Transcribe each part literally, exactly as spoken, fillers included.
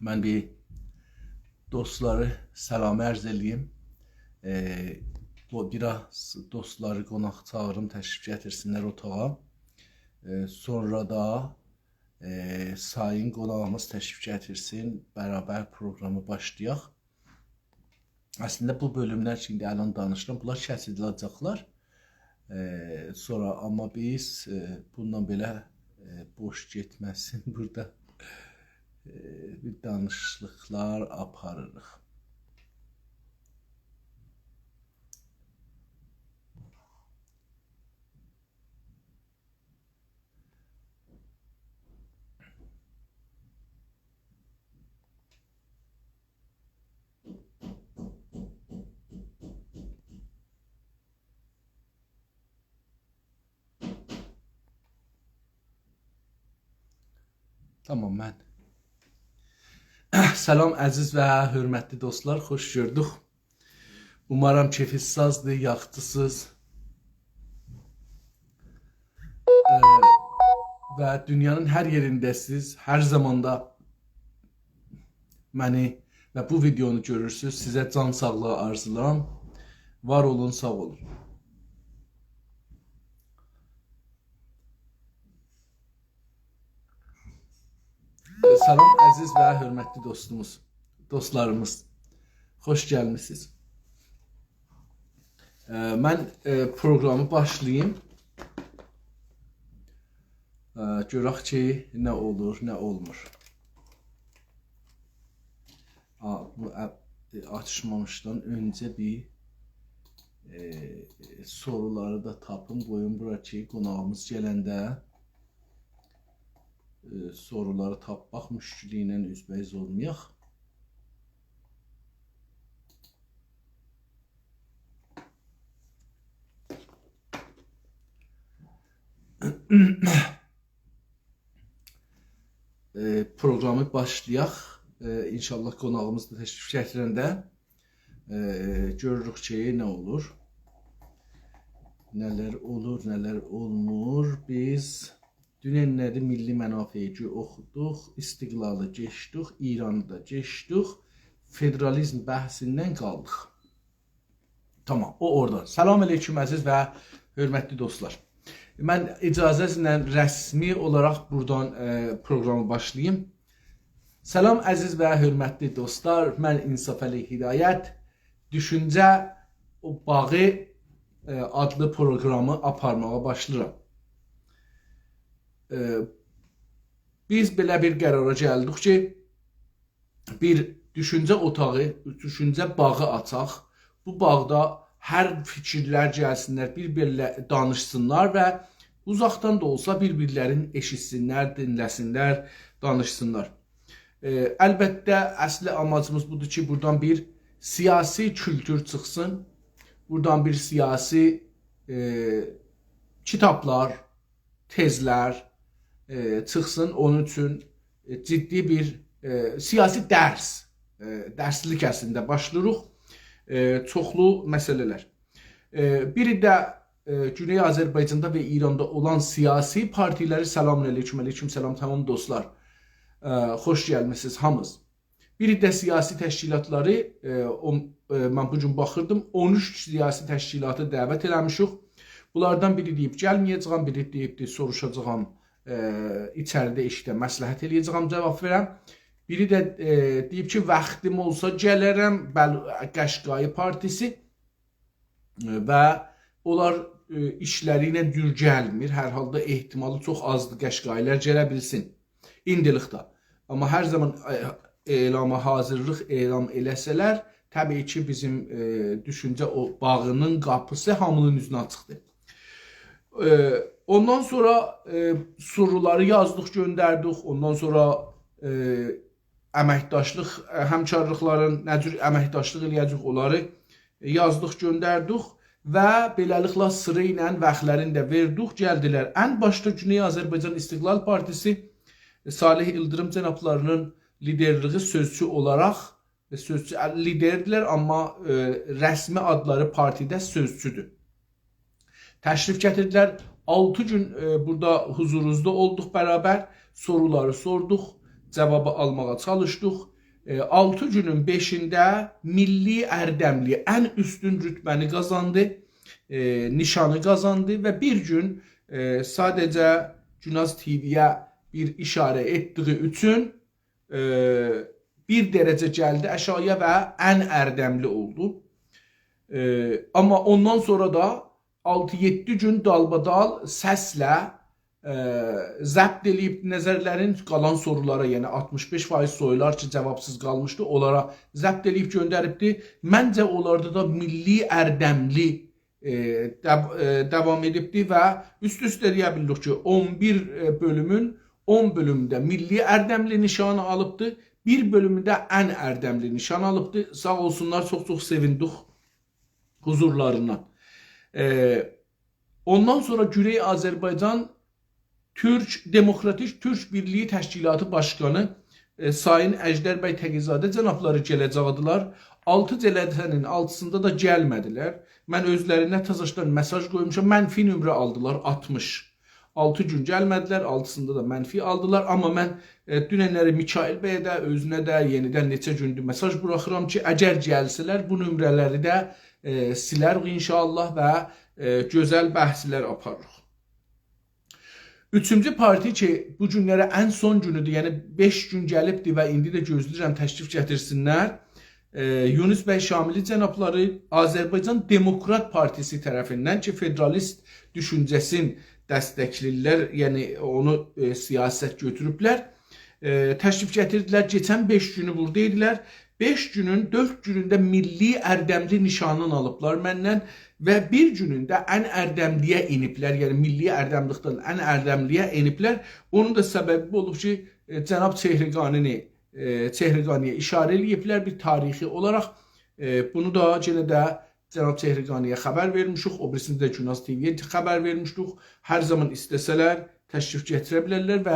من بیر دوستلاری سلام عرض ائله‌ییم. ائ، بو، بیر آز دوستلاری قوناق چاغیریم، تشریف گتیرسینلر اوتاغا. ائ، سونرا دا، ائ، سایین قوناغیمیز تشریف گتیرسین، برابر پروگرامی باشلایاق. اصلینده بو بؤلوملر کی، ایندی الان دانیشیرام، بونلار کسیلیله‌جکلر. ائ، سونرا، آمما بیز، ائ، بونونلا بئله، ائ، بوش گئتمه‌سین، بورادا، ائ، بیر دانیشیقلار آپاریریق. تامام، من. سلام، عزیز و حؤرمتلی دوستلار، خوش گؤردوک. اومارام کئفینیز سازدیر، یاخشیسینیز. ائ، و دونیانین هر یئرینده‌سیز، هر زاماندا منی و بو ویدئونو گؤرورسونوز. سیزه جان ساغلیغی آرزولاییرام. وار اولون، ساغ اولون. سلام، عزیز و حؤرمتلی دوستوموز، دوستلاریمیز. خوش گلمیسینیز. ائ، من، ائ، پروگرامی باشلاییم. ائ، گؤرک کی، نه اولور، نه اولمور. آ، بو، ا، ائ، آچمامیشدان اؤنجه بیر، ائ، سورولاری دا تاپیم، قویوم بورا کی، قوناغیمیز گلنده، ائ، سورولاری تاپماق مشکلی ایله اوزبه‌اوز اولمایاق. ائ، پروگرامی باشلایاق. ائ، ان‌شاءالله قوناغیمیز دا تشریف گتیرنده، ائ، گؤروروک کی، نه اولور. نه‌لر اولور، نه‌لر اولمور. بیز دونن نه‌دیر؟ میللی منافعی گؤ-، اوخودوق، استقلالی کئچدیک، ایرانی دا کئچدیک، فدرالیزم بحثیندن قالدیق. تامام، او اورادا. سلام علیکم، عزیز و حؤرمتلی دوستلار. من اجازه‌نیزله رسمی اولاراق بورادان، ائ، پروگرامی باشلاییم. سلام، عزیز و حؤرمتلی دوستلار. من انصافعلی هدایت. دوشونجه او باغی، ائ، آدلی پروگرامی آپارماغا باشلاییرام. ائ، بیز بئله بیر قرارا گلدیک کی، بیر دوشونجه اوتاغی، دوشونجه باغی آچاق. بو باغدا هر فیکیرلر گلسینلر، بیر-بیرله دانیشسینلار و اوزاقدان دا اولسا بیر-بیرلرینی ائشیتسینلر، دینله‌سینلر، دانیشسینلار. ائ، البته، اصلی آماجیمیز بودور کی، بورادان بیر سیاسی کولتور چیخسین، بورادان بیر سیاسی، ائ، کیتابلار، تزلر، ائ، چیخسین. اونون اوچون، ائ، جدی بیر، ائ، سیاسی درس، ائ، درسلیک اصلینده باشلاییریق. ائ، چوخلو مسئله‌لر. ائ، بیری ده، ائ، گونئی آذربایجاندا و ایراندا اولان سیاسی پارتیلری، سلام علیکم، علیکم سلام، تامام دوستلار. ائ، خوش گلمیسینیز هامینیز. بیری ده سیاسی تشکیلاتلاری، ائ، او، ائ، من بو گون باخیردیم، اون اوچ سیاسی تشکیلاتی دعوت ائله‌میشیک. بونلاردان بیری دئییب گلمه‌یه‌جه‌یم، بیری دئییبدی سوروشاجاغام، ائ، ایچریده ائشیکده مصلحت ائله‌یه‌جه‌یم، جاواب وئرم. بیری ده، ائ، دئییب کی، واختیم اولسا گلرم، بل-، قشقایی پارتیسی. و اونلار، ائ، ایشلری ایله دور گلمیر. هر حالدا احتمالی چوخ آزدیر قشقایی‌لر گله بیلسین. ایندیلیکده. آمما هر زامان، ائ، اعلاما حاضیرلیق اعلان ائله‌سه‌لر، طبیعی کی، بیزیم، ائ، دوشونجه او باغینین قاپیسی هامینین اوزونه آچیقدیر. ائ، اوندان سونرا، ائ، سورولاری یازدیق، گؤندردیک. اوندان سونرا، ائ، امکداشلیق، ائ، همکارلیقلارین، نه جور امکداشلیق ائله‌یه‌جه‌ییک، اونلاری یازدیق، گؤندردیک و بئله‌لیکله سیرا ایله واختلارینی دا وئردیک، گلدیلر. ان باشدا گونئی آذربایجان استقلال پارتیسی، ائ، صالح ایلدیریم جنابلاری‌نین لیدرلیگی سؤزچو اولاراق، ائ، سؤزچو، ائ، لیدردیلر، آمما، ائ، رسمی آدلاری پارتیده سؤزچودور. تشریف گتیردیلر. آلتی گون، ائ، بورادا حضورونوزدا اولدوق برابر. سورولاری سوردوق، جاوابی آلماغا چالیشدیق. ائ، آلتی گونون بئشینده میللی اردملی ان اوستون رتبه‌نی قازاندی، ائ، نیشانی قازاندی و بیر گون، ائ، ساده‌جه گوناز تی‌وی‌یه بیر ایشاره ائتدیگی اوچون، ائ، بیر درجه گلدی آشاغییا و ان اردملی اولدو. ائ، آمما اوندان سونرا دا آلتی-یئددی گون دالبادال سسله، ائ، ضبط ائله‌ییب نظرلرین، قالان سورولارا، یعنی آلتمیش بئش فایز سورویلار کی، جاوابسیز قالمیشدی، اونلارا ضبط ائله‌ییب گؤندریبدی. منجه، اونلاردا دا میللی اردملی، ائ، داو-، ائ، داوام ائدیبدی و اوست-اوسته دئیه بیلیریک کی، اون بیر، ائ، بؤلومون اون بؤلومونده میللی اردملی نیشانی آلیبدی، بیر بؤلومونده ان اردملی نیشان آلیبدی. ساغ اولسونلار، چوخ-چوخ سئویندیک حضورلاریندان. ائ، اوندان سونرا گونئی آذربایجان تورک، دموکراتیک تورک بیرلیگی تشکیلاتی باشقانی، ائ، سایین اژدر بی تقی‌زاده جنابلاری گله‌جکدیلر. آلتی جلسه‌نین آلتیسیندا دا گلمه‌دیلر. من اؤزلرینه تازاشدان مساژ قویموشام. منفی نمره آلدیلار، آلتمیش. آلتی گون گلمه‌دیلر، آلتیسیندا دا منفی آلدیلار. آمما من، ائ، دوننلری میکائیل بیه ده، اؤزونه ده یئنیدن نئچه گوندور مساژ بوراخیرام کی، اگر گلسه‌لر، بو نمره‌لری ده، ائ، سیلریک ان‌شاءالله و، ائ، گؤزل بحثلر آپاریریق. اوچونجو پارتی کی، بو گونلره ان سون گونودور، یعنی بئش گون گلیبدیر و ایندی ده گؤزله‌ییرم تشریف گتیرسینلر. ائ، یونس بی شاملی جنابلاری آذربایجان دموکرات پارتیسی طرفیندن کی، فدرالیست دوشونجه‌سین دستکله‌ییرلر، یعنی اونو، ائ، سیاست گؤتوروبلر. ائ، تشریف گتیردیلر، کئچن بئش گونو بورادا ایدیلر. بئش گونون دؤرد گونونده میللی اردملی نیشانین آلیبلار مندن و بیر گونونده ان اردملی‌یه ائنیبلر، یعنی میللی اردملیکدن ان اردملی‌یه ائنیبلر. اونون دا سببی بو اولوب کی، ائ، جناب چهرگانی‌نی، ائ، چهرگانی‌یه ایشاره ائله‌ییبلر بیر تاریخی اولاراق. ائ، بونو دا یئنه ده جناب چهرگانی‌یه خبر وئرمیشیک، او بیریسینی ده گوناز تی‌وی‌یه خبر وئرمیشدیک. هر زامان ایسته‌سه‌لر تشریف گتیره بیلرلر و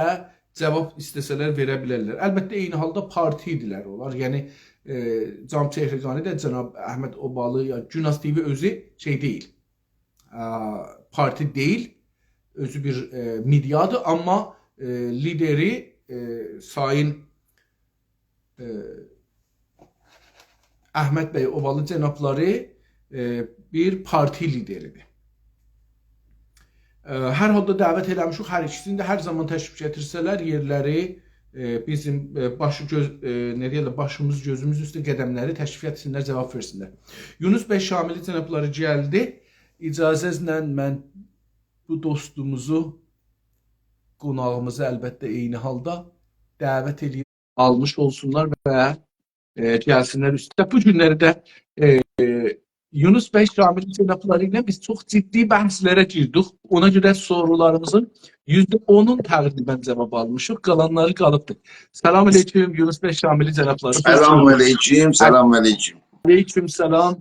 جاواب ایسته‌سه‌لر وئره بیلرلر. البته، عینی حالدا پارتی ایدیلر اونلار. یعنی، ائ، جناب چهرگانی ده، جناب احمد اوبالی، یا گوناز تی‌وی اؤزو شئی دئییل. ا، پارتی دئییل، اؤزو بیر، ائ، مئدیادیر، آمما، ائ، لیدری، ائ، سایین، ائ، احمد بی اوبالی جنابلاری، ائ، بیر پارتی لیدریدیر. ائ، هر حالدا دعوت ائله‌میشیک، هر ایکیسینی ده هر زامان تشریف گتیرسه‌لر، یئرلری، ائ، بیزیم، ائ، باشی گؤز، ائ، نه دئیرلر، باشیمیز، گؤزوموز اوسته قدملری تشریف گتیرسینلر، جاواب وئرسینلر. یونس بی شاملی جنابلاری گلدی. اجازه‌نیزله من بو دوستوموزو، قوناغیمیزی البته عینی حالدا دعوت ائله‌ییب آلمیش اولسونلار و، ائ، گلسینلر اوسته. بو گونلری ده، ائ، یونس بی شاملی جنابلاری ایله بیز چوخ جدی بحثلره گیردیک. اونا گؤره سورولاریمیزین یوزده اونون تقریباً جاواب آلمیشیق. قالانلاری قالیبدیر. سلام علیکم، یونس بی شاملی جنابلاری. خوش گلدینیز. سلام علیکم، سلام علیکم. علیکم سلام.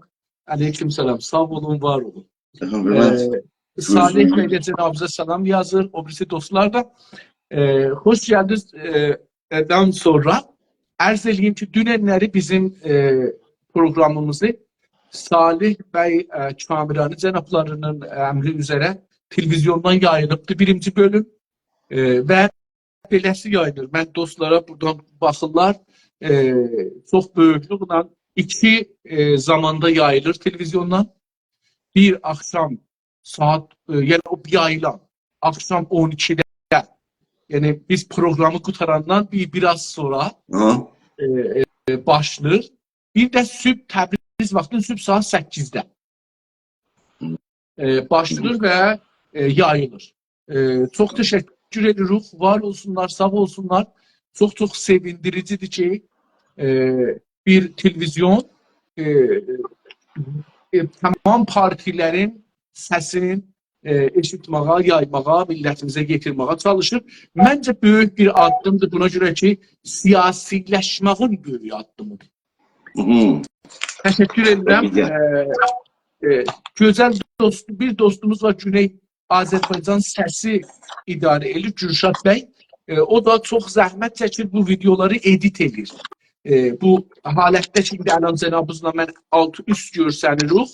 علیکم سلام. ساغ اولون، وار اولون. ائ، صالح بی ده جنابیزا سلام یازیر، او بیریسی دوستلار دا. ائ، خوش گلدینیز. ائ، دن سونرا عرض ائله‌ییم کی، دوننلری بیزیم، ائ، پروگرامیمیزی صالح بی، ائ، کامرانی جنابلاری‌نین، ائ، امری اوزره تلویزیوندان یاییلیبدی بیرینجی بؤلوم. ائ، و بئله‌سی یاییلیر. من دوستلارا بورادان باخیرلار، ائ، چوخ بؤیوکلوکله ایکی، ائ، زاماندا یاییلیر تلویزیوندان. بیر آخشام ساعت، ائ، یعنی او یاییلان آخشام اون ایکیده، یعنی بیز پروگرامی قوتاراندان بیر، بیر آز سونرا، هی، ائ، ائ، باشلاییر. بیر ده صبح، تبریز واختی صبح ساعت سککیزده، ائ، باشلاییر و، ائ، یاییلیر. ائ، چوخ تشکر ائدیریک. وار اولسونلار، ساغ اولسونلار. چوخ-چوخ سئویندیریجی‌دیر کی، ائ، بیر تلویزیون، ائ، ائ، تمام پارتیلرین سسینی، ائ، ائشیتمه‌یه، یایماغا، میللتیمیزه یئتیرمه‌یه چالیشیر. منجه، بؤیوک بیر آددیمدیر. بونا گؤره کی، سیاسی‌لشمه‌یین بؤیوک آددیمی‌دیر. هی هی. تشکر ائدیرم. ائ، ائ، گؤزل دوست، بیر دوستوموز وار، گونئی آذربایجان سسی اداره ائله‌ییر، گورشاد بی. ائ، او دا چوخ زحمت چکیر، بو ویدئولاری ادیت ائله‌ییر. ائ، بو حالتده کی، ایندی الان جنابینیزلا من آلت اوست گؤرسنیریک.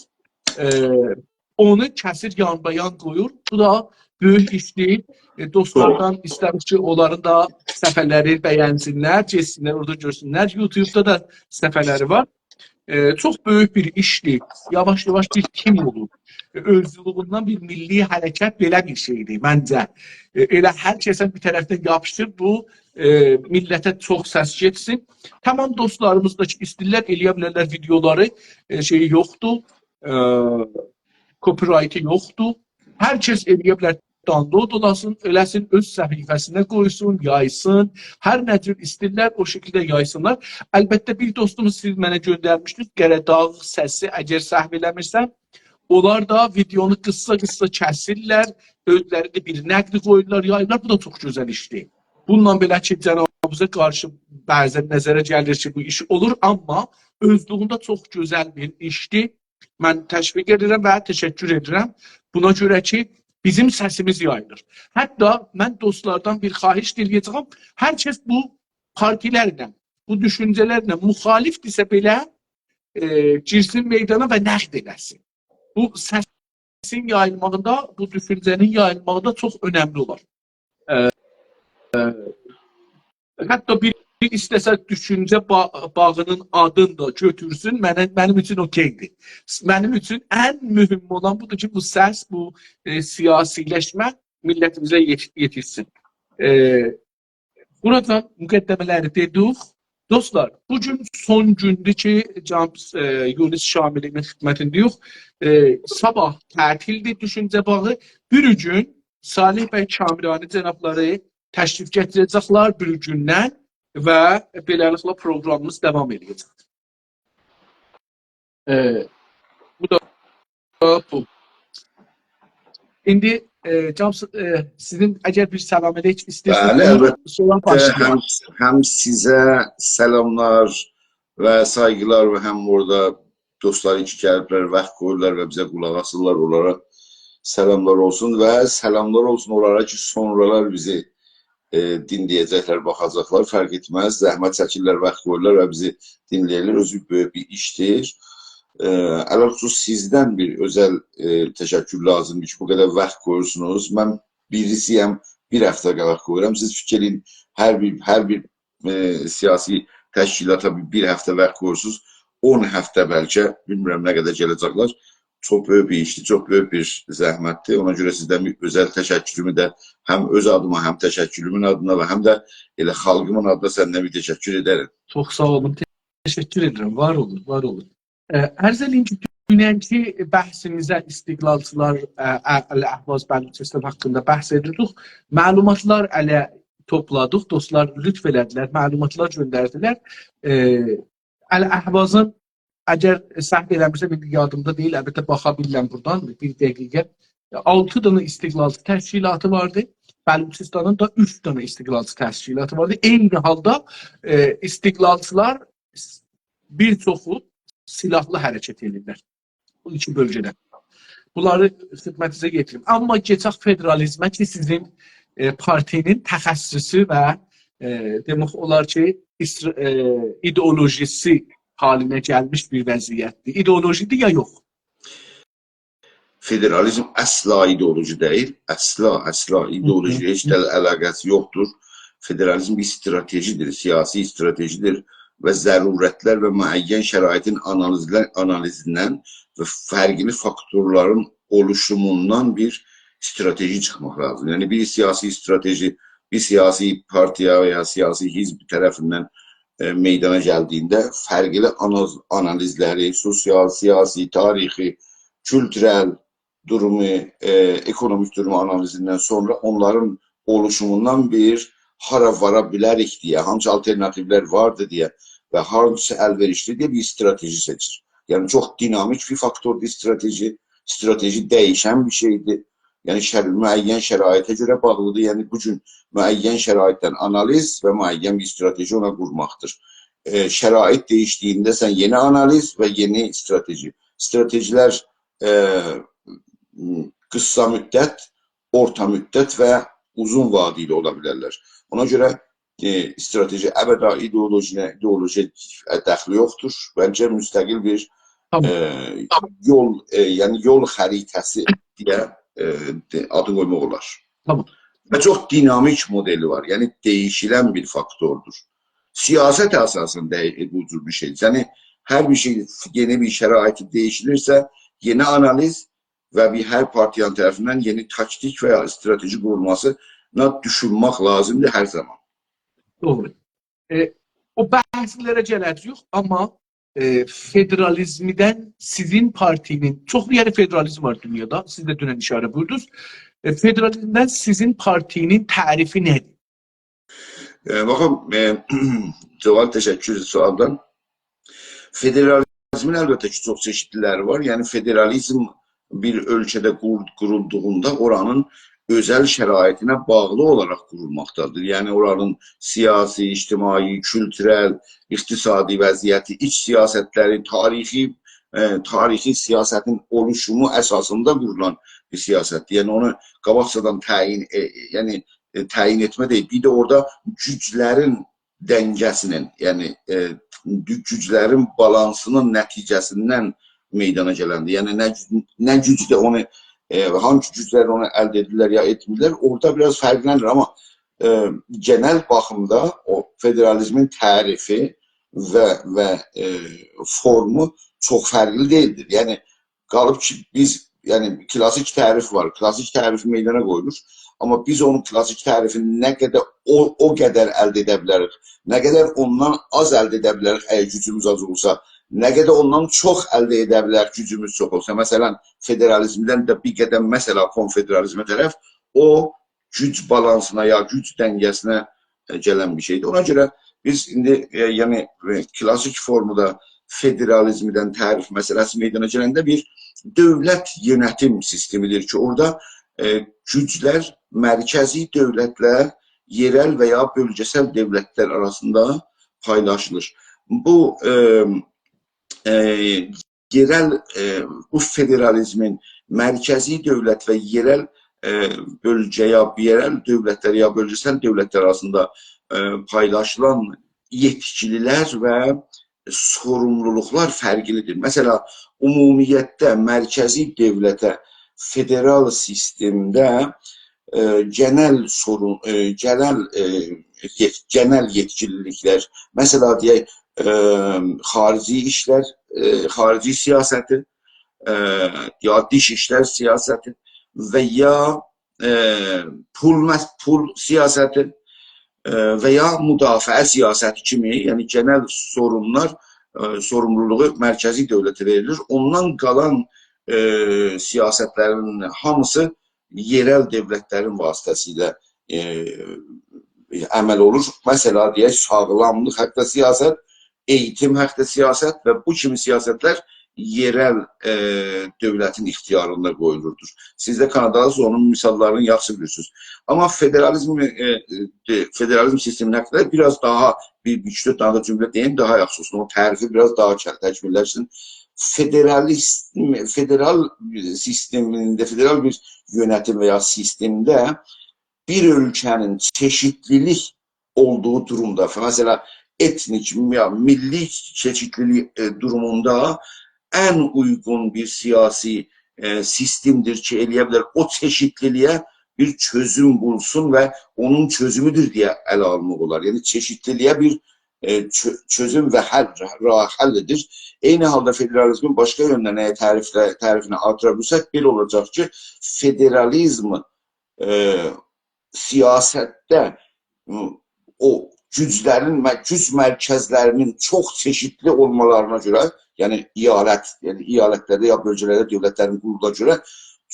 ائ، اونو کسیر، یان‌به‌یان قویور. بو دا بؤیوک ایشدیر. ائ، دوستلاردان ایسته‌ریک کی، اونلارین دا صفحه‌لری بینسینلر، گئتسینلر، اورادا گؤرسونلر. یوتیوبدا دا صفحه‌لری وار. ائ، چوخ بؤیوک بیر ایشدیر. یاواش-یاواش بیر تیم اولور. ائ، اؤزلویوندن بیر میللی حرکت بئله بیر شئیدیر منجه. ائ، ائله هر کسه بیر طرفدن یاپیشدیر، بو، ائ، میللته چوخ سس گئتسین. تامام دوستلاریمیز دا کی، ایسته‌ییرلر، ائلیه بیلرلر ویدئولاری، ائ، شئیی یوخدور، ائ، کپی‌رایتی یوخدور. هر کس ائلیه بیلر، دانلود اولاسین، ائله‌سین، اؤز صفحه‌سینه قویسون، یایسین. هر نه جور ایسته‌ییرلر، او شکیلده یایسینلار. البته، بیر دوستوموز سیز منه گؤندرمیشدینیز، قره‌داغ سسی، اگر سهو ائله‌میرسم، اونلار دا ویدئونو قیسسا-قیسسا کسیرلر، اؤزلری ده بیر نقد قویورلار، یاییرلار. بو دا چوخ گؤزل ایشدیر. بونونلا بئله کی، جنابیزا قارشی بعضا نظره گلیر کی، بو ایش اولور، آمما اؤزلویونده چوخ گؤزل بیر ایشدیر. من تشویق ائدیرم و تشکر ائدیرم. بونا گؤره کی، بیزیم سسیمیز یاییلیر. حتی من دوستلاردان بیر خواهش ائله‌یه‌جه‌یم. هر کس بو پارتیلرله، بو دوشونجه‌لرله مخالفدیرسه بئله، ائ، گیرسین میدانا و نقد ائله‌سین. بو سسین یاییلماغیندا، بو دوشونجه‌نین یاییلماغیندا چوخ اؤنملی اولار. ائ، ائ، حتی بیری ایسته‌سه دوشونجه با-، باغینین آدینی دا گؤتورسون، منه، منیم اوچون اوکئیدیر. منیم اوچون ان مهم اولان بودور کی، بو سس، بو، ائ، سیاسی‌لشمه میللتیمیزه یئت-، یئتیشسین. ائ، بورادا مقدمه‌لری دئدیک. دوستلار، بو گون سون گوندور کی، جناب، ائ، یونس شاملی‌نین خدمتینده‌ییک. ائ، صاباح تعطیلدیر دوشونجه باغی. بیری گون صالح بی کامرانی جنابلاری تشریف گتیره‌جکلر بیری گوندن و بئله‌لیکله پروگرامیمیز داوام ائده‌جک. ائ، بو دا بو. ایندی، ائ، جناب، ائ، سیزین اگر بیر سلام علیک ایسته‌ییرسینیز، بلی، اونو البته، سونرا باشلایاق. هم، هم سیزه سلاملار و سایغیلار و هم اورادا دوستلار کی، گلیبلر، واخت قویورلار و بیزه قولاق آسیرلار، اونلارا سلاملار اولسون و سلاملار اولسون اونلارا کی، سونرالار بیزی، ائ، دینله‌یه‌جکلر، باخاجاقلار، فرق ائتمز. زحمت چکیرلر، واخت قویورلار و بیزی دینله‌ییرلر. اؤزو بؤیوک بیر ایشدیر. ائ، علی‌الخصوص سیزدن بیر اؤزل، ائ، تشکر لازیمدیر کی، بو قدر واخت قویورسونوز. من بیریسی‌یم، بیر هفته واخت قویورام. سیز فیکیر ائله‌یین، هر بیر، هر بیر ائ، سیاسی تشکیلاتا بیر، بیر هفته واخت قویورسونوز، اون هفته بلکه، بیلمیرم نه قدر گله‌جکلر. چوخ بؤیوک بیر ایشدیر، چوخ بؤیوک بیر زحمتدیر. اونا گؤره سیزدن بیر اؤزل تشکرومو ده هم اؤز آدیما، هم تشکرومون آدینا و هم ده ائله خالقیمین آدینا سندن بیر تشکر ائدرم. چوخ ساغ اولون، تشکر ائدیرم. وار اولون، وار اولون. ائ، عرض ائله‌ییم کی، دوننکی بحثیمیزه استقلالچیلار، ائ، ا-، الاحواز بلوچستان حاقیندا بحث ائدیردیک. معلوماتلار اله توپلادیق، دوستلار لطف ائله‌دیلر، معلوماتلار گؤندردیلر. ائ، الاحوازین، اگر سهو ائله‌میرسم، ایندی یادیمدا دئییل، البته باخا بیلیرم بورادان بیر دقیقه. آلتی دنه استقلالچی تشکیلاتی واردی، بلوچستانین دا اوچ دنه استقلالچی تشکیلاتی واردی. عینی حالدا، ائ، استقلالچیلار بیر چوخو سیلاحلی حرکت ائدیرلر. بو ایکی بؤلگه‌ده. بونلاری خدمتینیزه یئتیریم. آمما گئچک فدرالیزمه کی، سیزین، ائ، پارتی‌نین تخصصو و، ائ، دئمک اولار کی، ایسر-، ائ، ایدئولوژیسی حالینه گلمیش بیر وضعیتدیر. ایدئولوژی‌دیر یا یوخ؟ فدرالیزم اصلا ایدئولوژی دئییل. اصلا، اصلا ایدئولوژی هئچ ده علاقه‌سی یوخدور. فدرالیزم بیر استراتژی‌دیر، سیاسی استراتژی‌دیر و ضرورتلر و معین شرایطین آنالیزله-، آنالیزیندن و فرقلی فاکتورلارین اولوشوموندان بیر استراتژی چیخماق لازیم. یعنی بیر سیاسی استراتژی، بیر سیاسی پارتیا و یا سیاسی حزب طرفیندن، ائ، میدانا گلدیگینده فرقلی آناز-، آنالیزلری، سوسیال، سیاسی، تاریخی، کولتورل، دورومو، ائ، اکونومیک دورومو آنالیزیندن سونرا اونلارین اولوشوموندان بیر هارا وارا بیلریک دئیه، هانسی آلترناتیولر واردی دئیه و هانسی الوئریشلی دئیه بیر استراتژی سئچیر. یعنی، چوخ دینامیک بیر فاکتوردور استراتژی. استراتژی دییشن بیر شئیدیر. یعنی، شر-، معین شرایطه گؤره باغلیدیر. یعنی، بو گون معین شرایطدن آنالیز و معین بیر استراتژی اونا قورماقدیر. ائ، شرایط دییشدیگینده سن یئنی آنالیز و یئنی استراتژی. استراتژی‌لر ائ، قیسا مدت، اورتا مدت و اوزون واده‌لی اولا بیلرلر. اونا گؤره، ائ، استراتژی ابدا ایدئولوژی‌یه، ایدئولوژی‌یه دخلی یوخدور. بلکه مستقل بیر، تامام، ائ، یول، ائ، یعنی یول خریطه‌سی دئیه ائ، دئ-، آدی قویماق اولار. تامام. و چوخ دینامیک مدلی وار. یعنی، دییشیلن بیر فاکتوردور. سیاست اساسیندا ده بو جور بیر شئی. یعنی، هر بیر شئی، یئنی بیر شرایطی دییشیلیرسه، یئنی آنالیز و بیر هر پارتیانین طرفیندن یئنی تاکتیک و یا استراتژی قورولماسینا دوشونمک لازیمدیر هر زامان. دوغرو. ائ، او بحثلره گله‌جه‌ییک، آمما ائ، فدرالیزمدن سیزین پارتینین، چوخلو یئری فدرالیزم وار دونیادا، سیز ده دونن ایشاره بویوردونوز. ائ، فدرالیزمدن سیزین پارتینین تعریفی نه‌دیر؟ ائ، باخین، ائ، جواد، تشکر سؤالدان. فدرالیزمین البته کی، چوخ چئشیتلی‌لری وار. یعنی، فدرالیزم بیر اؤلکه‌ده قور-، قورولدوغوندا اورانین اؤزل شرایطینه باغلی اولاراق قورولماقدادیر. یعنی، اورانین سیاسی، اجتماعی، کولتورل، اقتصادی وضعیتی، ایچ سیاستلری، تاریخی، ائ، تاریخی سیاستین اولوشومو اساسیندا قورولان بیر سیاستدیر. یعنی، اونو قاباقجادان تعیین، ائ، یعنی، ائ، تعیین ائتمه دئییل. بیر ده اورادا گوجلرین دنگه‌سینین، یعنی، ائ، گو-، گوجلرین بالانسینین نتیجه‌سیندن میدانا گلندیر. یعنی، نه گو-، نه گوجده اونو، ائ، هانسی گوجلر اونو الده ائدیرلر یا ائتمیرلر، اورادا بیر آز فرقلنیر. آمما، ائ، گئنل باخیمدا او فدرالیزمین تعریفی و، و، ائ، فورمو چوخ فرقلی دئییلدیر. یعنی، قالیب کی، بیز، یعنی، کلاسیک تعریف وار، کلاسیک تعریفی میدانا قویولور. آمما بیز اونون کلاسیک تعریفینی نه قدر، او، او قدر الده ائده بیلریک، نه قدر اوندان آز الده ائده بیلریک، اگر گوجوموز آز اولسا، نه قدر اوندان چوخ الده ائده بیلریک، گوجوموز چوخ اولسا. مثلا، فدرالیزمدن ده بیر قدم، مثلا، کنفدرالیزمه طرف، او گوج بالانسینا یا گوج دنگه‌سینه، ائ، گلن بیر شئیدیر. اونا گؤره بیز ایندی، ائ، یعنی، ائ، کلاسیک فورمدا فدرالیزمدن تعریف مسئله‌سی میدانا گلنده بیر دؤولت یؤنتیم سیستمی‌دیر کی، اورادا، ائ، گوجلر مرکزی دؤولتله یئرل و یا بؤلگه‌سل دؤولتلر آراسیندا پایلاشیلیر. بو، ائ، ائ، یئرل، ائ، بو فدرالیزمین مرکزی دؤولت و یئرل، ائ، بؤلگه یا یئرل دؤولتلر یا بؤلگه‌سل دؤولتلر آراسیندا، ائ، پایلاشیلان یئتکیلی‌لر و سوروملولوقلار فرقلی‌دیر. مثلا، عمومیتده مرکزی دؤولته، فدرال سیستمده، ائ، گئنل سورون، ائ، گئنل، ائ، یئت-، گئنل یئتکیلیلیکلر، مثلا، دئیک، ائ، خارجی ایشلر، ائ، خارجی سیاستی، ائ، یا دیش ایشلر سیاستی و یا، ائ، پول مس-، پول سیاستی، ائ، و یا مدافعه سیاستی کیمی، یعنی گئنل سورونلار، ائ، سوروملولوغو مرکزی دؤولته وئریلیر. اوندان قالان، ائ، سیاستلرین هامیسی یئرل دؤولتلرین واسطه‌سیله، ائ، عمل اولور. مثلا، دئیک، ساغلاملیق حاقدا سیاست، ائییتیم حاقدا سیاست و بو کیمی سیاستلر یئرل، ائ، دؤولتین اختیاریندا قویولوردور. سیز ده کاناداداسینیز، اونون مثاللارینی یاخشی بیلیرسینیز. آمما فدرالیزم، ائ، ائ، فدرالیزم سیستمینین حاقیندا بیر آز داها بیر، بیر اوچ-دؤرد دنه ده جمله دئییم، داها یاخشی اولسون. او تعریفی بیر آز داها چ-، تکمیللشسین. فدرالیست، فدرال سیستمینده، فدرال بیر یؤنتیم و یا سیستمده بیر اؤلکه‌نین چئشیتلیلیک اولدوغو دورومدا، مثلا، ائتنیک، یا میللی چئشیتلیلیک، ائ، دوروموندا ان اویغون بیر سیاسی، ائ، سیستمدیر کی، ائلیه بیلر او چئشیتلیلیگه بیر چؤزوم بولسون و اونون چؤزومودور دئیه اله آلماق اولار. یعنی، چئشیتلیلیگه بیر، ائ، چؤ-، چؤزوم و حل، راه حلدیر. عینی حالدا فدرالیزمین باشقا یؤندن اگر تعریفله-، تعریفینی آرتیرا بیلسک، بئله اولاجاق کی، فدرالیزم، ائ، سیاستده، م، او گوجلرین، مه-، گوج مرکزلرینین چوخ چئشیتلی اولمالارینا گؤره، یعنی ایالت، یعنی ایالتلرده یا بؤلگه‌لرده دؤولتلرین قورولدوغونا گؤره،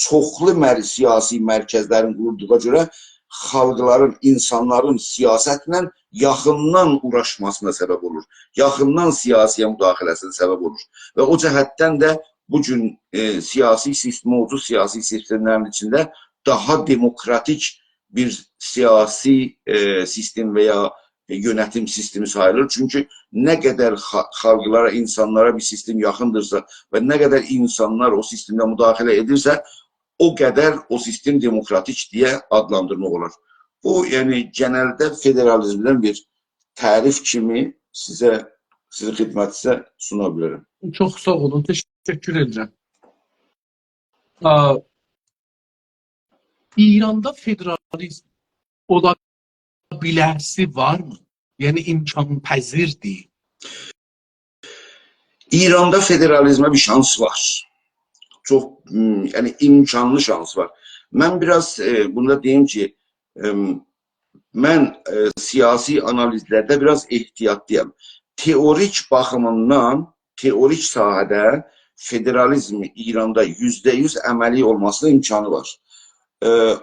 چوخلو مر-، سیاسی مرکزلرین قورولدوغونا گؤره خالقلارین، اینسانلارین سیاستله یاخیندان اوغراشماسینا سبب اولور. یاخیندان سیاسی‌یه مداخله‌سینه سبب اولور. و او جهتدن ده بو گون، ائ، سیاسی سیستم، موجود سیاسی سیستملرین ایچینده داها دموکراتیک بیر سیاسی، ائ، سیستم و یا یؤنتیم سیستمی ساییلیر. چونکی نه قدر خا-، خالقلارا، اینسانلارا بیر سیستم یاخیندیرسا و نه قدر اینسانلار او سیستمده مداخله ائدیرسه، او قدر او سیستم دموکراتیک دئیه آدلاندیرماق اولار. بو، یعنی، گئنلده فدرالیزمدن بیر تعریف کیمی سیزه، سیزین خدمتینیزه سونا بیلرم. چوخ ساغ اولون، تشکر ائدیرم. آ، ایراندا فدرالیزم اولا بیله‌سی وارمی؟ یعنی امکان‌پذیردیر؟ ایراندا فدرالیزمه بیر شانس وار. چوخ، م، یعنی امکانلی شانس وار. من بیر آز، ائ، بوندا دئییم کی، ائم، من، ائ، سیاسی آنالیزلرده بیر آز احتیاطلی‌یام. تئوریک باخیمیندان، تئوریک ساحه‌ده فدرالیزم ایراندا یوزده یوز عملی اولماسی‌نین امکانی وار. ائ،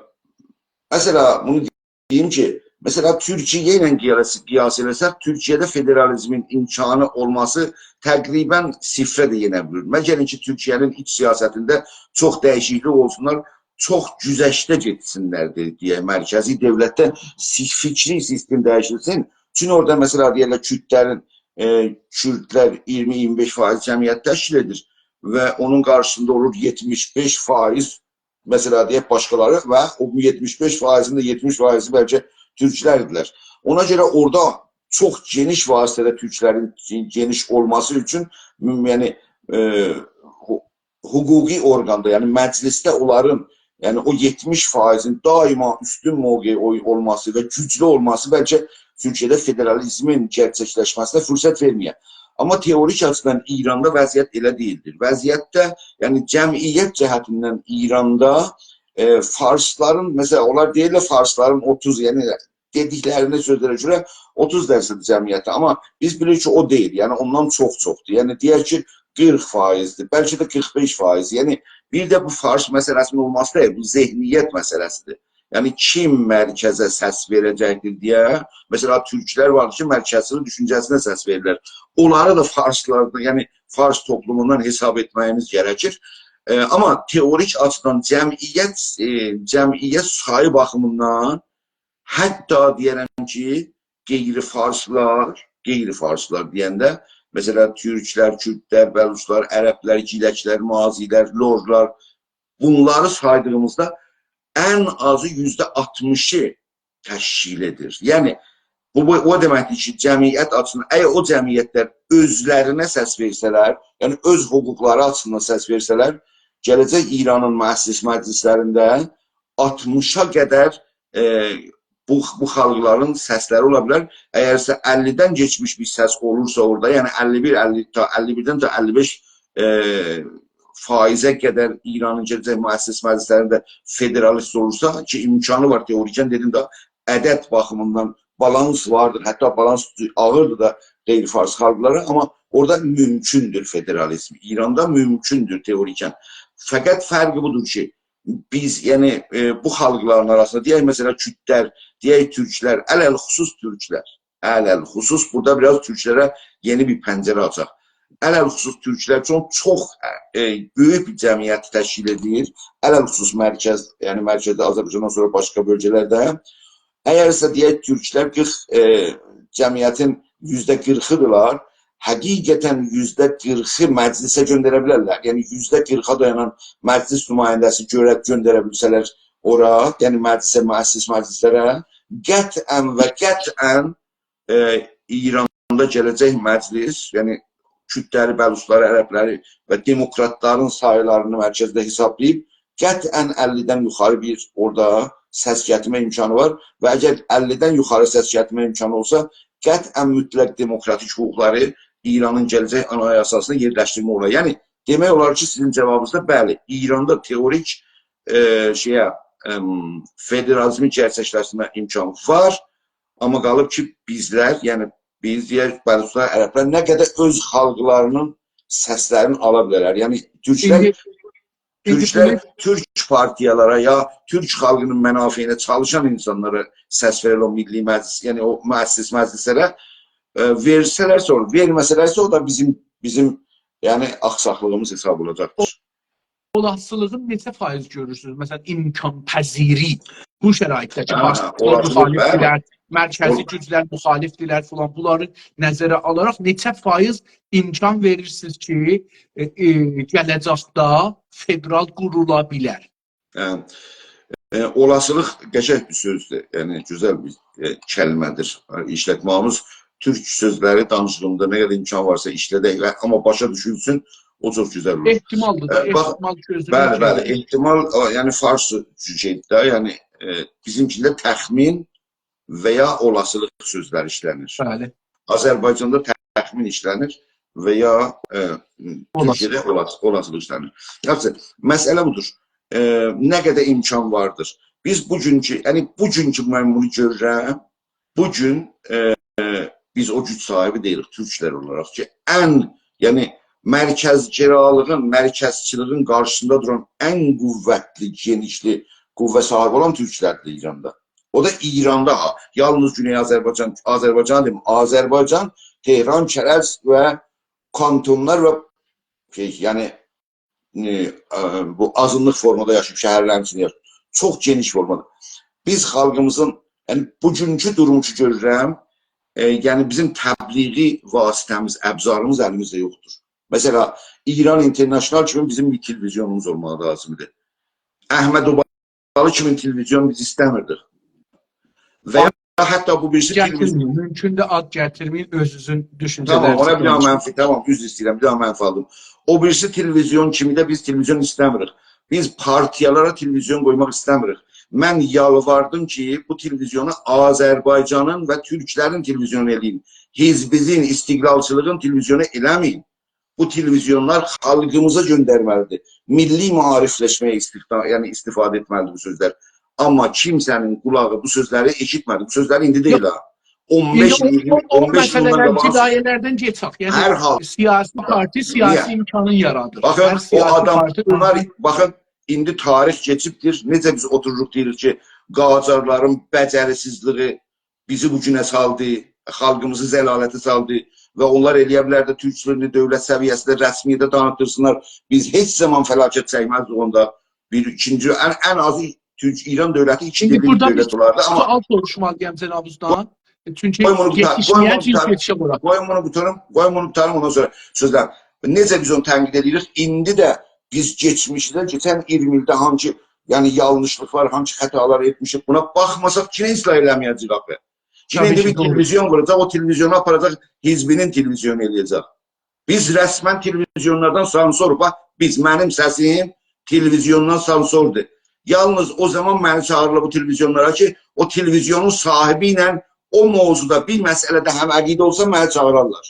مثلا، بونو دئییم کی، مثلا، تورکیه ایله قیاس، قیاس ائله‌سک، تورکیه‌ده فدرالیزمین امکانی اولماسی تقریبا صفره ده یئنه بیلیر. مگر کی، تورکیه‌نین ایچ سیاستینده چوخ دییشیکلیک اولسونلار، چوخ گذشته گئتسینلر دئ-، دئیه مرکزی دؤولتده سی-، فیکری سیستم دییشیلسین. چونکی اورادا، مثلا، دئیرلر، کوردلرین، ائ، کوردلر اییرمی اییرمی بئش فایض جمعیت تشکیل ائدیر و اونون قارشیسیندا اولور یئتمیش بئش فایض، مثلا، دئیک، باشقالاری و او یئتمیش بئش فایضین ده یئتمیش فایضی بلکه تورکلردیلر. اونا گؤره اورادا چوخ گئنیش واسطه‌ده تورکلرین گئنیش اولماسی اوچون، م، یعنی، ائ، حو-، حقوقی اورقاندا، یعنی مجلسده اونلارین، یعنی او یئتمیش فایضین دائما اوستون موقعی اول-، اولماسی و گوجلو اولماسی بلکه تورکیه‌ده فدرالیزمین گئرچکلشمه‌سینه فرصت وئرمه‌یه. آمما تئوریک آچیدان ایراندا وضعیت ائله دئییلدیر. وضعیتده، یعنی جمعیت جهتیندن ایراندا، ائ، فارسلارین، مثلا، اونلار دئییرلر فارسلارین اوتوز، یعنی دئدیکلرینی سؤزلره گؤره اوتوز درصد جمعیتده. آمما بیز بیلیریک کی، او دئییل. یعنی اوندان چوخ چوخدور. یعنی دئیک کی، قیرخ فایضدیر، بلکه ده قیرخ بئش فایض. یعنی بیر ده بو فارس مسئله‌سینین اولماسی دئییل، بو ذهنیت مسئله‌سیدیر. یعنی کیم مرکزه سس وئره‌جکدیر دئیه. مثلا، تورکلر وار کی، مرکزچیلیک دوشونجه‌سینه سس وئریرلر. اونلاری دا فارسلاردا، یعنی فارس توپلوموندان حساب ائتمه‌ییمیز گرکیر. ائ، آمما تئوریک آچیدان جمعیت، ائ، جمعیت سایی باخیمیندان حتی دئیه‌رم کی، غیر فارسلار، غیر فارسلار دئینده، مثلا، تورکلر، کوردلر، بلوچلار، عربلر، گیلکلر، مازی‌لر، لورلار، بونلاری سایدیغیمیزدا ان آزی یوزده آلتمیشی تشکیل ائدیر. یعنی، بو، بو او دئمکدیر کی، جمعیت آچیسیندان، اگر او جمعیتلر اؤزلرینه سس وئرسه‌لر، یعنی اؤز حقوقلاری آچیسیندان سس وئرسه‌لر، گله‌جک ایرانین مؤسس مجلسلرینده آلتمیشا قدر، ائ، بو، بو خالقلارین سسلری اولا بیلر. اگرسه اللی‌دن کئچمیش بیر سس اولورسا اورادا، یعنی اللی بیر، اللی تا، اللی بیردن تا اللی بئش، ائ، فایضه قدر ایرانین گله‌جک مؤسس مجلسلرینده فدرالیست اولورسا، کی، امکانی وار، تئوریکاً دئدیم ده، عدد باخیمیندان بالانس واردیر، حتی بالانس آغیردیر دا غیر فارس خالقلارا، آمما اورادا مومکوندور فدرالیزم. ایراندا مومکوندور تئوریکاً. فقط فرقی بودور کی، بیز، یعنی، ائ، بو خالقلارین آراسیندا، دئیک، مثلا، کوردلر، دئیک، تورکلر، علی‌الخصوص تورکلر، علی‌الخصوص بورادا بیر آز تورکلره یئنی بیر پنجره آچاق. علی‌الخصوص تورکلر چون چوخ، ائ، بؤیوک بیر جمعیتی تشکیل ائدیر. علی‌الخصوص مرکز، یعنی مرکزده آذربایجاندان سونرا باشقا بؤلگه‌لرده. اگرسه دئیک، تورکلر قیرخ، ائ، جمعیتین یوزده قیرخی‌دیرلار، حقیقتاً یوزده قیرخی مجلسه گؤندره بیلرلر. یعنی یوزده قیرخا دایانان مجلس نماینده‌سی گؤره، گؤندره بیلسه‌لر اورا، یعنی مجلسه، مؤسس مجلسلره، قطعاً و قطعاً، ائ، ایراندا گله‌جک مجلس، یعنی کوردلری، بلوچلاری، عربلری و دموکراتلارین سایلارینی مرکزده حسابلاییب، قطعاً اللی‌دن یوخاری بیر اورادا سس گتیرمه امکانی وار و اگر اللی‌دن یوخاری سس گتیرمه امکانی اولسا، قطعاً مطلق دموکراتیک حقوقلاری ایرانین گله‌جک آنایاساسیندا یئرلشدیرمه اولار. یعنی، دئمک اولار کی، سیزین جاوابینیزدا، بلی، ایراندا تئوریک، ائ، شئیه، ائم، فدرالیزمی گئرچکلشدیرمه امکانی وار. آمما قالیب کی، بیزلر، یعنی بیز، دئیک، بلوچلار، عربلر نه قدر اؤز خالقلارینین سسلرینی آلا بیلرلر. یعنی تورکلر، ایندی، ایندی تورکلر بونو تورک پارتیالارا یا تورک خالقینین منافعینه چالیشان اینسانلارا سس وئریر او میللی مجلس، یعنی او مؤسس مجلسلره، ائ، وئرسه‌لر سونرا، وئرمه‌سه‌لرسه او دا بیزیم، بیزیم، یعنی آخساقلیغیمیز حساب اولاجاقدیر. اولاسیلیغین نئچه فایض گؤرورسونوز؟ مثلا، امکان‌پذیری بو شرایطده کی، هه، فارسلار اولاسیلیق، مخالفدیرلر، بلی. مرکزی اول- گوجلر مخالفدیرلر فلان، بونلاری نظره آلاراق نئچه فایض امکان وئریرسینیز کی، ائ، ائ، گله‌جکده فدرال قورولا بیلر؟ هه. ائ، اولاسیلیق قشنگ بیر سؤزدور، یعنی گؤزل بیر، ائ، کلمه‌دیر، ائ، ایشلتمه‌ییمیز. تورک سؤزلری دانیشیغیندا نه قدر امکان وارسا ایشله‌دک و، آمما باشا دوشولسون، او چوخ گؤزل اولور. احتمالدیر دا، ائ، باخ، احتمال گؤزدن بلی، بلی، کئچیر. احتمال، او، یعنی فارس شئیدیر ده، یعنی، ائ، بیزیمکینده تخمین و یا اولاسیلیق سؤزلری ایشله‌نیر. بلی. آذربایجاندا تخمین ایشله‌نیر و یا، ائ، اولاسیلیق. تورکیه‌ده اولاس-، اولاسیلیق ایشله‌نیر. یاخشی، مسئله بودور. ائ، نه قدر امکان واردیر. بیز بوگونکو، یعنی بوگونکو من بونو گؤرورم، بوگون، ائ، بیز او گوج صاحیبی دئییلیک تورکلر اولاراق کی، ان، یعنی مرکزگرالیغین، مرکزچیلیگین قارشیسیندا دوران ان قوتلی، گئنیشلی قوه صاحیبی اولان تورکلردیر ایراندا. او دا ایراندا ها. یالنیز گونئی آذربایجان، آذربایجان دئمیم، آذربایجان، تهران، کرج و کانتونلار و شئی، یعنی، ائ، ائ، بو آزینلیق فورمادا یاشاییب شهرلرین ایچینده یاشاییب. چوخ گئنیش فورمادا. بیز خالقیمیزین، یعنی بوگونکو دورومو کی گؤرورم، ائ، یعنی بیزیم تبلیغی واسطه‌میز، ابزاریمیز الیمیزده یوخدور. مثلا، ایران اینترنشنال کیمی بیزیم بیر تلویزیونوموز اولماغی لازیمدیر. احمد اوبالی کیمی تلویزیون بیز ایسته‌میردیک. و یا حتی بو بیریسی تلویزیون گتیرمه‌یین. مومکوندور، آد گتیرمه‌یین، اؤزونوزون دوشونجه‌لرینیزی دانیشین. تامام، اونا بیر دانا منفی، تامام، عذر ایسته‌ییرم، بیر دانا منفی آلدیم. او بیریسی تلویزیون کیمی ده بیز تلویزیون ایسته‌میریک. بیز پارتیالارا تلویزیون قویماق ایسته‌میریک. من یالواردیم کی، بو تلویزیونو آذربایجانین و تورکلرین تلویزیونو ائله‌یین. حزبیزین، استقلالچیلیغین تلویزیونو ائله‌مه‌یین. بو تلویزیونلار خالقیمیزا گؤندرمه‌لیدیر. میللی معاریفلشمه‌یه استخدا-، یعنی استفاده ائتمه‌لیدیر بو سؤزلر. آمما کیمسه‌نین قولاغی بو سؤزلری ائشیتمه‌دی. بو سؤزلری ایندی دئییل ها. اون بئش ایل، ایگیرمی، اون بئش ایل بوندان قاباق. ایندی او، او مسئله‌لردن جدایی‌لردن گئچک. یعنی، هر حال. سیاسی پارتی سیاسی امکانین یارادیر. هر سیاسی پارتی اؤزونون، باخین، او آدام، بونلار، باخین، ایندی تاریخ کئچیبدیر. نئجه بیز اوتوروروق دئییریک کی، قاجارلارین بئجریسیزلیگی بیزی بو گونه سالدی، خالقیمیزی ذلالته سالدی و اونلار ائلیه بیلر ده تورک دیلینی دؤولت سویه‌سینده رسمیته تانیتدیرسینلار. بیز هئچ زامان فلاکت چکمزدیک اوندا. بیر، ایکینجی، ان، ان آزی تورک، ایران دؤولتی ایکی دیللی بیر دؤولت اولاردی. اما سؤال سوروشمالییام جنابینیزدان. چونکی قوی بونو قوتار-، قوی بونو قوتاریم. یئتیشمیه‌جک اورا. قوی بونو قوتاریم، قوی بونو قوتاریم، اوندان سونرا سؤزلر. نئجه بیز اونو تنقید ائدیریک، ایندی ده بیز کئچمیشده، کئچن ایگیرمی ایلده هانسی، یعنی یانلیشلیقلار، هانسی خطالار ائتمیشیک، بونا باخماساق کی، اصلاح ائله‌مه‌یه‌جه‌ییک آخی. کی، ایندی بیر تلویزیون قوراجاق، او تلویزیونو آپاراجاق، حزبینین تلویزیونو ائله‌یه‌جک. بیز رسماً تلویزیونلاردان سانسور، باخ، بیز، منیم سسیم تلویزیوندان سانسوردور. یالنیز او زامان منی چاغیریرلار بو تلویزیونلارا کی، او تلویزیونون صاحیبی ایله او موضوعدا بیر مسئله‌ده هم‌عقیده اولسام، منی چاغیرارلار.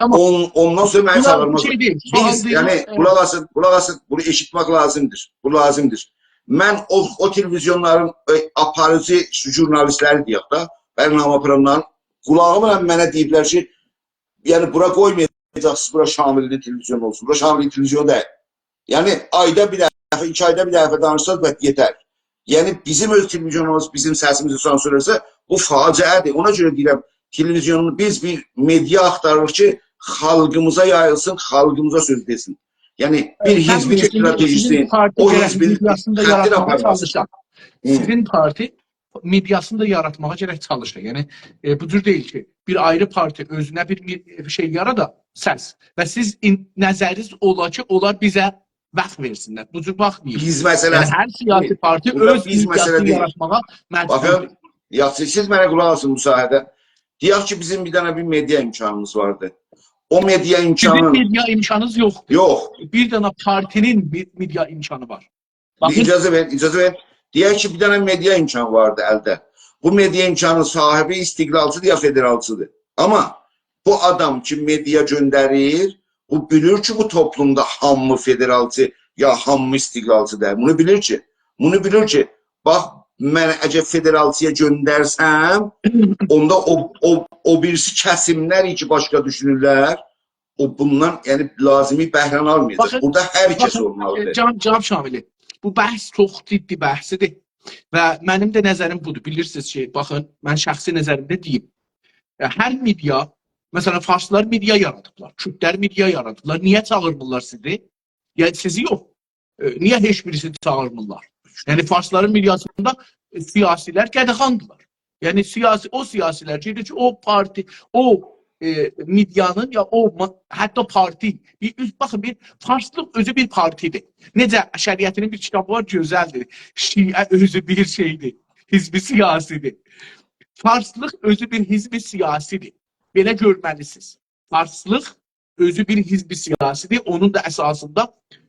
آمما اون-، اوندان سونرا منی چاغیرمازلار. بونلار بیر شئی دئییل، سوال دئییل. بیز، یعنی، قولاق آسین، قولاق آسین، بونو ائشیتمک لازیمدیر. بو لازیمدیر. من او، او تلویزیونلارین، ائ، آپاریجی ژورنالیستلری دئیک ده، برنامه آپارانلارین قولاغیملا منه دئییبلر کی، یعنی، بورا قویمایاجاقسینیز، بورا شاملی‌نین تلویزیونو اولسون. بورا شاملی‌نین تلویزیونو دئییل. یعنی، آیدا بیر دفعه، ایکی آیدا بیر دفعه دانیشساز، بس یئتر. یعنی، بیزیم اؤز تلویزیونوموز بیزیم سسیمیزی سانسور ائتسه، بو فاجعه‌دیر. اونا گؤره دئییرم، تلویزیونو بیز بیر مئدیا آختاریریق کی، خالقیمیزا یاییلسین، خالقیمیزا سؤز دئسین. یعنی، بیر، ائ، حزبین، تبعی کی، ایندی استراتژیسی، سیزین پارتی او گرک حزبین مئدیاسینی دا خطین یاراتماغا آپارماز. چالیشا. هی. سیزین پارتی مئدیاسینی دا یاراتماغا گرک چالیشا. یعنی، ائ، بو جور دئییل کی، بیر آیری پارتی اؤزونه بیر می-، بیر شئی یارادا، سس. و سیز این-، نظرینیز اولا کی، اونلار بیزه واخت وئرسینلر. بو جور باخمایین. بیز مسئله، یعنی، هر سیاسی پارتی بورادا اؤز بیز مئدیاسینی مسئله دئییل. یاراتماغا مجبوردور. باخین، یاخشی، سیز منه قولاق آسین مو ساحه‌ده. دئیک کی، بیزیم بیر دنه بیر مئدیا امکانیمیز واردی. او مئدیا امکانی... سیزین مئدیا امکانینیز یوخدور. یوخ. بیر دنه پارتی‌نین بیر مئدیا امکانی وار. باخین. اجازه وئر، اجازه وئر. دئیک کی، بیر دنه مئدیا امکانی واردی الده. بو مئدیا امکانین صاحیبی استقلالچی‌دیر یا فدرالچی‌دیر. آمما بو آدام کی، مئدیا گؤندریر، بو بیلیر کی، بو توپلومدا هامی فدرالچی یا هامی استقلالچی دئییل. بونو بیلیر کی، بونو بیلیر کی، باخ، من اگر فدرالچی‌یا گؤندرسم، اوندا او، او، او بیریسی کسیملر کی، باشقا دوشونورلر، او بوندان، یعنی، لازیمی بهره‌نی آلمایاجاق. باخین، بورادا هر کس باخین، اولمالیدیر. ائ، جناب، جناب شاملی، بو بحث چوخ جدی بحثیدیر. و منیم ده نظریم بودور. بیلیرسینیز کی، باخین، من شخصی نظریمده دئییم. ائ، هر مئدیا، مثلا، فارسلار مئدیا یارادیبلار، کوردلر مئدیا یارادیبلار. نییه چاغیرمیرلار سیزی؟ یعنی، سیزی یوخ. ائ، نییه هئچ بیریسینی چاغیرمیرلار؟ یعنی، فارسلارین مئدیاسیندا، ائ، سیاسی‌لر قدغاندیلار. یعنی، سیاسی، او سیاسی‌لر کی، کی، او پارتی، او، ائ، مئدیانین یا او ما-، حتی پارتی، بیر اوز-، باخین، بیر فارسلیق اؤزو بیر پارتی‌دیر. نئجه شریعتی‌نین بیر کیتابی وار، گؤزلدیر. شیعه اؤزو بیر شئی‌دیر، حزب سیاسی‌دیر. فارسلیق اؤزو بیر حزب سیاسی‌دیر. بئله گؤرمه‌لیسینیز. فارسلیق اؤزو بیر حزب سیاسی‌دیر. اونون دا اساسیندا،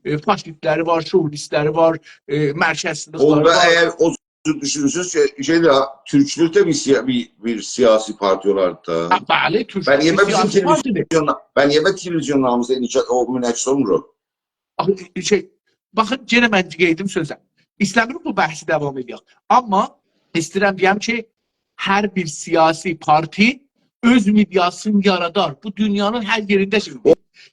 ائ، فاشیست‌لری وار، شووینیست‌لری وار، ائ، مرکزچیلیک‌لری اوندا وار. اگر او جور دوشونورسونوز کی، شئی ده، تورکلوک ده بیر، سیا-، بیر، بیر سیاسی پارتی اولاردی دا. هه، بلی، تورک و نییه بیزیم سیاسی پارتی‌دیر. تلویزیون، و نییه تلویزیونلاریمیزدا انعکاس، او منعکس اولمور او؟ آخی، شئی، باخین، یئنه من قئییدیم سؤزه. ایسته‌میرم بو بحثی داوام ائدک. آمما ایسته‌ییرم دئیم کی، هر بیر سیاسی پارتی اؤز مئدیاسینی یارادار. بو دونیانین هر یئرینده شئی.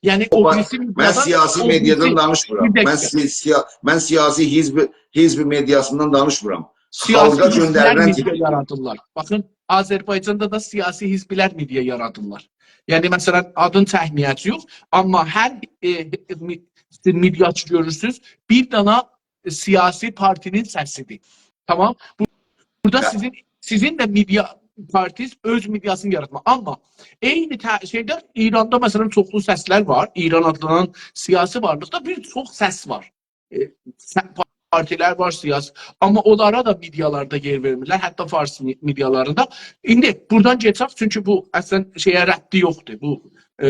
یعنی او، او با-، بیریسی من مئدیادان، سیاسی او بیریسی، مئدیادان دانیشمیرام. بیر دقیقه. من سی-، سیا-، من سیاسی حزب، حزب مئدیاسیندان دانیشمیرام. سیاسی خالقا حزب‌لر گؤندریلن مئدیا یارادیرلار. باخین، آذربایجاندا دا سیاسی حزب‌لر مئدیا یارادیرلار. یعنی، مثلا، آدین چکمه‌یه‌جه‌ییک، آمما هر، ائ، می-، مئدیا کی گؤرورسونوز، بیر دنه سیاسی پارتی‌نین سسی‌دیر. تامام؟ بو-، بورادا سیزین، سیزین ده مئدیا پارتیز اؤز مئدیاسینی یاراتماق. آمما عینی ته-، شئیده، ایراندا، مثلا، چوخلو سس‌لر وار. ایران آدلانان سیاسی وارلیقدا بیر چوخ سس وار. ائ، سه-، پارتی‌لر وار سیاسی. آمما اونلارا دا مئدیالاردا یئر وئرمیرلر، حتی فارس مئ-، مئدیالاریندا. ایندی بورادان کئچک، چونکی بو اصلا شئیه ربطی یوخدور. بو، ائ،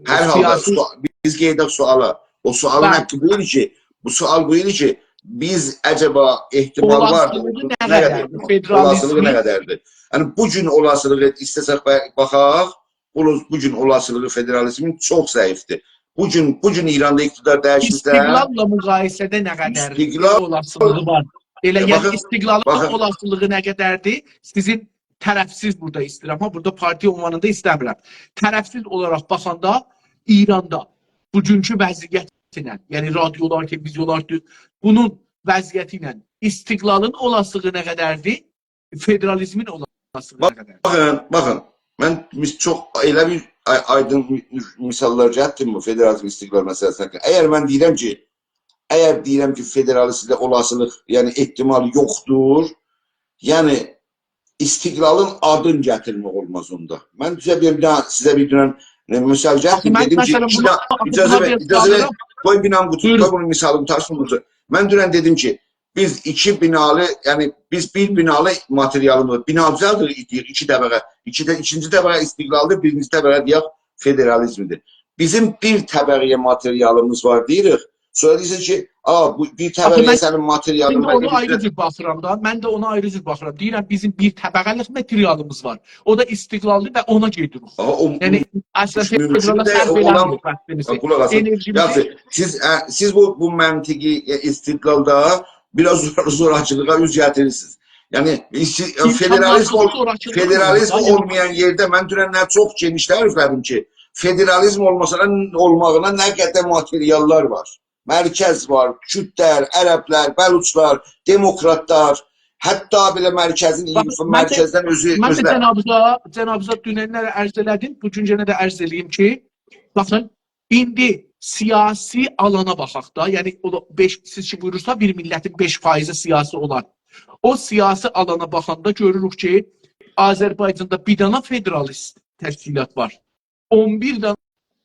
هر حالدا سیاسی سو-، بیز قئییدک سوالا. او سوالین بلی. حقی بو ایدی کی، بو سوال بو ایدی کی، بیز عجبا احتمال وار، اولاسیلیغی نه نه قدر قدردیر؟ احتمال؟ اولاسیلیغی نه فدرالیزمین قدردیر؟ یعنی، بو گون اولاسیلیغی ایسته‌سک با-، باخاق، بو، بو گون اولاسیلیغی فدرالیزمین چوخ ضعیفدیر. بو گون، بو گون ایراندا اقتدار دییشیرسه، استقلال‌لا مقایسه‌ده نه قدردیر؟ استقلال، اولاسیلیغی وار. ائله، ائ، یعنی، باخین، استقلالین باخین. اولاسیلیغی نه قدردیر؟ سیزین طرفسیز بورادا ایسته‌ییرم، ها، بورادا پارتی عنوانیندا ایسته‌میرم. طرفسیز اولاراق باخاندا ایراندا بوگونکو وضعیت ایله، یعنی رادیولار، تلویزیونلار، دو-، بونون وضعیتی ایله استقلالین اولاسیلیغی نه قدردیر؟ فدرالیزمین اولاسیلیغی نه قدردیر؟ باخین، باخین، من میس-، چوخ ائله بیر آی-، آیدین می-، مثاللار گتیردیم بو فدرالیزم، استقلال مسئله‌سینه. اگر من دئییرم کی، اگر دئییرم کی، فدرالیزمده اولاسیلیق، یعنی احتمال یوخدور، یعنی استقلالین آدینی گتیرمک اولماز اوندا. من سیزه بیر دنه، سیزه بیر دنه، ائ، مثال آخی گتیردیم. من، دئدیم کی، مثلا، ایکی بونا، دنه، آخی اجازه بونا وئر، بیر اجازه وئر. سؤالیم. قوی بیر دنه قوتو، بویورون. قوی بونو مثالیم قوتارسین، قوتارسین. من دونن دئدیم کی، بیز ایکی بنالی، یعنی بیز بیر بنالی ماتریالیمیز، بنا دوزلدیریک، ایکی طبقه، ایکی ده، ایکینجی طبقه استقلالدیر، بیرینجی طبقه دئیک فدرالیزمدیر. بیزیم بیر طبقه‌یه ماتریالیمیز وار دئییریک. سونرا دئییرسن کی، «آ، بو بیر آخی طبقه‌یه من سنین ماتریالین ایندی وار.» اونا آیری جور باخیرام دا، من ده اونا آیری جور باخیرام. دئییرم، بیزیم بیر طبقه‌لیک ماتریالیمیز وار. او دا استقلالدیر و اونا گئدیریک. آها، او یعنی، اصلا ممکن فدرالا ده، صرف او ائله‌میریک اولان، وقتیمیزی. ها، قولاق آسین. انرژیمیزی. یاخشی، سیز، ا، سیز بو، بو منطقی، ائ، استقلالدا بیر آز زور-، زوراکیلیغا اوز گتیریرسینیز. یعنی، ایستی-، ائ، فدرالیزم اول-، فدرالیزم اولمایان یئرده من دونن نه چوخ گئنیش تعریفله‌دیم کی، فدرالیزم اولماسا، اولماغینا نه قدر ماتریاللار وار. مرکز وار، کوردلر، عربلر، بلوچلار، دموکراتلار، حتی بئله مرکزین، باخ، من ده، مرکزدن اؤزو، من ده اؤزلری. جنابیزا، جنابیزا دوننلر عرض ائله‌دیم، بو گون یئنه ده عرض ائله‌ییم کی، باخین، ایندی سیاسی آلانا باخاق دا، یعنی او دا بئش، سیز کی بویورورسا، بیر میللتین بئش فایضی سیاسی اولار. او سیاسی آلانا باخاندا گؤروروک کی، آذربایجاندا بیر دنه فدرالیست تشکیلات وار. اون بیر دنه،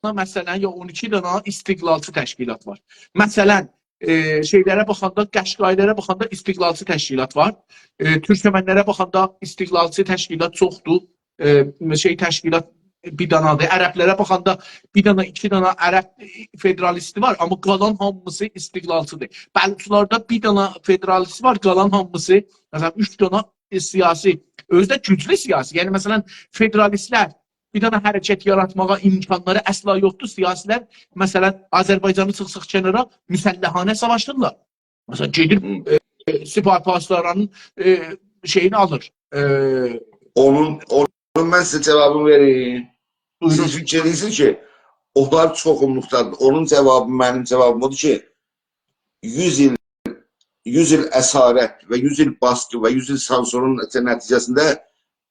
مثلا، یا اون ایکی دنه استقلالچی تشکیلات وار. مثلا، ائ، شئیلره باخاندا، قشقایی‌لره باخاندا استقلالچی تشکیلات وار. ائ، تورکمنلره باخاندا استقلالچی تشکیلات چوخدور. ائ، شئی، تشکیلات بیر دنه‌دیر. عربلره باخاندا بیر دنه، ایکی دنه عرب فدرالیستی وار، آمما قالان هامیسی استقلالچی‌دیر. بلوچلاردا بیر دنه فدرالیست وار، قالان هامیسی، مثلا، اوچ دنه، ائ، سیاسی، اؤزو ده گوجلو سیاسی. یعنی، مثلا، فدرالیستلر بیر دنه حرکت یاراتماغا امکانلاری اصلا یوخدور. سیاسی‌لر، مثلا، آذربایجانی چیخساق کنارا، مسلحانه ساواشیرلار. مثلا، گئدیر، هی. ائ، سپاه پاسدارانین، ائ، شئیینی آلیر. ائ، اونون، اونون من سیزه جاوابینی وئریم. سیز بویورون. فیکیر ائدیرسینیز کی، اونلار چوخونلوقدادیر. اونون جاوابی، منیم جاوابیم اودور کی، یوز ایل، یوز ایل اسارت و یوز ایل باسقی و یوز ایل سانسورون نتیجه‌سینده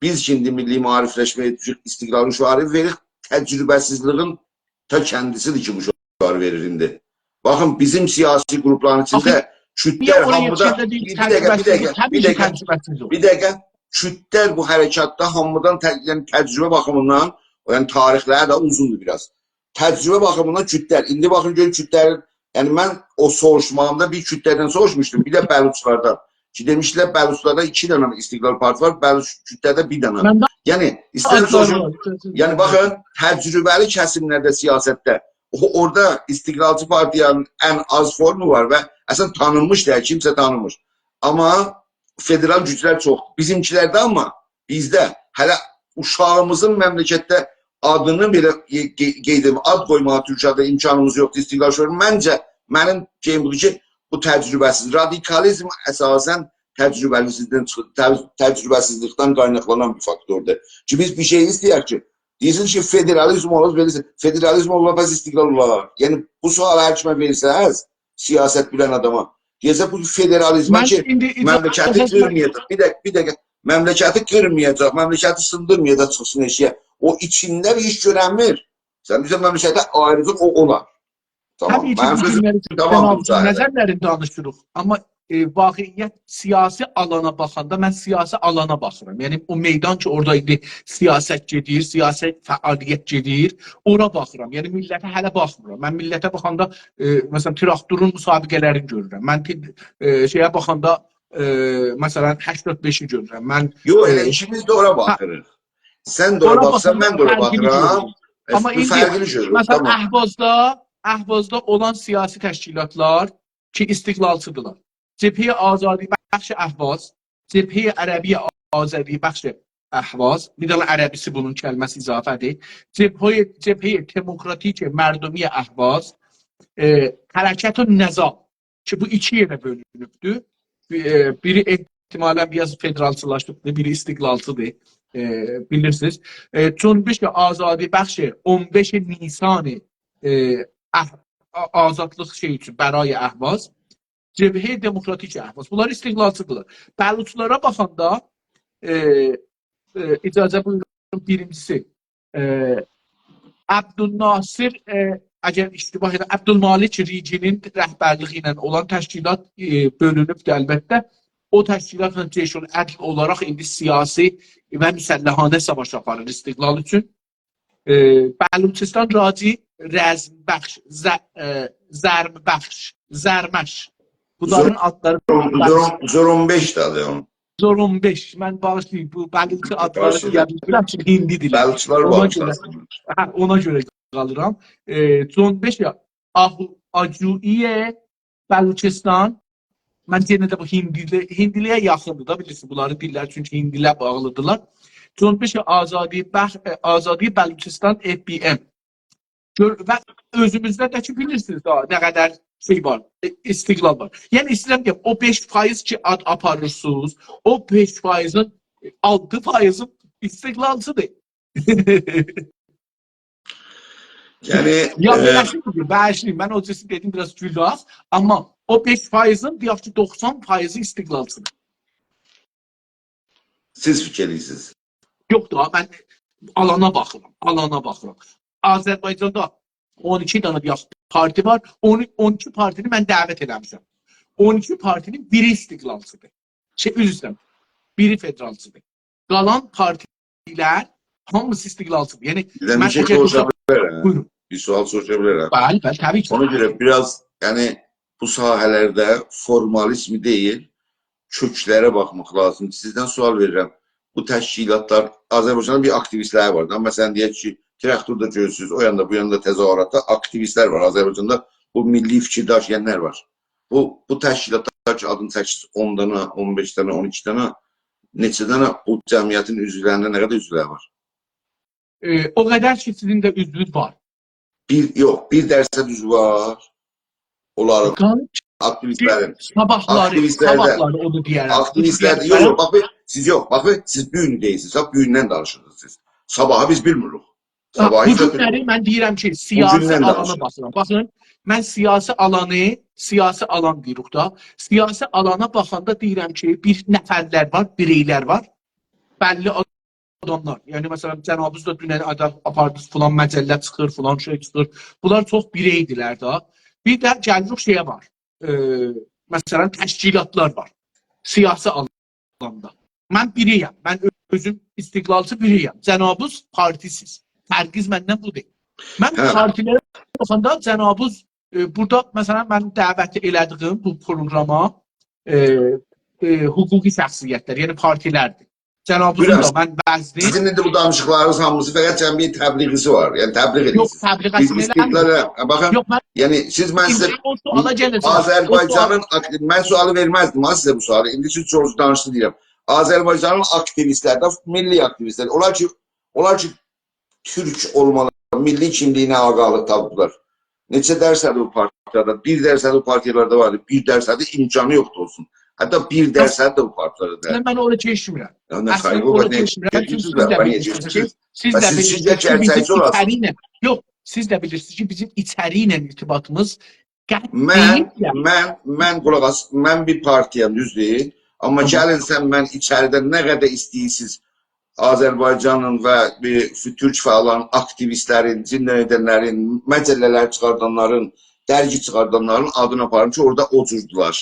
بیز کی، ایندی میللی معاریفلشمه‌یه دوشوب، استقلالین شعاری وئریریک، تجربه‌سیزلیگین تا کندیسی‌دیر کی، بو شعاری وئریر ایندی. باخین، بیزیم سیاسی قروپلارین ایچینده کوردلر هامیدا، بیر دقیقه، بیر دقیقه، بیر دقیقه، بیر دقیقه، کوردلر بو حرکتده هامیدان ت-، یعنی تجربه باخیمیندان، یعنی تاریخلری ده اوزوندور بیر آز. تجربه باخیمیندان کوردلر. ایندی باخین، گؤرون کوردلرین، یعنی من او سوروشماغیمدا بیر کوردلردن سوروشموشدوم، بیر ده بلوچلاردان. کی، دئمیشدیلر، بلوچلاردا ایکی دنه استقلال پارتی وار، بلوچ کوردلرده بیر دنه. یعنی، ایستر سوروشون، یعنی، باخین، تجربه‌لی کسیملرده سیاستده، او، اورادا استقلالچی پارتیانین ان آز فورمو وار و اصلا تانینمیش دئییل، کیمسه تانیمیر. آمما فدرال گوجلر چوخدور. بیزیمکیلرده، آمما بیزده هله اوشاغیمیزین مملکتده آدینی بئله، قئ-، قئ-، قئید ائدیم، آد قویماغا تورکیه‌ده امکانیمیز یوخدور، استقلال شعور. منجه، منیم شئییم بودور کی، بو تجربه‌سیز، رادیکالیزم اساسا تجربه‌سیزلیکدن چیخیر، تج-، تجربه‌سیزلیکدن قایناقلانان بیر فاکتوردور. کی، بیز بیر شئی ایسته‌یک کی، دئییرسینیز کی، فدرالیزم اولار، بئله فدرالیزم اولار، پس استقلال اولار. یعنی، بو سؤالی هر کیمه وئرسز، سیاست بیلن آداما، دئیه‌جک، بو فدرالیزم کی، ایندی اجازه مملکتی قیرمایاجاق. بیر دقیقه، بیر دقیقه. مملکتی قیرمایاجاق، مملکتی سیندیرمایاجاق، چیخسین ائشیگه. او ایچینده بیر ایش گؤرنمیر. سن دئییرسن، مملکتی آییراجاق، او اولار. تامام، طبیعی کی، منیم بو سؤزوم گونلری تامام، جناب، مصاحبه. نظرلرین دانیشیریق. آمما، ائ، واقعیت، سیاسی آلانا باخاندا، من سیاسی آلانا باخیرام. یعنی، او میدان کی، اورادا ایندی سیاست گئدیر، سیاسی فعالیت گئدیر، اورا باخیرام. یعنی، میللته هله باخمیرام. من میللته باخاندا، ائ، مثلا، تراکتورون مسابقه‌لرینی گؤرورم. من تی-، ائ، شئیه باخاندا، ائ، مثلا، هشتاد بئشی گؤرورم. من، یوخ، ائله ائ، ایکیمیز ده اورا هه، باخیریق. سن ده اورا اورا باخسان، باخیرام، من ده اورا فرقلی باخیرام. گؤرورم. آمما ائ، ایندی، فرقلی گؤرورم، مثلا، تامام. اهوازدا، اهوازدا اولان سیاسی تشکیلاتلار کی، استقلالچی‌دیرلار. جبهه آزادی بخش اهواز، جبهه عربی آزادی بخش اهواز، بیر دنه عربی‌سی بونون کلمه‌سی اضافه‌دیر. جبهه، جبهه دموکراتیک مردمی اهواز، ائ، حرکت نزا، کی، بو ایکی یئره بؤلونوبدور. بی-، ائ، بیری احتمالا بیر آز فدرالچیلاشیبدیر، بیری استقلالچی‌دیر، ائ، بیلیرسینیز. ائ، جنبش آزادی بخش اون بئش نیسان، ائ، اه-، آ-، آزادلیق شئی اوچون، برای اهواز. جبهه دموکراتیک اهواز. بونلار استقلالچی‌دیرلار. بلوچلارا باخاندا، ائ، ائ، اجازه بویورون، بیرینجی‌سی، ائ، عبدالناصر، ائ، اگر اشتباه ائدم، عبدالمالک ریگی‌نین رهبرلیگی ایله اولان تشکیلات، ائ، بؤلونوبدور البته. او تشکیلاتلا جیش‌العدل اولاراق ایندی سیاسی و مسلحانه ساواش آپاریر استقلال اوچون. ائ، بلوچستان راجی رزم‌بخش، ز-، ائ، زرم‌بخش، زرمش. بونلارین زور-، آدلاری زور-، زور اون بئش ده آدی اونون. زور اون بئش. من باغیشلایین، بو بلوچی آدلاری باغیشلایین. دئیه بیلمیرم، چونکی هیندی‌دیرلر. بلوچلار اونا گؤره، باغیشلاسین. هه، اونا گؤره قالیرام. ائ، جنبش آهو-، آجویی بلوچستان. من یئنه ده بو هیندی‌لی-، هیندی‌لی‌یه یاخیندیر دا، بیلیرسینیز، بونلارین دیللری چونکی هیندی‌له باغلی‌دیرلار. جنبش آزادی بخ-، ائ، آزادی بلوچستان، اف بی ام. گؤر-، و اؤزوموزده ده کی، بیلیرسینیز دا، نه قدر شئی وار، ائ، استقلال وار. یعنی، ایسته‌ییرم دئیم، او بئش فایز کی، آد آپاریرسینیز، او بئش فایزین آلتی فایزی استقلالچی‌دیر. یعنی، یا، ائ، بئله‌سی بودور، بلکه من او جورسو دئدیم، بیر آز گولداز، آمما او بئش فایزین، دئیک کی، دوخسان فایزی استقلالچی‌دیر. سیز فیکیر ائدیرسینیز؟ یوخ دا، من آلانا باخیرام، آلانا باخیرام. آذربایجاندا اون ایکی دنه، دئیک، پارتی وار، اون، اون ایکی پارتینی من دعوت ائله‌میشم. اون ایکی پارتینین بیری استقلالچی‌دیر. شئی، عذر ایسته‌ییرم، بیری فدرالچی‌دیر. قالان پارتیلر هامیسی استقلالچی‌دیر. یعنی، بیزدن من بیر شئی اگر سوروشا دوشا-، بیلرم؟ بویورون. بیر سؤال سوروشا بیلرم؟ بلی، بلی، طبیعی کی. اونا گؤره بیر آز، یعنی، بو ساحه‌لرده فورمالیزم دئییل، کؤکلره باخماق لازیمدیر. سیزدن سؤال وئریرم. بو تشکیلاتلار، آذربایجاندا بیر آکتیویستلری وار دا. مثلا، دئیک کی، تراکتوردا گؤرورسونوز، او یاندا، بو یاندا تظاهراتدا آکتیویستلر وار. آذربایجاندا بو میللی فیکیر داشییانلار وار. بو، بو تشکیلاتلار کی، آدینی چکیرسینیز، اون دنه، اون بئش دنه، اون ایکی دنه، نئچه دنه بو جمعیتین عضولرینده نه قدر عضولری وار؟ ائ، او قدر کی، سیزین ده عضووز وار. بیر، یوخ، بیر درصد عضو وار. اونلارین، قالیر کی، آکتیویستلرین، صاباحلاری، آکتیویستلرده، صاباحلاری اونو دئیه‌رم. آکتیویستلرده، یوخ، یوخ، باخ، سیز یوخ، باخ، سیز بو گون دئییرسینیز، باخ، بو گوندن دانیشیرسینیز سیز. صاباحی بیز بیلمیریک. ها، صاباحی بو گونلری من دئییرم کی، سیاسی آلانا دانیشیریق. باخیرام. باخین، من سیاسی آلانی، سیاسی آلان دئییریک دا، سیاسی آلانا باخاندا دئییرم کی، بیر نفرلر وار، بیرئیلر وار، بللی آداملار. یعنی، مثلا، جنابینیز دا دونن آدام آپاردینیز، فلان مجله چیخیر، فلان شئی چیخیر. بونلار چوخ بیرئی‌دیرلر دا. بیر ده گلیریک شئیه وار. ائ، مثلا، تشکیلاتلار وار. سیاسی آلاندا. من بیرئیم. من اؤ-، اؤزوم استقلالچی بیرئیم. جنابینیز پارتی‌سیز. فرقینیز مندن بودور. من، هه، پارتیلره باخاندا جنابینیز، ائ، بورادا، مثلا، من دعوت ائله‌دیگیم بو پروگراما، ائ، ائ، حقوقی شخصیتلر، یعنی پارتیلردیر. جنابیزین دا، من وزنی... سیزین ایندی بو دانیشیقلارینیز هامیسی فقط جنبه‌ی تبلیغیسی وار. یعنی تبلیغ ائدیرسینیز. یوخ، تبلیغ اصلینده ائله‌میرم. باخین، یعنی سیز، من سیزه... ایندی او سؤالا گله‌جم. آذربایجانین آکتی-، من سؤالی وئرمزدیم ها سیزه بو سؤالی. ایندی سیز چوخ دانیشدینیز دئییرم. آذربایجانین آکتیویستلری ده، میللی آکتیویستلر، اونلار کی، اونلار کی تورک اولمالی، میللی کیملیگینه آقالیق تاپیبلار. نئچه درصد او پارتییادا؟ بیر درصد او پارتییالاردا واردی. بیر درصدی امکانی یوخدور اولسون. حتی بیر درصد ده او پارتییالاردا دئییل. من اونا کئشمیرم. یا نه، اصلینده خیر، او اونا نه کئشمیرم. چونکی دئییرسینیز، سیز ده بیلیرسینیز کی، سیز ده بیلیرسینیز کی، بیزیم ایچری ایله، یوخ، سیز ده بیلیرسینیز کی، بیزیم ایچری ایله ارتباطیمیز قطع دئییل. من، من، من، قولاق آس، من بیر پارتییام، دوزدور؟ آمما گلین سن، من ایچریده نه قدر ایسته‌ییرسینیز، آذربایجانین و بیر تورک فعاللارین، آکتیویستلرین، زندان ائدنلرین، مجله‌لر چیخاردانلارین، درگی چیخاردانلارین آدینی آپارین کی، اورادا او جوردولر.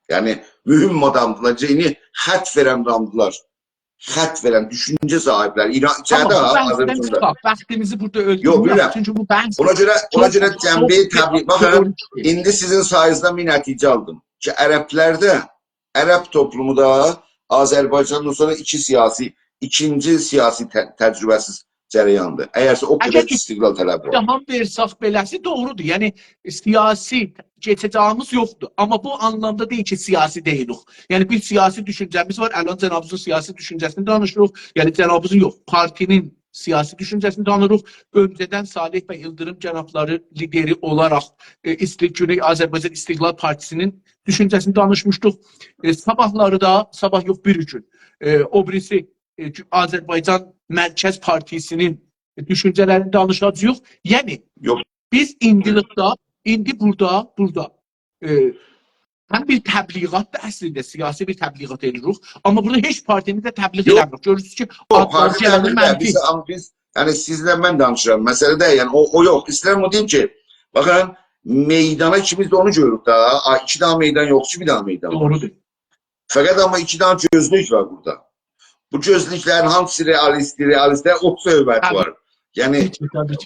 یعنی، مهم آدامدیلار، یعنی خط وئرن آدامدیلار. خط وئرن، دوشونجه صاحیبلری. ایران، ایچریده، آذربایجاندا. تامام، بو بحثدن چیخاق. واختیمیزی بورادا اؤلدورمه‌یک. یوخ، بیلیرم. چونکی بو بحث... اونا گؤره، اونا گؤره جنبه‌ی تبلیغ، باخین، تئوریک شئی. ایندی سیزین سایینیزدان بیر نتیجه آلدیم کی، عربلرده، عرب توپلومو دا آذربایجاندان سونرا ایکی سیاسی، ایکینجی سیاسی ت-، تجربه‌سیز جریاندیر. اگرسه او قدر استقلال طلب وار. جهان وئرساق بئله‌سی دوغرودور. یعنی، سیاسی کئچه‌جه‌ییمیز یوخدور. آمما بو آنلامدا دئییل کی، سیاسی دئییلیک. یعنی، بیر سیاسی دوشونجه‌میز وار. الان جنابیزین سیاسی دوشونجه‌سینی دانیشیریق. یعنی، جنابیزین یوخ، پارتی‌نین سیاسی دوشونجه‌سینی دانیشیریق. اؤنجه‌دن صالح بی ایلدیریم جنابلاری لیدری اولاراق، ائ، ایستی-، گونئی آذربایجان ایستیقلال پارتی‌سینین دوشونجه‌سینی دانیشمیشدیق. ائ، صاباحلاری دا، صاباح یوخ، بیری گون، ائ، او بیریسی، ائ، آذربایجان مرکز پارتی‌سینین دوشونجه‌لرینی دانیشاجاغیق. یعنی، یوخ. بیز ایندیلیکده، ایندی بورادا، بورادا، ائ، هم بیر تبلیغاتدیر اصلینده، سیاسی بیر تبلیغات ائدیریک. آمما بورادا هئچ پارتی‌نی ده تبلیغ ائله‌میریک. گؤرورسونوز کی، آدلاری گلنده منفی. بیز، آمما بیز، یعنی سیزله من دانیشیرام، مسئله دئییل. یعنی او، او یوخ. ایسته‌ییرم اونو دئییم کی، باخین، میدانا ایکیمیز ده اونو گؤروروک ده. آ، ایکی دنه میدان یوخ کی، بیر دنه میدان وار. دوغرودور. فقط آمما ایکی دنه گؤزلوک وار بورادا. بو گؤزلوکلرین هانسی رئالیستدیر، رئالیست دئییل، او صحبت وار. یعنی،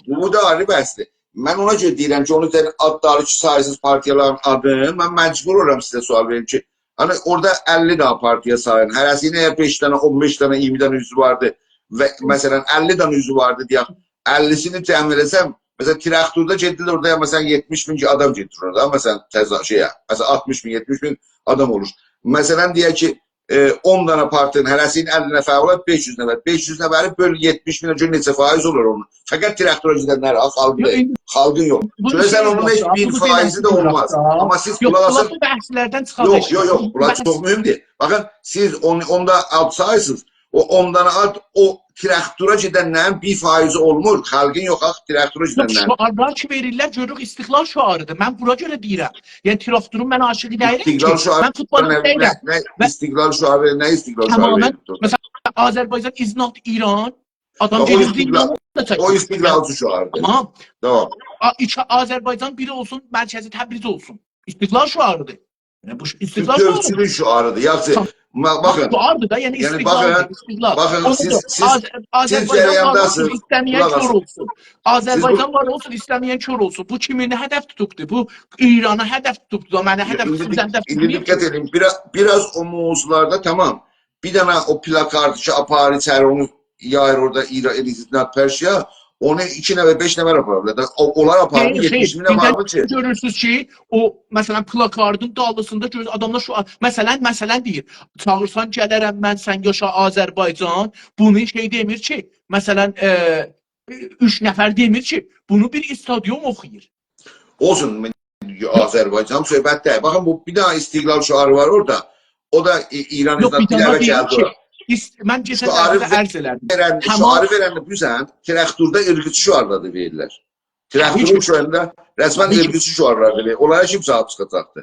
بو دا آیری بحثدیر. من اونا گؤره دئییرم کی، اونو سن آدلاری کی، ساییرسینیز پارتییالارین آدینی، من مجبور اولورام سیزه سؤال وئریم کی، هانی اورادا اللی دنه پارتییا سایین، هره‌سینین اگر بئش دنه، اون بئش دنه، اییرمی دنه عضوو واردی و، مثلا، اللی دنه عضوو واردی دئیک، اللی‌سینی جمع ائله‌سم، مثلا، تراکتوردا گئدیرلر اورادا، مثلا، یئتمیش مین آدام گئدیر اورادا، مثلا، تزا-، شئیه، مثلا، آلتمیش مین، یئتمیش مین آدام اولور. مثلا، دئیک کی، ائ، اون دنه پارتی‌نین هره‌سینین اللی نفری اولار، بئش یوز نفر. بئش یوز نفری بؤل یئتمیش مینه گؤر نئچه فایز اولار اونون. فقط تراکتورا گئدنلر، ها، خالقین یوخ، دئییل. ایندی خالقین یوخ. بونو گؤرورسن، اونون هئچ بیر فایزی ده اولماز. آمما سیز قولاق آسین. یوخ، بورادا بحثلردن چیخاق. یوخ، یوخ، یوخ، بورا چوخ مهمدور. باخین، سیز اونو، اوندا آد ساییرسینیز. او اون دنه آد، او تراکتورا گئدنلرین بیر فایزی اولمور. خالقین یوخ، آخی تراکتورا گئدنلرین. یوخ، شعارلار کی وئریرلر، گؤروروک ایستیقلال شعاریدیر. من بورا گؤره دئییرم. یعنی، تراکتورون من عاشیقی دئییلم کی. ایستیقلال شعاری... من فوتبالیست دئییلم. نه، نه، ایستیقلال شعاری، نه ایستیقلال شعاری وئریب دورور؟ مثلا، Azerbaijan is not Iran. آدام گئدیر زنداندا چکیر. او ایستیقلالچی شعاریدیر. تامام. تامام. آ، ایکی آذربایجان بیر اولسون، مرکزی تبریز اولسون. ایستیقلال شعاریدیر. یعنی، بو ش-، ایستیقلال شعاریدیر. تورک دؤولتچولوک شعاریدیر. یاخشی، تامام. باخین. باخ، شعاریدیر دا، یعنی، یعنی، ایستیقلال، باخین، ایستیقلال. باخین، سیز، سیز، آذ-، سیز آذربایجان وار اولسون، جریانداسینیز. ایسته‌مه‌ین کور اولسون. قولاق آسین. آذربایجان وار اولسون، ایسته‌مه‌ین کور اولسون. بو کیمینی هدف توتوبدور؟ بو ایرانی هدف توتوبدور، منی هدف توتوبدور، سیزی هدف توتوبدور. ایندی دقت ائدین، بیر آز، بیر آز او موضوعلاردا تامام. بیر دنه او پلاکاردی کی، آپاریر ایچری، اونو یاییر اورادا ایرا-، ائلیت ناتپرشیا، اونو ایکی نفر، بئش نفر آپارا بیلر. او، اونلار آپارمیر، خیر، خیر. یئتمیش مین آپارمیر کی. گؤرورسونوز کی، او، مثلا، پلاکاردین دالیسیندا گؤرورسونوز، آداملار شو، مثلا، مثلا دئییر، «چاغیرسان گلرم من، سن یاشا آذربایجان.» بونو شئی دئمیر کی، مثلا، ائ، اوچ نفر دئمیر کی، بونو بیر استادیوم اوخویور. اولسون، آذربایجان صحبت دئییل. باخین، بو بیر دنه ایستیقلال شعاری وار اورادا. او دا ای-، ایران... یوخ، ایزدان بیر دنه بیر عوه دئییل گلدی کی، اورا. ایست-، من کئچن هفته عرض ائله‌دیم. شعاری وئرنده، تامام. شعاری وئرنده، بیلیرسن، تراکتوردا ایلگیچی شعارلاری وئریرلر. تراکتورون اوچوندا رسما ایلگیچی شعارلاری وئریرلر. اونلارا کیم صاحیب چیخاجاقدی؟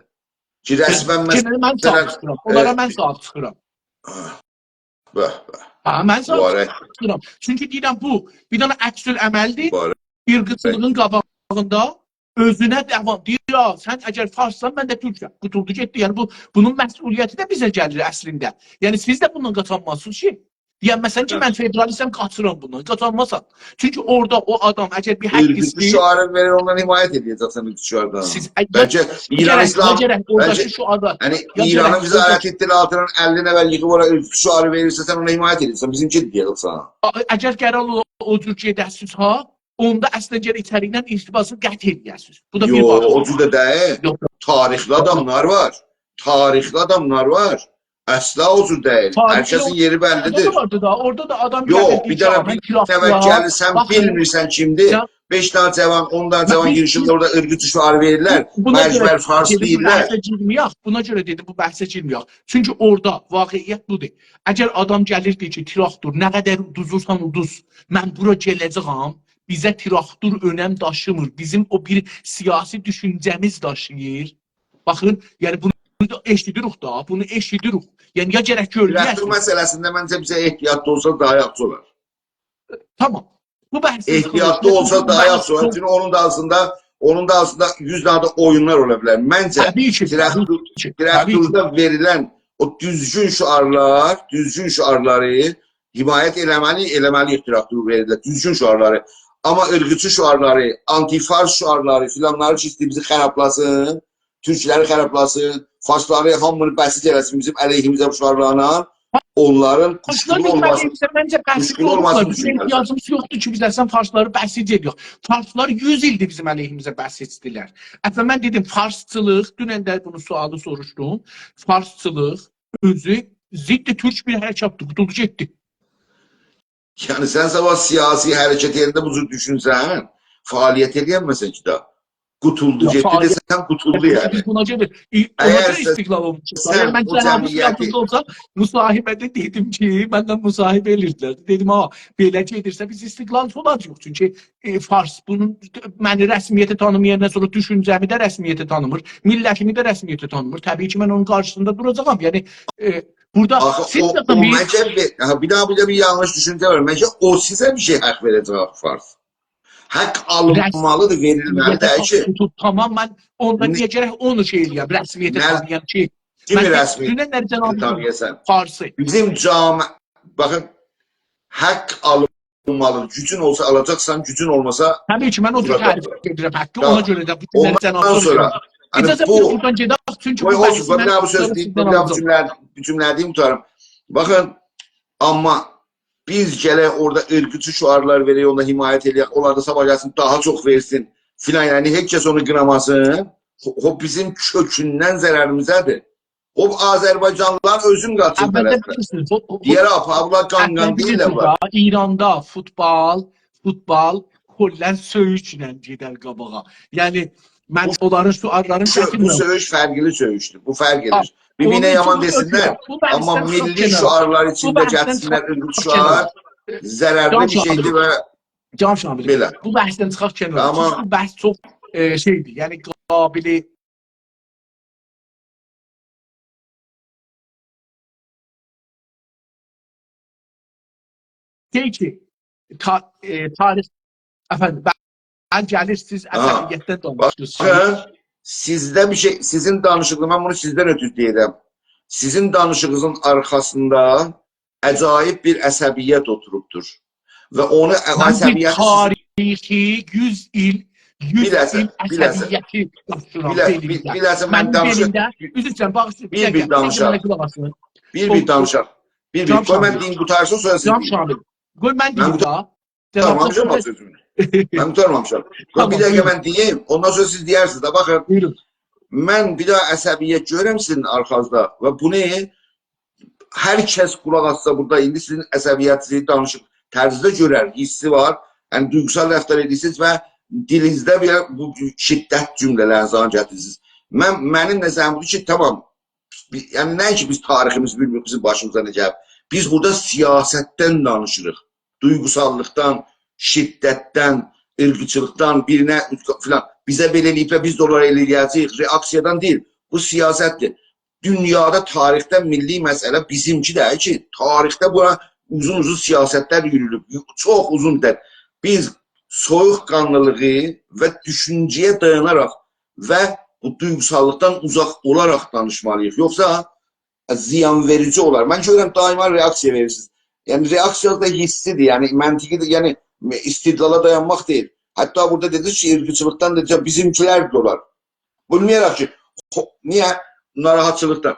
کی، رسما... من صاحیب چیخیرام. اونلارا من صاحیب چیخیرام. به، به. ها، من صاحیب چیخیرام. چونکی دئییرم، بو بیر دنه عکس‌العملدیر. ایلگیچیلیگین قاباغیندا اؤزونه داوام. دئییر، «یا، سن اگر فارسسان، من ده تورکم.» قوتولدو گئتدی. یعنی، بو، بونون مسئولیتی ده بیزه گلیر اصلینده. یعنی، سیز ده بوندان قاچانمازسینیز کی. دئیم مثلا کی، هه، من فدرالیستم، قاچیرام بوندان. قاچانماسان. چونکی اورادا او آدام اگر بیر حق، عیرقچی ایسته‌ییر، شعاری وئریر، اوندان حمایت ائده‌جکسن عیرقچی شعاردان. سیز، ای، بلکه یا ایران گرک، اسلام، یا گرک اورادا بلکه، کی شعارلار، یعنی یا ایرانین گرک بیزه اورادا آیت ائتدیگی آلتیران اللی نفر ییغیب اورا عیرقچی شعاری وئریرسه، سن اونا حمایت ائدیرسن، بیزیمکی دئیه‌جک سنه. آ، اگر قرار اولا او جور گئده‌سیز ها، اوندا اصلینده گرک ایچریدن ارتباطینی قطع ائله‌یه‌سیز. بو دا بیر، یوخ، باشقا، او جور ده دئییل. یوخ، یوخ. تاریخلی آداملار وار. تاریخلی آداملار وار. اصلا او جور دئییل. هر، تاریخلی، کسین یئری اورادا دا بللیدیر. واردی دا، اورادا دا آدام، یوخ، گلیر، بیر دئییر کی، دنه «من بیر تیراقچی‌یام.» نفر گلیر، سن باخین، بیلمیرسن کیمدیر. سن بئش دنه جوان، اون دنه جوان، بیر، گیریشیرلر اورادا عیرقچی شعاری وئریرلر. بو، بونا گؤره، مجبور فارس دئدیم، بو دئییرلر. بحثه گیرمه‌یک. بونا گؤره دئدیم، بو بحثه گیرمه‌یک. چونکی اورادا واقعیت بودور. اگر آدام گلیر، دئییر کی، «تیراکتور، نه قدر اودوزورسان اودوز، من بورا گله‌جه‌یم، بیزه تیراکتور اؤنم داشیمیر، بیزیم او بیر سیاسی دوشونجه‌میز داشیییر.» باخین، یعنی بونو دا ائشیدیریک دا، بونو ائشیدیریک. یعنی یا گرک گؤروله‌سین. تیراکتور مسئله‌سینده منجه بیزه احتیاطلی اولسا داها یاخشی اولار. تامام. بو بحثین احتیاطلی اولسا داها یاخشی اولار. چونکی اونون دا آلتیندا، اونون دا آلتیندا یوز دنه ده اویونلار اولا بیلر. منجه، طبیعی کی، تیراکتور، طبیعی کی، طبیعی کی. تیراکتوردا وئریلن او دوزگون شعارلار، دوزگون شعارلاری حمایت ائله‌مه‌لی، ائله‌مه‌لی تیراکتور وئریلر، دوزگون شعارلاری. آمما عیرقچی شعارلاری، آنتی‌فارس شعارلاری فیلانلاری کی، ایسته‌ییر بیزی خرابلاسین، تورکلری خرابلاسین، فارسلاری هامینی بسیج ائله‌سین بیزیم علیهیمیزه بو شعارلارلا، اونلارین قوشقولو اولماسین. فارسلار بیزیم علیهیمیزه بسیج ائله‌سین. قوشقولو اولماسین، بیزیم احتیاجیمیز یوخدور کی، بیز اصلا فارسلاری بسیج ائدک. فارسلار یوز ایلدیر بیزیم علیهیمیزه بسیجدیلر. اصلا من دئدیم، فارسچیلیق، دونن ده بونو سؤالی سوروشدوم. فارسچیلیق اؤزو ضد تورک بیر حرکتدیر، قوتولدو گئتدی. یعنی سن صاباح سیاسی حرکت یئرینده بو جور دوشونسن، فعالیت ائلیه‌نمه‌سن کی دا. قوتولدو گئتدی دئسن، قوتولدو یعنی. بونا گؤره، ای، اونا گؤره استقلال اولموش. اگر سن، یعنی، من او جنابیز جمعیتی، یادینیزدا اولسا، مصاحبه‌ده دئدیم کی، منن مصاحبه ائدیردیلر. دئدیم، «ها، بئله گئدیرسه بیز استقلالچی اولاجاغیق.» چونکی، ائ، فارس بونون، منی رسمیته تانیمایاندان سونرا دوشونجه‌می ده رسمیته تانیمیر، میللتیمی ده رسمیته تانیمیر. طبیعی کی، من اونون قارشیسیندا دوراجاغام. یعنی، ائ، بورادا آخی سیز او، او بیر، منجه بیر، ها، بیر داها بورادا بیر یانلیش دوشونجه وار. منجه او سیزه بیر شئی حق وئره‌جک فارس. حق آلینمالیدیر، وئریلمه‌لیدیر کی. تامام، من اوندا نه، نییه گرک اونو شئی ائله‌یم، رسمیته تانییام کی؟ کیمی رسمیته تانییاسان؟ فارسی. بیزیم جامعه، باخین، حق آلینمالیدیر. گوجون اولسا آلاجاقسان، گوجون اولماسا... طبیعی کی، من او جور تعریف ائدیرم حقی، اونا گؤره ده بو گونلری جنابیزا سوروشورام. اجازه وئرین، بورادان گئدک، چونکی بو بحثی من سیزدن آلاجاغام. قوی، قوی، قوی، بیر داها بو جمله، بو جمله‌نی دئییم، قوتاریم. باخین، آمما بیز گلک اورادا عیرقچی شعارلار وئرک، اوندا حمایت ائله‌یک، اونلار دا صاباح گلسین، داها چوخ وئرسین فیلان، یعنی هئچ کس اونو قیناماسین. خو، خو، بیزیم کؤکوندن ضرریمیزه‌دیر. او آذربایجانلیلار اؤزون قاچیرلار اصلینده. دئیه‌رم، آپاریبلار قان-قان دئییللر بونلار. ایراندا فوتبال، فوتبال کلاً سؤیوشله گئدر قاباغا. یعنی، من اونلارین شعارلارینی گتیرمیرم. بو سؤیوش فرقلی سؤیوشدور. بو فرق ائدیر. بیر-بیرینه یامان دئسینلر، آمما میللی شعارلار ایچینده گتیرسینلر، عیرقچی شعار ضررلی بیر شئیدیر و... جناب شامل، بو بحثدن چیخاق کنارا. تامام. چونکی بو بحث چوخ، ائ، شئیدیر، یعنی قابل دئییل کی، تا، ائ، تاریخ، افندیم، بلی، گلیر سیز عصبیتدن دانیشیرسینیز. باخین، سیزده بیر شئی، سیزین دانیشیغینیز، من بونو سیزدن اؤتورو دئییرم. سیزین دانیشیغینیزین آرخاسیندا عجایب بیر عصبیت اوتوروبدور. و اونو، او عصبیتی سیز... من بیر تاریخی یوز ایل، یوز ایل عصبیتی داشیییرام بئلیمده. بیر لحظه، بیر لحظه، من دانیشیم. منیم بئلیمده، عذر ایسته‌ییرم، باغیشلایین، بیر دقیقه، بیر دانیشاق. بیر دقیقه، بیر دانیشاق. بیر، بیر دانیشاق. بیر، بیر، قوی من دئییم، قوتارسین، سونرا سیز دئیین. جناب شامل، قوی من دئییم دا. قوتارمامیشام سؤزومو. من قوتارمامیشام. قوی بیر دقیقه من دئییم، اوندان سونرا سیز دئیرسینیز ده، باخین. بویورون. من بیر داها عصبیت گؤرورم سیزین آرخانیزدا و بونو هر کس قولاق آسسا بورادا ایندی سیزین عصبیتینیزی دانیشیق طرزده گؤرر، حیسی وار. یعنی دویغوسال رفتار ائدیرسینیز و دیلینیزده بیر بو شدت جمله‌لرینیزی گتیریرسینیز. من، منیم نظریم بودور کی، تامام، بی، یعنی نه کی بیز تاریخیمیزی بیلمیریک، بیزیم باشیمیزا نه گلیب. بیز بورادا سیاستدن دانیشیریق. دویغوساللیقدان، شدتدن، عیرقچیلیقدان، بیرینه فیلان. بیزه بئله ائله‌ییبلر، بیز ده اونلارا ائله‌یه‌جه‌ییک. رئاکسیادان دئییل. بو سیاستدیر. دونیادا تاریخده میللی مسئله بیزیمکی دئییل کی، تاریخده بورا اوزون-اوزون سیاستلر یورولوب، چوخ اوزون مدت. بیز سویوق‌قانلیلیغی و دوشونجه‌یه دایاناراق و بو دویغوساللیقدان اوزاق اولاراق دانیشمالی‌ییق. یوخسا زیان وئریجی اولار. من گؤرورم، دائما رئاکسیا وئریرسینیز. یعنی، رئاکسیاسی دا حسی‌دیر، یعنی، منطقی‌دیر، یعنی، استدلالا دایانماق دئییل. حتی بورادا دئدینیز کی، عیرقچیلیقدان دا بیزیمکیلر ده اولار. بیلمیرم کی، خو-، نییه ناراحتچیلیقدان؟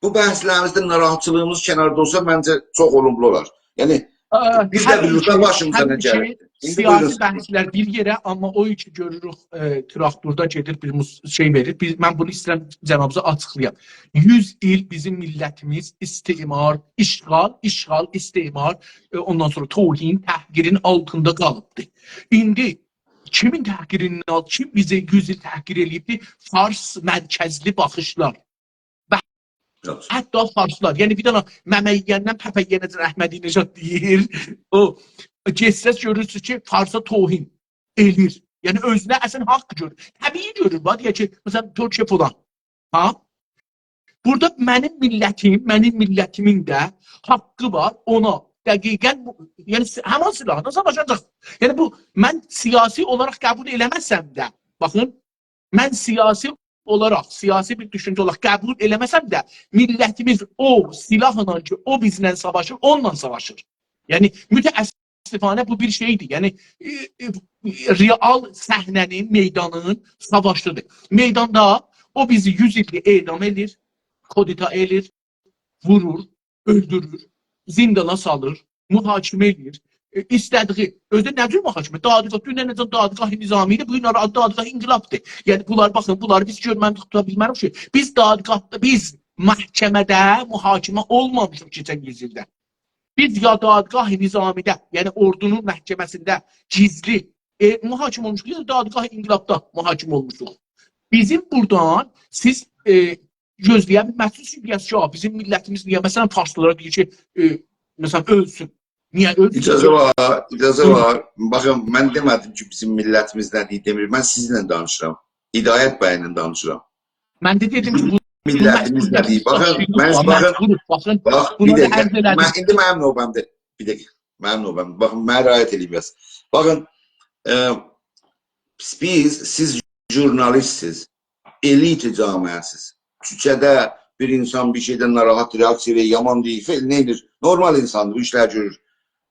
بو بحثلریمیزده ناراحتچیلیغیمیز کناردا اولسا، منجه چوخ اولوملو اولار. یعنی، آ، بیر ده هر بیلیریک ایکی، باشیمیزا هر نه ایکی گلیر. ایندی سیاسی بویورون. بحثلر بیر یئره، آمما او کی گؤروروک، ائ، تراکتوردا گئدیر، بیر موس-، شئی وئریر. بیز، من بونو ایسته‌ییرم جنابینیزا آچیقلایام. یوز ایل بیزیم میللتیمیز استعمار، اشغال، اشغال، استعمار، ائ، اوندان سونرا توهین، تحقیرین آلتیندا قالیبدی. ایندی کیمین تحقیریندن آل-، کیم بیزی یوز ایل تحقیر ائله‌ییبدی؟ فارس مرکزلی باخیشلار. و یاخشی. حتی فارسلار، یعنی بیر دنه ممه یئیندن پپه یئیه‌نه‌جن احمدی‌نژاد دئییر. او، گئتسز گؤرورسونوز کی، فارسا توهین ائله‌ییر. یعنی اؤزونه اصلاً حاق گؤرور. طبیعی گؤرور، باخ، دئیک کی، مثلاً، ترکیه فلان. ها؟ بورادا منیم میللتیم، منیم میللتیمین ده حاققی وار اونا دقیقاً بو، یعنی س-، همان سلاحلا ساواشاجاق. یعنی بو، من سیاسی اولاراق قبول ائله‌مه‌سم ده، باخین، من سیاسی اولاراق، سیاسی بیر دوشونجه اولاراق قبول ائله‌مه‌سم ده، میللتیمیز او سلاحلا کی، او بیزله ساواشیر، اونونلا ساواشیر. یعنی متأسفانه بو بیر شئیدیر. یعنی، ائ، ائ، رئال صحنه‌نین، میدانین ساواشیدیر. میداندا او بیزی یوز ایلدیر اعدام ائله‌ییر، کودتا ائله‌ییر، وورور، اؤلدورور، زیندانا سالیر، محاکمه ائله‌ییر. ائ، ایسته‌دیگی، اؤزو ده نه جور محاکمه؟ دادگاه، دونن نئجه دادگاه نظامی ایدی، بو گون آرا-، دادگاه انقلابدیر. یعنی، بونلار، باخین، بونلاری بیز گؤرمه‌دیک، توتا بیلمه‌ریک کی. بیز دادگاهدا، بیز محکمه‌ده محاکمه اولمامیشیق کئچن یوز ایلده. بیز یا دادگاه نظامی‌ده، یعنی اوردونون محکمه‌سینده گیزلی، ائ، محاکمه اولموشوق، یا دا دادگاه انقلابدا محاکمه اولموشوق. بیزیم بورادان سیز، ائ، گؤزله‌یه بیلمزسینیز کی، دئیه‌سینیز کی، «آ، بیزیم میللتیمیز نییه، مثلاً، فارسلارا دئییر کی، ائ، مثلاً، اؤلسون»؟ نییه اؤلسون؟ اجازه وار، اجازه بویورون. وار. باخین، من دئمه‌دیم کی، بیزیم میللتیمیز نه دئییر، دئمیر. من سیزینله دانیشیرام. هدایت بی‌له دانیشیرام. من ده دئدیم کی، بو، بو میللتیمیز نه دئییر؟ باخین، مجبوروق، من، باخین، مجبوروق، باخین، باخ، بیر بونو دا دقیقه. عرض ائله‌دیم. من، ایندی منیم نوبه‌مدیر. بیر دقیقه. منیم نوبه‌مدیر. باخین، منه رعایت ائله‌یین بیر آز. باخین، ائ، بیز، سیز ژورنالیستسیز، الیت جامعه‌سیز. کوچه‌ده بیر اینسان بیر شئیدن ناراحت، رئاکسیا وئریر، یامان دئییر، فعل نه ائدیر؟ نورمال اینساندیر، بو ایشلری گؤرور.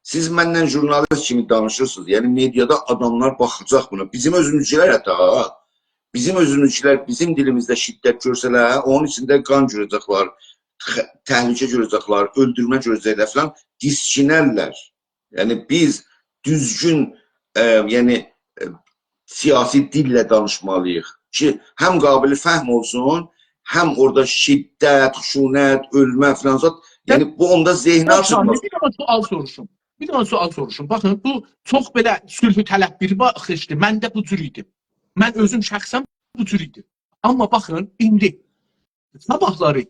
سیز منن ژورنالیست کیمی دانیشیرسینیز. یعنی، مئدیادا آداملار باخاجاق بونا. بیزیم اؤزوموزکولر حتی، ها. بیزیم اؤزوموزکولر بیزیم دیلیمیزده شدت گؤرسه‌لر، اونون ایچینده قان گؤره‌جکلر، خ-، تهلکه گؤره‌جکلر، اؤلدورمه گؤره‌جکلر فلان، دیسکینرلر. یعنی، بیز دوزگون، ائ، یعنی، ائ، سیاسی دیلله دانیشمالی‌ییق کی، هم قابل فهم اولسون، هم اورادا شدت، خشونت، اؤلمه فلان زاد. یعنی، بو اوندا ذهنی آچیلماز. بیر دنه سؤال سوروشوم. بیر دنه سؤال سوروشوم. باخین، بو چوخ بئله صلح‌طلب بیر باخیشدیر. من ده بو جور ایدیم. من اؤزوم شخصاً بو جور ایدیم. آمما باخین، ایندی صاباحلاری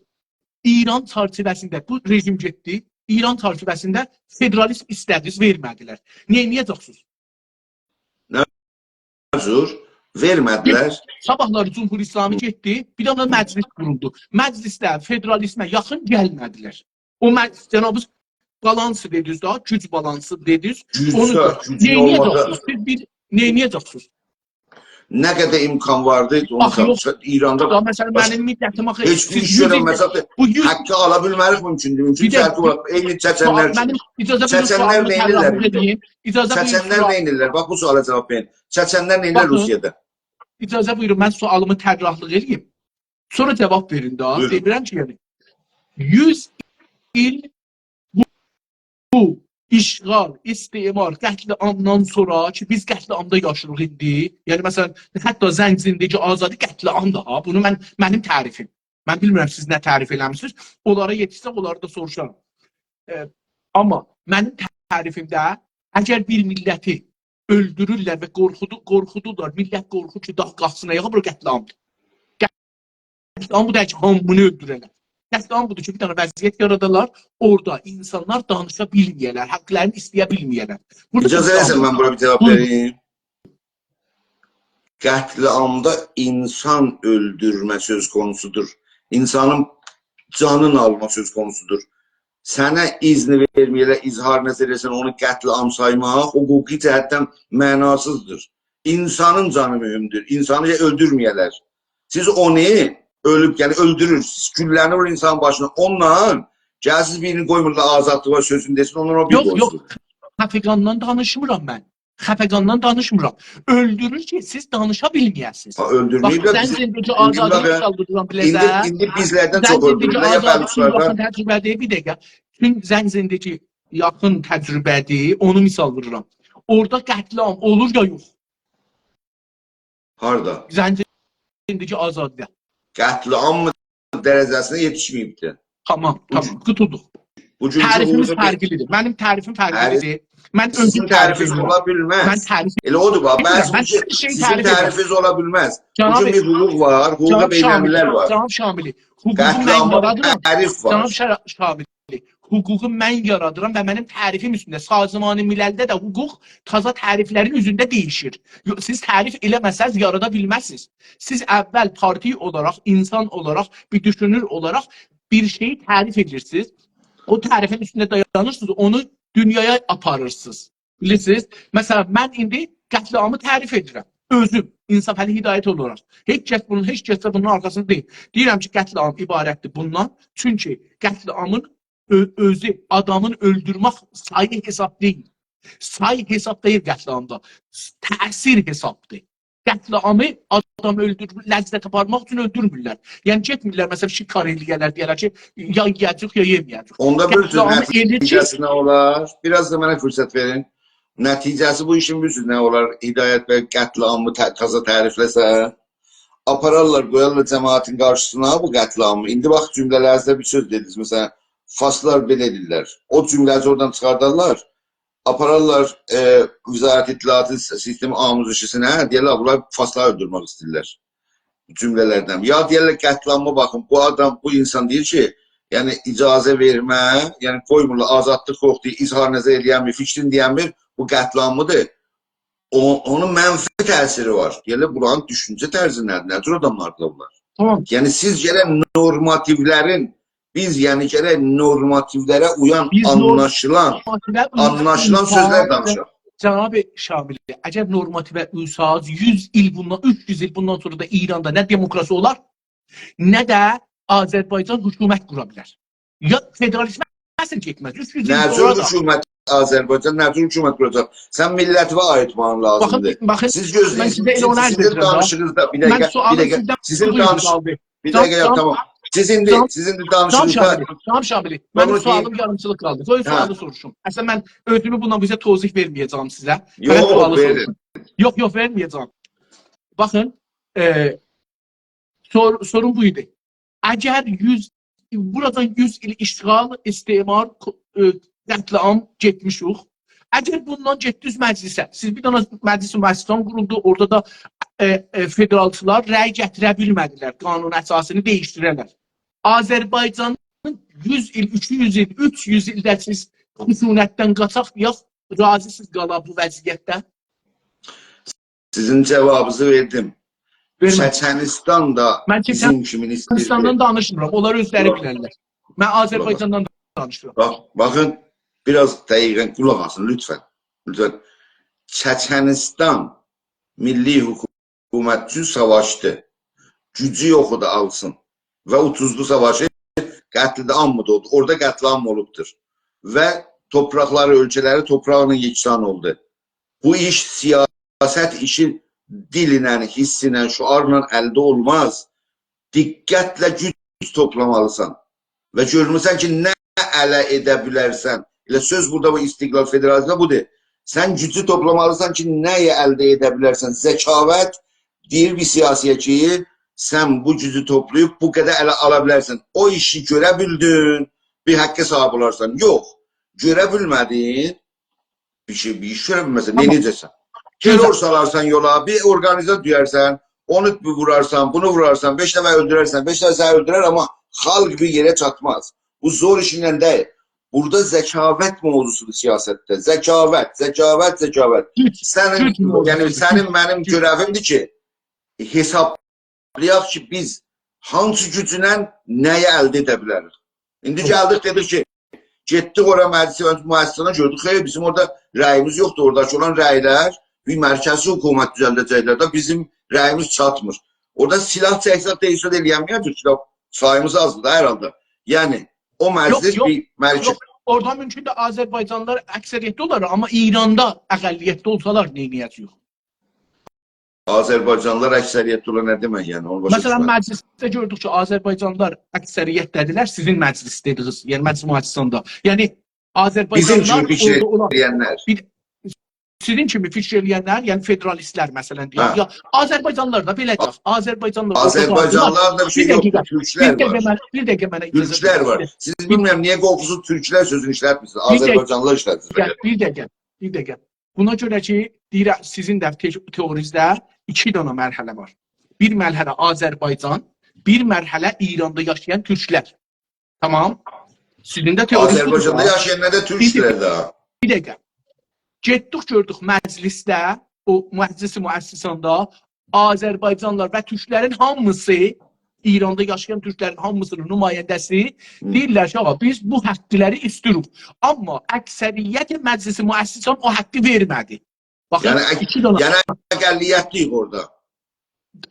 ایران چرچیوه‌سینده بو رژیم گئتدی. ایران چرچیوه‌سینده فدرالیزم ایسته‌دینیز، وئرمه‌دیلر. نه ائده‌جکسینیز؟ نه جور؟ وئرمه‌دیلر. صاباحلاری جمهوری اسلامی گئتدی، بیر دنه مجلس قورولدو. مجلسده فدرالیزمه یاخین گلمه‌دیلر. او مج-، جنابینیز بالانسی دئدینیز دا، گوج بالانسی دئدینیز. گوج اونو دا، دا، گوجون نه ائده‌جکسینیز؟ اولمادا سیز بیر، نه ائده‌جکسینیز؟ نه قدر امکان واردی، اونو آخی یوخ. ایراندا دا، مثلاً، باش-، منیم میللتیم آخی، هئچ بیر سیز ایش یوز ایلدیر، گؤرمه‌سک ده، بو یوز حقی آلا بیلمریک، مومکون دئییل. مومکون بیر دئییل، دئییل، بو، عینی چچنلر منیم، کیمی. اجازه وئرین، چچنلر سؤالیمی نه ائدیرلر؟ طراحلیق ائدیم. اجازه وئرین، چچنلر سؤال-، نه ائدیرلر؟ باخ، بو سؤالا جواب وئرین. چچنلر نه ائدیرلر باخین، روسیه‌ده؟ اجازه بویورون، من سؤالیمی طراحلیق ائدیم. سونرا جواب وئرین ده. بویورون. دئمیرم کی، یعنی، یوز ایل بو، بو اشغال، استعمار، قتل‌عامدان سونرا کی، بیز قتل‌عامدا یاشاییریق ایندی. یعنی، مثلاً، حتی زنجیره‌ده‌کی آزادی قتل‌عامدیر ها. بونو من، منیم تعریفیم. من بیلمیرم، سیز نه تعریف ائله‌میسینیز. اونلارا یئتیشسک، اونلاری دا سوروشارام. ائ، آمما منیم تعریفیمده، اگر بیر میللتی اؤلدورورلر و قورخودو-، قورخودورلار، میللت قورخور کی، دا-، قالخسین آیاغا، بورا قتل‌عامدیر. قتل‌عام بو دئییل کی، هامینی اؤلدوره‌لر. قتل‌عام بودور کی، بیر دنه وضعیت یارادالار، اورادا اینسانلار دانیشا بیلمه‌یه‌لر، حاقلارینی ایسته‌یه بیلمه‌یه‌لر. بورادا بوجور قتل‌عام. اجازه وئرسن، من بورا بیر جواب وئریم؟ بویورون. قتل‌عامدا اینسان اؤلدورمه سؤز قونوسودور. اینسانین جانین آلما سؤز قونوسودور. سنه اذن وئرمه‌یه‌لر، اظهار نظر ائله‌سن، اونو قتل‌عام سایماق حقوقی جهتدن معناسیزدیر. اینسانین جانی مهمدور. اینسانی اؤلدورمه‌یه‌لر. سیز اونو اؤلوب، یعنی اؤلدورور، سیز گولله‌نی وورور اینسانین باشینا. اونونلا گلسین بیرینی قویمورلار آزادلیغا سؤزونو دئسین، اونلار او بیر یوخ، یوخ. قویسون. خفقاندان دانیشمیرام من. خفقاندان دانیشمیرام. اؤلدورور کی، سیز دانیشا بیلمه‌یه‌سینیز. ها، اؤلدورمه‌ییبلر، باخ، بیزی زن زندگی اؤلدورموبلر. آزادی مثال ووروروم بیله‌زه. ایندی، ایندی بیزلردن زن چوخ زندگی اؤلدورورلر، یا آزادی بلوچلار وار. واخت تجربه‌دیر، بیر دقیقه. چون زن زندگی یاخین تجربه‌دیر، اونو مثال ووروروم. اورادا قتل‌عام اولور یا یوخ؟ هاردا؟ زن زندگی آزادی‌ده. قتل‌عام درجه‌سینه یئتیشمه‌ییبدی. تامام، بو تامام، قوتولدوق. بو گونکو تعریفیمیز حقوقو بیر فرقلی‌دیر. منیم تعریفیم فرقلی‌دیر. هه، من اؤزوم سیزین تعریفیم تعریفینیز اولا بیلمز. من تعریف ائله اودور، باخ، من ائدیرم، سیزین، من سیزین سیزه شئی سیزین تعریف ائدیرم. تعریفینیز اولا بیلمز. جناب، بو گون بیر حقوق وار، حقوق جناب بین‌الملل شاملی، وار. جناب شاملی، حقوقو من قتل‌عاما یارادیرام. تعریف وار. جناب شا-، شاملی، حقوقو من یارادیرام و منیم تعریفیم اوستونده. سازمان مللده ده حقوق تازا تعریفلرین اوزونده دییشیر. یو-، سیز تعریف ائله‌مه‌سز، یارادا بیلمزسینیز. سیز اول پارتی اولاراق، اینسان اولاراق، بیر دوشونور اولاراق بیر شئیی تعریف ائدیرسینیز. او تعریفین اوستونده دایانیرسینیز، اونو دونیایا آپاریرسینیز. بیلیرسینیز؟ مثلا، من ایندی قتل‌عامی تعریف ائدیرم. اؤزوم، انصافعلی هدایت اولاراق. هئچ کس بونون، هئچ کس ده بونون آرخاسیندا دئییل. دئییرم کی، قتل‌عام عبارتدیر بوندان. چونکی قتل‌عامین اؤ-، اؤزو، آدامین اؤلدورمک سایی حساب دئییل. سایی حساب دئییل قتل‌عامدا. تأثیر حسابدیر. قتل‌عامی آدام اؤلدورور، لذت آپارماق اوچون اؤلدورمورلر. یعنی گئتمیرلر، مثلا، شکار ائله‌یه‌لر، دئیه‌لر کی، یا یئیه‌جه‌ییک، یا یئمه‌یه‌جه‌ییک. اوندا بیلیرسینیز، قتل‌عامی ائله کی، نتیجه‌سی نه اولار؟ بیر آز دا منه فرصت وئرین. نتیجه‌سی بو ایشین، بیلیرسینیز نه اولار؟ هدایت بی قتل‌عامی ت-، تازا تعریفله‌سه، آپارارلار، قویارلار جماعتین قارشیسینا بو قتل‌عامی. ایندی باخ، جمله‌لرینیزده بیر سؤز دئدینیز، مثلا، فارسلار بئله دئییرلر. او جمله‌نی اورادان چیخاردارلار، آپارارلار، ائ، وزارت اطلاعاتین س-، سیستم آموزشی‌سینه، دئیرلر، «بونلار فارسلاری اؤلدورمک ایسته‌ییرلر.» جمله‌لردن. یا دئیرلر، قتل‌عاما باخین، بو آدام، بو اینسان دئییر کی، یعنی اجازه وئرمه، یعنی قویمورلار، آزادلیق یوخدور، اظهار نظر ائله‌ینمیر، فیکرینی دئینمیر، بو قتل‌عامی‌دیر. او، اونون منفی تأثیری وار. دئیرلر، بونلارین دوشونجه طرزی نه‌دیر، نه جور آداملاردیر بونلار؟ تامام. یعنی سیز گرک نورماتیولرین، بیز، یعنی گرک نورماتیولره اویان، بیز نور-، آنلاشیلان، نورماتیوه اویان آنلاشیلان سؤزلر اینسان دانیشاق. جناب شاملی، اگر نورماتیوه اویساز، یوز ایل بوندان، اوچ یوز ایل بوندان سونرا دا ایراندا نه دموکراسی اولار، نه ده آذربایجان حکومت قورا بیلر. یا فدرالیزمه اصل گئتمز. اوچ یوز ایل نه جور سونرا دا حکومت آذربایجان، نه جور حکومت قوراجاق؟ سن میللتیوه آییتماغین لازیمدیر. باخین، باخین، سیز گؤزله‌یین، من سیزه سیز، ایراد سیزین ائدیرم، جناب. دانیشیغینیزدا، بیر من دقیقه، سؤالیم بیر دقیقه. سیزدن سیزین بویور دانیش-، قالدی. بیر جناب، دقیقه، جناب، تامام. سیزین دئ-، جناب، سیزین ده جناب دانیشیغینیزدا شاملی، جناب شاملی، منیم سؤالیم یاریمچیلیق قالدی. قویون سؤالی سوروشوم. اصلا من اؤزومو بوندان بیزه توضیح وئرمه‌یه‌جم سیزه. یوخ، منیم سؤالی وئرین. سوروشوم. یوخ، یوخ، وئرمه‌یه‌جم. باخین، ائ، سور-، سوروم بو ایدی. اگر یوز، بورادان یوز ایل اشغال، استعمار، کو-، ائ، قتل‌عام گئتمیشیک. اگر بوندان گئتدینیز مجلسه، سیز بیر دنه مجلس مؤسسان قورولدو، اورادا دا، ائ، ائ، فدرالچیلار رأی گتیره بیلمه‌دیلر قانون اساسینی دییشدیره‌لر. آذربایجانین یوز ایل، ایکی یوز ایل، اوچ یوز ایلده سیز خشونتدن قاچاق، یوخ، راضی‌سینیز قالا بو وضعیتده؟ سیزین جاوابینیزی وئردیم. وئرمه. چچنیستان دا من بیزیم کیمین ایسته‌ییر. چچنیستاندان دانیشمیرام. اونلار اؤزلری بیلرلر. من آذربایجاندان دانیشیرام. باخ، باخین، بیر آز دقیقا قولاق آسین، لطفا. لطفا. چچنیستان میللی حکومت اوچون ساواشدی. گوجو یوخ ایدی آلسین. و اوتوزدو ساواشی، قتل‌عام دا اولدو. اورادا قتل‌عام اولوبدور. و تورپاقلاری، اؤلکه‌لری تورپاقلا یکسان اولدو. بو ایش سیاست ایشی دیلله، حیسینن، شعارلا الده اولماز. دقتله گوج توپلامالیسان. و گؤرموسن کی، نه اله ائده بیلرسن. ائله سؤز بورادا بو استقلال فدرالیزمده بودور. سن گوجو توپلامالیسان کی، نه‌یی الده ائده بیلرسن. ذکاوت دئییر بیر سیاسی‌یه کی، سن بو گوجو توپلاییب بو قدر اله آلا بیلرسن. او ایشی گؤره بیلدین، بیر حقه صاحیب اولارسان. یوخ، گؤره بیلمه‌دین، بیر شئی، بیر ایش گؤره بیلمه‌سن، تامام. نئینیه‌جکسن؟ گؤزل. ترور سالارسان یولا، بیر اورقانیزه دویارسان، اونو وورارسان، بونو وورارسان، بئش نفر اؤلدوررسن، بئش نفر سنی اؤلدورر، آمما خالق بیر یئره چاتماز. بو زور ایشینن دئییل. بورادا ذکاوت موضوعسودور سیاستده. ذکاوت، ذکاوت، ذکاوت. گوج، سنین، گوج موضوعسودور. یعنی سنین، منیم گؤره‌ویمدیر کی، حساب حسابلایاق کی، بیز هانسی گوجونن نه‌یی الده ائده بیلریک؟ ایندی، هه. گلدیک، دئدیک کی، گئتدیک اورا مجلس مؤسسه‌سینه، گؤردوک، خیر، بیزیم اورادا رأییمیز یوخدور، اوراداکی اولان رأیلر بیر مرکزی حکومت دوزلده‌جکلر ده، بیزیم رأییمیز چاتمیر. اورادا سلاح چکسک ده هئچ زاد ائلیه‌نمیه‌جک کی، ساییمیز آزدیر دا هر حالدا. یعنی، او مجلس، یوخ، یوخ، بیر مجلس، یوخ، اورادا مومکوندور آذربایجانلیلار اکثریتده اولار، آمما ایراندا اقلیتده اولسالار نئینیه‌جه‌ییک؟ آذربایجانلیلار اکثریتده اولار نه دئمک، یعنی؟ اونو باشا، مثلا، دوشمه‌دیم. مجلسده گؤردوک کی، آذربایجانلیلار اکثریتده‌دیرلر، سیزین مجلسده‌دیگینیز، یعنی مجلس مؤسسه‌سینده. یعنی بیزیم کیمی آذربایجانلیلار فیکیر اورادا اولار. ائدنلر. بیر، سیزین کیمی فیکیر ائله‌ینلر، یعنی فدرالیستلر، مثلا، دئیک. هه. یا آذربایجانلیلار دا بئله دئیک. آذربایجانلیلار اورادا اولاردیلار. آذربایجانلیلار دا بیر شئی بیر یوخدور، دقیقه، تورکلر بیر دقیقه وار. منه، بیر دقیقه منه اجازه وئرین. تورکلر وار. سیز، بیلمیرم نییه قورخورسونوز، تورکلر سؤزونو ایشلتمیرسینیز. بیر دقیقه. آذربایجانلیلار ایشلتمیرسینیز. بیر دقیقه، بیر دقیقه. بونا گؤره کی، دئییرم، سیزین ده ته-، تئوریزده ایکی دنه مرحله وار. بیر مرحله آذربایجان، بیر مرحله ایراندا یاشایان تورکلر. تامام. سیزین ده تئوریز بودور دا. آذربایجاندا یاشایانلار دا تورکلر ده. بیر دقیقه. گئتدیک، گؤردوک مجلسده، او مجلس مؤسساندا آذربایجانلیلار و تورکلرین هامیسی، ایراندا یاشایان تورکلرین هامیسینین نماینده‌سی، هی. دئییرلر کی، «آغا، بیز بو حقلری ایسته‌ییریک.» آمما اکثریت مجلس مؤسسان او حقی وئرمه‌دی. باخین، یعنی، اک-، ایکی دنه یعنی اقلیتده‌ییک اورادا.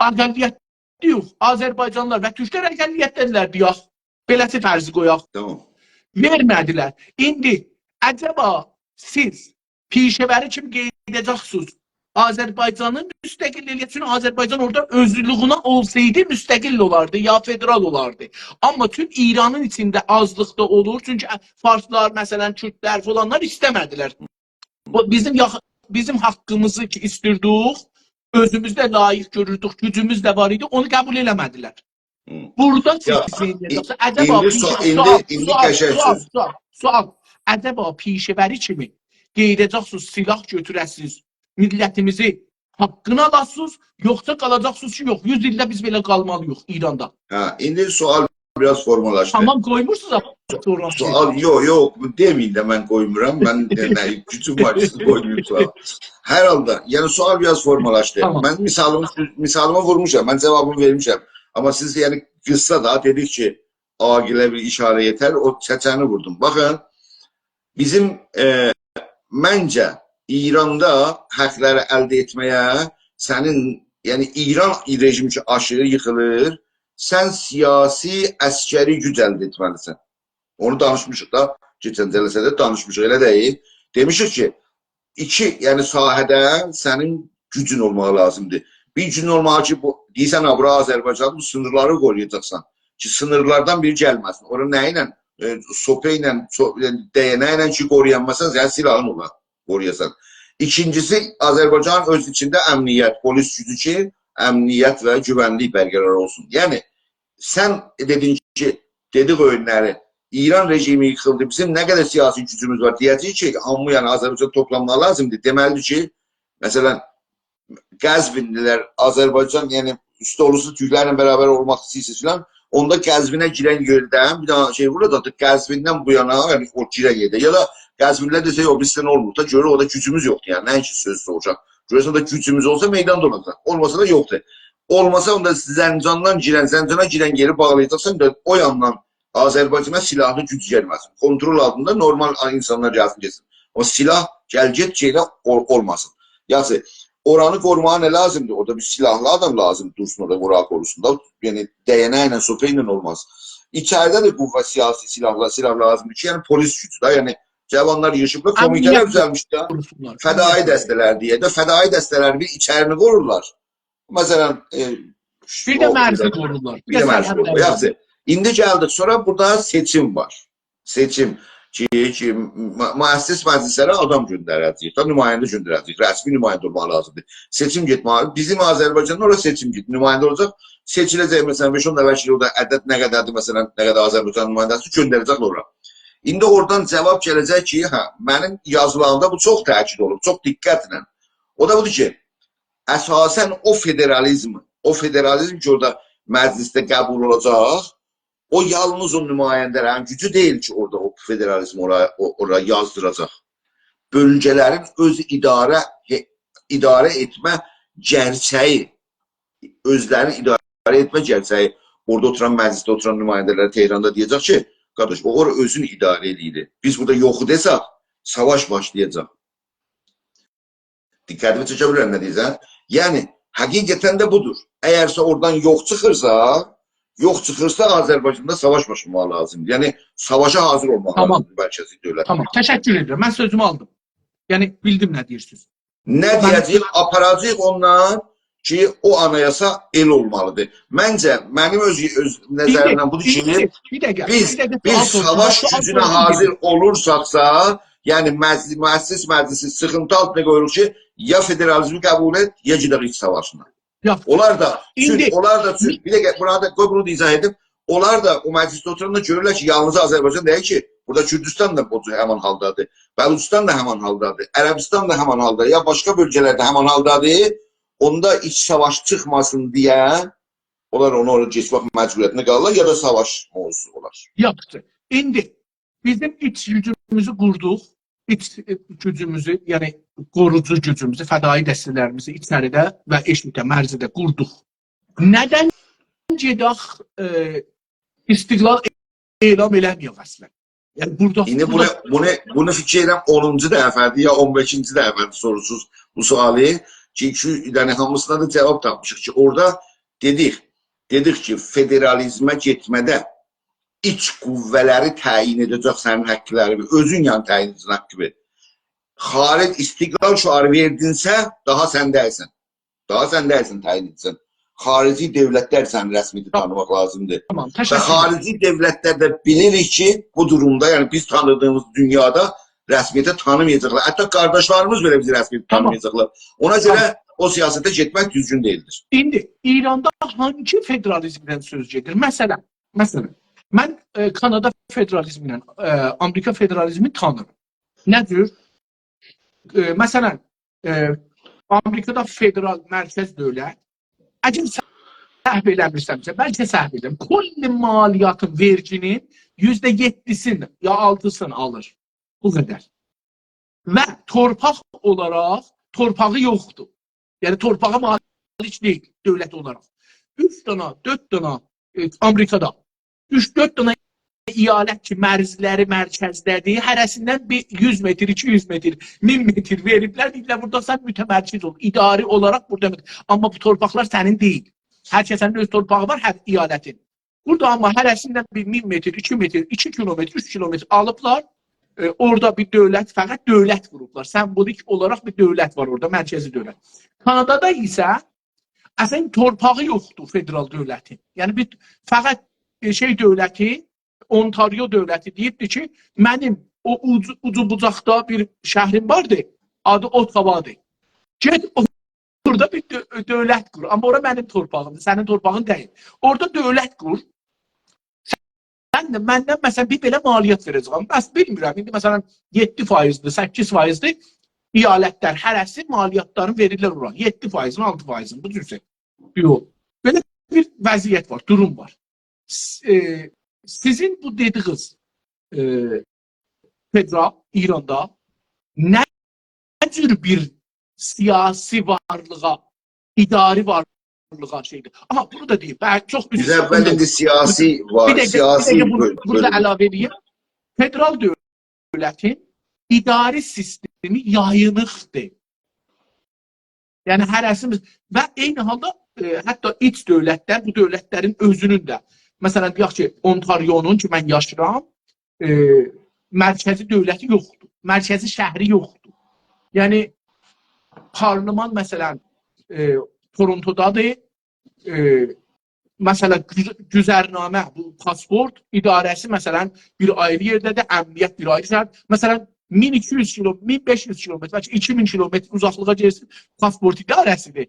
اقلیتده‌ییک. آذربایجانلیلار و تورکلر اقلیتده‌دیرلر، دئیک. بئله‌سی فرضی قویاق. تامام. وئرمه‌دیلر. ایندی عجبا سیز پیشه‌وری کیمی قئید ائده‌جکسینیز آذربایجانی مستقل ائله‌یه‌جک؟ چونکی آذربایجان اورادا اؤزلویونه اولسایدی مستقل اولاردی، یا فدرال اولاردی. آمما توم ایرانین ایچینده آزلیقدا اولور. چونکی فارسلار، مثلا، کوردلر فلانلار ایسته‌مه‌دیلر. بو بیزیم یاخ-، بیزیم حقیمیزی کی ایستیردیک، اؤزوموز ده لایق گؤروردوک، گوجوموز ده وار ایدی، اونو قبول ائله‌مه‌دیلر. هی. بورادا یا، سیز ائله‌یه‌جکسینیز. عجبا این-، ایندی پیشه-، سؤ-، ایندی، سؤال، ایندی سؤال، قشنگ سؤال، سؤز. سؤال. عجبا پیشه‌وری کیمی قئید ائده‌جکسینیز، سلاح گؤتوره‌سینیز، میللتیمیزی حقینی آلاسینیز، یوخسا قالاجاقسینیز کی، یوخ، یوز ایلده بیز بئله قالمالی‌ییق ایراندا. هه، ایندی سؤال بیر آز فورمالاشدی. تامام، قویمورسونوز آمما سورالار. سؤال، یوخ، یوخ، دئمه‌یین ده من قویمورام. من، نه، گوجوم وار، سیز قویمایین سؤال. هر حالدا، یعنی سؤال بیر آز فورمالاشدی. تامام. من مثالیمی، مثالیمی وورموشام، من جاوابینی وئرمیشم. آمما سیز، یعنی، قیسا دا دئدیک کی، عاقله بیر ایشاره یئتر، او چچه‌نی ووردوم. باخین، بیزیم، ائ، منجه، ایراندا حقلری الده ائتمه‌یه سنین، یعنی ایران رژیمی کی آشیری ییخیلیر، سن سیاسی، عسکری گوج الده ائتمه‌لیسن. اونو دانیشمیشیق دا، کئچن جلسه‌ده دانیشمیشیق، ائله دئییل؟ دئمیشیک کی، ایکی، یعنی ساحه‌ده سنین گوجون اولماغی لازیمدیر. بیر گوجون اولمالی کی، بو، دئییرسن، «ها، بورا آذربایجان، بو سینیرلاری قورویاجاقسان.» کی، سینیرلاردان بیری گلمه‌سین. اورا نه ایله، ائ، سوپا ایله، سو-، یعنی، دَیَنک ایله کی، قورویانماسان، سنین سلاحین اولا قورویاسان. ایکینجیسی، آذربایجانین اؤز ایچینده امنیت، پلیس گوجو کی، امنیت و گوونلیک برقرار اولسون. یعنی، سن دئدین کی، دئدیک او گونلری، ایران رژیمی ییخیلدی، بیزیم نه قدر سیاسی گوجوموز وار، دئیه‌جه‌ییک کی، هامی، یعنی، آذربایجان توپلانماغی لازیمدیر. دئمه‌لیدیر کی، مثلا، قزوینلیلر، آذربایجان، یعنی، اوستو اولوسو تورکلرله برابر اولماق ایسته‌ییرسینیز فلان، اوندا قزوینه گیرن یئرده بیر دنه شئی وورور دا، قزویندن بو یانا، یعنی، او گیرن یئرده. یا دا قزوینلیلر دئسه، «یوخ، بیز سیزینله اولموروق دا، گؤرور، اورادا گوجوموز یوخدور، یعنی، نه ایچین سؤز سوروشاق. گؤرورسن، اورادا گوجوموز اولسا، میداندا اولاجاق. اولماسا دا یوخدور.» اولماسا، اوندا زنجاندان گیرن، زنجانا گیرن یئری باغلایاجاقسان، دا او یاندان آذربایجانا سلاحلی گوج گلمه‌سین. کنترل آلتیندا نورمال اینسانلار گلسین، گئتسین. او سلاح گل-گئت شئیده اول-، اولماسین. یاخشی، اورانی قوروماغا نه لازیمدیر؟ اورادا بیر سلاحلی آدام لازیم دورسون اورادا، اورانی قوروسون دا. یعنی، دَیَنک ایله، سوپا ایله اولماز. ایچریده ده قوه، سیاسی سلاحلار، سلاح لازیمدیر کی، یعنی، پلیس گوجو ده، یعنی، جاوانلار ییغیشیب دا، امنیت کومیته‌لر دوزلمیش ده. قوروسونلار. فدایی دسته‌لر دئیه ده، فدایی دسته‌لر بیر ایچرینی قورورلار. مثلا، ائ، بیر ده او، مرزی قورورلار. بیر ده، بیر ده مرزی سرحدلری قورورلار. قورورلار. یاخشی، ایندی گلدیک، سونرا بورادا سئچیم وار. سئچیم کی، کی، مو-، مؤسس مجلسلره آدام گؤندره‌جه‌ییک، دا نماینده گؤندره‌جه‌ییک، رسمی نماینده اولماق لازیمدیر. سئچیم گئتمه‌لی، بیزیم آذربایجاندا اورا سئچیم گئت، نماینده اولاجاق، سئچیله‌جک، مثلا، بئش-اون دنه وکیل، اورادا عدد نه قدردیر، مثلا، نه قدر آذربایجان نماینده‌سی گؤندره‌جکلر اورا. ایندی اورادان جاواب گله‌جک کی، هه، منیم یازیلاریمدا بو چوخ تأکید اولوب، چوخ دقتله. او دا بودور کی، اساسا او فدرالیزم، او فدرالیزم کی، اورادا مجلسده قبول اولاجاق، او یالنیز او نماینده‌لرین گوجو دئییل کی، اورادا او فدرالیزم اورا، او، اورا یازدیراجاق. بؤلگه‌لرین اؤز اداره، اداره ائتمه گرچه‌یی، اؤزلرینی اداره ائتمه گرچه‌یی. اورادا اوتوران، مجلسده اوتوران نماینده‌لره تهراندا دئیه‌جک کی، قارداش، او اورا اؤزون اداره ائله‌ییر. بیز بورادا یوخو دئسک، ساواش باشلایاجاق. دقتیوی چکه بیلیرم نه دئییرم؟ یعنی، حقیقتا ده بودور. اگرسه اورادان یوخ چیخیرسا، یوخ چیخیرسا، آذربایجاندا ساواش باشلاماغی لازیمدیر. یعنی، ساواشا حاضیر اولماق لازیمدیر مرکزی دؤولت. تامام، تشکر ائدیرم. من سؤزومو آلدیم. یعنی، بیلدیم نه دئییرسینیز. نه دئیه‌جه‌ییک؟ آپاراجاغیق اوندان کی، او آنایاسا ائله اولمالیدیر. منجه، منیم اؤز، اؤز نظریمدن بودور کی، بیر دقیقه، بیز، بیر دقیقه، بیز سؤال سوروشوم. ساواش سؤال گوجونه سوروشوم. حاضیر اولورساقسا، یعنی مجل-، مؤسس مجلسی سیخینتی آلتینا قویوروق کی، یا فدرالیزمی قبول ائت، یا گئدک ایچ ساواشینا. یاخشی. اونلار دا، ایندی چونکی اونلار دا، چونکی، بیر دقیقه، بونا دا، قوی بونو دا ایضاح ائدیم. اونلار دا او مجلسده اوتوراندا گؤرورلر کی، یالنیز آذربایجان دئییل کی، بورادا کوردوستان دا بو همان حالدادیر. بلوچستان دا همان حالدادیر. عربستان دا همان حالدا، یا باشقا بؤلگه‌لر ده همان حالدادیر. اوندا ایچ ساواش چیخماسین دئیه اونلار اونو اورادا کئچمک مجبوریتینده قالارلار، یا دا ساواش موضوعسو اولار. یاخشی. ایندی بیزیم ایچ گوجوموزو قوردوق. ایچ، ائ، گوجوموزو، یعنی قوروجو گوجوموزو، فدایی دسته‌لریمیزی ایچریده و ائشیکده، مرزده قوردوق. ندن گئدک، ائ، استقلال اعلام ائله‌مه‌یک اصلا؟ یعنی بورادا، ایندی بونو، بورادا بونو، بونو فیکیر ائدیرم اونونجو دفعه‌دیر یا اون بئشینجی دفعه‌دیر سوروسوز بو سؤالی کی، ایکی، یعنی هامیسینا دا جواب تاپمیشیق کی، اورادا دئدیک، دئدیک کی، فدرالیزمه گئتمه‌ده ایچ قوه‌لری تعیین ائده‌جک سنین حقلرینی، اؤزون یعنی تعیین ائده‌جکسن حقی وئر. خارج استقلال شعاری وئردینسه، داها سن دئییلسن. داها سن دئییلسن تعیین ائدیجن. خارجی دؤولتلر سنی رسمیته تانیماق لازیمدیر. تامام، و تشکر ائدیرم. خارجی دؤولتلر ده بیلیریک کی، بو دورومدا، یعنی بیز تانیدیغیمیز دونیادا رسمیته تانیمایاجاقلار. حتی قارداشلاریمیز بئله بیزی رسمیته تامام. تانیمایاجاقلار. اونا گؤره او سیاسته گئتمک دوزگون دئییلدیر. ایندی ایراندا هانگی فدرالیزمدن سؤز گئدیر؟ مثلا، مثلا، من، ائ، کانادا فدرالیزمی ایله، ائ، آمریکا فدرالیزمی تانیرام. نه جور؟ ائ، مثلا، ائ، آمریکادا فدرال مرکز دؤولت، اگر سهو ائله‌میرسمسه، بلکه سهو ائدیرم، کل مالیاتین، وئرگینین یوزده یئددیسینی یا آلتیسینی آلیر. بو قدر. و تورپاق اولاراق تورپاغی یوخدور. یعنی تورپاغا مالیک دئییل دؤولت اولاراق. اوچ دانا، دؤرد دانا، ائ، آمریکادا اوچ، دؤرد دانا ایالت کی، مرزلری مرکزده‌دیر، هره‌سیندن بیر یوز متر، ایکی یوز متر، مین متر وئریبلر، دئییبلر، بورادا سن متمرکز اول، اداری اولاراق بورادا مت-، آمما بو تورپاقلار سنین دئییل. هر کسین اؤز تورپاغی وار، هر ایالتین. بورادا آمما هره‌سیندن بیر مین متر، ایکی متر، ایکی کیلومتر، اوچ کیلومتر آلیبلار. ائ، اورادا بیر دؤولت، فقط دؤولت قوروبلار. سمبولیک اولاراق بیر دؤولت وار اورادا، مرکزی دؤولت. کانادادا ایسه اصلا تورپاغی یوخدور فدرال دؤولتین. یعنی بیر فقط، ائ، شئی دؤولتی، اونتاریو دؤولتی دئییبدیر کی، منیم او اوجو، اوجو بوجاقدا بیر شهریم واردی، آدی اوتاوادیر. گئت او-، اورادا بیر دؤ-، دؤولت قور. آمما اورا منیم تورپاغیمدیر، سنین تورپاغین دئییل. اورادا دؤولت قور. سن ده مندن، مثلا، بیر بئله مالیات وئره‌جه‌یم. بس بیلمیرم، ایندی، مثلا، یئددی فایزدیر، سککیز فایزدیر. ایالتلر هره‌سی مالیاتلارینی وئریرلر اورا. یئددی فایزین، آلتی فایزین، بو جور شئی. یوخ. بئله بیر وضعیت وار، دوروم وار. س-، ائ، سیزین بو دئدیگینیز، ائ، فدرال ایراندا نه جور بیر سیاسی وارلیغا، اداری وارلیغا شئیدیر؟ آها، بونو دا دئییم. بلی، چوخ بیز عذر ایسته‌ییرم. اول ایندی سیاسی وار، بیر دقیقه، بیر سیاسی دقیقه بونو بؤل-، بورادا بؤلوم. علاوه ائدیم. فدرال دؤولتین اداری سیستمی یایینیقدیر. یعنی هره‌سیمیز و عینی حالدا، ائ، حتی ایچ دؤولتلر، بو دؤولتلرین اؤزونون ده، مثلا، دئیک کی، اونتاریونون کی، من یاشاییرام، ائ، مرکزی دؤولتی یوخدور. مرکزی شهری یوخدور. یعنی پارلمان، مثلا، ائ، تورونتودادیر. ائ، مثلا، گذ-، گذرنامه، بو پاسپورت اداره‌سی، مثلا، بیر آیری یئرده‌دیر، امنیت بیر آیری شهر. مثلا، مین ایکی یوز کیلو، مین بئش یوز کیلومتر، بلکه ایکی مین کیلومتر اوزاقلیغا گئتسین، پاسپورت اداره‌سیدیر.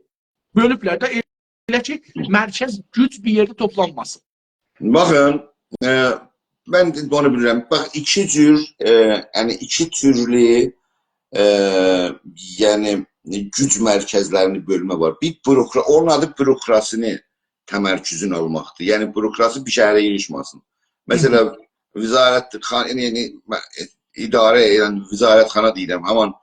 بؤلوبلر ده، ائله کی، مرکز گوج بیر یئرده توپلانماسین. باخین، ائ، من ده اونو بیلیرم. باخ، ایکی جور، ائ، یعنی ایکی تورلو، ائ، یعنی گوج مرکزلرینی بؤلمه وار. بیر بوروکرا-، اونون آدی بوروکراسینی تمرکزون آلماقدیر. یعنی بوروکراسی بیر شهره ییغیشماسین. مثلا، وزارت خان-، یعنی، یعنی، م-، اداره، یعنی وزارتخانا دئییرم، همان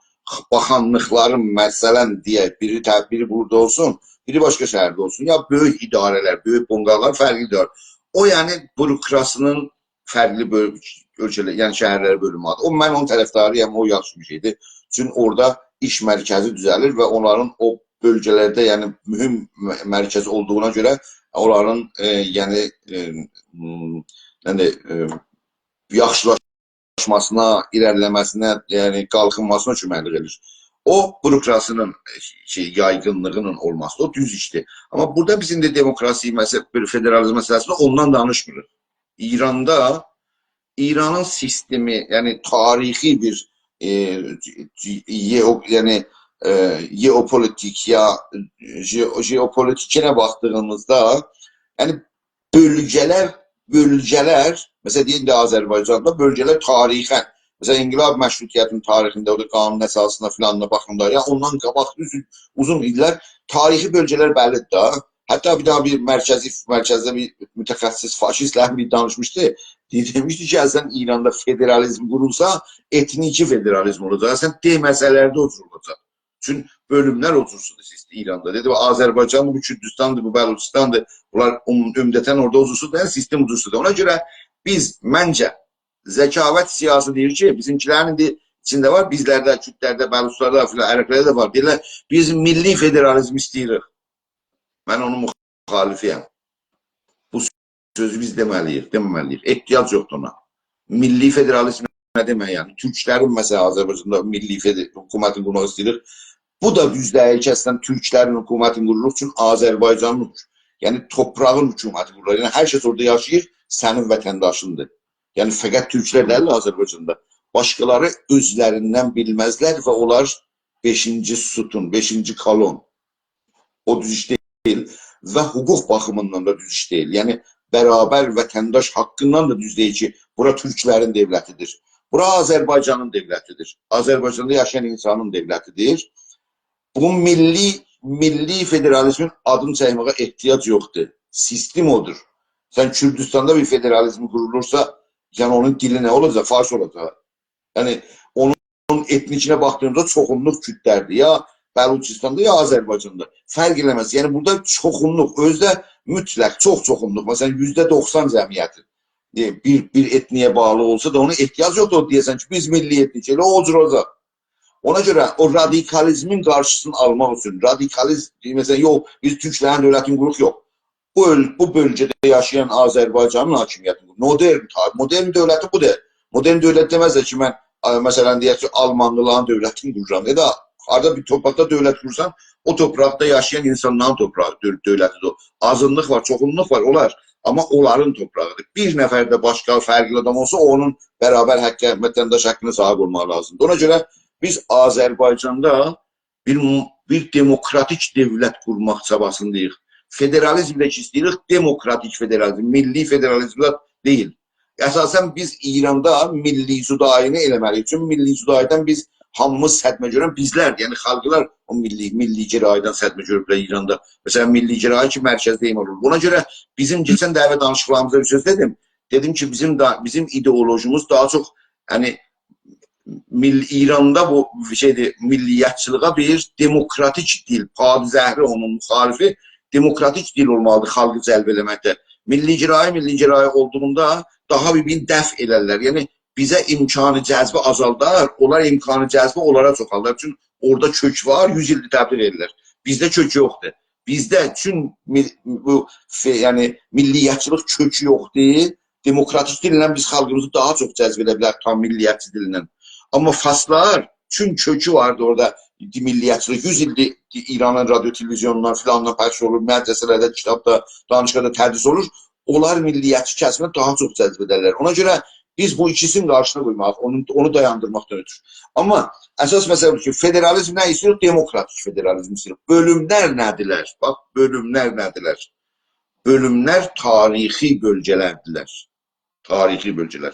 باخانلیقلارین، مثلا، دئیک، بیری ته-، بیری بورادا اولسون، بیری باشقا شهرده اولسون. یا بؤیوک اداره‌لر، بؤیوک بنگالار، فرقلی اداره‌لر. او، یعنی، بوروکراسینین فرقلی بؤل-، اؤلکه‌لر، یعنی شهرلره بؤلونمه آدی. او، من اونون طرفداری‌یام، او یاخشی بیر شئیدیر. چونکی اورادا ایش مرکزی دوزه‌لیر و اونلارین او بؤلگه‌لرده، یعنی مهم م-، مرکز اولدوغونا گؤره اونلارین، ائ، یعنی، ائ، م، یعنی، ائ، یاخشیلاشماسینا، ایره‌لیله‌مه‌سینه، یعنی قالخینماسینا کؤمکلیک ائدیر. او بوروکراسی‌نین، ائ، شئی، یایغینلیغی‌نین اولماسی، او دوز ایشدیر. آمما بورادا بیز ایندی دموکراسی مسئله، بیر فدرالیزم مسئله‌سینده اوندان دانیشمیریق. ایراندا، ایرانین سیستمی، یعنی تاریخی بیر، ائ، ج-، ج-، یئو-، یعنی، ائ، ژئوپولیتیک یا ژئو-، ژئوپولیتیکینه باخدیغیمیزدا، یعنی بؤلگه‌لر، بؤلگه‌لر، مثلا، دئیین ده آذربایجاندا بؤلگه‌لر تاریخاً، مثلا، انقلاب مشروطیتین تاریخینده، او دا قانون اساسی‌نا فلان دا باخیندا، یا اوندان قاباق اوزون، اوزون ایللر تاریخی بؤلگه‌لر بللی‌دیر ده. حتی بیر دانا بیر مرکزی، مرکزده بیر متخصص فاشیستله بیر دانیشمیشدی. دئ-، دئمیشدی کی، اصلاً ایراندا فدرالیزم قورولسا، ائتنیکی فدرالیزم اولاجاق. اصلاً دئمه‌سه‌لر ده او جور اولاجاق. چون بؤلوملر او جور سیستم ایراندا. دئدی، آذربایجاندیر، بو کوردوستاندیر، بو بلوچستاندیر. بونلار عم-، عمدتاً اورادا او جور سیستم، سیستم او جور سیستم. اونا گؤره بیز، منجه، ذکاوت سیاسی دئییر کی، بیزیمکیلرین ایندی ایچینده وار، بیزلرده، کوردلرده، بلوچلاردا، فلان، عربلرده ده وار. دئییرلر، بیز میللی فدرالیزم ایسته‌ییریک. من اونون مخالفی‌یم. بو سؤزو بیز دئمه‌لی‌ییک، دئمه‌مه‌لی‌ییک. احتیاج یوخدور اونا. میللی فدرالیزم نه دئمک، یعنی؟ تورکلرین، مثلا، آذربایجاندا میللی فدر-، حکومتینی قورماق ایسته‌ییریک. بو دا دوز دئییل کی، اصلاً تورکلرین حکومتینی قوروروق، چون آذربایجانین، یعنی توپراغین حکومتی قورولور. یعنی هر کس اورادا یاشاییر، سنین وطنداشیندیر. یعنی فقط تورکلر دئییل آذربایجاندا. باشقالاری اؤزلریندن بیلمزلر و اونلار بئشینجی ستون، بئشینجی کالون. او دوز ایش دئییل و حقوق باخیمیندان دا دوز ایش دئییل. یعنی برابر وطنداش حاققیندان دا دوز دئییل کی، بورا تورکلرین دؤولتی‌دیر. بورا آذربایجانین دؤولتی‌دیر. آذربایجاندا یاشایان اینسانین دؤولتی‌دیر. بو میللی، میللی فدرالیزمین آدینی چکمه‌یه احتیاج یوخدور. سیستم اودور. سن کوردوستاندا بیر فدرالیزم قورولورسا، یعنی اونون دیلی نه اولاجاق؟ فارس اولاجاق. یعنی اونون ائتنیکینه باخدیغیندا چوخونلوق کوردلردیر. یا بلوچستاندا، یا آذربایجاندا. فرق ائله‌مز. یعنی بورادا چوخونلوق، اؤزو ده مطلق، چوخ چوخونلوق. مثلا، یوزده دوخسان جمعیتی، ائ، بیر، بیر ائتنی‌یه باغلی اولسا دا اونا احتیاج یوخدور، او دئیه‌سن کی، بیز میللی ائتنیک، ائله او جور اولاجاق. اونا گؤره او رادیکالیزمین قارشیسینی آلماق اوچون، رادیکالیزم، مثلا، یوخ، بیز تورکلرین دؤولتینی قوروروق، یوخ. بو اؤل-، بو بؤلگه‌ده یاشایان آذربایجانین حاکمیتینی قورور. مدرن تاریخ، مدرن دؤولتی بودور. مدرن دؤولت دئمزلر کی، من، آ، مثلا، دئیک کی، آلمانلیلارین دؤولتینی قورورام. ائله هاردا بیر توپراقدا دؤولت قورسان، او توپراقدا یاشایان اینسانلارین توپراغی، دؤ-، دؤولتی‌دیر او. آزینلیق وار، چوخونلوق وار، اولار. آمما اونلارین توپراغی‌دیر. بیر نفر ده باشقا فرقلی آدام اولسا، او اونون برابر حقه، وطنداش حقینی صاحیب اولماق لازیمدیر. اونا گؤره بیز آذربایجاندا بیر، بیر دموکراتیک دؤولت قورماق چاباسینداییق. فدرالیزم ده کی ایسته‌ییریک، دموکراتیک فدرالیزم، میللی فدرالیزم ده دئییل. اساسا بیز ایراندا میللی جدایینی ائله‌مه‌لی‌ییک. چونکی میللی جداییدن بیز هامیمیز صدمه گؤرن بیزلردیر. یعنی خالقلار او میللی، میللی گراییدن صدمه گؤروبلر ایراندا. مثلا، میللی گرایی کی، مرکزده ایمار اولور. بونا گؤره بیزیم کئچن دفعه دانیشیقلاریمیزدا بیر سؤز دئدیم. دئدیم کی، بیزیم دا، بیزیم ایدئولوژیمیز داها چوخ، یعنی، میل-، ایراندا بو شئیدیر، میللیتچیلیگه بیر دموکراتیک دیل، پادزهری اونون مخالفی، دموکراتیک دیل اولمالیدیر خالقی جلب ائله‌مکده. میللی گرایی، میللی گرایی اولدوغوندا داها بیر، بیر دفع ائلرلر. یعنی بیزه امکان جذبی آزالدار، اونلار امکان جذبی اونلارا چوخالدار. چونکی اورادا کؤک وار، یوز ایلدیر تبلیغ ائدیرلر. بیزده کؤک یوخدور. بیزده چون می-، بو ف-، یعنی میللیتچیلیک کؤکو یوخدور، دموکراتیک دیلله بیز خالقیمیزی داها چوخ جذب ائده بیلریک تا میللیتچی دیلله. آمما فارسلار، چون کؤکو واردی اورادا، میللیتچیلیک، یوز ایلدیر ایرانین رادیو تلویزیونوندان فلاندان پخش اولور، مدرسه‌لرده، کیتابدا، دانشگاهدا تدریس اولور، اونلار میللیتچی کسیمه داها چوخ جذب ائدرلر. اونا گؤره بیز بو ایکیسینی قارشیسینا قویمالی‌ییق، اونو، اونو دایاندیرماق اوچون. آمما اساس مسئله بودور کی، فدرالیزم نه ایسته‌ییر؟ دموکراتیک فدرالیزم ایسته‌ییر. بؤلوملر نه‌دیرلر؟ باخ، بؤلوملر نه‌دیرلر؟ بؤلوملر تاریخی بؤلگه‌لردیرلر. تاریخی بؤلگه‌لر.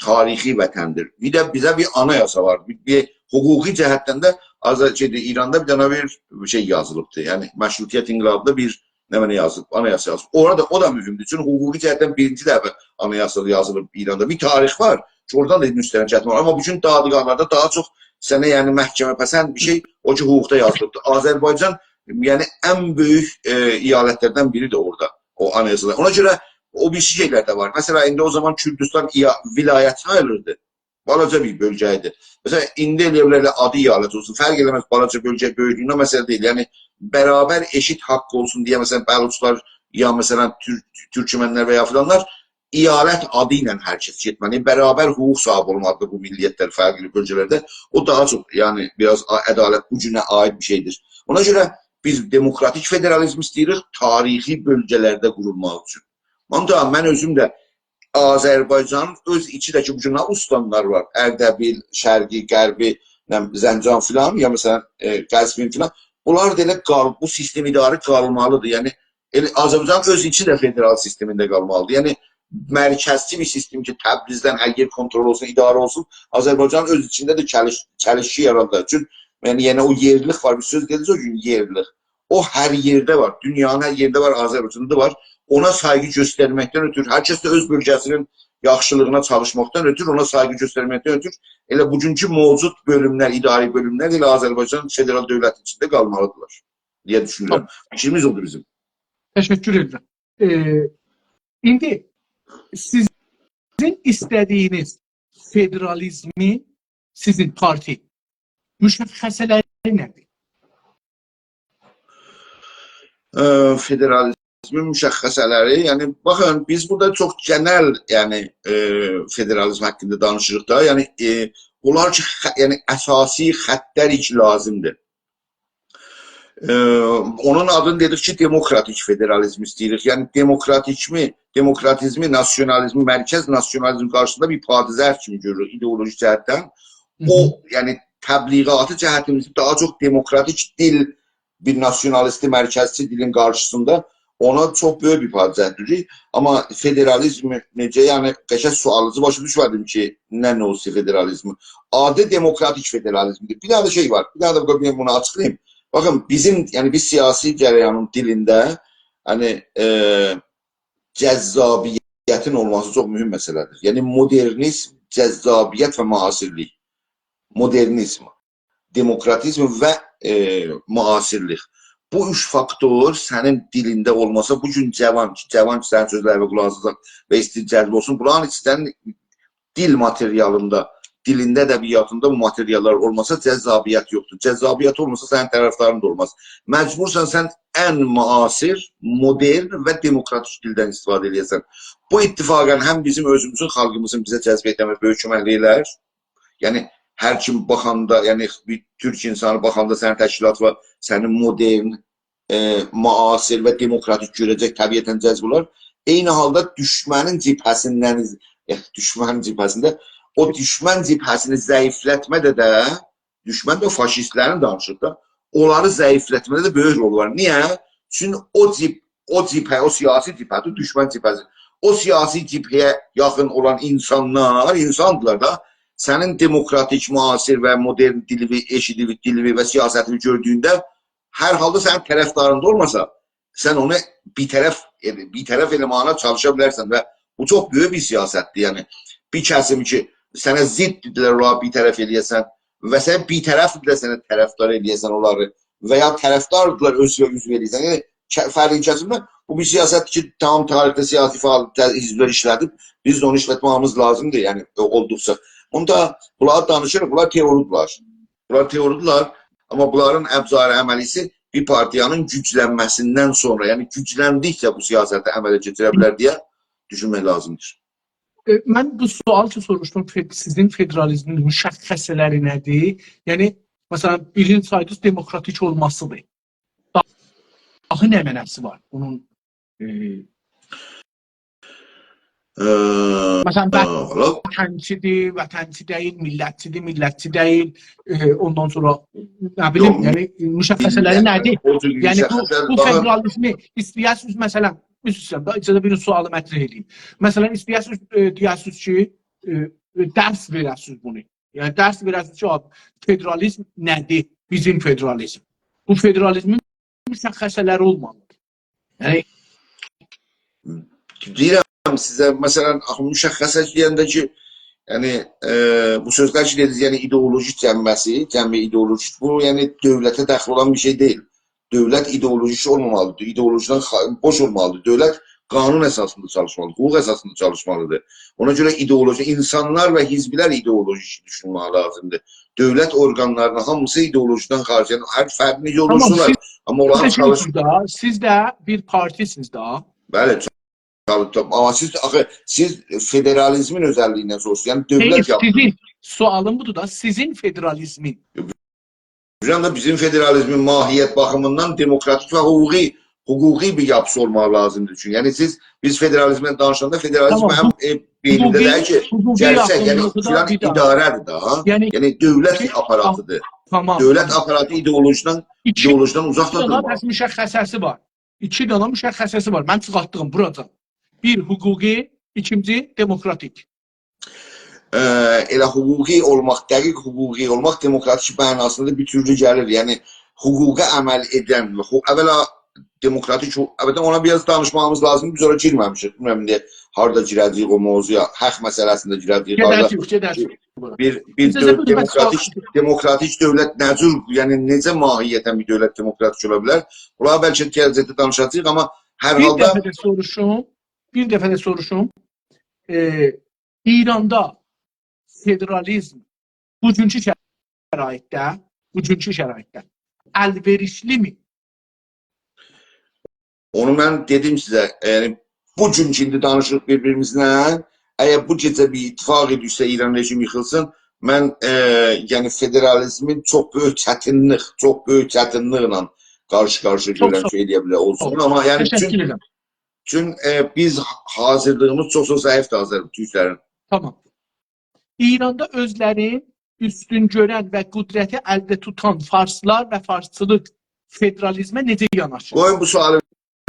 تاریخی وطندیر. بیر ده بیزه بیر آنایاسا وار. بیر، بیر حقوقی جهتدن ده آزاد شئیدیر، ایراندا بیر دنه بیر شئی یازیلیبدیر. یعنی مشروطیت انقلابیندا بیر نمنه یازیلیب، آنایاسا یازیلیب. اورادا او دا مهمدور. چونکی حقوقی جهتدن بیرینجی دفعه آنایاسا یازیلیب ایراندا. بیر تاریخ وار کی، اورادان دا مستند گتیرمک اولار. آمما بوگون دادگاه‌لاردا داها چوخ سنه، یعنی، محکمه‌پسند بیر شئی، او کی حقوقدا یازیلیبدیر. آذربایجان، یعنی، ان بؤیوک، ائ، ایالتلردن بیریدیر اورادا، او آنایاسادا. اونا گؤره او بیریسی شئیلر ده وار. مثلا، ایندی او زامان کوردوستان ایا-، ولایت ساییلیردی. بالاجا بیر بؤلگه ایدی. مثلا، ایندی ائلیه بیلرلر آدی ایالت اولسون. فرق ائله‌مز، بالاجا بؤلگه بؤیوکلویونه مسئله دئییل. یعنی برابر، ائشیت حاق اولسون دئیه، مثلا، بلوچلار یا مثلا تور-، تورکمنلر و یا فلانلار، ایالت آدی ایله هر کس گئتمه‌لی، برابر حقوق صاحیبی اولمالیدیر بو میللیتلر فرقلی بؤلگه‌لرده. او داها چوخ، یعنی، بیر آز ع-، عدالت بو گونه عایید بیر شئیدیر. اونا گؤره بیز دموکراتیک فدرالیزم ایسته‌ییریک، تاریخی بؤلگه‌لرده قورولماق اوچون. آمما من اؤزوم ده آذربایجانین اؤز ایچی ده کی، بو گون نه استانلار وار، اردبیل، شرقی، غربی، نه بیلیم، زنجان فلان، یا مثلا، ائ، قزوین فلان، بونلار دا ائله قال-، بو سیستم اداره قالمالیدیر. یعنی، ائله آذربایجان اؤز ایچی ده فدرال سیستمینده قالمالیدیر. یعنی، مرکزچی بیر سیستم کی، تبریزدن هر یئر کنترل اولسون، اداره اولسون، آذربایجان اؤز ایچینده ده چلیش-، چلیشکی یارادار. چون، یعنی، یئنه او یئرلیلیک وار، بیر سؤز دئدینیز او گون، یئرلیلیک. او هر یئرده وار، دونیانین هر یئرینده وار، آذربایجاندا دا وار. اونا سایغی گؤسترمکدن اؤتور، هر کس ده اؤز بؤلگه‌سینین یاخشیلیغینا چالیشماقدان اؤتور، اونا سایغی گؤسترمکدن اؤتور، ائله بوگونکو موجود بؤلوملر، اداری بؤلوملر ائله آذربایجان فدرال دؤولتی ایچینده قالمالیدیرلار دئیه دوشونورم. تامام. فیکریمیز اودور بیزیم. تشکر ائدیرم. ائ، ایندی سیزین ایسته‌دیگینیز فدرالیزمی، سیزین پارتی، مشخصه‌لری نه‌دیر؟ ائ، فدرالیزمین مشخصه‌لری، یعنی، باخین، بیز بورادا چوخ گئنل، یعنی، ائ، فدرالیزم حاقیندا دانیشیریق دا، یعنی، ائ، اونلار کی، خ-، یعنی، اساسی خطلر کی لازیمدیر. ائ، اونون آدینی دئدیک کی، دموکراتیک فدرالیزم ایسته‌ییریک. یعنی، دموکراتیکمی، دموکراتیزمی، ناسیونالیزمی، مرکز ناسیونالیزم قارشیسیندا بیر پادزهر کیمی گؤروروک ایدئولوژی جهتدن. او، هی هی. یعنی، تبلیغاتی جهتیمیزده داها چوخ دموکراتیک دیل، بیر ناسیونالیستی، مرکزچی دیلین قارشیسیندا اونا چوخ بؤیوک بیر پادزهر دوزور. آمما فدرالیزم نئجه، یعنی، قشنگ سؤالینیزی باشا دوشمه‌دیم کی، نه نوع فدرالیزم؟ آدی دموکراتیک فدرالیزمدیر. بیر دنه ده شئی وار، بیر دنه ده قوی بونو آچیقلاییم. باخین، بیزیم، یعنی، بیر سیاسی جریانین دیلینده، یعنی، ائ، جذابیتین اولماسی چوخ مهم مسئله‌دیر. یعنی، مدرنیزم، جذابیت و معاصرلیک. مدرنیزم، دموکراتیزم و، ائ، معاصرلیک. بو اوچ فاکتور سنین دیلینده اولماسا، بو گون جوان کی، جوان کی، سنین سؤزلرینه قولاق آساجاق و ایسته‌ییر جذب اولسون، بونلارین ایچیندن دیل ماتریالیندا، دیلین ادبیاتیندا بو ماتریاللار اولماسا، جذابیت یوخدور. جذابیت اولماسا، سنین طرفدارین دا اولماز. مجبورسان سن ان معاصر، مدرن و دموکراتیک دیلدن استفاده ائله‌یه‌سن. بو اتفاقا هم بیزیم اؤزوموزون، خالقیمیزین بیزه جذب ائتمه‌سینه بؤیوک کؤمکلیک ائلر. یعنی، هر کیم باخاندا، یعنی، بیر تورک اینسانی باخاندا سنین تشکیلاتینا، سنی مدرن، ائ، معاصر و دموکراتیک گؤره‌جک، طبیعتا جذب اولار. عینی حالدا دوشمنین جبهه‌سیندن، ائ، دوشمنین جبهه‌سینده، او دوشمن جبهه‌سینی ضعیفلتمه‌ده ده، دوشمن ده فاشیستلرین دانیشیق دا، اونلاری ضعیفلتمه‌ده ده بؤیوک رول وار. نییه؟ چون او جب-، او جبهه، او سیاسی جبهه‌دیر، دوشمن جبهه‌سی. او سیاسی جبهه‌یه یاخین اولان اینسانلار، اینساندیلار دا، سنین دموکراتیک، معاصر و مدرن دیلینی، ائشیدیب دیلینی و سیاستینی گؤردویونده، هر حالدا سنین طرفدارین دا اولماسا، سن اونو بی‌طرف، ائله، بی‌طرف ائله‌مه‌یینه چالیشا بیلرسن و بو چوخ بؤیوک بیر سیاستدیر. یعنی، بیر کسیم کی، سنه ضددیرلر، اونلاری بی‌طرف ائله‌یه‌سن و سن بی‌طرفدیرلر، سنه طرفدار ائله‌یه‌سن اونلاری و یا طرفداردیرلار، اؤزونه عضو ائله‌یه‌سن. یعنی، ک-، فرقین کسینده بو بیر سیاستدیر کی، تمام تاریخده سیاسی فعال، ت-، حزبلر ایشله‌دیب، بیز ده اونو ایشلتمه‌ییمیز لازیمدیر، یعنی، اولدوقجا. بوندا بونلار دانیشیر، بونلار تئوریدیرلر. بونلار تئوریدیرلر، آمما بونلارین ابزار عملی‌سی بیر پارتیانین گوجلنمه‌سیندن سونرا، یعنی گوجلندیکجه بو سیاستی عمله کئچیره بیلر دئیه دوشونمک لازیمدیر. ائ، من بو سؤال کی سوروشدوم، فد-، سیزین فدرالیزمین مشخصه‌لری نه‌دیر؟ یعنی، مثلا، بیرینجی سایدینیز دموکراتیک اولماسیدیر. دا-، داها نه معناسی وار بونون؟ ائ، ائ، مثلا، ائ، والا وطنچی‌دیر، وطنچی دئییل، میللتچی‌دیر، میللتچی دئییل، ائ، اوندان سونرا، نه بیلیم، یوخ، یعنی، مشخصه‌لری میللت نه‌دیر؟ او جور یعنی، بو، مشخصه بو باخین فدرالیزمی ایسته‌یه‌سینیز، مثلا، عذر ایسته‌ییرم، دا، اجازه وئرین سؤالیمی مطرح ائدیم. مثلا، ایسته‌یه‌سینیز، ائ، دئیه‌سینیز کی، ائ، ائ، درس وئره‌سینیز بونو. یعنی، درس وئره‌سینیز کی، آبی، فدرالیزم نه‌دیر؟ بیزیم فدرالیزم. بو فدرالیزمین مشخصه‌لری اولمالیدیر. یعنی، دئییرم سیزه، مثلا، آخی مشخصه دئینده کی، یعنی، ائ، بو سؤزلر کی دئدینیز، یعنی ایدئولوژیک جنبه‌سی، جنبه ایدئولوژیک، بو، یعنی دؤولته دخلی اولان بیر شئی دئییل. دؤولت ایدئولوژیک اولمامالیدیر، ایدئولوژیدن خا-، بوش اولمالیدیر. دؤولت قانون اساسیندا چالیشمالیدیر، حقوق اساسیندا چالیشمالیدیر. اونا گؤره ایدئولوژی، اینسانلار و حزبلر ایدئولوژیک دوشونمک لازیمدیر. دؤولت اورقانلاری‌نین هامیسی ایدئولوژیدن خارج، یعنی هر فردین ایدئولوژیسی وار. آمما اونلار چالیشیر. سیز ده بیر پارتی‌سینیز ده. بلی، چالیب تاپ-، آمما سیز، آخی، سیز فدرالیزمین اؤزللیگیندن سوروشورسونوز. یعنی دؤولت یاپیشی. سیزین سؤالیم بودور دا، سیزین فدرالیزمین. هوجوم دا بیزیم فدرالیزمین ماهیت باخیمیندان دموکراتیک و حقوقی، حقوقی بیر یاپیسی اولماق لازیمدیر. چونکی، یعنی سیز، بیز فدرالیزمدن دانیشاندا فدرالیزم هم، ائ، بئینیمده دئییل کی، گلسه، یعنی فلان اداره‌دیر ده، ها؟ یعنی دؤولت آپاراتیدیر. دؤولت آپاراتی ایدئولوژیدن، ایدئولوژیدن اوزاقدا دورمالیدیر. ایکی دنه مشخصه‌سی وار. ایکی دنه مشخصه‌سی وار. من چیخارتدیغیم بوراجان. بیر حقوقی، ایکینجی دموکراتیک. ائ، ائله حقوقی اولماق، دقیق حقوقی اولماق دموکراتیک معناسیندا بیر تورلو گلیر. یعنی، حقوقا عمل ائدن، حو-، اولا دموکراتیک، حو-، البته اونا بیر آز دانیشماغیمیز لازیمدیر. بیز اورا گیرمه‌میشیک. بیلمیرم، ایندی هاردا گیره‌جه‌ییک او موضوعا، حق مسئله‌سینده گیره‌جه‌ییک، هاردا. گئده‌جه‌ییک، گئده‌جه‌ییک. بیر، بیر دؤولت، دموکراتیک، دموکراتیک دؤولت نه جور، یعنی نئجه ماهیتاً بیر دؤولت دموکراتیک اولا بیلر؟ اونلاری بلکه گله‌جکده دانیشاجاغیق، آمما هر حالدا بیر دفعه ده سوروشوم، بیر دفعه ده سوروشوم. ائ، ایراندا فدرالیزم بوگونکو شرایطده، بوگونکو شرایطده الوئریشلی‌می؟ اونو من دئدیم سیزه، یعنی بو گون کی ایندی دانیشیریق بیر-بیریمیزله، اگر بو گئجه بیر اتفاق دوشسه، ایران رژیمی ییخیلسین، من، ائ، یعنی فدرالیزمین چوخ بؤیوک چتینلیک، چوخ بؤیوک چتینلیکله قارشی-قارشییا گؤرورم کی، ائلیه بیلر اولسون. آمما یعنی چون، چون، ائ، بیز حاضیرلیغیمیز چوخ-چوخ ضعیفدیر آذر-، تورکلرین. تامام. ایراندا اؤزلرین اوستون گؤرن و قدرتی الده توتان فارسلار و فارسچیلیق فدرالیزمه نئجه یاناشیر؟ قویون بو سؤالی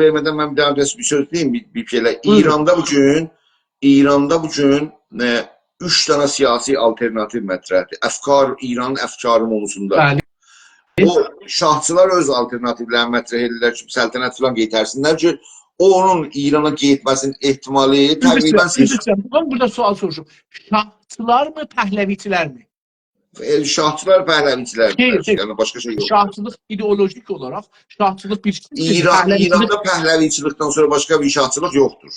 وئرمه‌دن من بیر دنه بیر سؤز دئییم، بیر، بیر شئیله. بویورون. ایراندا بو گون، ایراندا بو گون، ائ، اوچ دنه سیاسی آلترناتیو مطرحدیر. افکار، ایرانین افکار عمومی‌سینده. بلی. او شاهچیلار اؤز آلترناتیولرینی مطرح ائدیرلر کی، سلطنت فلان قئیترسینلر کی، اونون ایرانا گئتمه‌سینین احتمالی تقریباً صفر. بورادا سؤال سوروشوم. شاهچیلارمی، پهلوی‌چیلرمی؟ ائ، شاهچیلار، پهلوی‌چیلر. خئیر، خئیر. یعنی باشقا شئی یوخ. شاهچیلیق ایدئولوژیک اولاراق، شاهچیلیق بیر شئی، ایران، پهلوی‌چیلیک. ایراندا پهلوی‌چیلیکدن سونرا باشقا بیر شاهچیلیق یوخدور.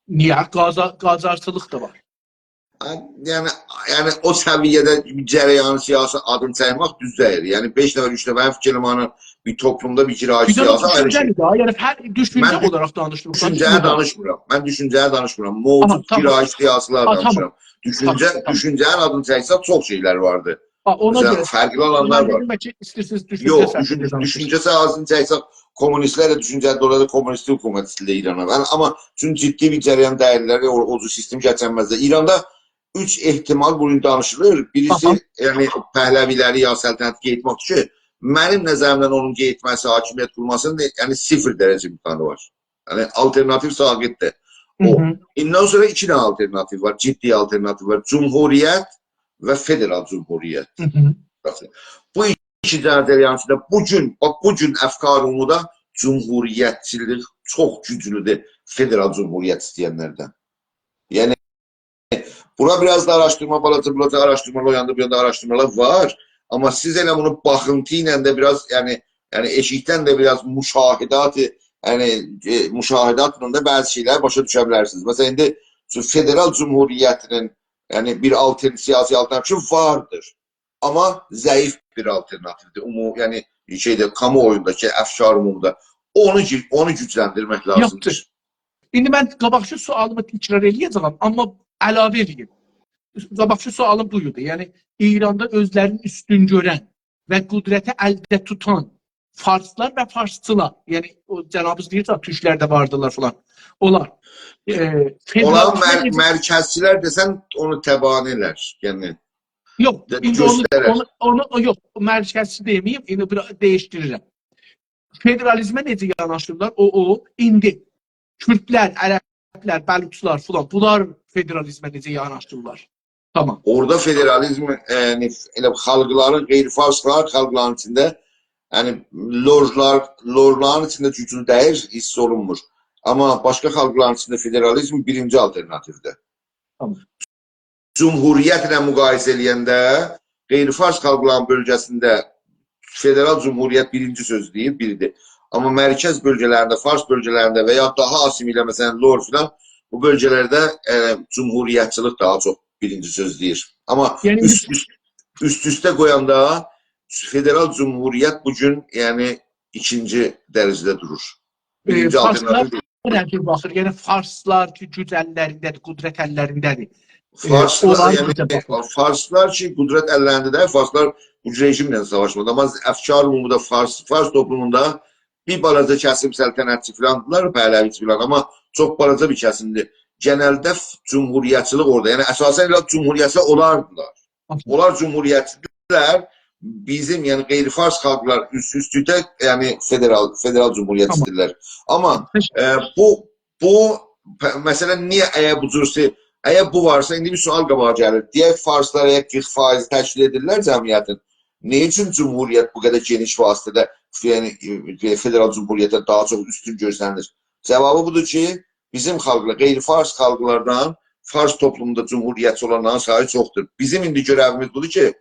نییه؟ قاجا-، قاجارچیلیق دا وار. یعنی، یعنی او سویه‌ده بیر جریان سیاسی آدینی چکمک دوز دئییل. یعنی بئش نفر، اوچ نفر فیکیر ائلیرم، بیر توپلومدا بیر گرایش سیاسی آیری شئی. دوشونجه‌دیر ده، یعنی هر دوشونجه اولاراق دانیشیریق. من دوشونجه‌یه دانیشمیرام. من دوشونجه‌یه دانیشمیرام. موجود گرایش سیاسی‌لر دانیشیرام. دوشونجه، دوشونجه‌نین آدینی چکسک، چوخ شئیلر واردی. ها، اونا گؤره فرقلی آلانلار وار. من دئدیم، بلکه ایسته‌ییرسینیز دوشونجه ساحه‌سینده دانیشاق. یوخ، دوشون-، دوشونجه ساحه‌سینده چکسک، کومونیستلر ده دوشونجه‌ده اولار، کومونیستی حکومت ایسته‌ییر ایرانا. یعنی، آمما چون جدی بیر جریان دئییللر، او، او جور سیستم کئچینمزدیر. ایراندا اوچ احتمال بوگون دانیشیلیر. بیریسی، یعنی، پهلوی‌لری یا سلطنتی گئتمک کی، منیم نظریمدن اونون گئتمه‌سی، حاکمیت قورماسینین، یعنی، صفر درجه امکانی وار. یعنی، آلترناتیو ساقطدیر. او. ایندیدن سونرا ایکی دنه آلترناتیو وار، جدی آلترناتیو وار. جمهوریت و فدرال جمهوریت. باخین، بو ایکی دنه جریان ایچینده بو گون، باخ، بو گون افکار عمومی‌ده جمهوریتچیلیک چوخ گوجلودور فدرال جمهوریت ایسته‌ینلردن. یعنی، بورا بیر آز دا آراشدیرما، بالاجا، بالاجا آراشدیرمالار، او یاندا، بو یاندا آراشدیرمالار وار. آمما سیز ائله بونو باخینتی ایله ده بیر آز، یعنی، یعنی ائشیکدن ده بیر آز مشاهدات، یعنی، ائ، مشاهداتلا دا بعضی شئیلری باشا دوشه بیلرسینیز. مثلا، ایندی فدرال جمهوریتینین، یعنی، بیر آلتر-، سیاسی آلترناتیوی واردیر. آمما ضعیف بیر آلترناتیودیر. عمو-، یعنی، شئیده، کامواویوندا کی، افکار عمومی‌ده. اونو گو-، اونو گوجلندیرمک لازیمدیر. یوخدور. ایندی من قاباقکی سؤالیمی تکرار ائله‌یه‌جه‌یم، آمما علاوه ائله‌ییم. قاباقکی سؤالیم بو ایدی. یعنی، ایراندا اؤزلرینی اوستون گؤرن و قدرتی الده توتان فارسلار و فارسچیلار، یعنی، او جنابینیز دئییر کی، تورکلر ده واردیلار فلان. اونلار، ائ، اونلار فدرال مر-، مرکزچیلر دئسن، اونو تبانی ائلر. یعنی، یوخ، ده-، ایندی اونو، گؤسترر. اونو، اونو، یوخ، مرکزچی دئمه‌ییم، ایندی بیر دییشدیریرم. فدرالیزمه نئجه یاناشیرلار؟ او، او، ایندی کوردلر، عربلر، بلوچلار فلان، بونلار فدرالیزمه نئجه یاناشیرلار؟ تامام. اورادا فدرالیزم، ائ، یعنی، ائله خالقلارین، غیر فارس خالقلارین ایچینده، یعنی، لورلار، لورلارین ایچینده گوجلو دئییل، حیس اولونمور. آمما باشقا خالقلارین ایچینده فدرالیزم بیرینجی آلترناتیودیر. تامام. جمهوریتله مقایسه ائله‌ینده غیر فارس خالقلارین بؤلگه‌سینده فدرال جمهوریت بیرینجی سؤز دئییر، بیردیر. آمما مرکز بؤلگه‌لرینده، فارس بؤلگه‌لرینده و یا داها آسیمیله، مثلا، لور فلان، بو بؤلگه‌لرده، ائ، جمهوریتچیلیک داها چوخ بیرینجی سؤز دئییر. آمما یعنی اوست، اوست، اوست-اوسته قویاندا فدرال جمهوریت بو گون، یعنی، ایکینجی درجه‌ده دورور. ائ، بیرینجی فارسلار آلترناتیو دئییل. نه جور باخیر؟ یعنی فارسلار کی، گوج اللرینده‌دیر، قدرت اللرینده‌دیر. ائ، فارسلار، اونلار یعنی، نئجه باخیر؟ فارسلار کی، قدرت اللرینده دئییل، فارسلار بو رژیمله ساواشمادی. آمما افکار عمومی‌ده فارس، فارس توپلوموندا بیر بالاجا کسیم سلطنتچی فلاندیلار، پهلوی‌چی فلان، آمما چوخ بالاجا بیر کسیمدیر. گئنلده ف-، جمهوریتچیلیک اورادا، یعنی اساسا ائله جمهوریتچی اولاردیلار. آها. اونلار جمهوریتچی‌دیرلر، بیزیم، یعنی غیر فارس خالقلار اوست-اوستلوکده، یعنی فدرال، فدرال جمهوریت تامام. ایسته‌ییرلر. آمما، تش- ائ، بو، بو پ-، مسئله نییه، اگر بو جورسه، اگر بو وارسا، ایندی بیر سؤال قاباغا گلیر. دئیک، فارسلار اگر قیرخ فایضی تشکیل ائدیرلر جمعیتین، نه اوچون جمهوریت بو قدر گئنیش وسعتده، یعنی، ائ، فدرال جمهوریتدن داها چوخ اوستون گؤرسنیر؟ جاوابی بودور کی، بیزیم خالقلار، غیر فارس خالقلاردان فارس توپلوموندا جمهوریتچی اولانلارین سایی چوخدور. بیزیم ایندی گؤره‌ویمیز بودور کی،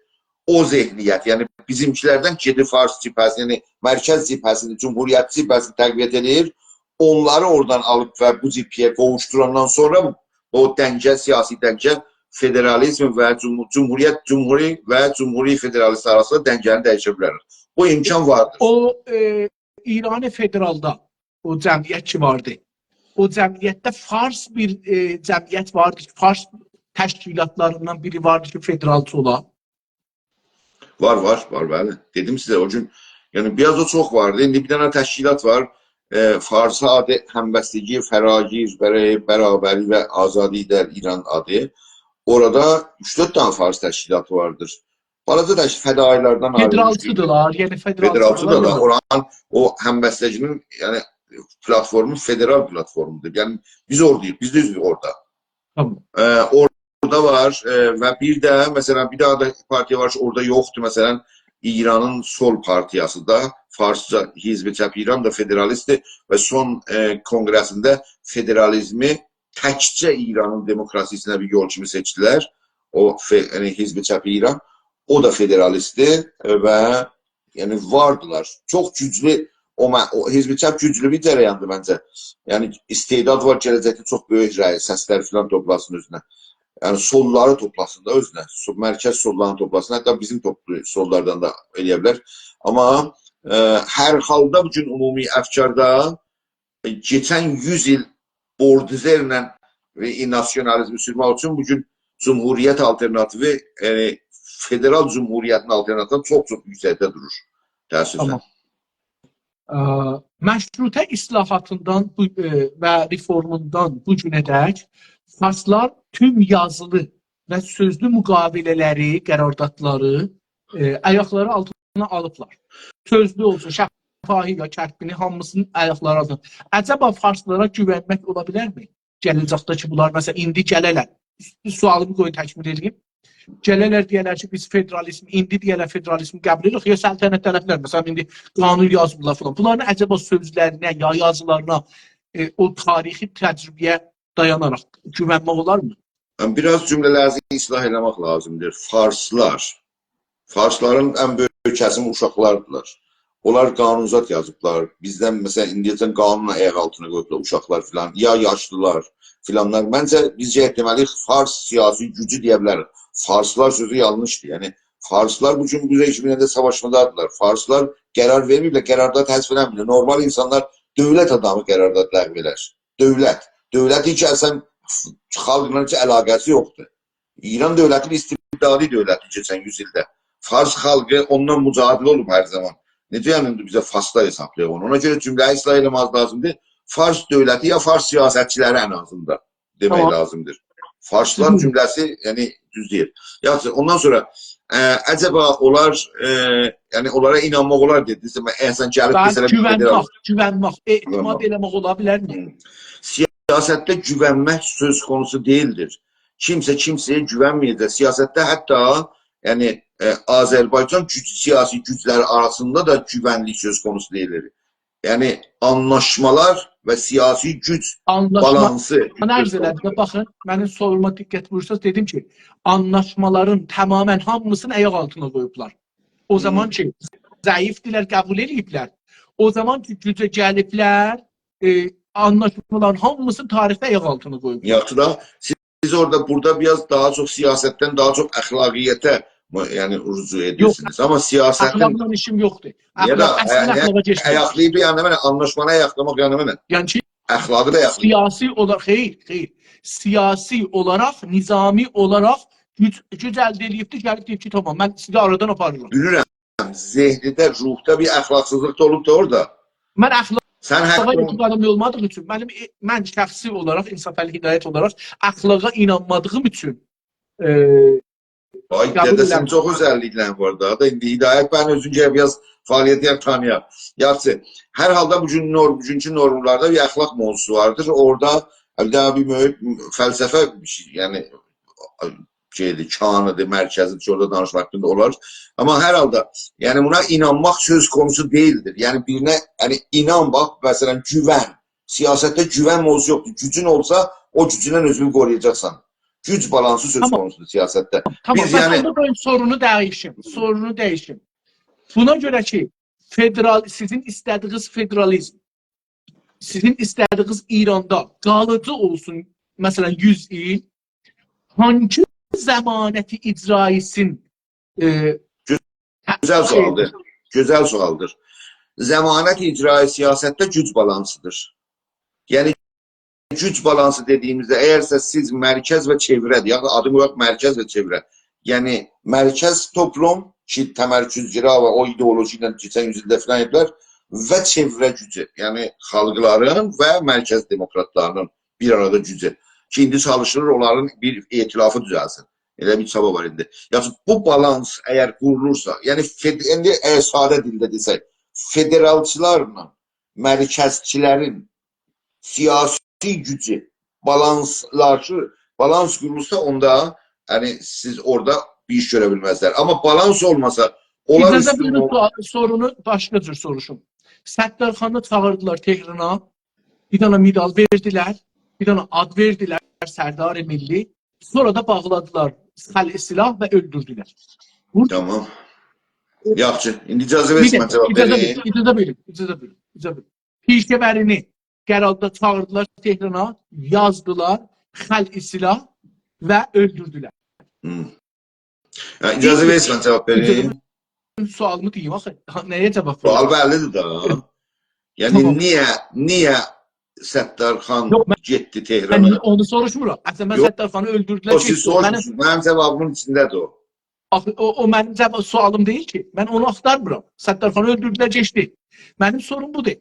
او ذهنیت، یعنی بیزیمکیلردن گئدیب فارس جبهه‌سینی، یعنی مرکز جبهه‌سینی، جمهوریتچی جبهه‌سینی تقویت ائدیر. اونلاری اورادان آلیب و بو جبهه‌یه قوووشدوراندان سونرا او دنگه، سیاسی دنگه فدرالیزم و جمهو-، جمهوریت، جمهوری و جمهوری فدرالیست آراسیندا دنگه‌نی دییشه بیلر. بو امکان واردیر. او، ائ، ایران فدرالدا او جمعیت کی واردی. او جمعیتده فارس بیر، ائ، جمعیت واردی کی، فارس تشکیلاتلاریندان بیری واردی کی، فدرالچی اولا. وار، وار، وار، بلی. دئدیم سیزه او گون، یعنی بیر آز دا چوخ واردی. ایندی بیر دنه تشکیلات وار. ائ، فارسی آدی همبستگی فراگیر برای برابری و آزادی در ایران آدی. اورادا اوچ-دؤرد دنه فارس تشکیلاتی واردیر. بالاجا دا فدایی‌لردن آیریلمیش بیر فدرالچی‌دیرلار، یعنی فدرالچی‌دیرلار، فدرالچی‌دیرلار. یوخ. اورانین او همبستگی‌نین، یعنی پلاتفورمو فدرال پلاتفورمودور. یعنی بیز اوراداییق، بیز ده اوزوروک اورادا. تامام. ائ، اورادا وار، ائ، و بیر ده، مثلا، بیر دنه ده پارتیا وار کی، اورادا یوخدور. مثلا، ایرانین سول پارتیاسی دا، فارسجا حزب چپ ایران دا فدرالیستدیر و سون، ائ، کنگره‌سینده فدرالیزمی تکجه ایرانین دموکراسی‌سینه بیر یول کیمی سئچدیلر. او ف-، یعنی حزب چپ ایران، او دا فدرالیستدیر، ائ، و، یعنی، واردیلار. چوخ گوجلو او مه-، او حزب چپ گوجلو بیر جریاندیر منجه. یعنی استعداد وار، گله‌جکده چوخ بؤیوک رأی، سسلر فلان توپلاسین اؤزونه. یعنی سوللاری توپلاسین دا اؤزونه. سو-، مرکز سوللارینی توپلاسین. حتی بیزیم توپلو سوللاردان دا ائلیه بیلر. آمما، ائ، هر حالدا بو گون عمومی افکاردا، ائ، کئچن یوز ایل بولدوزرله و ناسیونالیزمی سورمک اوچون بو گون جمهوریت آلترناتیوی، یعنی فدرال جمهوریتین آلترناتیویندان چوخ-چوخ یوکسکده دورور. تأسفله. تامام. ا، مشروطه اصلاحاتیندان بو، ا، و رفورموندان بو گونه دک فارسلار توم یازیلی و سؤزلو مقاوله‌لری، قراردادلاری، ا، آیاقلاری آلتینا آلیبلار. سؤزلو اولسون، شفاهی یا کتبی‌نی، هامیسینین آیاقلاری آلتینا. عجبا فارسلارا گوونمک اولا بیلرمی؟ گله‌جکده کی، بونلار، مثلا، ایندی گله‌لر. سؤالیمی قویون تکمیل ائدیم. گله‌لر دئیه‌لر کی، بیز فدرالیزم، ایندی دئیه‌لر فدرالیزم قبول ائدیریک، یا سلطنت‌طلب‌لر، مثلا، ایندی قانون یازمیرلار فلان. بونلارین عجبا سؤزلرینه، یا یازیلارینا، ائ، او تاریخی تجربه‌یه دایاناراق گوونمک اولارمی؟ یعنی، بیر آز جمله‌لرینیزی اصلاح ائله‌مک لازیمدیر. فارسلار، فارسلارین ان بؤیوک کسیمی اوشاقلاردیلار. اونلار قانون‌زاد یازیبلار. بیزدن، مثلا، ایندیه‌جن قانونو آیاق آلتینا قویوبلار اوشاقلار فلان، یا یاشلیلار فلانلار. منجه، بیز گرک دئمه‌لی‌ییک، فارس سیاسی گوجو دئیه بیلریک. فارسلار سؤزو یانلیشدیر. یعنی، فارسلار بو گون بو رژیمله ده ساواشمادادیرلار. فارسلار قرار وئرمه‌ییبلر، قرارداد حذف ائله‌مه‌ییبلر. نورمال اینسانلار، دؤولت آدامی قرارداد لغو ائلر؟ دؤولت. دؤولتی کی، اصلا خالقلا هئچ علاقه‌سی یوخدور. ایران دؤولتی بیر استبدادی دؤولتدیر کئچن یوز ایلده. فارس خالقی اوننان مجادله اولوب هر زامان. نئجه یعنی ایندی بیزه فارسلار حسابلایاق اونو؟ اونا گؤره جمله‌نی اصلاح ائله‌مک لازیمدیر. فارس دؤولتی یا فارس سیاستچی‌لری ان آزیندا دئمک تامام. لازیمدیر. فارسلار دوزدور. جمله‌سی، یعنی، دوز دئییر. یاخشی، اوندان سونرا، ا، عجبا اونلار، ا، یعنی اونلارا اینانماق اولار دئدینیز. من اصلا گلیب بعد دئسه‌لر بیر فدرال گوونمک، گوونمک، اعتماد گوونمک. ائله‌مک اولا بیلرمی؟ هوم. سیاستده گوونمک سؤز قونوسو دئییلدیر. کیمسه کیمسه‌یه گوونمه‌یه‌جک. سیاستده حتی، یعنی، ائ، آذربایجان گوج، سیاسی گوجلر آراسیندا دا گوونلیک سؤز قونوسو دئییلیر. یعنی، آنلاشمالار و سیاسی گوج آنلاشما بالانسی سؤز قونوسو. عرض ائله‌دیم. باخین، منیم سوروما دقت بویورساز، دئدیم کی، آنلاشمالارین تمامیله هامیسینی آیاق آلتینا قویوبلار. او زامان هوم. کی، ضعیفدیرلر، قبول ائله‌ییبلر. او زامان کی گوجه گلیبلر، ائ، آنلاشمالارین هامیسینی تاریخده آیاق آلتینا قویوبلار. یاخشی دا، سیز اورادا، بورادا بیر آز داها چوخ سیاستدن داها چوخ اخلاقیته، یعنی، رجوع ائدیرسینیز. آمما سیاستین اخلاقلا ایشیم یوخدور. نییه اخلاق، ده؟ اصلاً آیا-، اخلاقا کئچمیر. آیاقلاییب، یعنی، منه، آنلاشمانی آیاقلاماق، یعنی، منه، یعنی کی، اخلاقی دا آیاقلاییب. سیاسی اولاراق، خیر، خیر. سیاسی اولاراق، نظامی اولاراق گوج، گوج الده ائله‌ییبدی، گلیب دئییب کی، تامام، من سیزی آرادان آپاریرام. بیلیرم، ذهنده، روحدا بیر اخلاقسیزلیق دا اولوب دا اورادا. من اخلاقا، سن حتی، ائتقادیم اولمادیغی اوچون، منیم، ائ، من شخصی اولاراق، انصافعلی هدایت اولاراق اخلاقا اینانمادیغیم اوچون، ائ، آی، قبول دده، سن ائله‌میرم. چوخ اؤزللیکلرین وار دا، دا ایندی هدایت، من اؤزون گرک بیر آز فعالیت یاپ، تانییاق. یاخشی، هر حالدا بوگون نورم، بوگونکو نورملاردا بیر اخلاق موضوعسو واردیر. اورادا بیر دانا بیر مهم فلسفه بیر شئی، یعنی، شئیدیر، کانیدیر، مرکزیدیر کی، اورادا دانیشماق حاقیندا اولار. آمما هر حالدا، یعنی، بونا اینانماق سؤز قونوسو دئییلدیر. یعنی، بیرینه، یعنی، اینان، باخ، مثلاً، گوون. سیاستده گوون موضوعسو یوخدور. گوجون اولسا، او گوجوندن اؤزونو قورویاجاقسان. گوج بالانسی سؤز، تامام، قونوسودور سیاستده. تامام، بیز، بس، یعنی، ایندی بویون سورونو دییشیم، سورونو دییشیم. بونا گؤره کی، فدرال، سیزین ایسته‌دیگینیز فدرالیزم، سیزین ایسته‌دیگینیز ایراندا قالیجی اولسون، مثلاً، یوز ایل، هانگی ضمانت اجرایی‌سین، ائ، گؤزل سؤالدیر. گؤزل سؤالدیر. ضمانت اجرایی سیاستده گوج بالانسیدیر. یعنی، گوج بالانسی دئدیییمیزده، اگرسه سیز مرکز و چئوره‌دیر، یاخود آدینی قویاق مرکز و چئوره. یعنی، مرکز توپلوم کی، تمرکزگرا و او ایدئولوژی ایله کئچن یوز ایلده فلان ائدیبلر و چئوره گوجو، یعنی خالقلارین و مرکز دموکراتلارینین بیر آرادا گوجو کی، ایندی چالیشیلیر اونلارین بیر ائتلافی دوزلسین. ائله بیر چابا وار ایندی. یاخشی، بو بالانس اگر قورولورسا، یعنی فد، ایندی اگر ساده دیلده دئسک، فدرالچیلارلا مرکزچیلرین سیاسی گوجو بالانسلاشیر، بالانس قورولورسا، اوندا، یعنی، سیز اورادا بیر ایش گؤره بیلمزلر. آمما بالانس اولماسا، اونلار اجازه اوستون بویورون، اول- سؤال، سورونو باشقا جور سوروشوم. ستارخانی چاغیردیلار تهرانا، بیر دانا مدال وئردیلر، بیر دانا آد وئردیلر، سردار ملی. سونرا دا باغلادیلار خلع سلاح و اؤلدوردولر. بو تامام. یاخشی، ایندی اجازه بیر وئرسن، دقیقه، من جاواب اجازه وئریم. وئرین، اجازه وئرین، اجازه وئرین، اجازه وئرین. پیشه‌وری‌نی قرارداد چاغیردیلار تهرانا، یازدیلار، خلع سلاح و اؤلدوردولر. هوم. هه، اجازه وئرسن، من جاواب وئریم. اجازه وئرین، سؤالیمی دئییم آخی. ها، نه‌یه جاواب وئریم؟ سؤال بللی‌دیر دا. یعنی، تامام. نییه، نییه ستارخان، یوخ، من، گئتدی تهرانا؟ من اونو سوروشمورام. اصلاً، من، یوخ، ستارخانی اؤلدوردولر، او سیز، گئتدی. او منیم، سوروشمورسونوز، منیم جاوابیمین ایچینده‌دیر او. آخی، او، او منیم جاواب، سؤالیم دئییل کی. من اونو آختارمیرام. ستارخانی اؤلدوردولر، گئتدی. منیم سوروم بودور.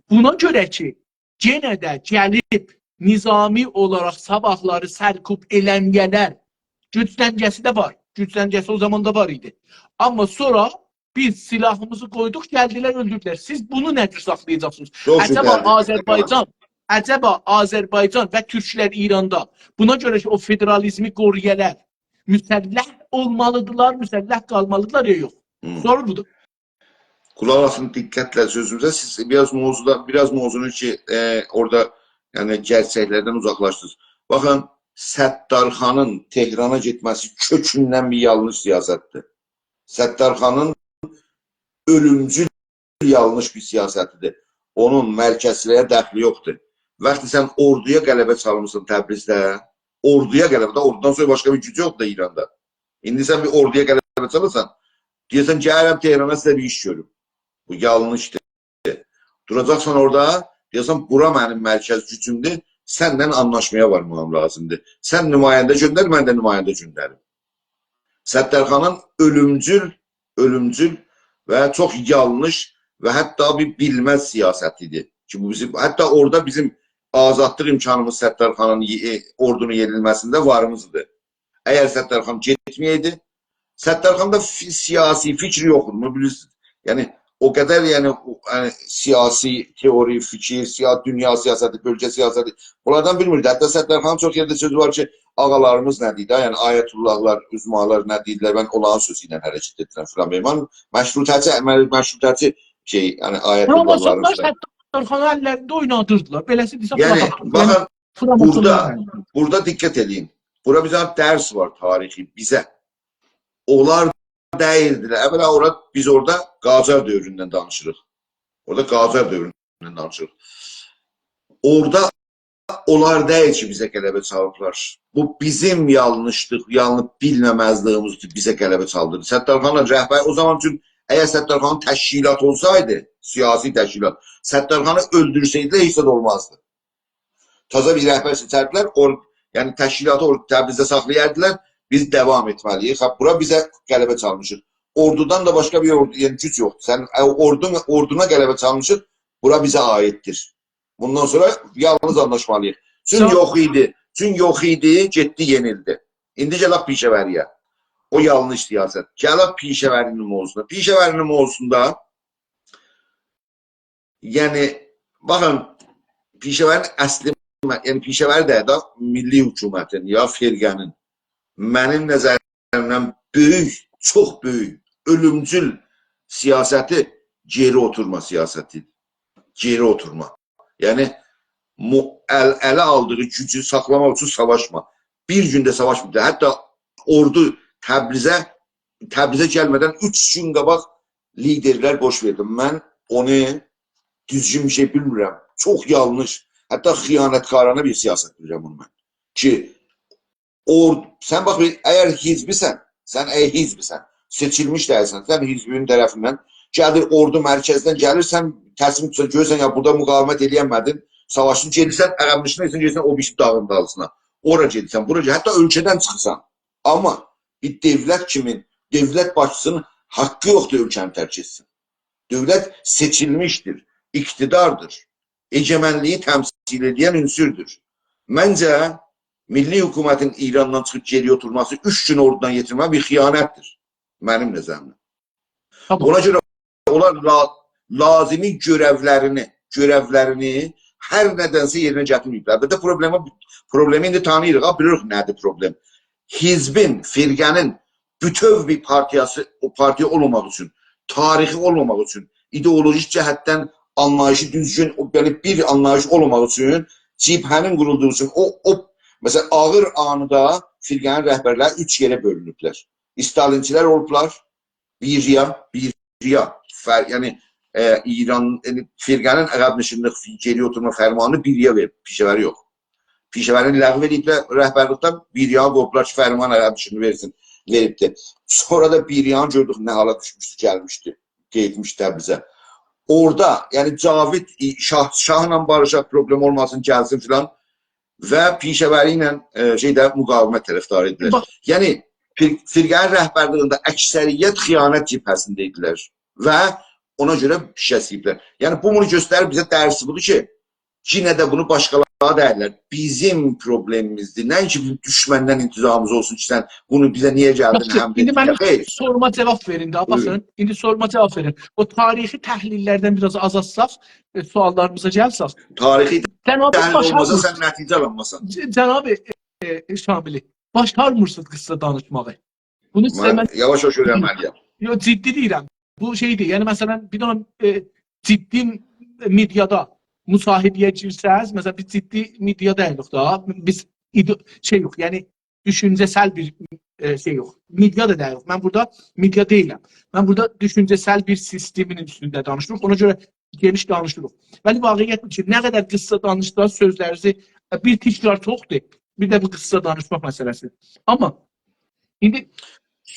بونا گؤره کی، یئنه ده گلیب نظامی اولاراق صاباحلاری سرکوب ائله‌مه‌یه‌لر. گوج دنگه‌سی ده وار. گوج دنگه‌سی او زامان دا وار ایدی. آمما سونرا بیز سلاحیمیزی قویدوق، گلدیلر، اؤلدوردولر. سیز بونو نه جور ساخلایاجاقسینیز؟ چوخ گؤزل. عجبا آذربایجان، عجبا آذربایجان و تورکلر ایراندا بونا گؤره کی، او فدرالیزمی قورویالار، مسلح اولمالیدیرلار، مسلح قالمالیدیرلار یا یوخ؟ هوم. سورو بودور. قولاق آسین دقتله سؤزوموزه. سیز بیر آز موضوعدا، بیر آز موضوعنو کی، ائ، اورادا، یعنی، گئرچکلردن اوزاقلاشدینیز. باخین، ستارخانین تهرانا گئتمه‌سی کؤکوندن بیر یانلیش سیاستدیر. ستارخانین اؤلومجول یانلیش بیر سیاستیدیر. اونون مرکزچیلییه دخلی یوخدور. وقتی سن اوردویا غلبه چالمیسان تبریزده، اوردویا غلبه، دا اوردودان سونرا باشقا بیر گوج یوخدور دا ایراندا. ایندی سن بیر اوردویا غلبه چالیرسان، دئییرسن، «گلیرم تهرانا، سیزه بیر ایش گؤروم.» بو یانلیشدیر. دوراجاقسان اورادا، دئیه‌سن، «بورا منیم مرکز گوجومدور، سنن آنلاشمایا وارماغیم لازیمدیر. سن نماینده گؤندر، من ده نماینده گؤندریم.» ستارخانین اؤلومجول، اؤلومجول و چوخ یانلیش و حتی بیر بیلمز سیاستی ایدی. کی، بو بیزیم، حتی اورادا بیزیم آزادلیق امکانیمیز ستارخانین یئ، اوردونون یئنیلمه‌سینده واریمیزدیر. اگر ستارخان گئتمه‌یه‌یدی، ستارخاندا فی، سیاسی فیکری یوخدور، بونو بیلیرسینیز. یعنی، او قدر، یعنی، او، یعنی، سیاسی تئوری، فیکیر، سیا، دونیا سیاستی، بؤلگه سیاستی، بونلاردان بیلمیردی. حتی ستارخانین چوخ یئرده سؤزو وار کی، «آغالاریمیز نه دئییر ده؟» یعنی، آیت‌الله‌لار، عظمالار نه دئییرلر؟ من اونلارین سؤزو ایله حرکت ائدیرم، فلان بهمان. مشروطه‌چی، مشروطه‌چی شئی، یعنی، آیت‌الله‌لار، یوخ، آمما سونرا فلان. ستارخانی اللرینده اوینادیردیلار. بئله‌سی دئسک، یعنی، باخین، باخین، فلان بورادا، بورادا دقت ائدین. بورا بیر دنه درس وار تاریخی بیزه. اونلار دئییلدیلر. اولا، اورادا، بیز اورادا قاجار دؤوروندن دانیشیریق. اورادا قاجار دؤورونده دانیشیریق. اورادا اونلار دئییل کی، بیزه غلبه چالیبلار. بو بیزیم یانلیشلیق، یانلیش بیلمه‌مزلیییمیزدیر، بیزه غلبه چالدیردی. ستارخانلا رهبر او زامان اوچون، اگر ستارخانین تشکیلاتی اولسایدی، سیاسی تشکیلات، ستارخانی اؤلدورسه‌یدیلر، هئچ زاد اولمازدی. تازا بیر رهبر سئچردیلر، اور-، یعنی تشکیلاتی اور-، تبریزده ساخلایاردیلار، بیز داوام ائتمه‌لی‌ییک. خب، بورا بیزه غلبه چالمیشیق. اوردودان دا باشقا بیر اوردو، یعنی گوج یوخدور. سن، ائ، اوردون، اوردونا غلبه چالمیشیق، بورا بیزه عاییددیر. بوندان سونرا یالنیز آنلاشمالی‌ییق. چون چون یوخ ایدی، چون یوخ ایدی، گئتدی، یئنیلدی. ایندی گلک پیشه‌وری‌یه. او یانلیش سیاست. گلک پیشه‌وری‌نین موضوعسونا. پیشه‌وری‌نین موضوعسوندا، یعنی، باخین، پیشه‌وری‌نین اصلی، یعنی پیشه‌وری ده، ده میللی حکومتین یا فرقه‌نین، منیم نظریمدن بؤیوک، چوخ بؤیوک، اؤلومجول سیاستی گئری اوتورما سیاستی. گئری اوتورما. یعنی، مو-، ال-، اله آلدیغی گوجو ساخلاماق اوچون ساواشما. بیر گون ده ساواشمایاجاق. حتی اوردو تبریزه، تبریزه گلمه‌دن اوچ گون قاباق لیدرلر بوش وئردی. من اونو دوزگون بیر شئی بیلمیرم. چوخ یانلیش، حتی خیانتکارانه بیر سیاست بیلیرم بونو من. کی، اور-، سن باخ، بیر، اگر حزبی‌سن، سن اگر حزبی‌سن، سئچیلمیش دئییلسن، سن حزبین طرفیندن گلیر، اوردو مرکزدن گلیر، سن تصمیم توتورسان، گؤرورسن، یا بورادا مقاومت ائلیه‌نمه‌دین، ساواشدین، گئدیرسن، عقب نشینی ائدیرسن، گئدیرسن او بیریسی داغیندا آلتینا. اورا گئدیرسن، بورا گئدیر-، حتی اؤلکه‌دن چیخیرسان. آمما بیر دؤولت کیمی، دؤولت باشچیسینین حاققی یوخدور اؤلکه‌نی ترک ائتسین. دؤولت سئچیلمیشدیر، اقتداردیر. هژمونلیگی تمثیل ائدن عنصردور. منجه، میللی حکومتین ایراندان چیخیب گئری‌یه اوتورماسی، اوچ گون اوردودان یئتیرمک بیر خیانتدیر. منیم نظریمده. تامام. اونا گؤره اونلار لا-، لازیمی گؤرئولرینی، گؤرئولرینی هر نه‌دنسه یئرینه گتیرمه‌ییبلر. البته، پروبلئمی، پروبلئمی ایندی تانیییریق، ها، بیلیریک نه‌دیر پروبلئم. حزبین، فرقه‌نین بوتؤو بیر پارتیاسی، او پارتیا اولماماق اوچون، تاریخی اولماماق اوچون، ایدئولوژیک جهتدن آنلاییشی دوزگون، او، یعنی بیر آنلاییش اولماماق اوچون، جبهه‌نین قورولدوغو اوچون او، او، مثلا، آغیر آندا فرقه‌نین رهبرلری اوچ یئره بؤلونوبلر. استالینچی‌لر اولوبلار، بیر ریا، بیر ریا. فر-، یعنی، ائ، ایران، یعنی فرقه‌نین عقب نشینلیک، گئری اوتورما فرمانینی بیر ریا وئریب، پیشه‌وری یوخ. پیشه‌وری‌نی لغو ائدیبلر رهبرلیکدن، بیر ریا قویوبلار کی، فرمان عقب نشینی وئرسین، وئریبدیر. سونرا دا بیر ریانین گؤردوک نه حالا دوشموشدو، گلمیشدی، گئتمیشدی تبریزه. اورادا، یعنی جاوید، ای، شاه، شاهلا باریشاق، پروبلئم اولماسین، گلسین فلان. و پیشه‌وری ایله، ائ، شئیده مقاومت طرفداری ایدیلر. باخ. یعنی فر-، فرقه‌نین رهبرلیگینده اکثریت خیانت جبهه‌سینده ایدیلر و اونا گؤره شکست یئییبلر. یعنی بو بونو گؤستریر بیزه، درسی بودور کی، یئنه ده بونو باشقالاری دئییرلر. بیزیم پروبلئمیمیزدیر. نه کی بیزیم دوشمندن انتظاریمیز اولسون کی، سن بونو بیزه نییه گلدین، یاخشی، حمله ایندی ائتدین؟ منیم خیر. سوروما جاواب وئرین ده، بویورون. باخین، ایندی سوروما جاواب وئرین. او تاریخی تحلیل‌لردن بیر آز آزالتساق، ائ، سواللاریمیزا گلسک. تاریخی جناب، تحلیل باشار اولماسا، مورسد، سن نتیجه آلانماسان. ج-، جناب، ائ، ائ، شاملی، باشارمورسونوز قیسسا دانیشماغی. بونو سیزه من، من یاواش-یاواش اؤیرنمه‌لی‌یم. یوخ، جدی دئییرم. بو شئیدیر، یعنی مثلا، بیر دنه، ائ، جدی مئدیادا مصاحبه‌یه گیرسز، مثلا، بیز جدی مئدیا دئییلیک دا، بیز ایدئ-، شئی یوخ، یعنی دوشونجه‌سل بیر، ائ، شئی یوخ. مئدیا دا دئییلیک. من بورادا مئدیا دئییلم. من بورادا دوشونجه‌سل بیر سیستمین اوستونده دانیشیریق. اونا گؤره گئنیش دانیشیریق. ولی واقعیت بو کی، نه قدر قیسسا دانیشساز، سؤزلرینیزی، ائ، بیر تکرار چوخدور، بیر ده بو قیسسا دانیشماق مسئله‌سی. آمما ایندی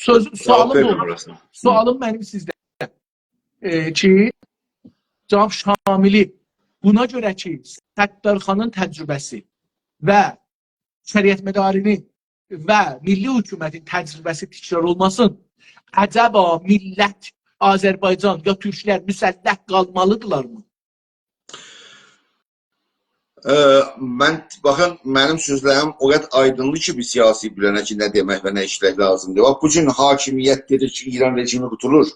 سؤز، جاواب سؤالیم وئرمیر بو. اصلینده. سؤالیم منیم سیزدن. ائ، کی، جناب شاملی، بونا گؤره کی، ستارخانین تجربه‌سی و شریعتمداری‌نین و میللی حکومتین تجربه‌سی تکرار اولماسین، عجبا میللت، آذربایجان یا تورکلر مسلح قالمالیدیرلارمی؟ ائ، من، باخین، منیم سؤزلریم او قدر آیدیندیر کی، بیر سیاسی بیلنه کی، نه دئمک و نه ایشله‌مک لازیمدیر. باخ، بو گون حاکمیت دئدیک کی، ایران رژیمی قوتولور.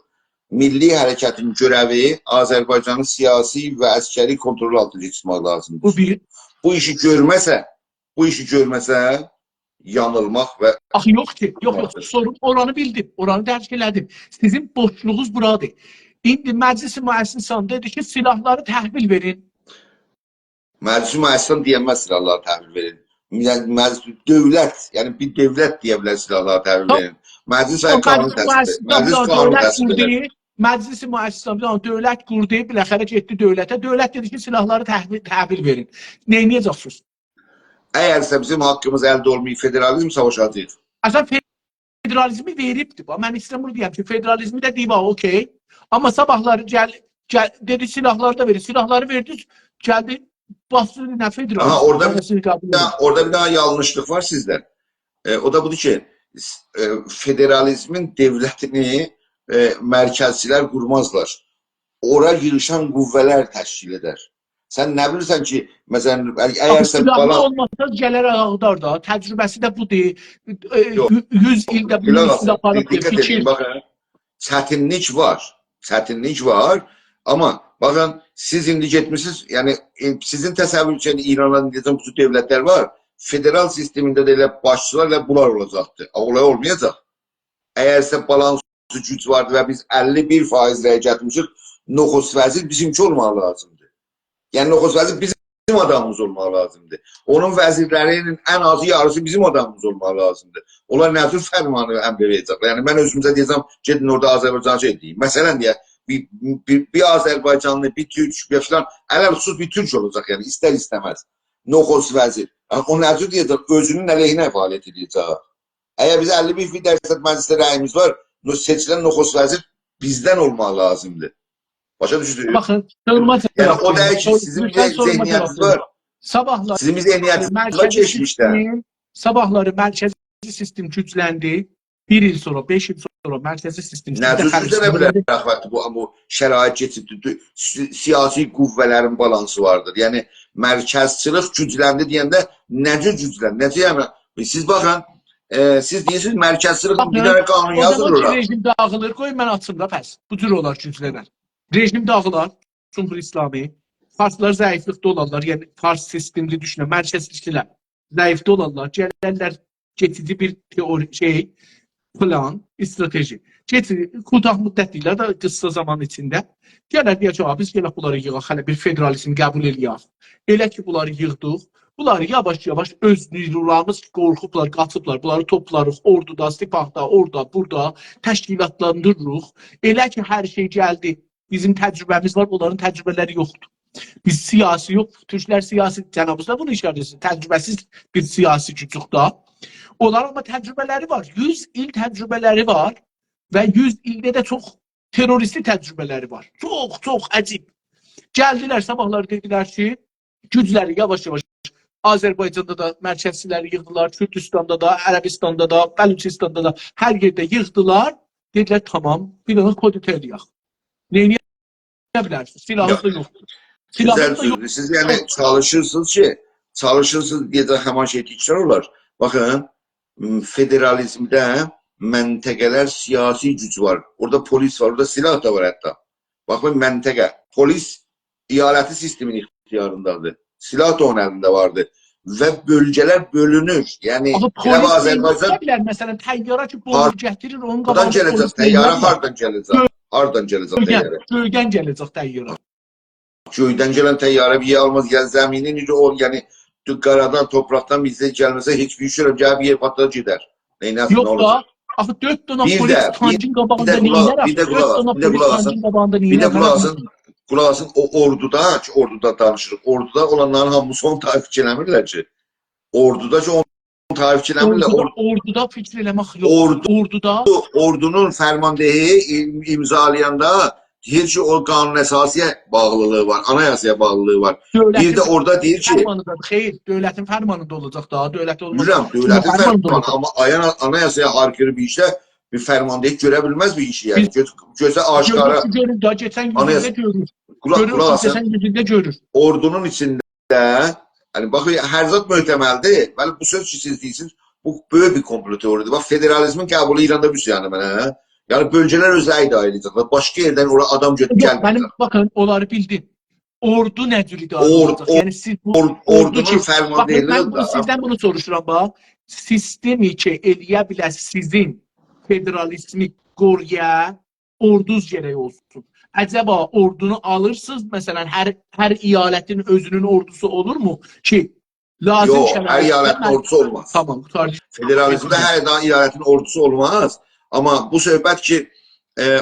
میللی حرکتین گؤره‌وی آذربایجانی سیاسی و عسکری کنترل آلتینا توتماق لازیمدیر. بو بیر. بو ایشی گؤرمه‌سه، بو ایشی گؤرمه‌سه، یانیلماق و آخی یوخ کی، یوخ، یوخ. یانیلماقدیر. سوروم، اورانی بیلدیم، اورانی درک ائله‌دیم. سیزین بوشلوغونوز بورادیر. ایندی مجلس مؤسسان دئدی کی، سلاحلاری تحویل وئرین. مجلس مؤسسان دئینمز سلاحلاری تحویل وئرین. مجلس، مجلس، دؤولت، یعنی بیر دؤولت دئیه بیلر سلاحلاری تحویل وئرین. مجلس او قانون مجلس تصویب ائدیر. مؤسسان مجلس قانون دؤولت تصویب ائدر. قوردو. مجلس مؤسسه‌سی، بیر دنه دؤولت قوردو، بالاخره گئتدی دؤولته. دؤولت دئدی کی، سلاحلاری تحویل، تحویل وئرین. نئینیه‌جکسینیز؟ اگرسه بیزیم حاققیمیز الده اولماییب، فدرالیزم، ساواشاجاغیق. اصلا فدرالیزمی وئریبدی. باخ، من ایسته‌ییرم بونو دئیم کی، فدرالیزمی ده دئییب، «آ، اوکی.» آمما صاباحلاری گل، گل، دئدی، «سلاحلاری دا وئرین.» سلاحلاری وئردی، گلدی، باسدی، نه فدرالیزم؟ آها، اورادا بیر فدرالیزمی قبول دنه، اورادا بیر دنه یانلیشلیق وار سیزده. ائ، او دا بودور کی، س-، ائ، فدرالیزمین دؤولتینی، ائ، مرکزچیلر قورمازلار. اورا ییغیشان قوه‌لر تشکیل ائدر. سن نه بیلیرسن کی، مثلا، اگر، اگرسه سلاحی بالا اولماسا گلر آغدار دا. تجربه‌سی ده بودور. ائ، یوخ. یو-، یوز ایلده بونون قولاق اوستونده آسین، بیر آپاریب بیر دقت فیکیر. ائدین، باخین. چتینلیک وار، چتینلیک وار. آمما باخین، سیز ایندی گئتمیسینیز، یعنی، ائ، سیزین تصور اوچون ایراندا، دئیه‌جم، بو جور دؤولتلر وار. فدرال سیستمینده ده ائله باشچیلار ائله بونلار اولاجاقدی. اولای اولمایاجاق. اگرسه بالانس گوج واردی و بیز اللی بیر فایز رأی گتیرمیشیک، نخست وزیر بیزیمکی اولماغی لازیمدیر. یعنی نخست وزیر بیزیم آدامیمیز اولماغی لازیمدیر. اونون وزیرلری‌نین ان آزی یاریسی بیزیم آدامیمیز اولماغی لازیمدیر. اونلار نه جور فرمانی، امری وئره‌جکلر؟ یعنی من اؤزوموزه دئیه‌جم، گئدین اورادا آذربایجانا شئی دئیین. مثلا دئیک، بیر، بیر، بیر آذربایجانلی، بیر تورک، بیر فلان، علی‌الخصوص بیر تورک اولاجاق، یعنی ایستر ایسته‌مز. نخست وزیر. یعنی او نه جور دئیه‌جک؟ اؤزونون علیهینه فعالیت ائده‌جک. اگر بیز اللی بیر درصد مجلسده رأییمیز وار، نو-، سئچیلن نخست وزیر بیزدن اولماغی لازیمدیر. باشا دوشدونوز؟ باخین، سوروما یعنی جاواب او دا وئرین. کی، سیزین لطفاً ذه-، سوروما جاواب ذهنیتینیز وئرین. وار. صاباحلاری سیزین بیر ذهنیتینیز وار مرکزی کئچمیشده. سیستم، صاباحلاری مرکزی سیستم گوجلندی. بیر ایل سونرا، بئش ایل سونرا مرکزی سیستم نه جور گوجلنه بیلر؟ آخی بو، بو شرایط کئچیب، دو-، دو-، سی-، سیاسی قوه‌لرین بالانسی واردیر. یعنی مرکزچیلیک گوجلندی دئینده نه جور گوجلندی؟ نه جور، یعنی سیز باخین، ائ، سیز دئییرسینیز مرکزچیلیک، بیر دنه قانون یازیلیر اورا. رژیم داغیلیر. قوی من آچیم دا پس. بو جور اولار گوجلنر. رژیم داغیلار، جمهوری اسلامی. فارسلار ضعیفلیکده اولارلار، یعنی فارس سیستملی دوشونن، مرکزچیلر ضعیفده اولارلار، گلرلر کئچیجی بیر تئوری، شئی، پلان، استراتژی. کئچی-، کوتاه مدت دئییل ده، قیسا زامان ایچینده. گلر دئیر کی، «آ، بیز گلک بونلاری ییغاق، هله بیر فدرالیزم قبول ائله‌یک.» ائله کی، بونلاری ییغدیق، بونلاری یاواش-یاواش اؤز نیرولاریمیز کی، قورخوبلار، قاچیبلار، بونلاری توپلاریق، اوردودا، سپاهدا، اورادا، بورادا تشکیلاتلاندیریریق. ائله کی، هر شئی گلدی، بیزیم تجربه‌میز وار، اونلارین تجربه‌لری یوخدور. بیز سیاسی یوخ، تورکلر سیاسی، جنابینیز دا بونو ایشاره ائدیرسینیز، تجربه‌سیز بیر سیاسی گوجوک دا. اونلار آمما تجربه‌لری وار، یوز ایل تجربه‌لری وار و یوز ایلده ده چوخ تروریستی تجربه‌لری وار. چوخ، چوخ عجیب. گلدیلر، صاباحلاری دئدیلر کی، گوجلری یاواش-یاواش آذربایجاندا دا مرکزچیلری ییغدیلار، کوردوستاندا دا، عربستاندا دا، بلوچستاندا دا، هر یئرده ییغدیلار. دئدیلر، «تامام، بیر دنه کودتا ائله‌یک.» نئینیه بیلرسینیز؟ سلاحینیز دا یوخدور. سلاحینیز دا یوخدور. سیز، یعنی، چالیشیرسینیز کی، چالیشیرسینیز، دئیه‌جک، همان شئی تکرار اولار. باخین، م، فدرالیزمده منطقه‌لر سیاسی گوج وار. اورادا پلیس وار، اورادا سلاح دا وار حتی. باخین، منطقه، پلیس ایالتی سیستمین اختیاریندادیر. سلاح دا اونون الینده واردیر. و بؤلگه‌لر بؤلونور. یعنی، آخی ائله پلیس آذربایجان نئینیه بیلر؟ مثلا، طیاره کی، بومبا گتیریر، اونون قاباغیندا پلیس نئینیه بیلر؟ هاردان گله‌جک طیاره؟ هاردان گله‌جک؟ هاردان گله‌جک طیاره؟ گؤیدن گله‌جک طیاره. گؤیدن گلن طیاره بیر یئر آلماز، یعنی زمینین ایچی او، یعنی تو قارادان، توپراقدان بیر شئی گلمه‌سه، هئچ بیر شئی، گلیر بیر یئر پاتلار گئدر. نئینه‌سین، نه اولاجاق؟ یوخ دا، آخی دؤرد دنه پلیس تانکین قاباغیندا نئینه‌یه‌جک؟ دؤرد دنه پلیس تانکین قاباغیندا نئینه‌جک؟ بیر ده قولاق آسین، قولاق آسین، او اوردودا، کی، اوردودا دانیشیریق. اوردودا اولانلارین هامیسی اونو تعریف ائله‌میرلر کی. اوردودا کی، اونو تعریف ائله‌میرلر. اوردودا، اوردودا فیکیر ائله‌مک یوخ. اوردو، اوردودا اوردونون فرماندهی ایم-، امضالایاندا دئییر کی، او قانون اساسی‌یه باغلیلیغی وار، آنایاسایا باغلیلیغی وار. بیر ده اورادا دئییر کی، فرمانیندا، خیر، دؤولتین فرمانیندا اولاجاق دا، دؤولت اولماز. بیلیرم، دؤولتین فرمانی، آمما آنا-، آنایاسایا هارکیری بیر ایشده بیر فرمانده هئچ گؤره بیلمز بیر ایشی، یعنی. گؤز-، گؤزه آشکارا. گؤرور، گؤرور دا، کئچن گون ده گؤرور. قولاق، گؤرور، قولاق آسین. کئچن گون ده گؤرور. اوردونون ایچینده، یعنی، باخ، هر زاد محتملدیر. ولی بو سؤز کی، سیز دئییرسینیز، بو بؤیوک بیر کومپلو تئوریدیر. باخ، فدرالیزمین قبولو ایراندا بیر شئی، یعنی، منه. یعنی، بؤلگه‌لر اؤز رأی داییله‌جکلر. باشقا یئردن اورا آدام گؤتوروب گلمه‌یه‌جک. باخین، اونلاری بیلدیم. اوردو نه جور اداره اولوناجاق؟ یعنی، سیز بو اوردو، اوردونون کی، فرماندهلیگی، باخین، من بو، سیزدن بونو سوروشورام، باخ. سیستمی کی، ائله‌یه بیلر سیزین فدرالیزمی قورویا، اوردوز گرک اولسون. عجبا اوردونو آلیرسینیز، مثلا، هر، هر ایالتین اؤزونون اوردوسو اولورمو کی، لازیم شرایطده... یوخ، هر ایالتین اوردوسو اولماز. تامام، قوتاردی. فدرالیزمده هر دنه ایالتین اوردوسو اولماز. آمما بو صحبت کی، ائ،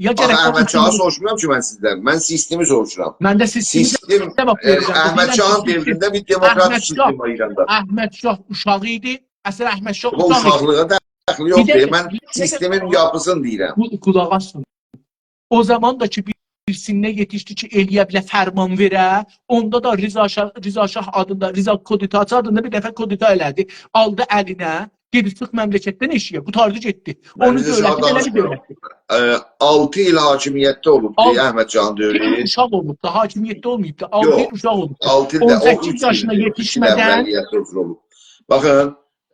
یا آخی گرک احمد شاهی سوروشمورام کی من سیزدن. من سیستمی سوروشورام. من ده سیستمی سیستم، جاواب ائ، وئریرم. احمد دئییرم شاهین کی، سیستم، دؤورونده بیر دموکراتیک احمد شاه، سیستم وار ایراندا. احمد شاه اوشاغی ایدی. اصلینده احمد شاه بو اوشاق ایدی. اوشاقلیغا دخلی بیر یوخدور. دقیقه، من بیر دقیقه. سیستمین یاپیسینی دئییرم. قو-، قولاق آسین. او زامان دا کی، بیر سنّه یئتیشدی کی، ائلیه بیله، فرمان وئره، اوندا دا رضا شاه، رضا شاه آدیندا، رضا کودتاچی آدیندا بیر دفعه کودتا ائله‌دی. آلدی الینه، دئدی: «چیخ مملکتدن ائشیگه»، قوتاردی گئتدی. من اونون رضا شاهی دؤولتی بئله بیر دؤولتدیر. دانیشمیرام. ائ، آلتی ایل حاکمیتده اولوب، آلتی احمد شاهین دؤورو. ایل اوشاق اولوب دا، حاکمیتده اولماییب دا. آلتی ایل، یوخ، اوشاق اولوب دا. آلتی ایل ده، او اوخ، اوچ ایل، اون سککیز یاشینا یئتیشمه‌دن. اون ایل اولوب. باخین،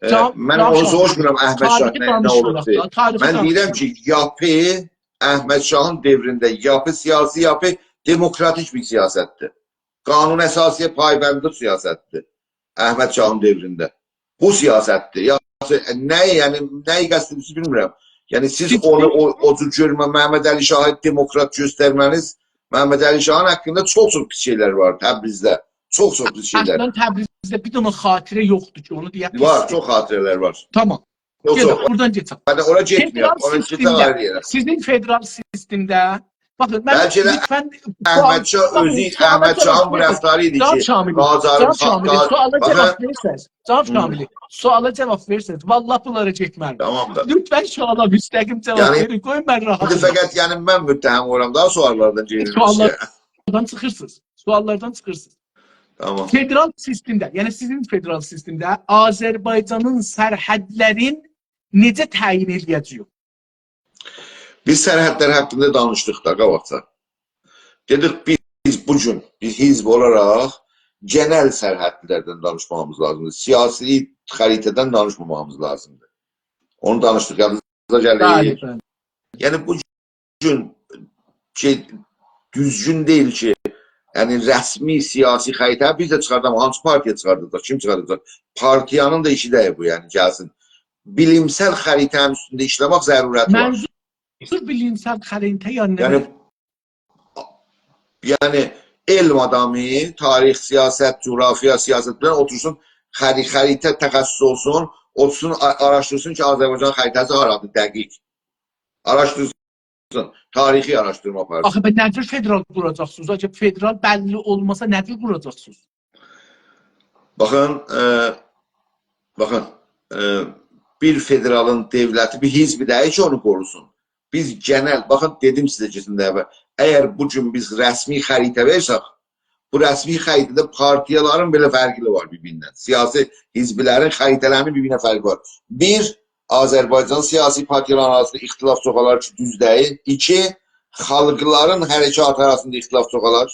ائ، جان، من جان اونو شاهی، سوروشمورام، احمد شاه تاریخی نه، نه دانیشمیراق اولوبدور. دا، تاریخی من دئییرم دانیشمیراق. کی، یاپی، احمد شاهین دؤورونده یاپی، سیاسی یاپی دموکراتیک بیر سیاستدیر. قانون اساسی‌یه پایبند سیاستدیر احمد شاهین دؤورونده. بو سیاستدیر. یا، نه، یعنی، نه‌یی قصد ائدیرسینیز، بیلمیرم. یعنی، سیز سیز اونو، او، او جور گؤرمه، محمدعلی شاهی دموکرات گؤسترمه‌نیز، محمدعلی شاهین حاقیندا چوخ-چوخ پیس شئیلر وار تبریزده. چوخ-چوخ پیس شئیلر. اصلاً تبریزده بیر دنه خاطره یوخدور کی، اونو دئیه بیلسین. وار، چوخ خاطره‌لر وار. تامام. چوخ، گئدک، چوخ. بورادان کئچک. من ده اورا گئتمیرم. فدرال سیستمده، اورا گئتمیرم، آیری یئره. سیزین فدرال سیستمده، باخین، من بلکه ده لطفاً احمد شاه سوالا، اؤزو، باخین، سوالا احمد شاهین جاواب بو وئرین. رفتاری ایدی کی، جناب شاملی، قاجارین جناب شاملی، قا-، سوالا باخین. جاواب وئرسز، جناب هی. شاملی، سوالا جاواب وئرسز، والله بونلارا گئتمرم. تامام دا. لطفاً سوالا مستقیم جاواب، یعنی، وئرین، قویون من راحت ایندی اولوم. فقط، یعنی، من متهم اولورام دا سواللاردان، گئدیرسینیز سواللار-، کی. سواللاردان چیخیرسینیز. سواللاردان چیخیرسینیز. تامام. فدرال سیستمده، یعنی سیزین فدرال سیستمده آذربایجانین سرحدلرین نئجه تعیین ائله‌یه‌جه‌ییک؟ بیز سرحدلر حاقیندا دانیشدیق دا قاباقجا. دئدیک، بیز بو گون بیر حزب اولاراق گئنل سرحدلردن دانیشماغیمیز لازیمدیر. سیاسی خریطه‌دن دانیشماماغیمیز لازیمدیر. اونو دانیشدیق، یادینیزا گلیر. بلی، بلی. یعنی بو گون کی، دوزگون دئییل کی، یعنی رسمی سیاسی خریطه بیز ده چیخارداق، هانسی پارتیا چیخارداجاق، کیم چیخارداجاق؟ پارتیانین دا ایشی دئییل بو، یعنی گلسین. بیلیمسل خریطه‌نین اوستونده ایشله‌مک ضرورتی وار. منظور بیلیمسل خریطه، یعنی نه یعنی، دئمک؟ یعنی علم آدامی، تاریخ، سیاست، جغرافیا، سیاست، فلان اوتورسون، خری-، خریطه تخصصو اولسون، اوتورسون، آ-، آراشدیرسین کی، آذربایجان خریطه‌سی هارادیر، دقیق. آراشدیرسین. تاریخی آراشدیرما آپارسین. آخی، به نه جور فدرال قوراجاقسینیز؟ آخی، فدرال بللی اولماسا، نه جور قوراجاقسینیز؟ باخین، ائ، باخین، ائ، بیر فدرالین دؤولتی، بیر حزب دئییل کی، اونو قوروسون. بیز گئنل، باخین، دئدیم سیزه کئچن دفعه، اگر بو گون بیز رسمی خریطه وئرسک، بو رسمی خریطه‌ده پارتیالارین بئله فرقی وار بیر-بیریندن. سیاسی حزبلرین خریطه‌لرینین بیر-بیرینه فرقی وار. بیر، آذربایجان سیاسی پارتیالارینین آراسیندا اختلاف چوخالار کی، دوز دئییل. ایکی، خالقلارین حرکاتی آراسیندا اختلاف چوخالار.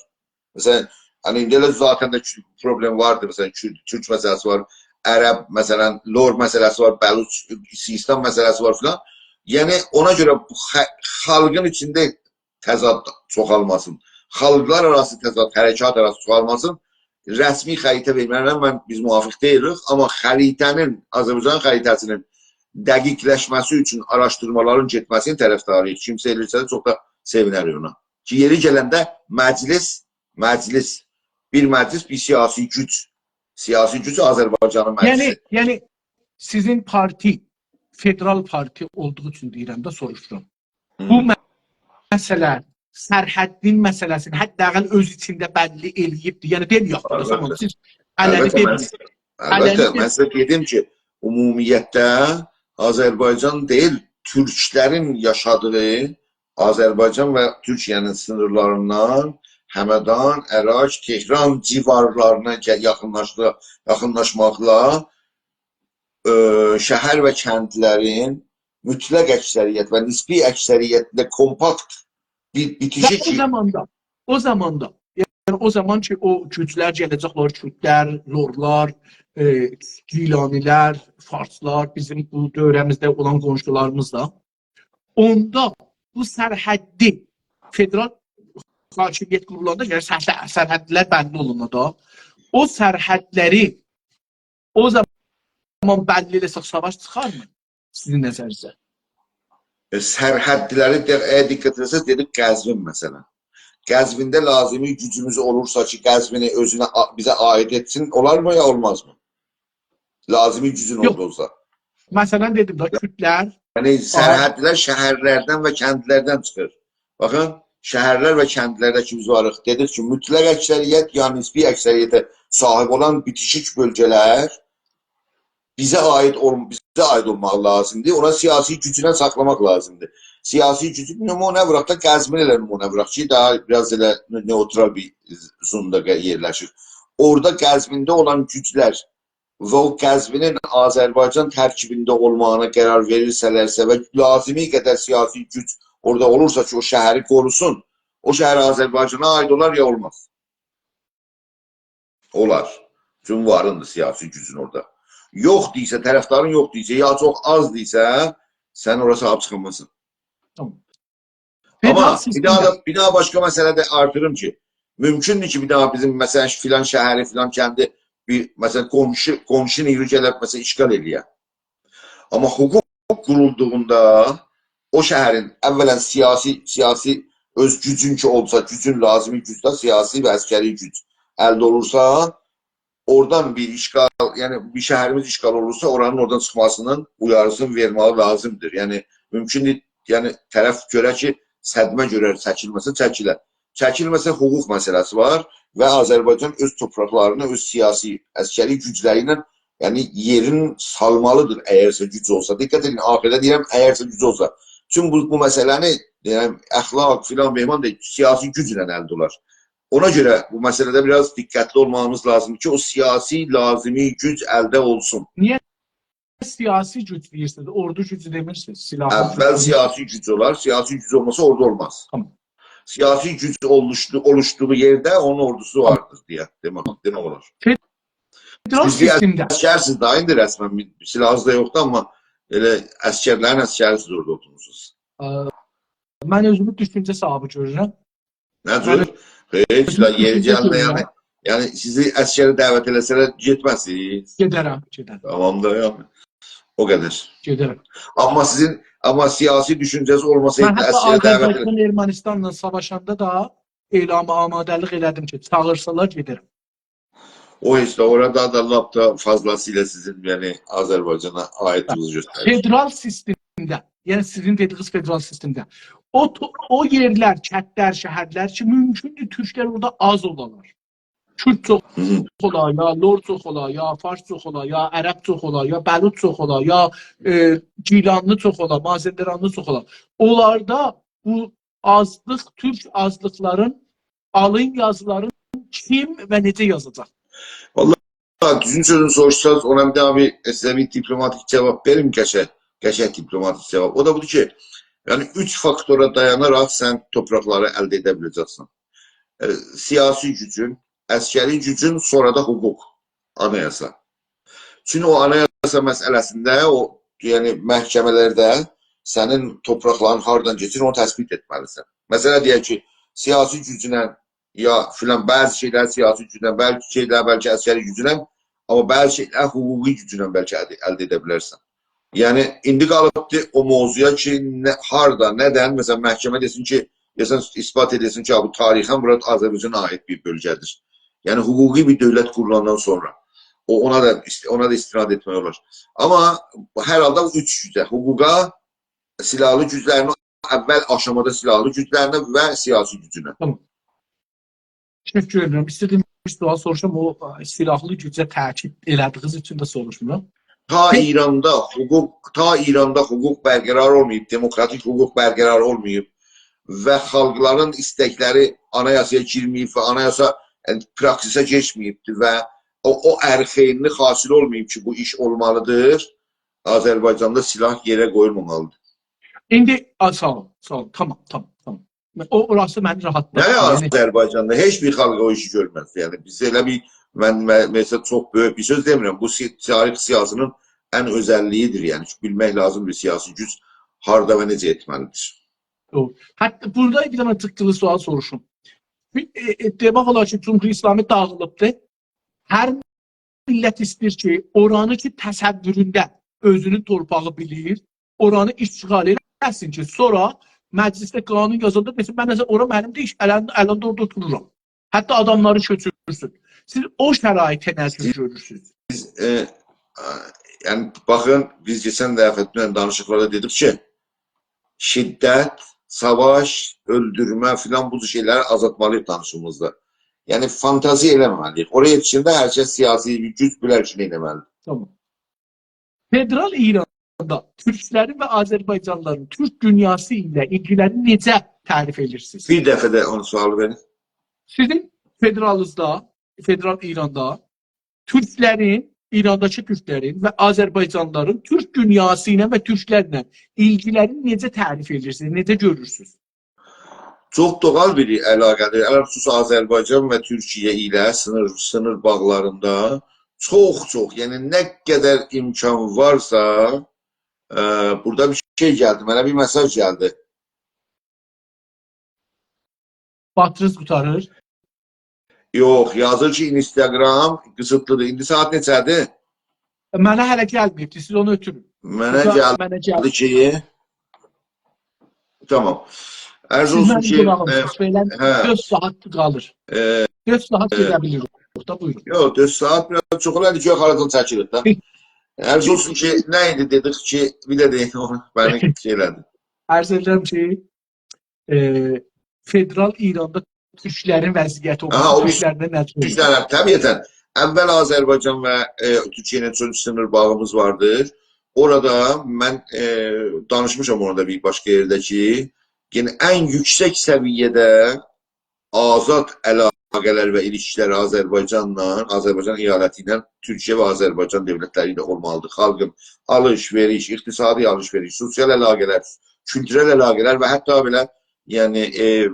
مثلاً، هانی ایندی ائله ذاتاً ده کورد پروبلئمی واردیر. مثلاً، کورد، تورک مسئله‌سی وار، عرب، مثلاً، لور مسئله‌سی وار، بلوچ، سیستان مسئله‌سی وار فلان. یعنی، اونا گؤره بو خ-، خالقین ایچینده تضاد چوخالماسین، خالقلار آراسی تضاد، حرکات آراسی چوخالماسین، رسمی خریطه وئرمه‌یه من، بیز موافق دئییلیک، آمما خریطه‌نین، آذربایجان خریطه‌سینین دقیقلشمه‌سی اوچون آراشدیرمالارین گئتمه‌سینین طرفداری‌ییق. کیمسه ائلیرسه ده چوخ دا سئوینریک اونا. کی، یئری گلنده مجلس، مجلس، بیر مجلس، بیر سیاسی گوج. سیاسی گوج آذربایجانین مجلسی. یعنی، یعنی سیزین پارتی فدرال پارتی اولدوغو اوچون دئییرم ده، سوروشورام. هی. بو مه-، مسئله، سرحدین مسئله‌سینی حداقل اؤز ایچینده بللی ائله‌ییبدیر. یعنی دئمه‌یک، او زامان البته. سیز البته، علنی من، دئمه‌یین. البته، علنی من سیزه دئدیم کی، عمومیتده آذربایجان دئییل، تورکلرین یاشادیغی، آذربایجان و تورکیه‌نین سینیرلاریندان همدان، اراک، تهران جیوارلارینا گه-، یاخینلاشدی-، یاخینلاشماقلا، ائ، شهر و کندلرین مطلق اکثریت و نسبی اکثریتله کومپاکت بیر بیتیشی و او کی زاماندا، او زاماندا، یعنی او زامان کی، او گوجلر گله‌جکلر، کوردلر، لورلار، ائ، گیلانی‌لر، فارسلار، بیزیم بو دؤوره‌میزده اولان قونشولاریمیز دا، اوندا بو سرحدی فدرال حاکمیت قورولاندا، یعنی سرحد-، سرحدلر بللی اولوناندا، او سرحدلری او زامان بللی ائله‌سک، ساواش چیخارمی سیزین نظرینیزه؟ ائ، سرحدلری ده، اگر دقت ائتسز، دئدیک قزوین مثلاً. قزوینده لازمی گوجوموز اولورسا کی، قزوینی اؤزونه آ-، بیزه عاید ائتسین، اولارمی یا اولمازمی؟ لازمی گوجون یوخ. اولدو اولسا. مثلاً دئدیم ده، کوردلر یعنی سرحدلر شهرلردن و کندلردن چیخیر. باخین، شهرلر و کندلرده کی، بیز واریق، دئدیک کی، مطلق اکثریت یا نسبی اکثریته صاحیب اولان بیتیشیک بؤلگه‌لر بیزه عاید اول-، بیزه عاید اولماق لازیمدیر. اونا سیاسی گوجونن ساخلاماق لازیمدیر. سیاسی گوجو نمونه ووراق دا، قزوینی ائله نمونه ووراق کی، داها بیر آز ائله نئوترال بیر زوندا یئرلشیر. اورادا قزوینده اولان گوجلر و او قزوینین آذربایجان ترکیبینده اولماغینا قرار وئریرسه‌لرسه و لازیمی قدر سیاسی گوج اورادا اولورسا کی، او شهری قوروسون، او شهر آذربایجانا عاید اولار یا اولماز؟ اولار. چونکی واریندیر سیاسی گوجون اورادا. یوخدورسا، طرفدارین یوخدورسا، یا چوخ آزدیرسا، سن اورا صاحیب چیخانماسان. تامام. آمما فدرال بیر داها سیستمده دا، بیر داها باشقا مسئله ده آرتیریم کی، مومکوندور کی، بیر داها بیزیم، مثلا، فلان شهری، فلان کندی بیر، مثلا، قونشو، قونشو نیرو گلیر، مثلا، اشغال ائله‌یه. آمما حقوق قورولدوغوندا او شهرین اولا سیاسی، سیاسی اؤز گوجون کی اولسا، گوجون لازیمی گوج ده، سیاسی و عسکری گوج الده اولورسا، اورادان بیر اشغال، یعنی بیر شهریمیز اشغال اولورسا، اورانین اورادان چیخماسینین اویاریسینی وئرمه‌یی لازیمدیر. یعنی مومکوندور، یعنی طرف گؤره کی، صدمه گؤرر، چکیلمه‌سه، چکیلر. چکیلمه‌سه، حقوق مسئله‌سی وار و آذربایجان اؤز تورپاقلارینی اؤز سیاسی، عسکری گوجلری ایله، یعنی یئرین سالمالیدیر، اگرسه گوج اولسا. دقت ائدین، آخیردا دئییرم، اگرسه گوج اولسا. چونکی بو، بو مسئله‌نی، دئییرم، اخلاق، فلان، بهمان دئییل، سیاسی گوجله الده اولار. اونا گؤره بو مسئله‌ده بیر آز دقتلی اولماغیمیز لازیمدیر کی، او سیاسی، لازیمی گوج الده اولسون. نییه سیاسی گوج دئییرسینیز، اوردو گوجو دئمیرسینیز، سیلاحی گوج اول دئمیرسینیز. سیاسی گوج اولار، سیاسی گوج اولماسا اوردو اولماز. تامام. سیاسی گوج اولوشدو-، اولوشدوغو یئرده اونون اوردوسو تامام. واردیر دئیه دئمک، دئمک اولار. فدرال سیز بیر سیستمده عسکرسیز دا، ایندی رسماً بیر سیلاحینیز دا یوخدور، آمما ائله عسکرلرین عسکریسیز اورادا اوتورموسونوز. ا، من اؤزومو دوشونجه صاحیبی گؤرورم. نه من جور؟ هئچ اؤزومو دا، یئری دوشونجه گلدی، گؤرورم. یعنی، یعنی سیزی عسکره دعوت ائله‌سه‌لر گئتمزسینیز؟ گئدرم، گئدرم. تامام دا، یعنی. او قدر. گئدرم. آمما سیزین، آمما سیاسی دوشونجه‌نیز اولماسایدی، من حتی عسکره دعوت ائله- آذربایجان ارمنستانلا ساواشاندا دا اعلام آماده‌لیک ائله‌دیم کی، چاغیرسالار گئدرم. او هئچ ده، اورادا دا لاپ دا فاضلاسی‌یلا سیزین، یعنی، آذربایجانا عاییدلیغینیزی گؤستریر. فدرال سیستمده، یعنی سیزین دئدیگینیز فدرال سیستمده، او تو-، او یئرلر، کندلر، شهرلر کی، مومکوندور تورکلر اورادا آز اولالار. کورد چوخ هی هی. اولا، یا لور چوخ اولا، یا فارس چوخ اولا، یا عرب چوخ اولا، یا بلوچ چوخ اولا، یا، ائ، گیلانلی چوخ اولا، مازندرانلی چوخ اولا. اونلاردا بو آزلیق، تورک آزلیقلارین آلین یازیلارین کیم و نئجه یازاجاق؟ والله، دوزون سؤزونو سوروشساز، اونا بیر داها بیر، سیزه بیر دیپلوماتیک جاواب وئریم، قشنگ، قشنگ دیپلوماتیک جاواب. او دا بودور کی، یعنی، اوچ فاکتورا دایاناراق سن تورپاقلاری الده ائده بیله‌جکسن. ائ، سیاسی گوجون، عسکری گوجون، سونرا دا حقوق، آنایاسا. چونکی او آنایاسا مسئله‌سینده او، یعنی محکمه‌لرده سنین تورپاقلارین هاردان کئچیر، اونو تثبیت ائتمه‌لیسن. مثلا، دئیک کی، سیاسی گوجونن یا فلان، بعضی شئیلر سیاسی گوجونن، بعضی شئیلر بلکه عسکری گوجونن، آمما بعضی شئیلر حقوقی گوجونن بلکه الده، الده ائده بیلرسن. یعنی، ایندی قالیبدی او موضوعا کی، نه، هاردا، ندن، مثلا، محکمه دئسین کی، دئسن، اثبات ائده‌سین کی، بو تاریخاً بورا آذربایجانا عایید بیر بؤلگه‌دیر. یعنی، حقوقی بیر دؤولت قورولاندان سونرا. او، اونا دا است-، اونا دا استناد ائتمک اولار. آمما هر حالدا بو اوچ گوجه، حقوقا، سیلاحلی گوجلرینه، اول آشامادا سیلاحلی گوجلرینه و سیاسی گوجونه. تامام. تشکر ائدیرم. ایسته‌دیییم بیر سؤال سوروشوم، او، ا، سیلاحلی گوجه تأکید ائله‌دیگینیز اوچون ده سوروشمورام. تا پئ- ایراندا حقوق، تا ایراندا حقوق برقرار اولماییب، دموکراتیک حقوق برقرار اولماییب و خالقلارین ایستکلری آنایاسایا گیرمه‌ییب و آنایاسا، یعنی، پراکسیسه کئچمه‌ییبدیر و او، او ارخئینلیک حاصل اولماییب کی، بو ایش اولمالیدیر، آذربایجاندا سیلاح یئره قویولمامالیدیر. ایندی، آ، ساغ اولون، ساغ اولون. تامام، تامام، تامام. او، اوراسی منی راحاتلاتدی. نه یعنی آذربایجاندا؟ هئچ بیر خالق او ایشی گؤرمز. یعنی، بیز ائله بیر، من، من، مثلا، چوخ بؤیوک بیر سؤز دئمیرم. بو سی-، تاریخ سیاسی‌نین ان اؤزللییی‌دیر. یعنی، بیلمک لازیمدیر سیاسی گوج هاردا و نئجه ائتمه‌لیدیر. دوغرو. حتی بورادا بیر دنه جیققیلی سؤال سوروشوم. بیر، ائ، ائ، دئمک اولار کی، جمهوری اسلامی داغیلیبدیر. هر میللت ایسته‌ییر کی، اورانی کی، تصوورونده اؤزونون تورپاغی بیلیر، اورانی اشغال ائله‌سین کی، سونرا مجلسده قانون یازاندا دئسین، «من نه‌سه اورا منیمدیر، الان، الان دا اورادا اوتورورام.» حتی آداملاری کؤچورسون. سیز او شرایطه نه جور سیز گؤرورسونوز؟ بیز، ائ، ا، یعنی، باخین، بیز کئچن دفعه، دونن دانیشیقلاردا دئدیک کی، شدت ساواش، اؤلدورمه فلان، بو جور شئیلری آزالتمالی‌ییق دانیشیغیمیزدا. یعنی فانتازی ائله‌مه‌مه‌لی‌ییک. اورایا یئتیشنده هر کس سیاسی گوج بیلر کی، نه ائتمه‌لیدیر. تامام. فدرال ایراندا تورکلرین و آذربایجانلیلارین تورک دونیاسی ایله ایلگیلرینی نئجه تعریف ائدیرسینیز؟ بیر دفعه ده اونون سؤالی وئرین. سیزین فدرالینیزدا، فدرال ایراندا تورکلرین، ایرانداکی تورکلرین و آذربایجانلیلارین تورک دونیاسی ایله و تورکلرله ایلگیلرینی نئجه تعریف ائدیرسینیز، نئجه گؤرورسونوز؟ چوخ دوغال بیر علاقه‌دیر. علی‌الخصوص آذربایجان و تورکیه ایله سینیر، سینیر باغلاریندا چوخ-چوخ، یعنی نه قدر امکان وارسا، ائ، بورادا بیر شئی گلدی، منه بیر مئساژ گلدی. باتریز قوتاریر. یوخ، یازیر کی، اینستاگرام قیسیتلی‌دیر. ایندی ساعت نئچه‌دیر؟ منه هله گلمه‌ییبدی، سیز اونو اؤتورون. منه بورادا گلدی منه گلدی. کی، تامام. عرض سیز اولسون منیم کی، قوناغیمسینیز. ائ، بئله هه. دؤرد ساعات قالیر. ائ، دؤرد ساعات ائ، گئده بیلیریک اورادا، بویورون. یوخ، دؤرد ساعات بیر آز چوخ اولار، ایکی آراجان چکیریک ده. عرض اولسون کی، نه ایدی دئدیک کی، بیر ده دئیین اونو، منی شئی ائله‌دی. عرض ائدیرم کی، ائ، فدرال ایراندا تورکلرین وضعیتی، او آها، او بیر تورکلرده نه جور؟ دوزلر، طبیعتاً. اول آذربایجان و، ائ، تورکیه ایله چون سینیر باغیمیز واردیر. اورادا من، ائ، دانیشمیشام اورادا بیر باشقا یئرده کی، یعنی ان یوکسک سویه‌ده آزاد علاقه‌لر و ایلیشکیلر آذربایجانلا، آذربایجان ایالتی ایله، تورکیه و آذربایجان دؤولتلری ایله اولمالیدیر. خالقین آلیش-وئریش، اقتصادی آلیش-وئریش، سوسیال علاقه‌لر، کولتورل علاقه‌لر و حتی بئله، یعنی، ائو،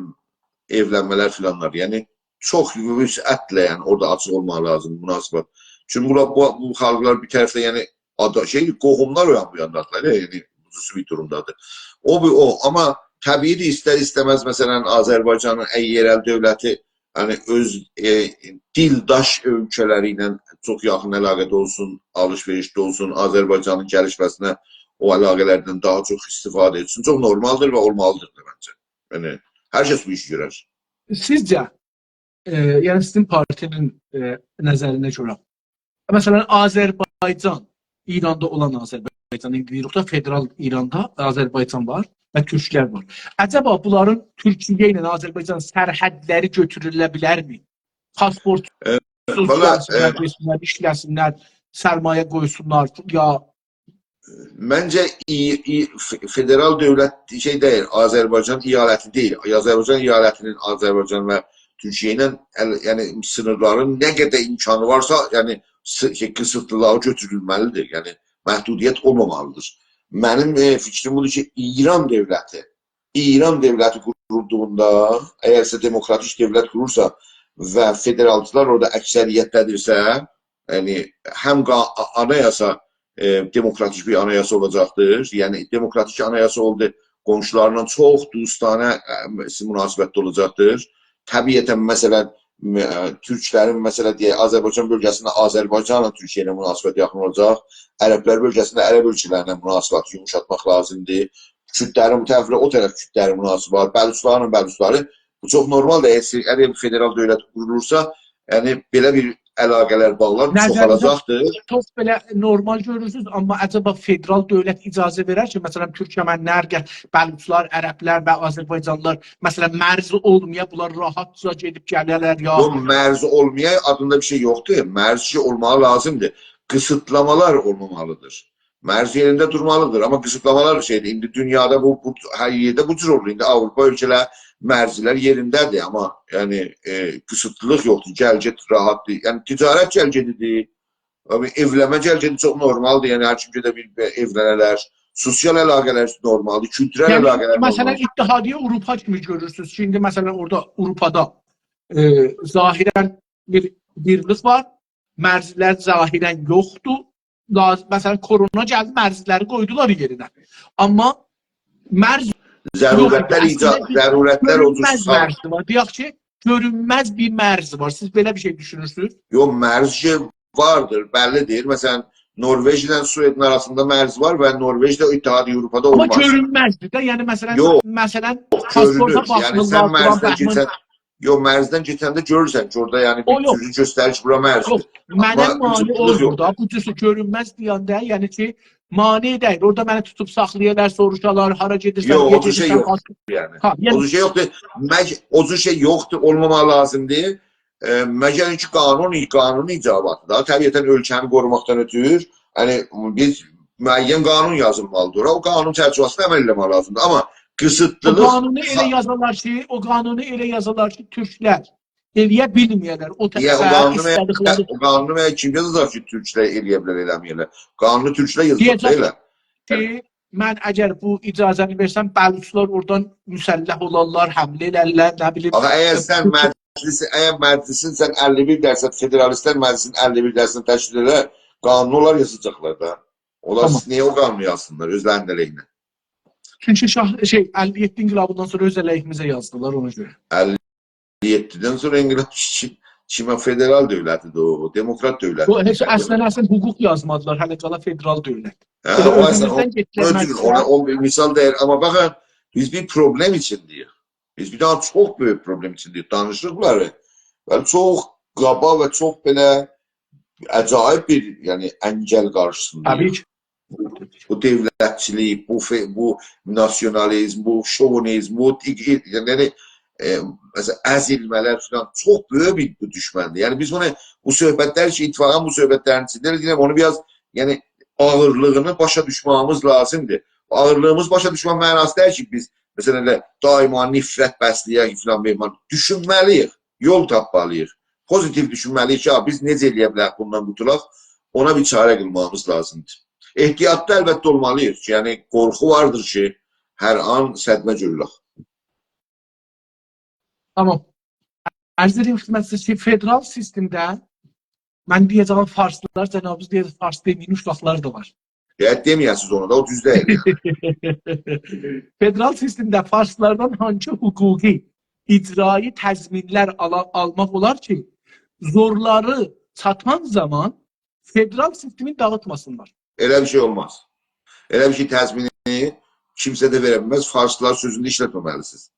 ائولنمه‌لر فلانلار. یعنی، چوخ وسعتله، یعنی، اورادا آچیق اولماق لازیم، مناسبت. چونکی بونلار، بو، بو خالقلار بیر طرفده، یعنی، آدا، شئی، قوهوملار او یان بو یاندادیلار، ائله، یعنی، خصوصی بیر دورومدادیر. او بیر او، آمما طبیعی‌دیر، ایستر-ایسته‌مز، مثلا، آذربایجانین ان یئرل دؤولتی، یعنی، اؤز، ائ، دیلداش اؤلکه‌لری ایله چوخ یاخین علاقه‌ده اولسون، آلیش-وئریشده اولسون، آذربایجانین گلیشمه‌سینه او علاقه‌لردن داها چوخ استفاده ائتسین. چوخ نورمالدیر و اولمالیدیر دا منجه. یعنی، هر کس بو ایشی گؤرر. سیزجه، ائ، یعنی سیزین پارتی‌نین، ائ، نظرینه گؤره، مثلا، آذربایجان، ایراندا اولان آذربایجان، ایندی دئییریک دا، فدرال ایراندا آذربایجان وار و تورکلر وار. عجبا بونلارین تورکیه ایله آذربایجان سرحدلری گؤتوروله بیلرمی؟ پاسپورتسوز، ائ، والله، گلسینلر، ائ، گئتسینلر، ایشله‌سینلر، سرمایه قویسونلار، یا منجه ای، ای، ف، فدرال دؤولت شئی دئییل، آذربایجان ایالتی دئییل. آذربایجان ایالتی‌نین آذربایجان و تورکیه ایله ال، یعنی، سینیرلارین نه قدر امکانی وارسا، یعنی، س، شئی، قیسیتلیلیغی گؤتورولمه‌لیدیر. یعنی، محدودیت اولمامالیدیر. منیم، ائ، فیکریم بودور کی، ایران دؤولتی، ایران دؤولتی قورولدوغوندا، اگرسه دموکراتیک دؤولت قورورسا و فدرالچیلار اورادا اکثریتده‌دیرسه، یعنی، هم قا، آنایاسا، ائ، دموکراتیک بیر آنایاسا اولاجاقدیر. یعنی، دموکراتیک آنایاسا اولدو، قونشولارینان چوخ دوستانه، ائ، مناسبتده اولاجاقدیر. طبیعتاً، مثلا، م، ائ، تورکلرین، مثلا، دئیک، آذربایجان بؤلگه‌سینده آذربایجانلا تورکیه ایله مناسبت یاخین اولاجاق. عربلر بؤلگه‌سینده عرب اؤلکه‌لرینن مناسبتی یوموشاتماق لازیمدیر. کوردلرین بو طرفله او طرف کوردلرین مناسبتی وار. بلوچلارلا بلوچلاری. بو چوخ نورمالدیر. اگر، اگر بیر فدرال دؤولت قورولورسا، یعنی، بئله بیر علاقه‌لر، باغلار چوخالاجاقدیر. نظرینیزه چوخ بئله نورمال گؤرورسونوز، آمما عجبا فدرال دؤولت اجازه وئرر کی، مثلا، تورکمنلر، گل، بلوچلار، عربلر و آذربایجانلیلار، مثلا، مرزی اولمایا، بونلار راحتجا گئدیب گله‌لر، یا؟ یوخ، مرزی اولمایا آدیندا بیر شئی یوخدور. مرزی اولماغی لازیمدیر. قیسیتلامالار اولمامالیدیر. مرز یئرینده دورمالیدیر، آمما قیسیتلامالار شئیدیر. ایندی دونیادا بو، بو، هر یئرده بو جور اولور. ایندی آوروپا اؤلکه‌لر، مرزلر یئرینده‌دیر، آمما، یعنی، ائ، قیسیتلیلیق یوخدور. گل-گئت راحتدیر. یعنی، تجارت گل-گئدیدیر. آبی، ائولنمه گل-گئدی چوخ نورمالدیر. یعنی، هر کیم گئده بیر ائولنه‌لر. سوسیال علاقه‌لر نورمالدیر. کولتورل، یعنی، علاقه‌لر، مثلا، نورمالدیر. اتحادیه اروپا کیمی گؤرورسونوز کی، ایندی، مثلا، اورادا، آوروپادا، ائ، ظاهرا بیر بیرلیک وار، مرزلر ظاهرا یوخدور. لاز، مثلا، کرونا گلدی، مرزلری قویدولار یئرینه. آمما مرز ضرورتلر، ایجاد، ضرورتلر او جور، گؤرونمز مرز وار. دئیک کی، گؤرونمز بیر مرز وار. سیز بئله بیر شئی دوشونورسونوز؟ یوخ، مرز کی واردیر، بللیدیر. مثلا، نروژ ایله سوئدین آراسیندا مرز وار و نروژ ده اتحادیه آوروپادا اولماز. آمما گؤرونمزدیر ده. یعنی، مثلا، یوخ، مثلا، پاسپورتا باخمیرلار، یوخ، گؤرونور. یعنی، سن مرزدن کئچن، یوخ، مرزدن کئچنده گؤرورسن کی، اورادا، یعنی، بیر دوزگون گؤستریش بورا مرزدیر. یوخ، منه مانع اولمور دا. بو جور گؤرونمز دئینده، یعنی کی، مانع دئییل. اورادا منی توتوب ساخلایالار، سوروشالار، هارا گئدیرسن، یوخ، نییه او جور شئی گئدیرسن، یوخ. هانسی یعنی. ها، او یعنی جور شئی یوخدور. مگ-، او جور شئی یوخدور، اولماماغی لازیمدیر. ائ، مگر اینکی قانون، قانون ایجاباتی دا. طبیعتاً اؤلکه‌نی قوروماقدان اؤتور، یعنی، بیز معین قانون یازیلمالیدیر. او قانون چرچیوه‌سینده عمل ائله‌مک لازیمدیر. آمما او قیسیتلیلیق قانونو ائله سا- یازالار کی، او قانونو ائله یازالار کی، تورکلر ائلیه بیلمه‌یه‌لر او نییه؟ او طرفه قانونو مگر، ایسته‌دیکلری او قانونو مگر کیم یازاجاق کی، تورکلر ائلیه بیلر، ائله‌مه‌یه‌لر؟ قانونو تورکلر یازاجاق دا دئیه‌جک ائله. کی، من اگر بو اجازه‌نی وئرسم، بلوچلار اورادان مسلح اولارلار، حمله ائلرلر، نه بیلیم. آخی اگر ائ، سن بو مجلسی، اگر مجلسین سن اللی بیر درصد، فدرالیستلر مجلسین اللی بیر درصد تشکیل ائدر، قانون اولار یازاجاقلار دا. اولار تامام. سیز نییه او قانونو یازسینلار اؤزلرینین علیهینه؟ چونکی شاه، شئی، اللی یئددی انقلابیندان سونرا اؤز علیهیمیزه یازدیلار، اونا گؤره. اللی یئددیدن سونرا انقلاب کی-، کیمه؟ فدرال دؤولتیدیر او، دموکرات دؤولتی. او هئچ اصلاً، اصلاً حقوق یازمادیلار، هله قالا فدرال دؤولت. هه، ائله او اصلاً او، اؤزوموزدن او جور، گتیرمزسه اونا، او بیر مثال دئییل. آمما باخین، بیز بیر پروبلم ایچینده‌ییک. بیز بیر داها چوخ بؤیوک پروبلم ایچینده‌ییک. دانیشیقلاری، بلی، چوخ قابا و چوخ بئله عجایب بیر، یعنی، انگل قارشیسینداییق. طبیعی کی. بو دؤولتچیلیک، بو فئ-، بو ناسیونالیزم، بو شووینیزم، بو ایق-، ایق-، یعنی، ائ، مثلاً، ازیلمه‌لر فلان چوخ بؤیوک بیر بو دوشمندیر. یعنی، بیز بونو، بو صحبتلر کی، اتفاقاً بو صحبتلرین ایچینده دئییرم، اونو بیر آز، یعنی، آغیرلیغینی باشا دوشمه‌ییمیز لازیمدیر. آغیرلیغیمیز باشا دوشمک معناسی دئییل کی، بیز، مثلاً، ائله دائما نفرت بسله‌یک، فلان، بهمان. دوشونمه‌لی‌ییک، یول تاپمالی‌ییق. پوزیتیو دوشونمه‌لی‌ییک کی، ها، بیز نئجه ائلیه بیلریک بوندان قوتولاق، اونا بیر چاره قیلماغیمیز لازیمدیر. احتیاطلی البته اولمالی‌ییق کی، یعنی قورخو واردیر کی، هر آن صدمه گؤرولک. تامام. عرض ائدییم خدمتینیزه کی، فدرال سیستمده من دئیه‌جم، فارسلار، جنابینیز دئییر، فارس دئمه‌یین اوشاقلاری دا وار. یا دئمه‌یه‌سینیز اونو دا، او دوز دئییل. فدرال سیستمده فارسلاردان هانسی حقوقی، اجرایی تضمینلر آلا-، آلماق اولار کی، زورلاری چاتان زامان فدرال سیستمی داغیتماسینلار؟ ائله بیر شئی اولماز. ائله بیر شئی تضمینی کیمسه ده وئره بیلمز. فارسلار سؤزونده ایشلتمه‌مه‌لی‌سینیز.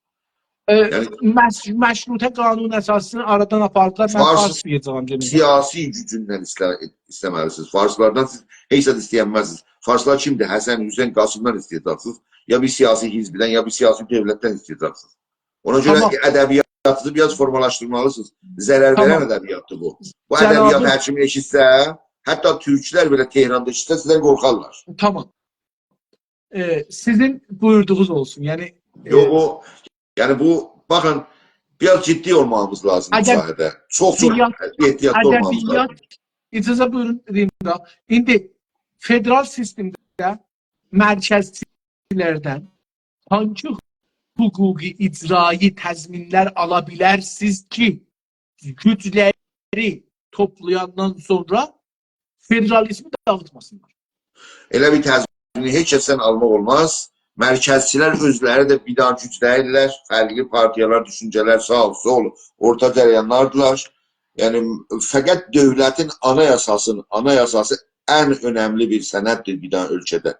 ائ، یعنی مش-، مشروطه قانون اساسی‌سینی آرادان آپاردیلار. من فارس فارس دئیه‌جم، یعنی. سیاسی گوجوندن ایسته-، ایسته‌مه‌لی‌سینیز. فارسلاردان سیز هئچ زاد ایسته‌ینمزسینیز. فارسلار کیمدیر؟ حسن، حسین، قاسمدان ایسته‌یه‌جکسینیز. یا بیر سیاسی حزبدن، یا بیر سیاسی دؤولتدن ایسته‌یه‌جکسینیز. اونا گؤره تامام. ادبیاتینیزی بیر آز فورمالاشدیرمالی‌سینیز. ضرر وئرن تامام. ادبیاتدیر بو. بو جنابین ادبیاتی هر کیم ائشیتسه، حتی تورکلر بئله تهراندا ائشیتسه، سیزدن قورخارلار. تامام. ائ، سیزین بویوردوغونوز اولسون. یعنی، ائ، یوخ، او، یعنی بو، باخین، بیر آز جدی اولماغیمیز لازیمدیر بو ادب-، ساحه‌ده. چوخ، چوخ ادبیات، احتیاطلی اولماغیمیز ادبیات، لازیمدیر. اجازه بویورون، دئییم ده. ایندی فدرال سیستمده مرکزچیلردن هانسی حقوقی اجرایی تضمینلر آلا بیلرسینیز کی، گوجلری توپلایاندان سونرا فدرالیزمی داغیتماسینلار؟ ائله بیر تضمینی هئچ کسدن آلماق اولماز. مرکزچیلر اؤزلری ده بیر دانا گوج دئییللر. فرقلی پارتیالار، دوشونجه‌لر، ساغ، سول، اورتا جریانلاردیلار. یعنی، فقط دؤولتین آنایاساسینین، آنایاساسی ان اؤنملی بیر سنددیر بیر دانا اؤلکه‌ده.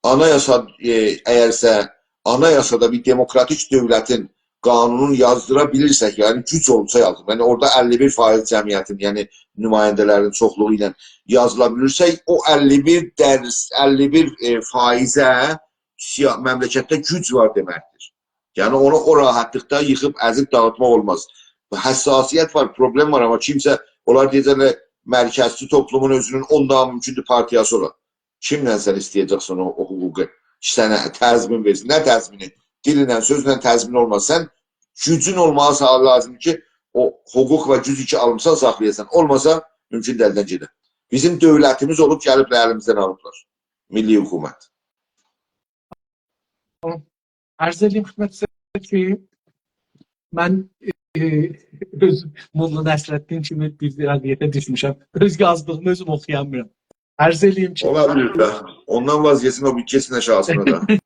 آنایاسا، ائ، اگرسه آنایاسادا بیر دموکراتیک دؤولتین قانونون یازدیرا بیلیرسک، یعنی گوج اولسا یازدیرا. یعنی اورادا اللی بیر فایز جمعیتین، یعنی نماینده‌لرین چوخلوغو ایله یازیلا بیلیرسه، او اللی بیر درص-، اللی بیر، ائ، فایزه سیا-، مملکتده گوج وار دئمکدیر. یعنی اونو او راحتلیقدا ییخیب، ازیب داغیتماق اولماز. بو حساسیت وار، پروبلم وار، آمما کیمسه، اونلار دئیه‌جکلر، مرکزچی توپلومون اؤزونون اون دانا مومکوندور پارتیاسی اولا. کیمدن سن ایسته‌یه‌جکسن او، او حقوقو کی، سنه تضمین وئرسین؟ نه تضمینی؟ دیلینن، سؤزله تضمین اولماز. سن گوجون اولماغی ساغ لازیمدیر کی، او حقوق و گوجو کی آلمیسان، ساخلایاسان. اولماسا، مومکون دئییل، الدن گئدر. بیزیم دؤولتیمیز اولوب، گلیبلر الیمیزدن آلیبلار میللی حکومت. عرض ائدییم خدمتینیزه کی، من، ائ، اؤز ملا نصرالدین کیمی بیر وضعیته دوشموشم. اؤز یازدیغیمی اؤزوم اوخویامیرام. عرض ائدییم کی، اولا بیلیر ده. اوندان واز گئچسین، او بیر کئچسین آشاغیسینا دا.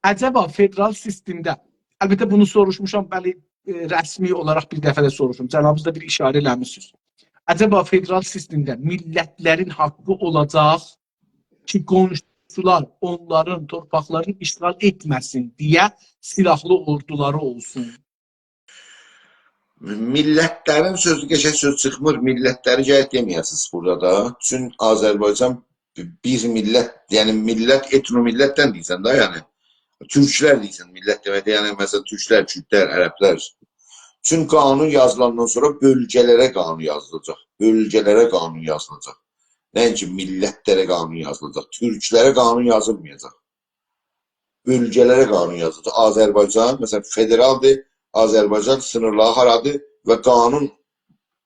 عجبا فدرال سیستمده، البته بونو سوروشموشام، بلی، ائ، رسمی اولاراق بیر دفعه ده سوروشدوم. جنابینیز دا بیر ایشاره ائله‌میسینیز. عجبا فدرال سیستمده میللتلرین حاققی اولاجاق کی، قونشولار اونلارین تورپاقلارینی اشغال ائتمه‌سین دئیه سیلاحلی اوردولاری اولسون؟ میللتلرین سؤزو، قشنگ سؤز چیخمیر. میللتلری گرک دئمه‌یه‌سینیز بورادا دا. چون آذربایجان بیر میللت، یعنی میللت، ائتنومیللتدن دئییرسن ده، یعنی تورکلر دئییرسن، میللت دئمکده، یعنی مثلا تورکلر، کوردلر، عربلر. چون قانون یازیلاندان سونرا بؤلگه‌لره قانون یازیلاجاق. بؤلگه‌لره قانون یازیلاجاق. نه اینکی میللتلره قانون یازیلاجاق. تورکلره قانون یازیلمایاجاق. بؤلگه‌لره قانون یازیلاجاق. آذربایجان، مثلا، فدرالدیر، آذربایجان سینیرلاری هارادیر و قانون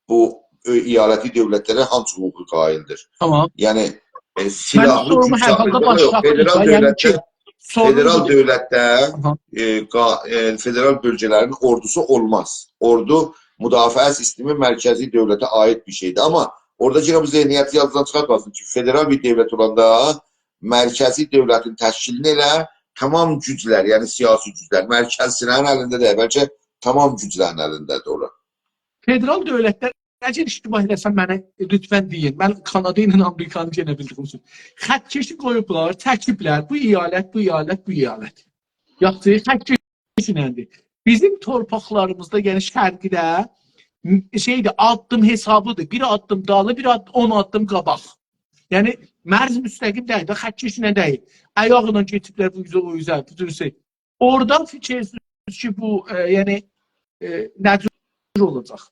بو، ائ، ایالتی دؤولتلره هانسی حقوقو قائلدیر؟ تامام. یعنی، ائ، سیلاحلی گوج ساخلایاجاق. من سورومو هر حالدا باشلاتمیشام. فدرال دؤولتده، سورومو فدرال بودور. دؤولتده، تامام. ائ، قا-، ائ، فدرال بؤلگه‌لرین اوردوسو اولماز. اوردو مدافعه سیستمی مرکزی دؤولته عایید بیر شئیدیر. آمما اورادا یئنه بو ذهنیتی یاددان چیخارتماسین کی، فدرال بیر دؤولت اولاندا مرکزی دؤولتین تشکیلینی ائله تامام گوجلر، یعنی سیاسی گوجلر، مرکز سیله‌نین الینده دئییل، بلکه تامام گوجلرین الینده‌دیر اورا. فدرال دؤولتلر، اگر اشتباه ائله‌سم، منه لطفا دئیین. من کانادا ایله آمریکانی یئنه بیلدیگیم اوچون. خط‌کشی قویوبلار، چکیبلر. بو ایالت، بو ایالت، بو ایالت. یاخشی، خط‌کشی ایلندیر. بیزیم تورپاقلاریمیزدا، یعنی شرقده، م-، شئیدیر، آددیم حسابیدیر. بیر آددیم دالی، بیر آد-، اون آددیم قاباق. یعنی مرز مستقیم دئییل ده، خط‌کشی ایله دئییل. آیاقلا کئچیبلر بو اوزه، او اوزه، بو جور شئی. اورادا فیکیر ائدیرسینیز کی، بو، ائ، یعنی، ائ، نه جور اولاجاق؟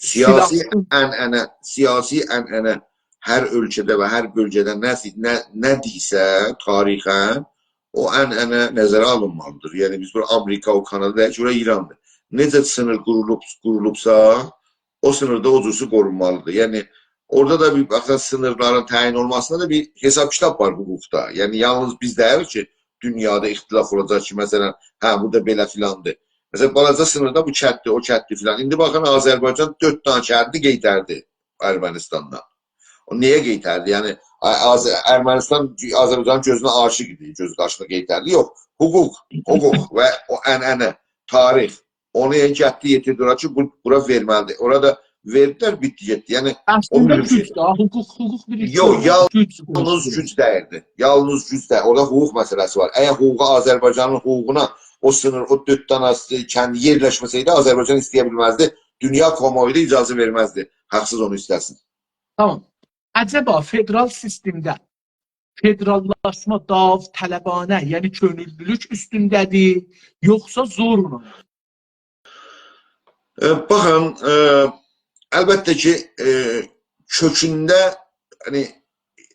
سیاسی سیلاحسیز. عنعنه، سیاسی عنعنه هر اؤلکه‌ده و هر بؤلگه‌ده نه، نه، نه دئییرسه تاریخاً، او عنعنه نظره آلینمالیدیر. یعنی بیز بورا آمریکا، او کانادا دئییل کی، بورا ایراندیر. نئجه سینیر قورولوب، قورولوبسا، او سینیردا او جورسو قورونمالیدیر. یعنی اورادا دا بیر باخسان، سینیرلارین تعیین اولماسیندا دا بیر حساب کیتاب وار حقوقدا. یعنی یالنیز بیز دئییل کی، دونیادا اختلاف اولاجاق کی، مثلا، هه، بو دا بئله فلاندیر. مثلا بالاجا سینیردا بو کتدیر، او کتدیر فلان. ایندی باخین، آذربایجان دؤرد دنه کندی قئیتردی ارمنستاندان. او نییه قئیتردی؟ یعنی آ-، آذ-، ارمنستان آذربایجانین گؤزونه عاشیق ایدی، گؤز قاشینی قئیتردی. یوخ، حقوق، حقوق و او عنعنه، تاریخ، اونو یعنی گتدی، یئتیردی اورا کی، بو، بورا وئرمه‌لیدیر. اورا دا وئردیلر، بیتدی، گئتدی. یعنی او اصلینده بیر شئی. گوج ده، حقوق، حقوق بیر شئی یوخ، اولماز. گوج، یالنیز گوج دئییلدی. یالنیز گوج دئییل. اورادا حقوق مسئله‌سی وار. اگر حقوقو آذربایجانین حقوقونا او سینیر، او دؤرد دنه کند یئرلشمه‌سه‌یدی، آذربایجان ایسته‌یه بیلمزدی. دونیا کامواویو دا اجازه وئرمزدی حاقسیز اونو ایسته‌سین. تامام. عجبا فدرال سیستمده فدراللاشما داوطلبانه، یعنی کؤنوللولوک اوستونده‌دیر، یوخسا زورلا؟ ائ، باخین، ائ، البته کی، ائ، کؤکونده، یعنی،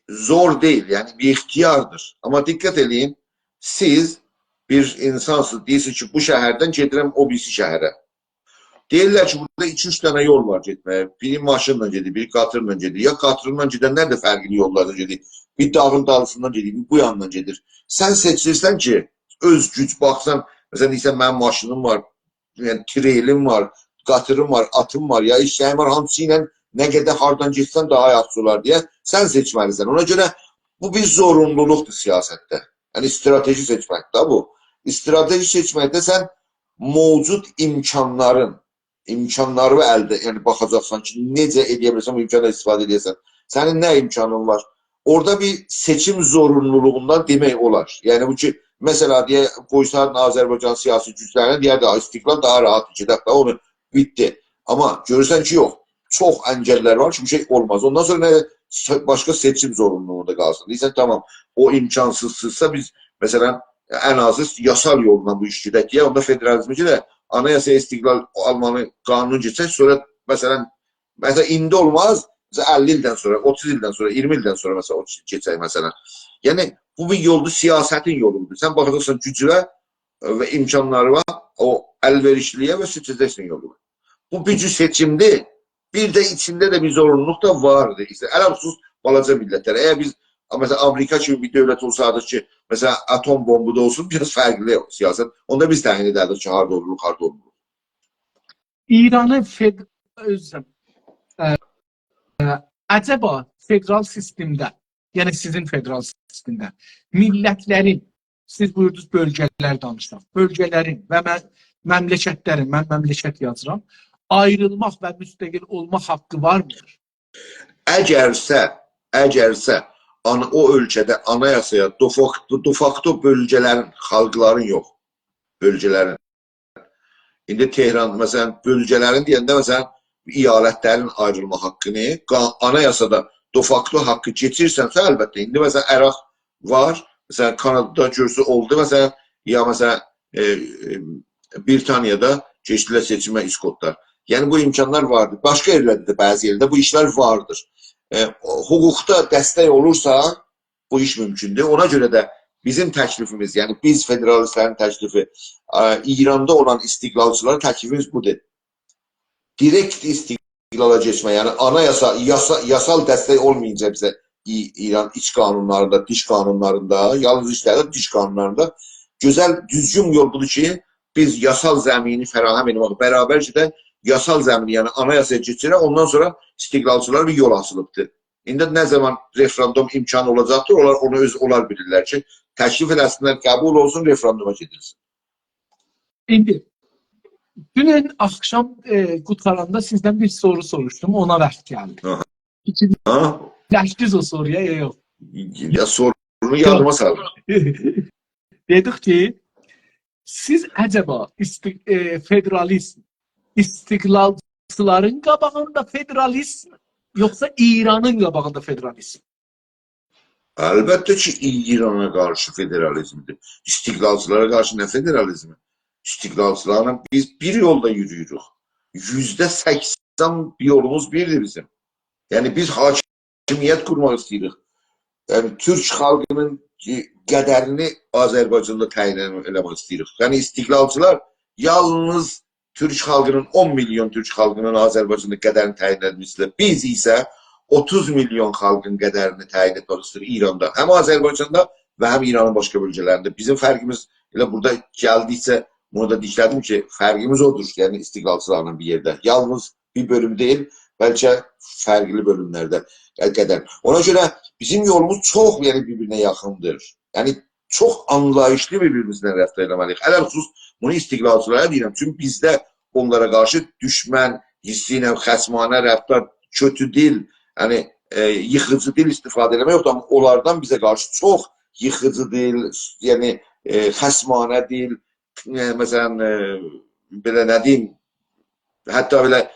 زور دئییل، یعنی بیر اختیاردیر. آمما دقت ائله‌یین، سیز بیر اینسانسینیز، دئییرسینیز کی، بو شهردن گئدیرم او بیریسی شهره. دئییرلر کی، بورادا ایکی-اوچ دنه یول وار گئتمه‌یه. بیری ماشینلا گئدیر، بیری قاطیرلا گئدیر. یا قاطیرلا گئدنلر ده فرقلی یوللاردا گئدیر. بیر داغین دالیسیندان گئدیر، بیر بو یاندان گئدیر. سن سئچیرسن کی، اؤز گوج باخسان، مثلا، دئییرسن، منیم ماشینیم وار، یعنی، تریلیم وار، قاطیریم وار، آتیم وار، یا ائششه‌ییم وار، هانسی ایله نه قدر هاردان گئتسم داها یاخشی اولار دئیه سن سئچمه‌لیسن. اونا گؤره بو بیر زورونلولوقدور سیاستده. یعنی، استراتژی سئچمک ده بو. استراتژی سئچمکده سن موجود امکانلارین، امکانلاری الده، یعنی باخاجاقسان کی، نئجه ائله‌یه بیلیرسن، بو امکاندان استفاده ائله‌یه‌سن. سنین نه امکانین وار؟ اورادا بیر سئچیم زورونلولوغوندان دئمک اولار. یعنی بو کی، مثلا، دئیه، قویساردین آذربایجان سیاسی گوجلرینه، دئیردی، «آی، استقلال داها راحت گئدک ده، اونو بیتدی.» آمما گؤرورسن کی، یوخ، چوخ انگللر وار کی، بو شئی اولماز. اوندان سونرا نه، باشقا سئچیم زورونلولوغوندا قالسین. دئییرسن، تامام، او امکانسیزدیرسا بیز، مثلا، ان آزی یاسال یوللا بو ایشی گئدک دئیه، اوندا فدرالیزمی گئدک، آنایاسا استقلال آلمانی قانون کئچک، سونرا، مثلا، مثلا، ایندی اولماز، مثلا، اللی ایلدن سونرا، اوتوز ایلدن سونرا، اییرمی ایلدن سونرا، مثلا، او کئچک، مثلا. یعنی، بو بیر یولدور، سیاستین یولودور. سن باخاجاقسان گوجووه و امکانلاری وار، او الوئریشلی‌یه و سئچه‌جکسن یولو. بو بیر جور سئچیمدیر. بیر ده ایچینده ده بیر زورونلولوق دا واردیر. ایشته، علی‌الخصوص بالاجا میللتلر. اگر بیز، مثلا، آمریکا کیمی بیر دؤولت اولسایدیق کی، مثلا، آتوم بومبو دا اولسون، بیر آز فرقلی سیاست. اوندا بیز تعیین ائدردیک کی، هاردا اولوروق، هاردا اولموروق. ایرانین فد-، عذر ایسته‌ییرم. ا، ا، عجبا فدرال سیستمده، یعنی سیزین فدرال سیستمده میللتلرین، سیز بویوردونوز بؤلگه‌لر دانیشیراق، بؤلگه‌لرین و مه-، مملکتلرین، من مملکت یازیرام، آیریلماق و مستقل اولماق حاققی وارمیر؟ اگرسه، اگرسه آن-، او اؤلکه‌ده آنایاسایا دوفاک-، دوفاکتو بؤلگه‌لرین، خالقلارین یوخ، بؤلگه‌لرین. ایندی تهران، مثلا، بؤلگه‌لرین دئینده، مثلا، ایالتلرین آیریلما حاققینی قا-، آنایاسادا دفاکتو حاققی کئچیرسنسه، البته، ایندی، مثلا، عراق وار، مثلا، کانادادا گؤرسه اولدو، مثلا، یا، مثلا، ائ، ائ، بریتانیادا کئچدیلر سئچیمه اسکوتلار. یعنی، بو امکانلار واردیر. باشقا یئرلرده ده، بعضی یئرلرده بو ایشلر واردیر. ائ، حقوقدا دستک اولورسا، بو ایش مومکوندور. اونا گؤره ده بیزیم تکلیفیمیز، یعنی بیز فدرالیستلرین تکلیفی، ا، ایراندا اولان استقلالچیلارا تکلیفیمیز بودور. دیرکت استقلالا کئچمه، یعنی آنایاسا، یاسا، یاسال دستک اولمایینجا بیزه ای-، ایران ایچ قانونلاریندا، دیش قانونلاریندا، یالنیز ایچ دئییل، دیش قانونلاریندا گؤزل، دوزگون یول بودور کی، بیز یاسال زمینی فراهم ائتمک برابر کی ده یاسال زمینی، یعنی آنایاسایا کئچیرک، اوندان سونرا استقلالچیلارا بیر یول آچیلیبدیر. ایندی نه زامان رفراندوم امکانی اولاجاقدیر، اونلار اونو اؤز، اونلار بیلیرلر کی، تکلیف ائله‌سینلر، قبول اولسون، رفراندوما گئدیلسین. ایندی، دونن آخشام، ائ، قوتاراندا سیزدن بیر سورو سوروشدوم، اونا واخت گلدی. آها. ایکی ها؟ دشدیز او سورویا، یا یوخ؟ یا سورونو یادیما سالین. دئدیک کی، سیز عجبا ایستی-، ائ، فدرالیزم استقلالچیلارین قاباغیندا فدرالیزم، یوخسا ایرانین قاباغیندا فدرالیزم؟ البته کی، ایرانا قارشی فدرالیزمدیر. استقلالچیلارا قارشی نه فدرالیزمی؟ استقلالچیلارلا بیز بیر یولدا یورویوروک. یوزده سکسن یولوموز بیردیر بیزیم. یعنی بیز حاکمیت قورماق ایسته‌ییریک. یعنی تورک خالقینین قدرینی آذربایجاندا تعیین ائله‌مک ایسته‌ییریک. یعنی استقلالچیلار یالنیز تورک خالقینین، اون میلیون تورک خالقینین آذربایجاندا قدرینی تعیین ائتمک ایسته‌ییر. بیز ایسه اوتوز میلیون خالقین قدرینی تعیین ائتمک ایسته‌ییریک ایراندا. هم آذربایجاندا و هم ایرانین باشقا بؤلگه‌لرینده. بیزیم فرقیمیز ائله بورادا گلدیکجه بونو دا دیکله‌دیم کی، فرقیمیز اودور. یعنی استقلالچیلارلا بیر یئرده. یالنیز بیر بؤلوم دئییل، بلکه فرقلی بؤلوملرده قدر. اونا گؤره بیزیم یولوموز چوخ، یعنی، بیر-بیرینه یاخیندیر. یعنی چوخ آنلاییشلی بیر-بیریمیزله رفتار ائله‌مه‌لی‌ییک. علی‌الخصوص بونو استقلالچیلارا دئییرم. چونکی بیزده اونلارا قارشی دوشمن حیسی ایله، خصمانه رفتار، کؤتو دیل، یعنی، ائ، ییخیجی دیل استفاده ائله‌مک یوخدور. آمما اونلاردان بیزه قارشی چوخ ییخیجی دیل، یعنی، ائ، خصمانه دیل، ائ، مثلا، ائ، بئله نه دئییم، حتی بئله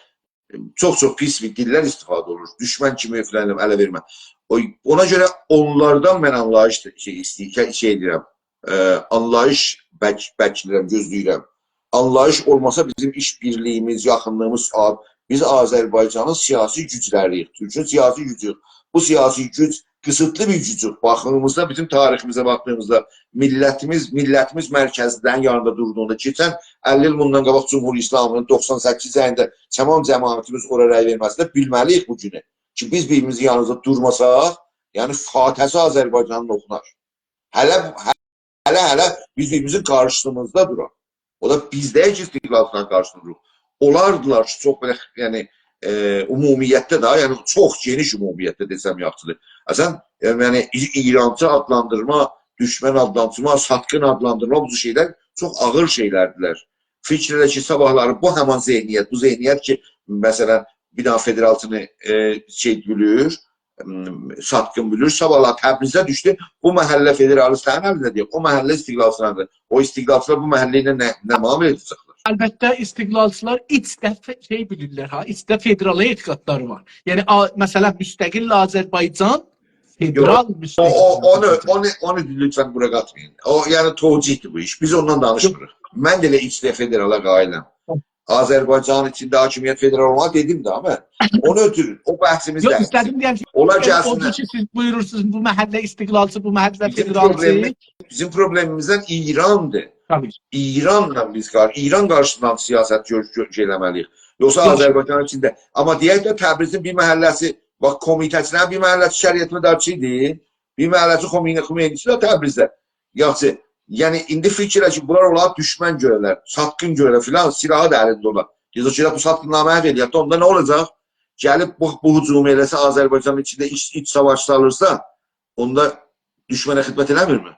چوخ-چوخ پیس بیر دیللر استفاده اولور. دوشمن کیمی فلان اله وئرمه. او، اونا گؤره اونلاردان من آنلاییش شئی ایسته‌ییر، شئی ائدیرم. ائ، آنلاییش بک-، بکله‌ییرم، گؤزله‌ییرم. آنلاییش اولماسا بیزیم ایش‌بیرلیگیمیز، یاخینلیغیمیز، آ-، بیز آذربایجانین سیاسی گوجلری‌ییک، تورکون سیاسی گوجویوک. بو سیاسی گوج قیسیتلی بیر گوجدور. باخدیغیمیزدا، بیزیم تاریخیمیزه باخدیغیمیزدا، میللتیمیز، میللتیمیز مرکزین یانیندا دوردوغوندا، کئچن اللی ایل بوندان قاباق جمهوری اسلامی‌نین دوخسان سککیز رأیینده تمام جماعتیمیز اورا رأی وئرمه‌سینده بیلمه‌لی‌ییک بو گونو کی، بیز بیریمیزین یانیمیزدا دورماساق، یعنی فاتحه‌سی آذربایجانین اوخونار. هله، هله، هله بیز بیریمیزین قارشیمیزدا دوراق. او دا بیز دئییل کی، استقلالچیلارین قارشیسیندا دوروروق. اولاردیلار کی، چوخ بئله، یعنی، ائ، عمومیتده ده، یعنی چوخ گئنیش عمومیتده دئسم یاخشیدیر. اصلا، ائ، یعنی ای-، ایرانچی آدلاندیرما، دوشمن آدلاندیرما، ساتقین آدلاندیرما، بو جور شئیلر چوخ آغیر شئیلردیلر. فیکیر ائله کی، صاباحلاری بو همان ذهنیت، بو ذهنیت کی، مثلا، بیر دنه فدرالچینی، ائ، شئی بیلیر، م، ساتقین بیلیر، صاباحلاری تبریزه دوشدو، بو محله فدرالیستلرین الینده دئییل، او محله استقلالچیلارین. او استقلالچیلار بو محله ایله نه، نه معامله ائده‌جکلر؟ البته، استقلالچیلار ایچ ده ف-، شئی بیلیرلر، ها، ایچ ده فدرالا اعتقادلاری وار. یعنی، آ-، مثلا، مستقل آذربایجان، فدرال او، مستقل او، اونو، آذربایجان. اونو، اونو لطفا بورا قاتمایین. او، یعنی، توجیه‌دیر بو ایش. بیز اوندان دانیشمیریق. من ده ائله ایچ ده فدرالا قائلم. آذربایجانین ایچینده حاکمیت فدرال اولمالی دئدیم ده، من. اونو اؤتورون، او بحثیمیز یوخ، دئییل. ایسته‌دیم دئیم کی، اونلار او گلسینلر. جور کی، سیز بویورورسونوز، بو محله استقلالچی، بو محله بیزیم فدرالچی. پروبلمی-، بیزیم پروبلمیمیزدن ایراندیر. طبیعی. ایرانلا بیز قار-، ایران قارشیسیندان سیاست گؤر-، گؤ-، شئی ائله‌مه‌لی‌ییک. یوخسا یوخ. آذربایجان ایچینده. آمما دئیک ده، تبریزین بیر محله‌سی، باخ، کمیته‌سینه بیر محله‌سی شریعتمدارچی ایدی. بیر محله‌سی خمینی، خمینی‌سی ده تبریزده. یاخشی، یعنی ایندی فیکیر ائله کی، بونلار اولار دوشمن گؤره‌لر، ساتقین گؤره‌لر فلان، سلاحی دا الینده اولار. گئجه کی، بو ساتقینلاری محو ائله‌یک ده، اوندا نه اولاجاق؟ گلیب بو، بو هجومو ائله‌سه، آذربایجانین ایچینده ایچ، ایچ ساواش سالیرسا، اوندا دوشمنه خدمت ائله‌میرمی؟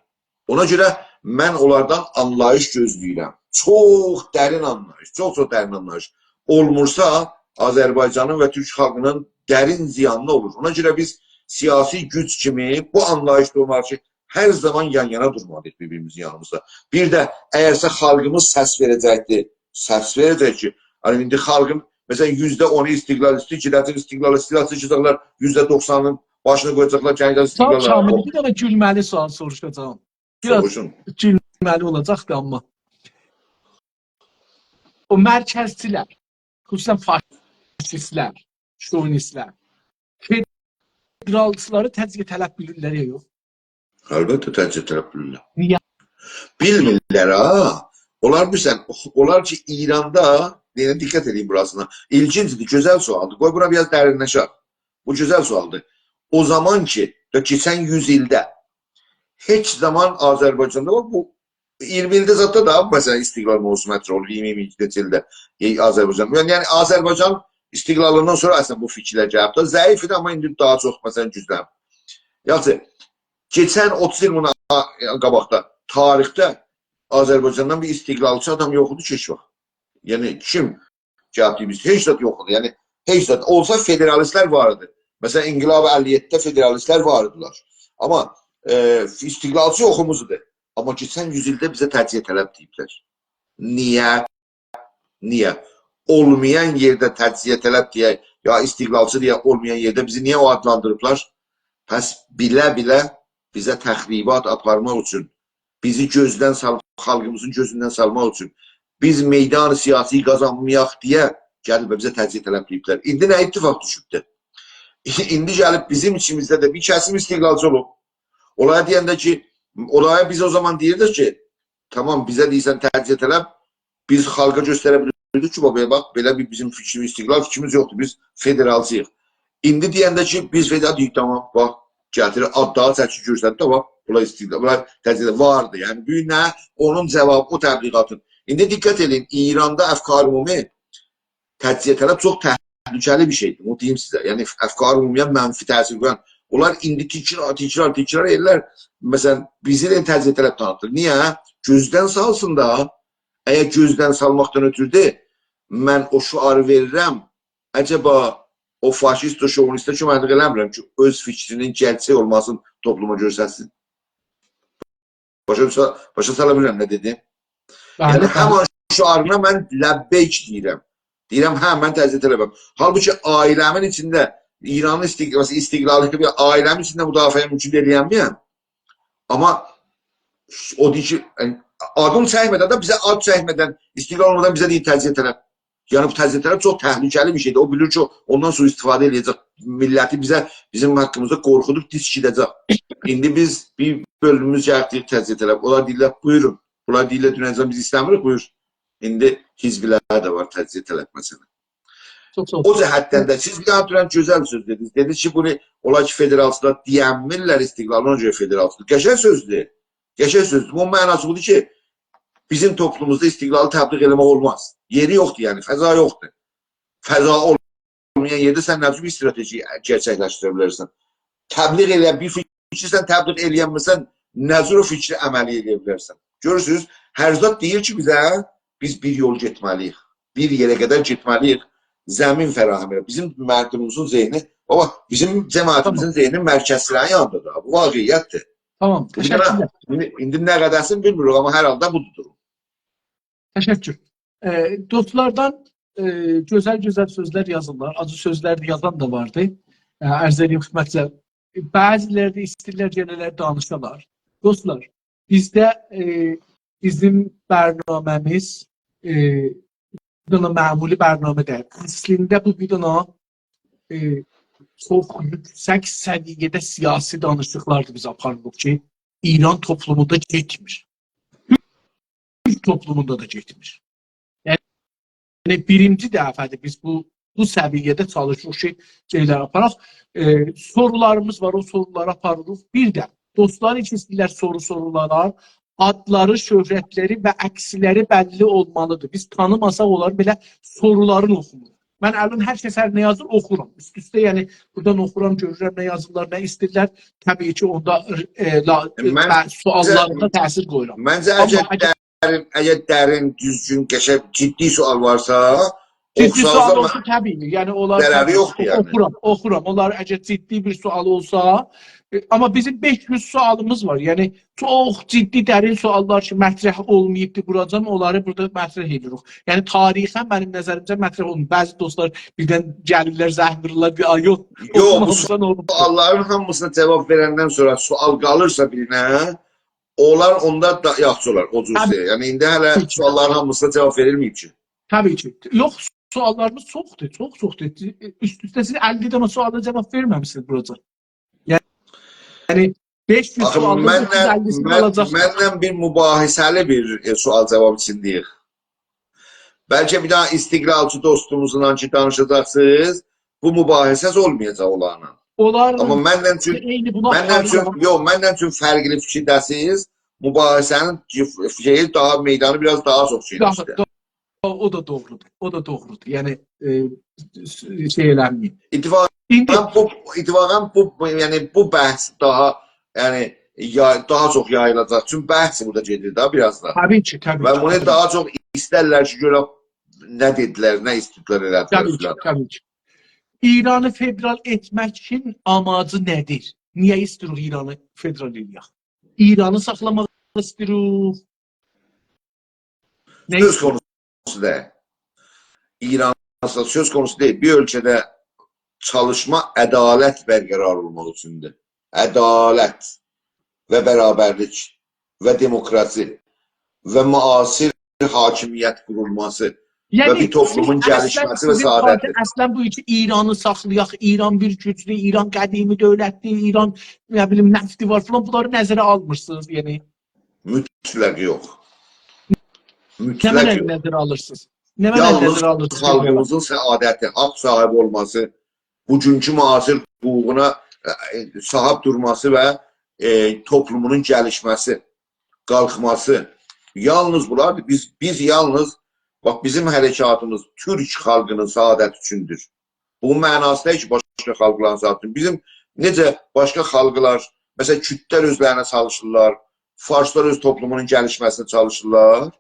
اونا گؤره من اونلاردان آنلاییش گؤزله‌ییرم. چوخ درین آنلاییش، چوخ-چوخ درین آنلاییش. اولمورسا، آذربایجانین و تورک خالقینین درین زیانینا اولور. اونا گؤره بیز سیاسی گوج کیمی بو آنلاییشدا اولمالی‌ییق کی، هر زامان یان-یانا دورمالی‌ییق بیر-بیریمیزین یانیمیزدا. بیر ده اگرسه خالقیمیز سس وئره‌جکدیر، سس وئره‌جک کی، یعنی ایندی خالقین، مثلا، یوزده اونو استقلال ایسته‌ییر، گئده‌جک استقلال ایسته‌ییر، چیخاجاقلار یوزده دوخسانین باشینی قویاجاقلار، گله‌جک ساغ اول، استقلال شامل، آلیب. بیر دنه گولمه‌لی سؤال سوروشاجاغام. بیر آز سوروشون. گولمه‌لی اولاجاق دا، آمما او مرکزچیلر، خصوصاً فاشیستلر، شووینیستلر فدرالچیلاری تجزیه‌طلب بیلیرلر یا یوخ؟ البته تجزیه‌طلب بیلیرلر. نییه؟ بیلمیرلر ها. اونلار، بیلیرسن، اونلار کی ایراندا، یعنی دقت ائدین بوراسینا. ایلگینجدیر، گؤزل سؤالدیر. قوی بورا بیر آز درینلشک. بو گؤزل سؤالدیر. او زامان کی، دا کئچن یوز ایلده هئچ زامان آذربایجاندا، باخ، بو اییرمی ایلده زاددا دا، مثلا، استقلال موضوعو مطرح اولور، اییرمی، اییرمی ایکی ایلده، ائ، آذربایجان. یعنی، یعنی آذربایجان استقلالیندان سونرا اصلا بو فیکیرلر گلیب ده. ضعیف ایدی، آمما ایندی داها چوخ، مثلا، گوجلنیب. یاخشی، کئچن اوتوز ایل بوندان آ-، قاباقدا تاریخده آذربایجاندان بیر استقلالچی آدام یوخ ایدی کی، هئچ واخت. یعنی، کیم گلیب بیز، هئچ زاد یوخ ایدی. یعنی، هئچ زاد. اولسا فدرالیستلر وار ایدی. مثلا، انقلاب اللی یئددیده فدرالیستلر وار ایدیلر. آمما، ائ، استقلالچی یوخوموز ایدی. آمما کئچن یوز ایلده بیزه تجزیه‌طلب دئییبلر. نییه؟ نییه؟ اولمایان یئرده تجزیه‌طلب دئیه، یا استقلالچی دئیه اولمایان یئرده بیزی نییه او آدلاندیریبلار؟ پس بیله-بیله بیزه تخریبات آپارماق اوچون، بیزی گؤزدن سال-، خالقیمیزین گؤزوندن سالماق اوچون، بیز میدان سیاسی قازانمایاق دئیه گلیب بیزه تجزیه‌طلب دئییبلر. ایندی نه اتفاق دوشوبدور؟ ایندی گلیب بیزیم ایچیمیزده ده بیر کسیم استقلالچی اولوب. اولارا دئینده کی، اولارا بیز او زامان دئییردیک کی، تامام، بیزه دئییرسن تجزیه‌طلب، بیز خالقا گؤستره بیلیردیک کی، بابا، باخ، بئله بیر بیزیم فیکریمیز، استقلال فیکریمیز یوخدور، بیز فدرالچی‌ییق. ایندی دئینده کی، بیز فدرال، دئییر، تامام، باخ، گتیریر، آدلاری چکیر، گؤرسدیر، تامام، بونلار استقلال، بونلار تجزیه واردی. یعنی، بو گون نه اونون جاوابی، او تبلیغاتین. ایندی دقت ائدین، ایراندا افکار عمومی، تجزیه‌طلب چوخ تهلکه‌لی بیر شئیدیر. بونو دئییم سیزه. یعنی، افکار عمومی‌یه منفی تأثیر قویان. اونلار ایندی تکرار، تکرار، تکرار ائدیرلر. مثلا، بیزی ده تجزیه‌طلب تانیتدیر. نییه؟ گؤزدن سالسین دا. اگر گؤزدن سالماقدان اؤترودو، من او شعاری وئریرم، عجبا او فاشیست، او شووینیسته کؤمکلیک ائله‌میرم کی، اؤز فیکرینین گئرچک اولماسینی توپلوما گؤسترسین. باشا، باشا سالا بیلیرم نه دئدیم؟ یعنی، بلی، بلی. همان شعارینا من لبیک دئییرم. دئییرم، هه، من تجزیه‌طلبم. حالبوکی عائله‌مین ایچینده ایرانین استقلال، استقلالی بیر عائله‌مین ایچینده مدافعه مومکون ائلیه‌نمیرم. آمما او دئییر کی، یعنی، آدین چکمه‌دن ده، بیزه آد چکمه‌دن، استقلال اولمادان بیزه دئییر تجزیه‌طلب. یعنی، بو تجزیه‌طلب چوخ تهلکه‌لی بیر شئیدیر. او بیلیر کی، اوندان سوءاستفاده ائله‌یه‌جک. میللتی بیزه، بیزیم حاققیمیزدا قورخودوب دیسک گئده‌جک. ایندی بیز بیر بؤلوموموز گلیب دئییر تجزیه‌طلب. اونلار دئییرلر، بویورون. بونلار دئییرلر، دونن بیز ایسته‌میریک، بویور. ایندی حزبلر ده وار، تجزیه‌طلب مثلا. چوخ ساغ اول. او جهتدن ده سیز بیر دنه دونن گؤزل سؤز دئدینیز. دئدینیز کی، بونو، اونلار کی، فدرالچیلار دئینمیرلر استقلالی، اونا گؤره فدرالچیلار. قشنگ سؤزدور. قشنگ سؤزدور. بونون معناسی بودور کی، بیزیم توپلوموموزدا استقلالی تبلیغ ائله‌مک اولماز. یئری یوخدور، یعنی، فضا یوخدور. فضا اولمایان یئرده سن نه جور بیر استراتژی گئرچکلشدیره بیلرسن؟ تبلیغ ائله‌ین بیر فیکری سن تبلیغ ائلیه‌نمیرسن، نه جور او فیکری عملی ائلیه بیلرسن؟ گؤرورسونوز، هر زاد دئییر کی، بیزه، بیز بیر یول گئتمه‌لی‌ییک. بیر یئره قدر گئتمه‌لی‌ییک. زمین فراهم ائله. بیزیم مردموموزون ذهنی، بابا، بیزیم جماعتیمیزین ذهنی مرکزچیلرین یانیندادیر. بو واقعیتدیر. تامام، بو بیر دنه، تشکرلر. ایندی، ایندی نه قدرسینی بیلمیریک، آمما هر حالدا بودور دوروم. تشکر. ائ، دوستلاردان، ائ، گؤزل-گؤزل سؤزلر یازیرلار. آجی سؤزلر ده یازان دا واردی. ائ، عرض ائدییم خدمتینیزه. بعضی‌لری ده ایسته‌ییرلر، گله‌لر، دانیشالار. دوستلار، بیزده، ائ، بیزیم برنامه‌میز، ائ، بیر دنه معمولی برنامه دئییل. اصلینده بو بیر دنه، ائ، چوخ یوکسک سویه‌ده سیاسی دانیشیقلاردیر بیز آپاریریق کی، ایران توپلوموندا گئتمیر. تورک توپلوموندا دا گئتمیر. یعنی، بیرینجی دفعه‌دیر بیز بو، بو سویه‌ده چالیشیریق کی، شئیلر آپاراق. ائ، سورولاریمیز وار، او سورولاری آپاریریق. بیر ده دوستلار کی ایسته‌ییرلر سورو سورالار، آدلاری، شهرتلری و عکسلری بللی اولمالیدیر. بیز تانیماساق اونلاری، بئله سورولارین اوخوموروق. من الان هر کس هر نه یازیر، اوخورام. اوست-اوسته، یعنی، بورادان اوخورام، گؤرورم نه یازیرلار، نه ایسته‌ییرلر. طبیعی کی، اوندا، ائ، لا-، ائ، منجه، سؤاللاریندا تأثیر قویورام. منجه، آمما اگر اگر درین، اگر درین، دوزگون، قشنگ، جدی سؤال وارسا، جدی سؤال اوخوسانیز دا اولسا، طبیعی، یعنی اونلار ضرری طبیعی. یوخدور، یعنی. اوخورام، اوخورام. اونلار اگر جدی بیر سؤال اولسا، ائ، آمما بیزیم بئش یوز سؤالیمیز وار. یعنی چوخ جدی، درین سؤاللار کی، مطرح اولماییبدی بوراجان، اونلاری بورادا مطرح ائدیریک. یعنی تاریخاً منیم نظریمجه مطرح اولماییب. بعضی دوستلار بیردن گلیرلر، زنگ وورورلار، بیر آی یوخ، یوخ، بو اوخومامیسان اولماز. سؤاللارین هامیسینا جواب وئرندن سونرا سؤال قالیرسا بیرینه، اونلار اوندا دا یاخشی اولار، او جور طبیعی. شئی. یعنی ایندی هله طبیعی. سؤاللارین هامیسینا جواب وئریلمه‌ییب کی. طبیعی کی. یوخ، سؤاللاریمیز چوخدور، چوخ چوخدور. اوست-اوسته سیز اللی دنه سؤالا جواب وئرمه‌میسینیز بوراجان. یعنی، یعنی بئش یوز آخی سؤالین منله، اوچ یوز اللی من، قالاجاق. منله بیر مباحثه‌لی بیر، ائ، سؤال جواب ایچینده‌ییک. بلکه بیر دنه استقلالچی دوستوموزلا کی دانیشاجاقسینیز، بو مباحثه‌ز اولمایاجاق اونلارلا. اونلارلا آمما منله اوچون، عینی بونا منله اوچون، آپاریرام. یوخ، منله اوچون فرقلی فیکیرده‌سینیز. مباحثه‌نین شئیی داها، میدانی بیر آز داها چوخ داها، گئنیشدیر. داها، او دا دوغرودور. او دا دوغرودور. یعنی، ائ، شئی ائله‌مه‌یین. اتفاق ایندی بو، اتفاقاً بو، بو، یعنی بو بحث داها، یعنی یا، داها چوخ یاییلاجاق. چونکی بحث بورادا گئدیر ده بیر آز دا. طبیعی کی، طبیعی و کی، بونو طبیعی. داها چوخ ایسترلر کی، گؤرک نه دئدیلر، نه ایسته‌دیلر ائله‌دیلر طبیعی کی، فلان. طبیعی کی. ایرانی فدرال ائتمکین آماجی نه‌دیر؟ نییه ایسته‌ییریک ایرانی فدرال ائله‌یک؟ ایرانی ساخلاماق ایسته‌ییریک. نه سؤز قونوسو دئییل. ایران اصلینده سؤز قونوسو دئییل. بیر اؤلکه‌ده چالیشما، عدالت برقرار اولماق اوچوندور. عدالت و برابرلیک و دموکراسی و معاصر حاکمیت قورولماسی و بیر توپلومون یعنی، اصلاً گلیشمه‌سی و سیزین پارتی سعادتی. اصلاً بو کی ایرانی ساخلایاق، ایران بیر گوجلو، ایران قدیمی دؤولتدیر، ایران، نه بیلیم، نفتی وار فلان، بونلاری نظره آلمیرسینیز، یعنی. مطلق یوخ. نه مطلق منه یوخ. نظره آلیرسینیز؟ نه منه یالنیز نظره آلیرسینیز؟ خالقیمیزین سعادتی، حاق صاحیبی اولماسی، بوگونکو معاصر حقوقونا، ائ، صاحیب دورماسی و، ائ، توپلومونون گلیشمه‌سی، قالخماسی. یالنیز بونلاردیر. بیز، بیز یالنیز، باخ، بیزیم حرکاتیمیز تورک خالقینین سعادتی اوچوندور. بونون معناسی دئییل کی، باشقا خالقلارین سعادتی اوچون. بیزیم نئجه باشقا خالقلار، مثلاً، کوردلر اؤزلرینه چالیشیرلار، فارسلار اؤز توپلومونون گلیشمه‌سینه چالیشیرلار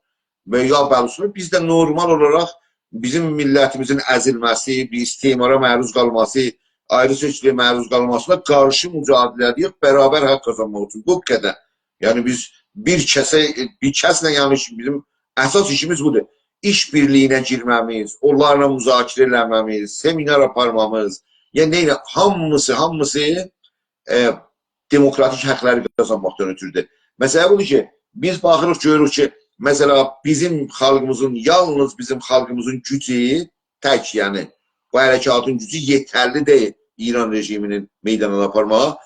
و یا بلوچلار، بیز ده نورمال اولاراق بیزیم میللتیمیزین ازیلمه‌سی، بیر استعمارا معروض قالماسی، آیری‌سئچیلیگه معروض قالماسینا قارشی مجادله ائدیریک، برابر حاق قازانماق اوچون. بو قدر. یعنی بیز بیر کسه، بیر کسله، یعنی بیزیم اساس ایشیمیز بودور. ایش‌بیرلیگینه گیرمه‌میز، اونلارلا مذاکره ائله‌مه‌میز، سمینار آپارمامیز، یعنی نئینه، هامیسی، هامیسی، ائ، دموکراتیک حاقلاری قازانماقدان اؤترودور. مسئله بودور کی، بیز باخیریق، گؤروروک کی، مثلاً، بیزیم خالقیمیزین، یالنیز بیزیم خالقیمیزین گوجو، تک، یعنی، بو حرکاتین گوجو یئترلی دئییل ایران رژیمینی میدانا آپارماغا.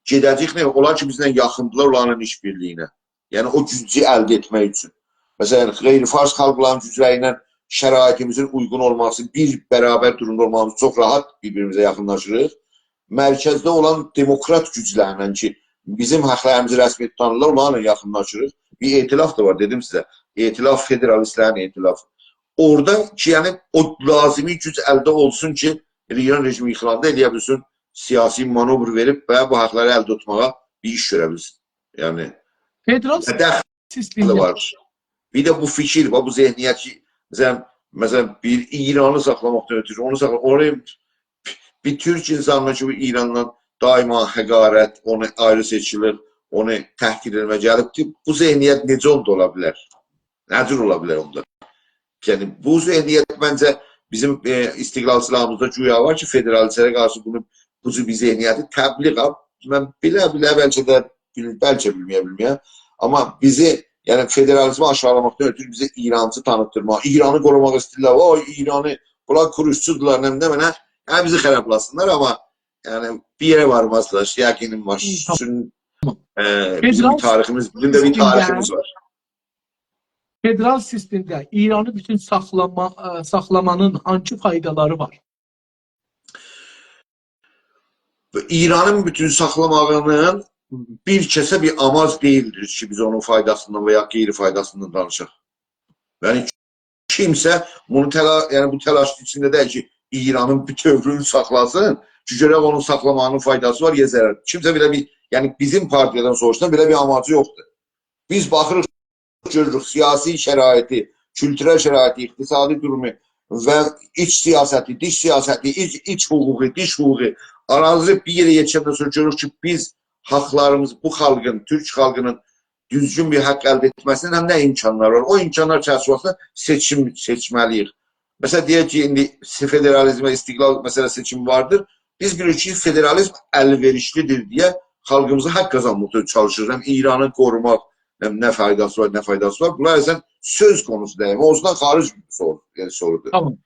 گئده‌جک نه؟ اونلار کی، بیزله یاخیندیلار، اونلارلا ایش‌بیرلیگینه. یعنی، او گوجو الده ائتمک اوچون. مثلاً، غیر فارس خالقلارین گوجلری ایله شرایطیمیزین اویغون اولماسی، بیر برابر دورومدا اولمامیز چوخ راحت بیر-بیریمیزه یاخینلاشیریق. مرکزده اولان دموکرات گوجلرله کی، بیزیم حاقلاریمیزی رسمیته تانیییرلار، اونلارلا یاخینلاشیریق. بیر ائتلاف دا وار، دئدیم سیزه. ائتلاف، فدرالیستلرین ائتلافی. اورادا کی، یعنی، او لازیمی گوج الده اولسون کی، ائله ایران رژیمی ییخیلاندا ائلیه بیلسین، سیاسی مانور وئریب و بو حاقلاری الده توتماغا بیر ایش گؤره بیلسین. یعنی، فدرال و دخل سیستمی وار. بیر ده بو فیکیر، بو، بو ذهنیت کی، مثلاً، مثلاً، بیر ایرانی ساخلاماقدان اؤترو، اونو ساخلا-، اونو بیر تورک اینسانینا کی، بو ایراندان دائما حقارت، اونو آیری‌سئچیلیک، اونو تحقیر ائتمه گلیبدیر. بو ذهنیت نئجه اوندا اولا بیلر؟ نه جور اولا بیلر اوندا؟ یعنی، بو ذهنیت منجه بیزیم، ائ، استقلالچیلاریمیزدا گویا وار کی، فدرالیستلره قارشی بونو، بو جور بیر ذهنیتی تبلیغ، من بیله-بیله بلکه ده بیل-، بلکه بیلمه‌یه بیلمه‌یم. آمما بیزی، یعنی فدرالیزمی آشاغیلاماقدان اؤترو بیزی ایرانچی تانیتدیرماق، ایرانی قوروماق ایسته‌ییرلر، «آی، ایرانی، بونلار کروشچودولار»، نه، نه، نه، هه، بیزی خرابلاسینلار، آمما، یعنی، بیر یئره وارمازلار، یقینیم وار. هی، تامام. چون، ائ، فدرال بیزیم تاریخیمیز، بیزیم ده بیر سیستمده تاریخیمیز وار. فدرال سیستمده ایرانی بوتون ساخلاما-، ائ، ساخلامانین هانسی فایدالاری وار؟ ایرانین بوتون ساخلاماغینین بیر کسه بیر آماج دئییلدیر کی، بیز اونون فایداسیندان و یا غیر فایداسیندان دانیشاق. یعنی، کیمسه بونو تلا-، یعنی، بو تلاش ایچینده دئییل کی، ایرانین بوتؤولویونو ساخلاسین کی، گؤرک اونون ساخلاماغینین فایداسی وار یا ضرر. کیمسه بئله بیر، یعنی، بیزیم پارتیادان سوروشسان، بئله بیر آماجی یوخدور. بیز باخیریق، گؤروروک سیاسی شرایطی، کولتورل شرایطی، اقتصادی دورومو، و ایچ سیاستی، دیش سیاستی، ایچ، ایچ حقوقو، دیش حقوقو، آرانیزی بیر یئره یئتیشندن سونرا گؤروروک کی، بیز حاقلاریمیزی بو خالقین، تورک خالقینین دوزگون بیر حاق الده ائتمه‌سینین هم نه امکانلاری وار؟ او امکانلار چرچیوه‌سینده سئچیم سئچمه‌لی‌ییک. مثلا، دئیک کی، ایندی فدرالیزم و استقلال، مثلا، سئچیمی واردیر. بیز بیلیریک کی، فدرالیزم ال‌وئریشلی‌دیر دئیه خالقیمیزا حاق قازانماق اوچون چالیشیریق. هم ایرانی قوروماق، هم نه فایداسی وار، نه فایداسی وار. بونلار اصلا سؤز قونوسو دئییل. موضوعدان خارج بیر سورو، یعنی سوروردور. تامام.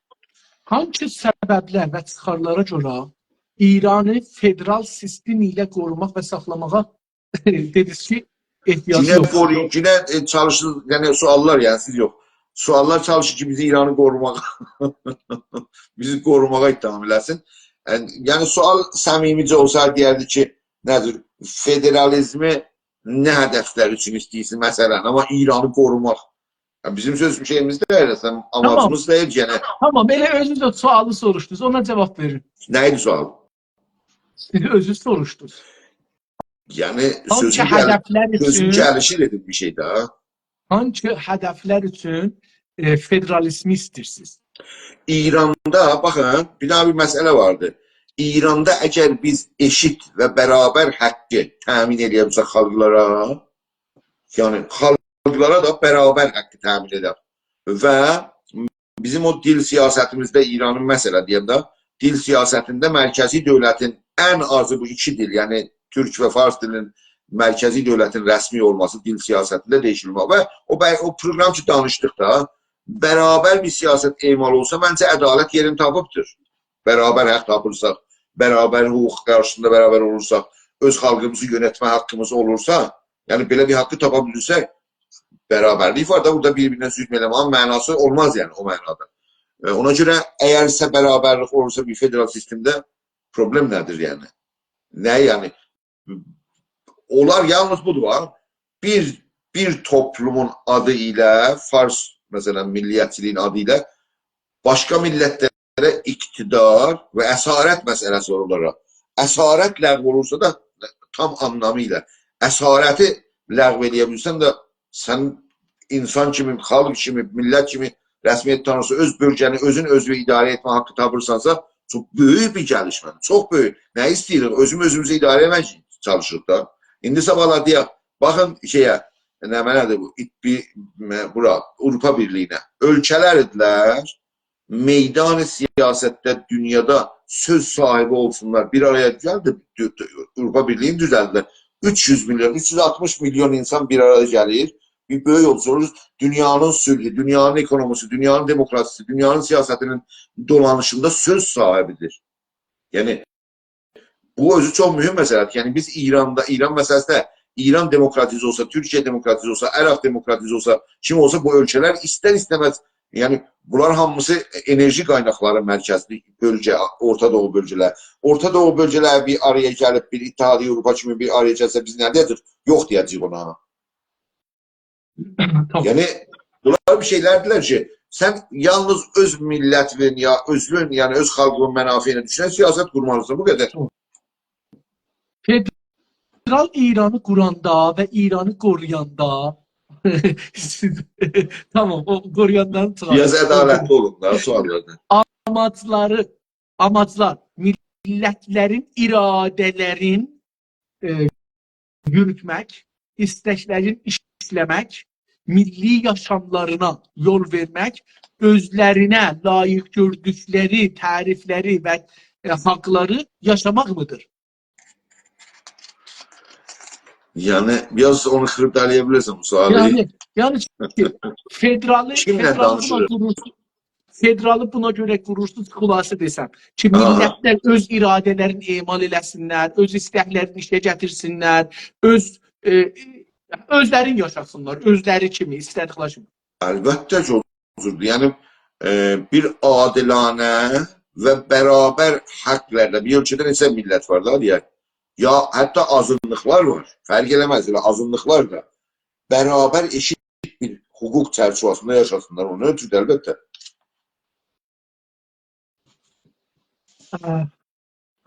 هانسی سببلر و چیخارلارا گؤره ایرانی فدرال سیستم ایله قوروماق و ساخلاماغا دئدینیز کی، احتیاجی گینه یوخدور؟ قورویون، گینه، ائ، چالیشیر، یعنی سؤاللار، یعنی سیز یوخ. سؤاللار چالیشیر کی، بیزی ایرانی قوروماغا، بیزی قوروماغا اتهام ائله‌سین. یعنی، یعنی سؤال صمیمیجه اولسایدی، دئیردی کی، نه جور فدرالیزمی نه هدفلر اوچون ایسته‌ییرسین، مثلا، آمما ایرانی قوروماق. یا، بیزیم سؤز شئییمیز دئییل، اصلا آماجیمیز دئییل، یعنی. تامام، ائله اؤزونوز ده سؤالی سوروشدونوز، اونا جاواب وئرین. نه ایدی سؤال؟ سیز اؤزونوز سوروشدونوز. یعنی، هانسی سؤزون گل-، هدفلر سؤزون اوچون؟ گلیشی دئدیم بیر شئی ده. هانسی هدفلر اوچون، ائ، فدرالیزمی ایسته‌ییرسینیز؟ ایراندا، باخین، بیر داها بیر مسئله واردی. ایراندا اگر بیز ائشیت و برابر حاقی تأمین ائله‌یه بیلسک خالقلارا، یعنی خالقلارا دا برابر حاقی تأمین ائدک و بیزیم او دیل سیاستیمیزده ایرانین، مثلا، دئیم ده، دیل سیاستینده مرکزی دؤولتین ان آزی بو ایکی دیل، یعنی تورک و فارس دیلینین مرکزی دؤولتین رسمی اولماسی دیل سیاستینده دییشیلمک و او بی-، او پروگرام کی، دانیشدیق دا، برابر بیر سیاست اعمال اولسا، منجه، عدالت یئرینی تاپیبدیر. برابر حاق تاپیرساق، برابر حقوق قارشیسیندا برابر اولورساق، اؤز خالقیمیزی یؤنتمه حاقیمیز اولورسا، یعنی بئله بیر حاقی تاپا بیلیرسک، برابرلیک وار دا، بورادا بیر-بیرینه ظلم ائله‌مه‌یین مناسی اولماز، یعنی، او معنادا. ائ، اونا گؤره، اگرسه برابرلیک اولورسا بیر فدرال سیستمده، پروبلئم نه‌دیر، یعنی؟ نه، یعنی؟ اولار یالنیز بودور، باخ، بیر، بیر توپلومون آدی ایله، فارس، مثلا، ملیتچیلیگین آدی ایله باشقا میللتلره اقتدار و اسارت مسئله‌سی وار اونلارا. اسارت لغو اولورسا دا، تام آنلامی ایله، اسارتی لغو ائله‌یه بیلسن ده، سن اینسان کیمی، خالق کیمی، میللت کیمی رسمیت تانیسان، اؤز بؤلگه‌نی اؤزون اؤزونه اداره ائتمه حاقی تاپیرسانسا، چوخ بؤیوک بیر گلیشمه‌دیر. چوخ بؤیوک. نه ایسته‌ییریک؟ اؤزوموز اؤزوموزو اداره ائتمک اوچون چالیشیریق دا. ایندی صاباحلار دئیک، باخین شئیه، نه، نه‌دیر بو؟ ایت-، بیر، م-، بورا، آوروپا بیرلیگینه. اؤلکه‌لر ایدیلر، میدان سیاستده دونیادا سؤز صاحیبی اولسونلار، بیر آرایا گلدی، دو-، دو-، آوروپا بیرلیگینی دوزلدیلر. اوچ یوز میلیون، اوچ یوز آلتمیش میلیون اینسان بیر آرایا گلیر، بیر بؤیوک اولسون، دونیانین صلحو، دونیانین اکونومیسی، دونیانین دموکراسیسی، دونیانین سیاستینین دولانیشیندا سؤز صاحیبیدیر. یعنی، بو اؤزو چوخ مهم مسئله‌دیر. یعنی، بیز ایراندا، ایران مسئله‌سینده ایران دموکراتیزه اولسا، تورکیه دموکراتیزه اولسا، عراق دموکراتیزه اولسا، کیم اولسا بو اؤلکه‌لر ایستر-ایسته‌مز، یعنی، بونلار هامیسی انرژی قایناقلاری مرکزلی بؤلگه، اورتا دوغو بؤلگه‌لر. اورتا دوغو بؤلگه‌لری بیر آرایا گلیب، بیر اتحادیه آوروپا کیمی بیر آرایا گلسه، بیز نه دئیه‌جه‌ییک؟ یوخ دئیه‌جه‌ییک اونا. تامام. یعنی، بونلار بیر شئیلردیرلر کی، سن یالنیز اؤز میللتینین یا اؤزون، یعنی اؤز خالقینین منافعینه دوشونن سیاست قورمالیسان، بو قدر. فدرال ایرانی قوراندا و ایرانی قورویاندا، تامام، او قورویاندان چیخار. بیر آز عدالتلی اولون دا سؤاللاردا. آماجلاری، آماجلار میللتلرین اراده‌لرین، ائ، یوروتمک، ایستکلرین ایشله‌مک، میللی یاشاملارینا یول وئرمک، اؤزلرینه لایق گؤردوکلری تعریفلری و، ائ، حاقلاری یاشاماقمیدیر؟ یعنی، بیر آز اونو خیردالایا بیلرسن بو سؤالی؟ یعنی، یعنی کی، فدرالی، کیمله فدرالی بونا دانیشیریق؟ قورورسوز، فدرالی بونا گؤره قورورسوز، خلاصه دئسم کی، آها. میللتلر اؤز اراده‌لرینی اعمال ائله‌سینلر، اؤز ایستکلرینی ایشه گتیرسینلر، اؤز، ائ، اؤزلرینی یاشاسینلار، اؤزلری کیمی، ایسته‌دیکلری کیمی. البته کی، او جوردور. یعنی، ائ، بیر عادلانه و برابر حاقلاردا بیر اؤلکه‌ده نئچه میللت وار دا، دئیک. یا حتی آزینلیقلار وار. فرق ائله‌مز، ائله آزینلیقلار دا برابر، ائشیت بیر حقوق چرچیوه‌سینده یاشاسینلار. اونا اؤترو ده، البته. اه،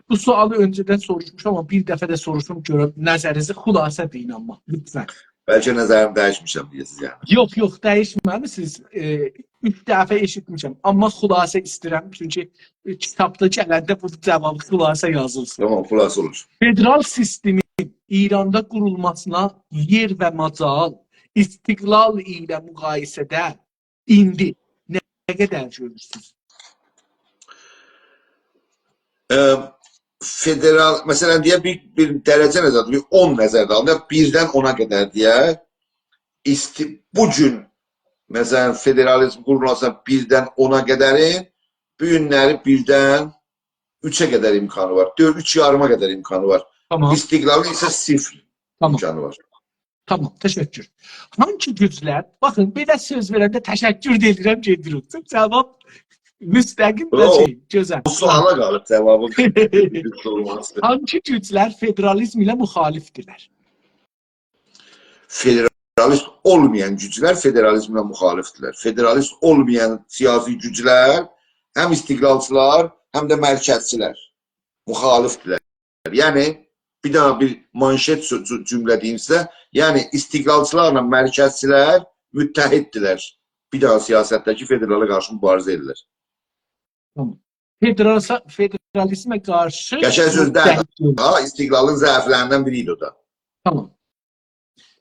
بو سؤالی اؤنجه‌دن سوروشموشام، آمما بیر دفعه ده سوروشوم، گؤرم نظرینیزی، خلاصه دئیین آمما، لطفا. بلکه نظریمی دییشمیشم دئیه‌سیز، یعنی. یوخ، یوخ، دییشمه‌میسینیز. ائ، اوچ دفعه ائشیتمیشم. آمما خلاصه ایسته‌ییرم، چونکی، ائ، کیتابدا گلنده بو جاوابی خلاصه یازیلسین. تامام، خلاصه اولور. فدرال سیستمین ایراندا قورولماسینا یئر و مجال استقلال ایله مقایسه‌ده ایندی نه قدر گؤرورسونوز؟ ائ، فدرال، مثلا، دئیک، بیر، بیر درجه نظرده، بیر اون نظرده آلینیر، بیردن اونا قدر دئیک. ایستی-، بو گون، مثلا، فدرالیزم قورولماسینا بیردن اونا قدرین، بو گونلری بیردن اوچه قدر امکانی وار. دؤرد، اوچ یاریما قدر امکانی وار. تامام. استقلالین ایسه صفر تامام. امکانی وار. تامام، تشکر. هانسی گوجلر، باخین، بئله سؤز وئرنده تشکر ده ائدیرم، گئدیرم. جاواب مستقیم و یوخ، شئی، گؤزل. بو سؤالا قالیب جاوابین. دوز اولماسی. هانسی گوجلر فدرالیزم ایله مخالفدیرلر؟ فدرالیست اولمایان گوجلر فدرالیزمله مخالفدیرلر. فدرالیست اولمایان سیاسی گوجلر هم استقلالچیلار، هم ده مرکزچیلر مخالفدیرلر. یعنی، بیر دانا بیر مانشت سؤ-، جو-، جمله دئییم سیزه. یعنی، استقلالچیلارلا مرکزچیلر متحددیرلر. بیر دانا سیاستده کی، فدرالا قارشی مبارزه ائدیرلر. تامام. فدرالسا-، فدرالیزمه قارشی قشنگ سؤز دئییل. متحد اولور. ها، استقلالین ضعفلریندن بیری ایدی او دا. تامام.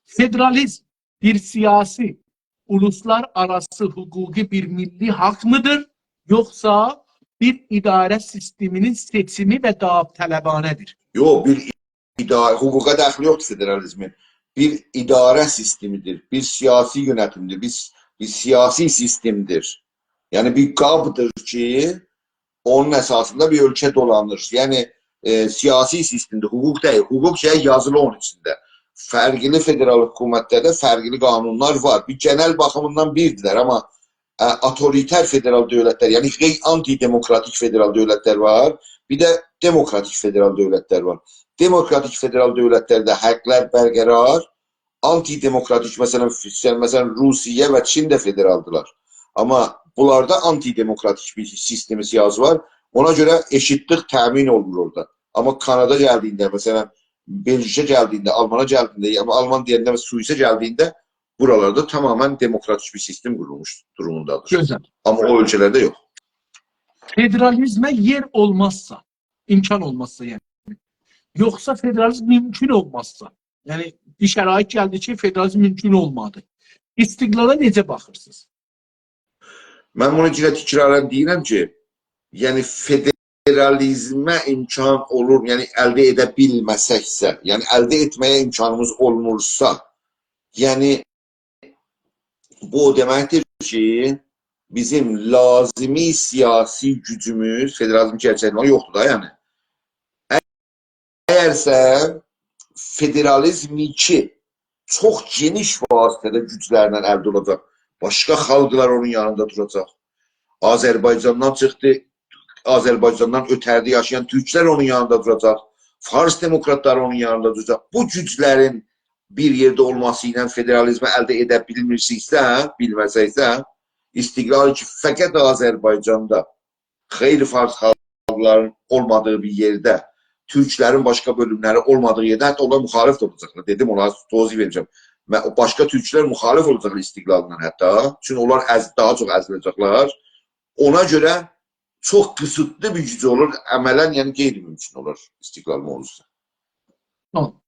فدرالیزم بیر سیاسی، اولوسلارآراسی حقوقی بیر میللی حاق میدیر، یوخسا بیر اداره سیستمینین سئچیمی و داوطلبانه‌دیر؟ یوخ، بیر اداره، حقوقا دخلی یوخدور فدرالیزمین. بیر اداره سیستمیدیر، بیر سیاسی یؤنتیمدیر، بیر، بیر سیاسی سیستمدیر. یعنی بیر قابدیر کی، اونون اساسیندا بیر اؤلکه دولانیر. یعنی، ائ، سیاسی سیستمدیر، حقوق دئییل. حقوق شئی یازیلی اونون ایچینده. فرقلی فدرال حکومتلرده فرقلی قانونلار وار. بیر گئنل باخیمیندان بیردیلر، آمما، ائ، اوتوریتر فدرال دؤولتلر، یعنی غیر آنتی دموکراتیک فدرال دؤولتلر وار، بیر ده دموکراتیک فدرال دؤولتلر وار. دموکراتیک فدرال دؤولتلرده حقلر برقرار، آنتی دموکراتیک، مثلا، ف-، مثلا، روسیه و چین ده فدرالدیلار. آمما بونلاردا آنتی دموکراتیک بیر سیستم سیاسی وار. اونا گؤره ائشیتلیک تأمین اولونور اورادا. آمما کانادا گلدیگینده، مثلا، بلژیکه گلدیگینده، آلمانا گلدیگینده، آمما آلمان دئینده، سوئیسه گلدیگینده بورالاردا تماما دموکراتیک بیر سیستم قورولموش دوروموندادیر. گؤزل. آمما او اؤلکه‌لرده یوخ. فدرالیزمه یئر اولمازسا، امکان اولمازسا، یعنی، یوخسا فدرالیزم مومکون اولمازسا، یعنی، بیر شرایط گلدی کی، فدرالیزم مومکون اولمادی. استقلالا نئجه باخیرسینیز؟ من بونو یئنه تکرارا دئییرم کی، یعنی فدرالیزمه امکان اولور، یعنی الده ائده بیلمه‌سکسه، یعنی الده ائتمه‌یه امکانیمیز اولمورسا، یعنی بو او دئمکدیر کی، بیزیم لازمی سیاسی گوجوموز، فدرالیزم گئرچکده یوخدور دا، یعنی. اگرسه فدرالیزم کی، چوخ گئنیش واسطه‌ده گوجلرله الده اولاجاق، باشقا خالقلار اونون یانیندا دوراجاق. آذربایجاندان چیخدی، آذربایجاندان اؤته‌ریده یاشایان تورکلر اونون یانیندا دوراجاق. فارس دموکراتلاری اونون یانیندا دوراجاق. بو گوجلرین بیر یئرده اولماسی ایله فدرالیزمی الده ائده بیلمیرسینیزسه، بیلمه‌سکسه، استقلال کی، فقط آذربایجاندا، خیلی فارس خالقلارین اولمادیغی بیر یئرده، تورکلرین باشقا بؤلوملری اولمادیغی یئرده، حتی اونلار مخالف ده اولاجاقلار. دئدیم، اونلارا توضیح وئره‌جم. و او باشقا تورکلر مخالف اولاجاقلار استقلالیندان حتی. چونکی اونلار از-، داها چوخ ازیله‌جکلر. اونا گؤره چوخ قیسیتلی بیر گوج اولور، عملا، یعنی غیر ممکن اولور استقلال موضوعسو. تامام.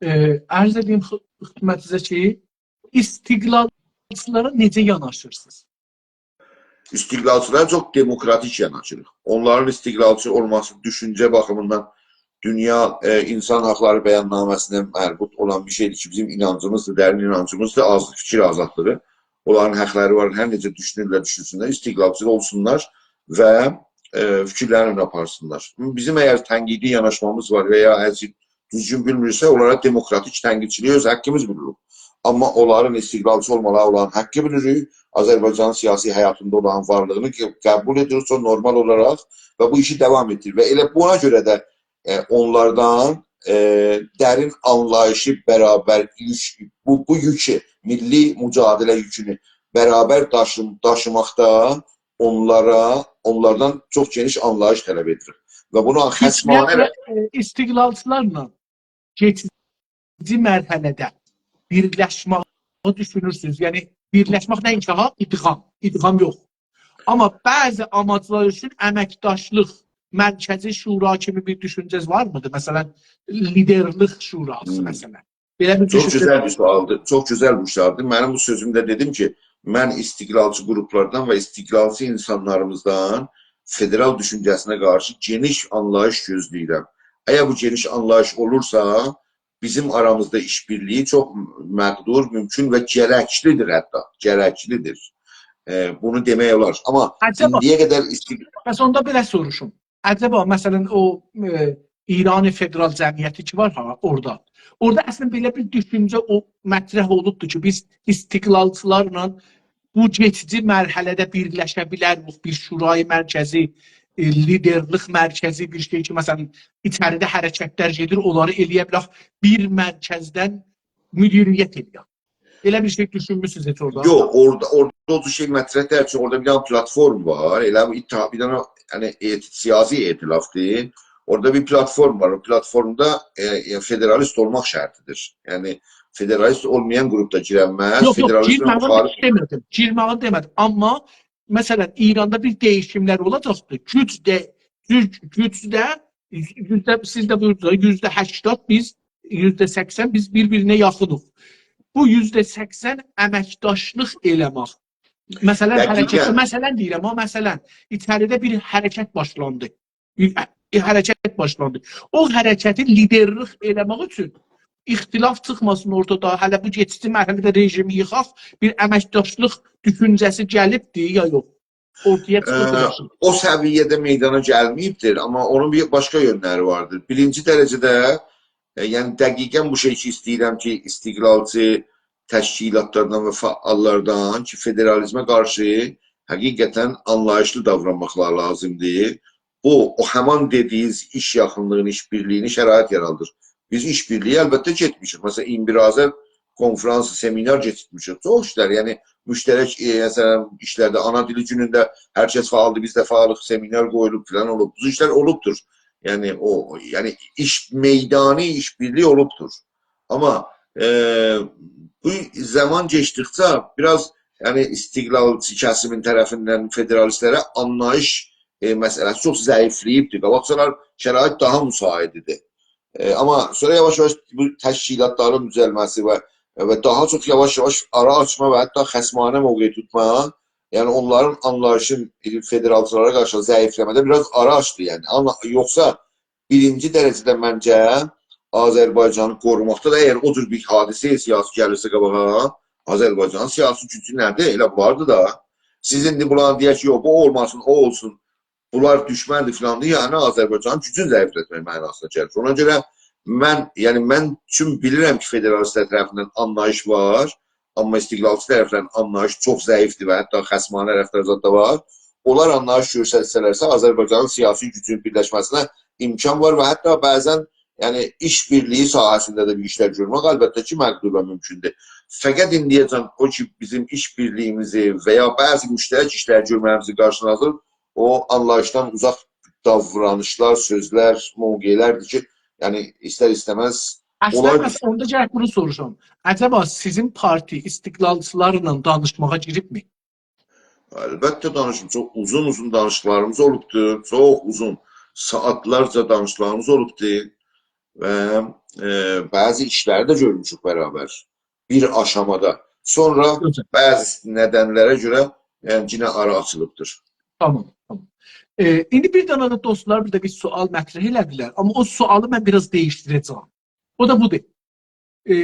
ائ، عرض ائدیم خ-، خدمتینیزه کی، استقلالچیلارا نئجه یاناشیرسینیز؟ استقلالچیلارا چوخ دموکراتیک یاناشیریق. اونلارین استقلالچی اولماسی دوشونجه باخیمیندان دونیا، ائ، اینسان حاقلاری بیاننامه‌سینه مربوط اولان بیر شئیدیر کی، بیزیم اینانجیمیزدیر، درین اینانجیمیزدیر، آز-، فیکیر آزادلیغی. اونلارین حاقلاری وار، هر نئجه دوشونورلر، دوشونسونلر، استقلالچی اولسونلار و، ائ، فیکیرلرینی آپارسینلار. بیزیم اگر تنقیدی یاناشمامیز وار و یا اگر دوزگون بیلمیرسه، اونلارا دموکراتیک تنقیدچیلیگی اؤز حاققیمیز بیلیریک. آمما اونلارین استقلالچی اولمالاری اولارین حاققی بیلیریک. آذربایجانین سیاسی حیاتیندا اولارین وارلیغینی ق-، قبول ائدیریک، چوخ نورمال اولاراق و بو ایشی داوام ائتدیریر. و ائله بونا گؤره ده، ائ، اونلاردان، ائ، درین آنلاییشی برابر یوک، بو، بو یوکو، میللی مجادله یوکونو برابر داشیم-، داشیماقدا اونلارا، اونلاردان چوخ گئنیش آنلاییش طلب ائدیریک. و بونو خصمانه... حزبیت و، ائ، استقلالچیلارلا کئچیجی مرحله‌ده بیرلشمه‌یی دوشونورسونوز؟ یعنی بیرلشمک نه اینکی ها؟ ادغام. ادغام یوخ. آمما بعضی آماجلار اوچون امکداشلیق مرکزی شورا کیمی بیر دوشونجه‌ز وار میدیر؟ مثلا، لیدرلیک شوراسی، هوم. مثلا. بئله بیر چوخ دوشونجه گؤزل بیر سؤالدیر. چوخ گؤزل بیر سؤالدیر. منیم بو سؤزومده دئدیم کی، من استقلالچی گروپلاردان و استقلالچی اینسانلاریمیزدان فدرال دوشونجه‌سینه قارشی گئنیش آنلاییش گؤزله‌ییرم. اگر بو گئنیش آنلاییش اولورسا، بیزیم آرامیزدا ایش‌بیرلیگی چوخ مقدور، مومکون و گرکلیدیر حتی. گرکلیدیر. ائ، بونو دئمک اولار. آمما عجبا. ایندییه قدر ایستی- پس اوندا بئله سوروشوم. عجبا، مثلا، او، ائ، ایران فدرال جمعیتی کی وار ها، اورادا. اورادا اصلینده بئله بیر دوشونجه او مطرح اولوبدور کی، بیز استقلالچیلارلا بو کئچیجی مرحله‌ده بیرلشه بیلریک، بیر شورای مرکزی، ائ، لیدرلیک مرکزی، بیر شئی کی، مثلا، ایچریده حرکتلر گئدیر، اونلاری ائلیه بیلک بیر مرکزدن مدیریت ائلیه. ائله بیر شئی دوشونموسونوز هئچ اورادا؟ یوخ، اورادا، اورادا او جور شئی مطرح دئییل کی، اورادا بیر دنه پلاتفورم وار، ائله بو ائتحا-، بیر دنه، یعنی، ائت-، سیاسی ائتلافدیر. اورادا بیر پلاتفورم وار، او پلاتفورمدا، ائ، ائ، فدرالیست اولماق شرطیدیر. یعنی، فدرالیست اولمایان گروپ دا گیرنمز، یوخ، یوخ، فدرالیستدن گیرمه‌یین مخالف ایسته‌میردیم، گیرمه‌یین دئمه‌دیم. آمما، مثلا، ایراندا بیر دییشیملر اولاجاقدیر. گوج ده، گوج، گوج ده، یوزده، سیز ده بویوردونوز، یوزده هشتاد بیز، یوزده سکسن بیز بیر-بیرینه یاخینیق. بو یوزده سکسن امکداشلیق ائله‌مک. مثلا، دقیقاً. حرکت، مثلا دئییرم، آمما مثلا، ایچریده بیر حرکت باشلاندی. بیر، بیر حرکت باشلاندی. او حرکتی لیدرلیک ائله‌مک اوچون اختلاف چیخماسین اورتادا، هله بو کئچیجی مرحله‌ده رژیمی ییخاق، بیر امکداشلیق دوشونجه‌سی گلیبدی، یا یوخ؟ اورتایا چیخیب ائ، بئله شئی. او سویه‌ده میدانا گلمه‌ییبدیر، آمما اونون بیر باشقا یؤنلری واردیر. بیرینجی درجه‌ده، ائ، یعنی دقیقاً بو شئی کی، ایسته‌ییرم کی، استقلالچی تشکیلاتلاردان و فعاللاردان کی، فدرالیزمه قارشی حقیقتاً آنلاییشلی داورانماقلاری لازیمدیر. بو، او همان دئدیگینیز ایش یاخینلیغینی، ایش‌بیرلیگینی شرایط یارادیر. بیز ایش‌بیرلیگی البته کی ائتمیشیک. مثلا، ایندی بیر آذر کنفرانس، سمینار کئچیرتمیشیک. چوخ ایشلر، یعنی مشترک، ائ، مثلا، ایشلرده آنا دیلی گونونده هر کس فعالدیر، بیز ده فعالیق، سمینار قویولوب، فلان اولوب. بو ایشلر اولوبدور. یعنی او، یعنی ایش میدانی، ایش‌بیرلیگی اولوبدور. آمما، ائ، بو زامان کئچدیکجه بیر آز، یعنی، استقلالچی کسیمین طرفیندن فدرالیستلره آنلاییش، ائ، مسئله‌سی چوخ ضعیفله‌ییبدیر. قاباقجالار شرایط داها مساعد ایدی. ائ، آمما سونرا یاواش-یاواش بو تشکیلاتلارین دوزلمه‌سی و، و داها چوخ یاواش-یاواش آرا آچما و حتی خصمانه موقع توتما، یعنی اونلارین آنلاییشین فدرالچیلارا قارشی ضعیفله‌مه‌ده بیر آز آرا آچدی، یعنی. آمما یوخسا بیرینجی درجه‌ده منجه آذربایجانی قوروماقدا دا، اگر او جور بیر حادثه سیاسی گلیرسه قاباغا، آذربایجانین سیاسی گوجو نه‌دیر؟ ائله واردی دا. سیز ایندی بونلارا دئیک کی، یوخ، بو اولماسین، او اولسون، بونلار دوشمندیر فلان دئیه، یعنی آذربایجانین گوجونو ضعیفلتمک معناسینا گلیر. اونا گؤره من، یعنی من چون بیلیرم کی، فدرالیستلر طرفیندن آنلاییش وار، آمما استقلالچی طرفدن آنلاییش چوخ ضعیفدیر و حتی خصمانه رفتار زاد دا وار. اونلار آنلاییش گؤسترسه‌لرسه، آذربایجانین سیاسی گوجونون بیرلشمه‌سینه امکان وار و حتی بعضا، یعنی، ایش‌بیرلیگی ساحه‌سینده ده بیر ایشلر گؤرمک البته کی، مقدور و مومکوندور. فقط ایندیه‌جن او کی، بیزیم ایش‌بیرلیگیمیزی و یا بعضی مشترک ایشلر گؤرمه‌ییمیزی قارشیلامیر، او آنلاییشدان اوزاق داورانیشلار، سؤزلر، موقعلردیر کی، یعنی، ایستر-ایسته‌مز اصلا، اونلار پس اوندا گرک بونو سوروشام. عجبا سیزین پارتی استقلالچیلارلا دانیشماغا گیریبمی؟ البته دانیشیم. چوخ اوزون-اوزون دانیشیقلاریمیز اولوبدور. چوخ اوزون، ساعاتلارجا دانیشیقلاریمیز اولوبدور. و، ائ، بعضی ایشلری ده گؤرموشوک برابر. بیر آشامادا. سونرا گؤزل. بعضی ندنلره گؤره، یعنی، یئنه آرا آچیلیبدیر. تامام، تامام. ائ، ایندی بیر دنه ده دوستلار بیر ده بیر سؤال مطرح ائله‌دیلر. آمما او سؤالی من بیر آز دییشدیره‌جم. او دا بودور. ائ،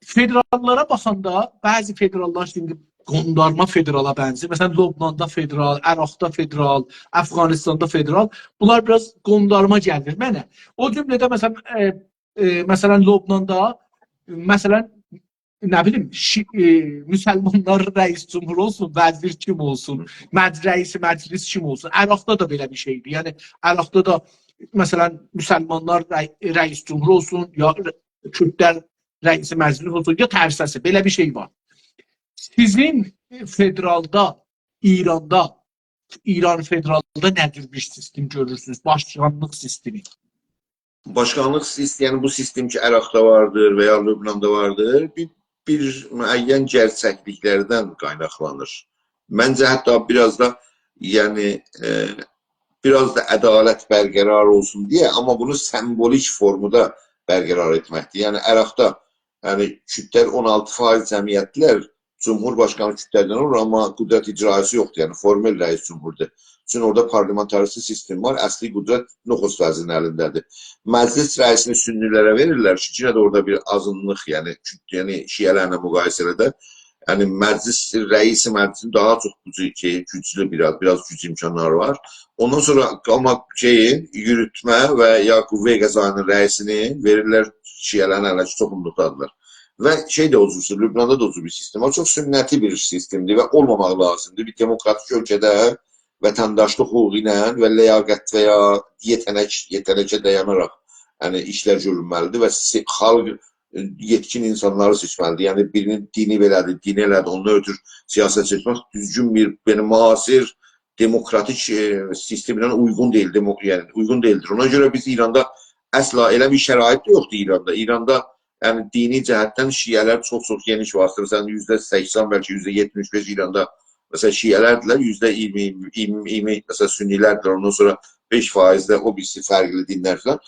فدراللارا باخاندا، بعضی فدراللار ایندی قوندارما فدرالا بنزیر. مثلا، لبناندا فدرال، عراقدا فدرال، افغانستاندا فدرال. بونلار بیر آز قوندارما گلیر منه. او جمله‌ده، مثلا، ائ، ائ، مثلا، لبناندا، مثلا، نه بیلیم، شی-، ائ، مسلمانلار رئیس جمهور اولسون، وزیر کیم اولسون، مج-، رئیس مجلس کیم اولسون. عراقدا دا بئله بیر شئیدیر. یعنی، عراقدا دا، مثلا، مسلمانلار رئی-، رئیس جمهور اولسون، یا ر-، کوردلر رئیس مجلس اولسون، یا ترسه‌سی، بئله بیر شئی وار. سیزین فدرالدا، ایراندا، ایران فدرالدا نه جور بیر سیستم گؤرورسونوز؟ باشقانلیق سیستمی. باشقانلیق سیستمی، یعنی بو سیستم کی، عراقدا واردیر و یا لبناندا واردیر، بیر بیر معین گئرچکلیکلردن قایناقلانیر. منجه، حتی بیر آز دا، یعنی، ائ، بیر آز دا عدالت برقرار اولسون دئیه، آمما بونو سمبولیک فورمادا برقرار ائتمکدیر. یعنی، عراقدا، یعنی، کوردلر اون آلتی فایز جمعیتدیلر، جمهورباشقانی کوردلردن اولور، آمما قدرت اجرایی‌سی یوخدور، یعنی، فورمال رئیس جمهوردور. چونکی اورادا پارلامنتاریست سیستم وار، اصلی قدرت نخست وزیرین الینده‌دیر. مجلس رئیسینی سنی‌لره وئریرلر کی، یئنه ده اورادا بیر آزینلیق، یعنی، یعنی شیعه‌لرله مقایسه‌ده، یعنی مجلس، رئیس مجلسین داها چوخ گوجو، شئی، گوجلو بیر آز، بیر آز گوج امکانلاری وار. اوندان سونرا، آمما شئیین، یوروتمه و یا قوه قضایی‌نین رئیسینی وئریرلر شیعه‌لرین الینه کی، چوخونلوقدادیرلار. و شئی ده او جور، لبناندا دا او جور بیر سیستم وار. چوخ سنتی بیر سیستمدیر و اولماماق لازیمدیر. بیر دموکراتیک اؤلکه‌ده وطنداشلیق حقوقو ایله و لیاقت و یا یئته‌نک، یئته‌نکه دایاناراق، یعنی، ایشلر گؤرونمه‌لیدیر و سئ-، خالق، ائ، یئتکین اینسانلاری سئچمه‌لیدیر. یعنی، بیرینین دینی بئله‌دیر، دینی ائله‌دیر، اوندان اؤترو سیاست سئچمک دوزگون بیر، یعنی، معاصر دموکراتیک، ائ، سیستمله اویغون دئییل، دمو-، یعنی، اویغون دئییلدیر. اونا گؤره بیز ایراندا اصلا ائله بیر شرایط ده یوخدور ایراندا. ایراندا، یعنی، دینی جهتدن شیعه‌لر چوخ-چوخ گئنیش وار. مثلا، یوزده سکسن، بلکه یوزده یئتمیش بئش ایراندا، مثلا، شیعه‌لردیلر، یوزده اییرمی، اییرمی، اییرمی، مثلا، سنی‌لردیلر، اوندان سونرا بئش فایز ده او بیریسی فرقلی دینلر فلان.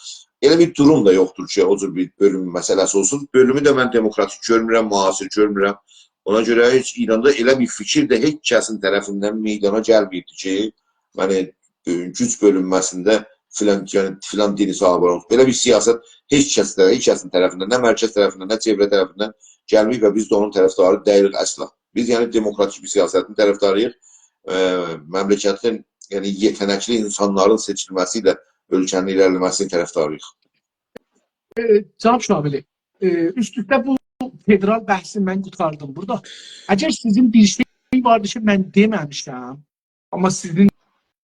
ائله بیر دوروم دا یوخدور کی، او جور بیر بؤلوم مسئله‌سی اولسون. بؤلومو ده من دموکراتیک گؤرمورم، معاصر گؤرمورم. اونا گؤره هئچ ایراندا ائله بیر فیکیر ده هئچ کسین طرفیندن میدانا گلمه‌ییبدیر کی، یعنی، ائ، گوج بؤلونمه‌سینده فلان، یعنی، فلان دینی صاحیبی اولسون. بئله بیر سیاست هئچ کس ده، هئچ کسین طرفیندن، نه مرکز طرفیندن، نه چئوره طرفیندن گلمه‌ییب و بیز ده اونون طرفداری دئییلیک اصلا. بیز، یعنی، دموکراتیک بیر سیاستین طرفداری‌ییق. ائ، مملکتین، یعنی، یئته‌نکلی اینسانلارین سئچیلمه‌سی ایله اؤلکه‌نین ایره‌لیله‌مه‌سینین طرفداری‌ییق. ائ، جناب شاولی، ائ، اوست-اوسته بو فدرال بحثی من قوتاردیم بورادا. اگر سیزین بیر شئی واردی کی، من دئمه‌میشم، آمما سیزین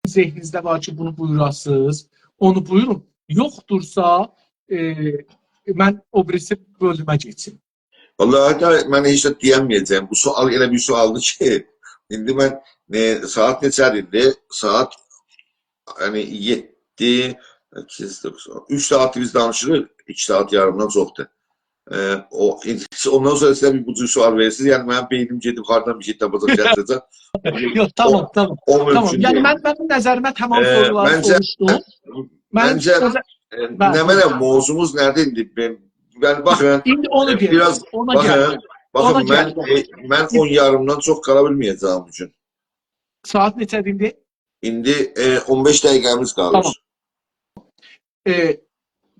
ذهنینیزده وار کی، بونو بویوراسینیز، اونو بویورون. یوخدورسا، ائ، من او بیریسی بؤلومه کئچیم. والله، حتی من هئچ ده دئیه‌مه‌یه‌جم. بو سؤال ائله بیر سؤالدیر کی، ایندی من، ائ، ساعات نئچه‌دیر ایندی؟ ساعات، یعنی، یئددی، سککیز، دوخسان، اوچ ساعاتدیر بیز دانیشیریق، ایکی ساعات یاریمدان چوخدور. ائ، او، اوندان سونرا سیزه بیر بو جور سؤال وئریرسینیز، یعنی منیم بئینیم گئدیب هاردان بیر شئی تاپاجاق، گتیره‌جک. یوخ، تامام، او، تامام. او یعنی مؤمکون من، دئییل. من نظریمه تامام، ائ، سورولاریمی منجه، سوروشدوم. من منجه، سیزه، ائ، بلی، نمنه، بویورون. موضوعوموز نه‌دیر ایندی؟ من، من، باخین، ایندی اونو ائ، دئیه‌جم، بیر آز، اونا باخین، گلدیم. باخین، اونا من، گلدیم. ائ، من اون یاریمدان چوخ قالا بیلمه‌یه‌جم بو گون. ساعات نئچه‌دیر ایندی؟ ایندی، ائ، اون بئش دقیقه‌میز قالیر. تامام. ائ،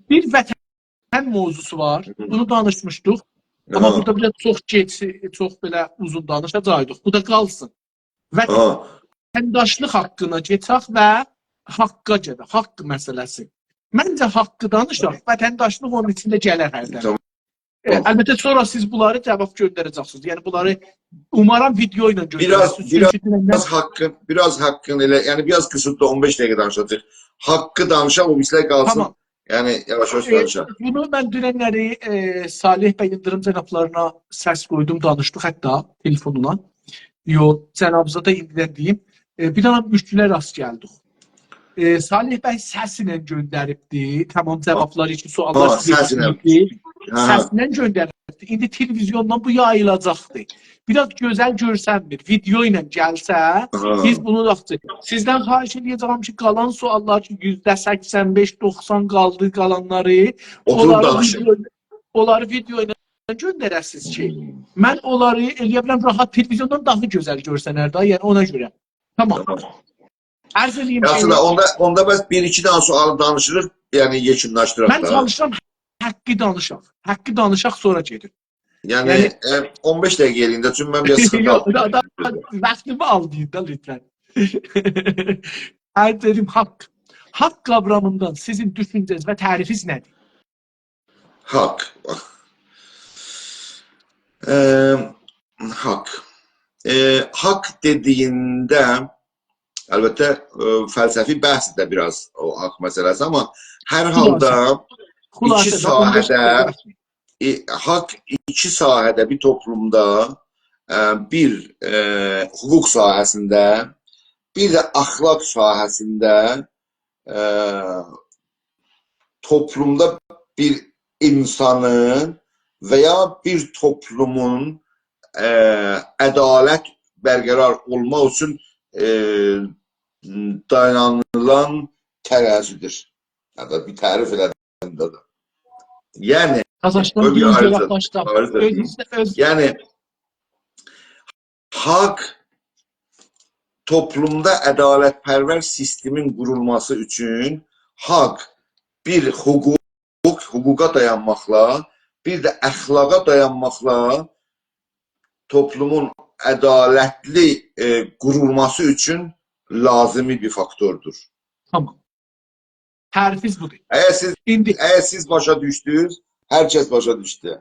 بیر وطن موضوعسو وار. هی. بونو دانیشمیشدیق. آمما، هه، بورادا بیر آز چوخ گئج، چوخ بئله اوزون دانیشاجاقدیق. بو دا قالسین. هه. وطنداشلیق حاققینا کئچک و حاققا گلک. حاق مسئله‌سی. منجه حاققی دانیشاق. تامام. وطنداشلیق اونون ایچینده گلر هردن. تامام. ائ، تامام. البته، سونرا سیز بونلاری جاواب گؤندره‌جکسینیز. یعنی، بونلاری اومارام ویدئو ایله گؤندره‌جکسینیز. بیر آز، چونکی دونن‌لر بیر آز حاققین، بیر آز حاققین ائله، یعنی، بیر آز قیسیتلی اون بئش دقیقه دانیشاجاغیق. حاققی دانیشاق، او بیریسی‌لر قالسین. تامام. یعنی، یاواش-یاواش، ائ، دانیشاق. بونو من دونن‌لری، ائ، صالح بیین ییلدیریم جنابلارینا سس قویدوم، دانیشدیق حتی تلفونلا. یوخ، جنابینیزا دا ایندیدن دئییم. ائ، بیر دنه مشکله راست گلدیک. ائ، صالح بی سسله گؤندریبدی. تامام، جاوابلاری اوچون سؤاللار، ها، سسله. گؤندریبدی. هه. سسله گؤندریبدی. ایندی تلویزیوندان بو یاییلاجاقدی. بیر آز گؤزل گؤرسنمیر. ویدئو ایله گلسه، هه، بیز بونو یاخشی. سیزدن خواهش ائده‌جم کی، قالان سؤاللار کی، یوزده سکسن بئش، دوخسان قالدی، قالانلاری، اوتوروب اونلاری دانیشین. ویدئو، اونلاری ویدئو ایله گؤندره‌سینیز کی، هوم، من اونلاری ائلیه بیلم راحت تلویزیوندان داها گؤزل گؤرسنر ده، یعنی اونا گؤره. تامام. تامام. عرض ائدیم کی، یاخشی دا، اوندا، اوندا بس بیر-ایکی دنه سؤال دانیشیریق، یعنی یئکونلاشدیراق دا. من چالیشیرام حاققی دانیشاق. حاققی دانیشاق، سونرا گئدیم. یعنی، یعنی، ائ، اون بئش دقیقه ائلینده، چونکی من بیر آز سیخینتی آلدیم. یوخ، دا، دا، دا، واختیمی آلدین دا لطفا. عرض ائدیم حاق. حاق قاورامیندان سیزین دوشونجه‌نیز و تعریفینیز نه‌دیر؟ حاق. ائ، حاق. ائ، حاق دئدیگینده، البته، ائ، فلسفی بحث ده بیر آز او حاق مسئله‌سی، آمما هر، بیر آز، حالدا خلاصه ایکی ده، اون بئش ساحه‌ده، دقیقه. ائ، حاق ایکی ساحه‌ده بیر توپلومدا، ائ، بیر، ائ، حقوق ساحه‌سینده، بیر ده اخلاق ساحه‌سینده، ائ، توپلومدا بیر اینسانین و یا بیر توپلومون، ائ، عدالت برقرار اولماق اوچون، ائ، دایانیلان ترازی‌دیر. یا دا بیر تعریف ائله‌دیم ده. یعنی، قازاقستان قوی بیر دئیینجه آیریجا، یاخلاشدا. آیریجا اؤز دئییم. ایچینده اؤز یعنی، حاق توپلومدا عدالت‌پرور سیستمین قورولماسی اوچون حاق بیر حقوق، حقوقا دایانماقلا، بیر ده اخلاقا دایانماقلا توپلومون عدالتلی، ائ، قورولماسی اوچون لازیمی بیر فاکتوردور. تامام. تعریفیز بودور. اگر سیز، ایندی اگر سیز باشا دوشدونوز، هر کس باشا دوشدو.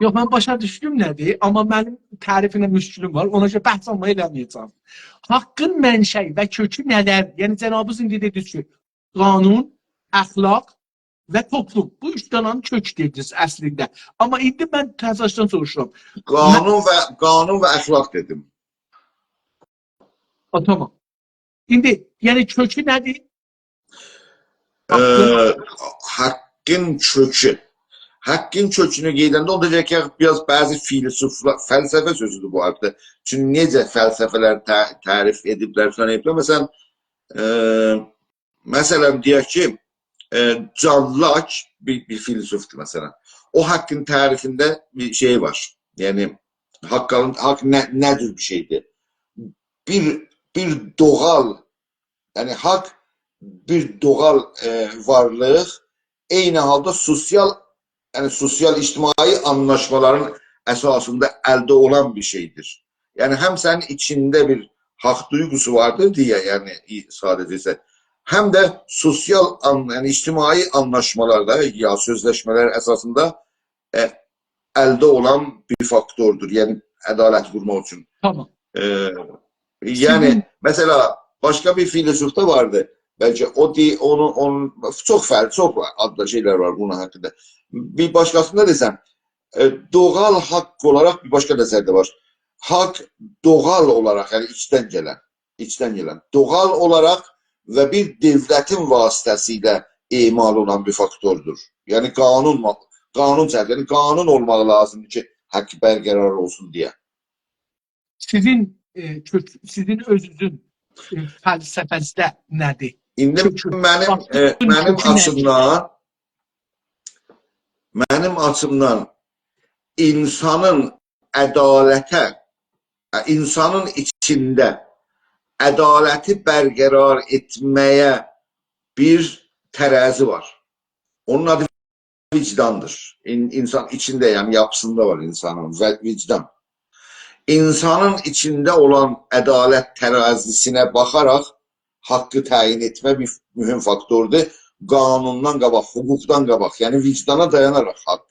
یوخ، من باشا دوشدوم نه‌دیر، آمما منیم تعریفینه مشکلیم وار. اونا گؤره بحث آمما ائله‌مه‌یه‌جم. حاقین منشأیی و کؤکو نه‌دیر؟ یعنی، جنابینیز ایندی دئدینیز کی، قانون، اخلاق و توپلوم. بو اوچ دنه‌نین کؤکو دئدینیز اصلینده. آمما ایندی من تزه‌باشدان سوروشورام. قانون و، قانون و اخلاق دئدیم. ها، تامام. ایندی، یعنی کؤکو نه‌دیر؟ حاقین ائ، حاقین کؤکو. حاقین کؤکونو قئییدنده اوندا گرک کی، بیر آز بعضی فیلسوفلار، فلسفه سؤزودور بو حاقدا. چونکی نئجه فلسفه‌لر تع-، تعریف ائدیبلر، فلان ائدیبلر. مثلا، ائ، مثلا، دئیک کی، ائ، جان لاک بیر، بیر فیلسوفدور، مثلا. او حاقین تعریفینده بیر شئی وار. یعنی، حاق، حاق نه، نه جور بیر شئیدیر؟ بیر، بیر دوغال، یعنی، حاق بیر دوغال، ائ، وارلیق، عینی حالدا سوسیال، یعنی، سوسیال اجتماعی آنلاشمالارین اساسیندا الده اولان بیر شئیدیر. یعنی، هم سنین ایچینده بیر حاق دویغوسو واردیر دئیه، یعنی، ای-، ساده‌جه‌سه، هم ده سوسیال آن-، یعنی، اجتماعی آنلاشمالاردا یا سؤزلشمه‌لر اساسیندا، ائ، الده اولان بیر فاکتوردور. یعنی، عدالت قورماق اوچون. تامام. ائ، یعنی، سیزین مثلا، باشقا بیر فیلسوف دا واردی. بلکه او دئ-، اونو، اونون چوخ فرق، چوخ آددا شئیلر وار بونون حاقیندا. بیر باشقاسیندا دئسم، ائ، دوغال حاق اولاراق بیر باشقا نظر ده وار. حاق دوغال اولاراق، یعنی ایچدن گلن، ایچدن گلن، دوغال اولاراق و بیر دؤولتین واسطه‌سیله اعمال اولان بیر فاکتوردور. یعنی قانون، قانون چرچ-، یعنی قانون اولماق لازیمدیر کی، حاق برقرار اولسون دئیه. سیزین، ائ، کؤک-، سیزین اؤزونوزون، ائ، فلسفه‌نیزده نه‌دیر؟ ایندی کؤکو. منیم، باخدین، ائ، منیم کؤکو نه‌دیر؟ آچیمدان، منیم آچیمدان اینسانین عدالته، ائ، اینسانین ایچینده عدالتی برقرار ائتمه‌یه بیر ترازی وار. اونون آدی وجداندیر. این-، اینسان ایچینده، یعنی یاپیسیندا وار اینسانین و-، وجدان. اینسانین ایچینده اولان عدالت ترازی‌سینه باخاراق حاقی تعیین ائتمه بیر مهم فاکتوردور. قانوندان قاباق، حقوقدان قاباق، یعنی وجدانا دایاناراق حاق،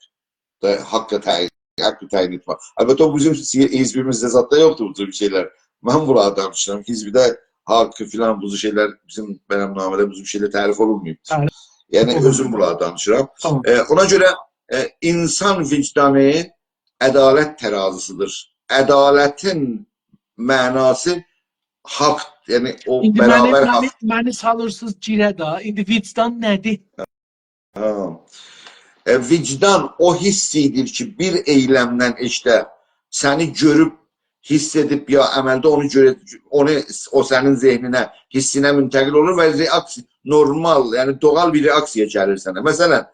دا-، حاقی تعیین، حاقی تعیین ائتمک. البته، او بیزیم سی-، حزبیمیزده زاددا یوخدور بو جور شئیلر. من بونلاری دانیشیرام. حزبده حاق فلان، بو جور شئیلر بیزیم بیاننامه‌ده بو جور شئیلر تعریف اولونماییب. تعریف یعنی، اولونماییب. اؤزوم بونلاری دانیشیرام. تامام. ائ، اونا گؤره، ائ، اینسان وجدانی عدالت ترازی‌سیدیر. عدالتین معناسی حاق، یعنی او ایندی منی، برابر منی، حاق. منی سالیرسینیز گیره ده، ایندی وجدان نه‌دیر؟ ها. ائ، وجدان او حس ایدیر کی، بیر ائیلمدن ائشیکده سنی گؤروب، حس ائدیب یا عملده اونو گؤره-، اونو، او سنین ذهنینه، حسینه منتقل اولور و رئاکسیا، نورمال، یعنی دوغال بیر رئاکسیا گلیر سنه. مثلا،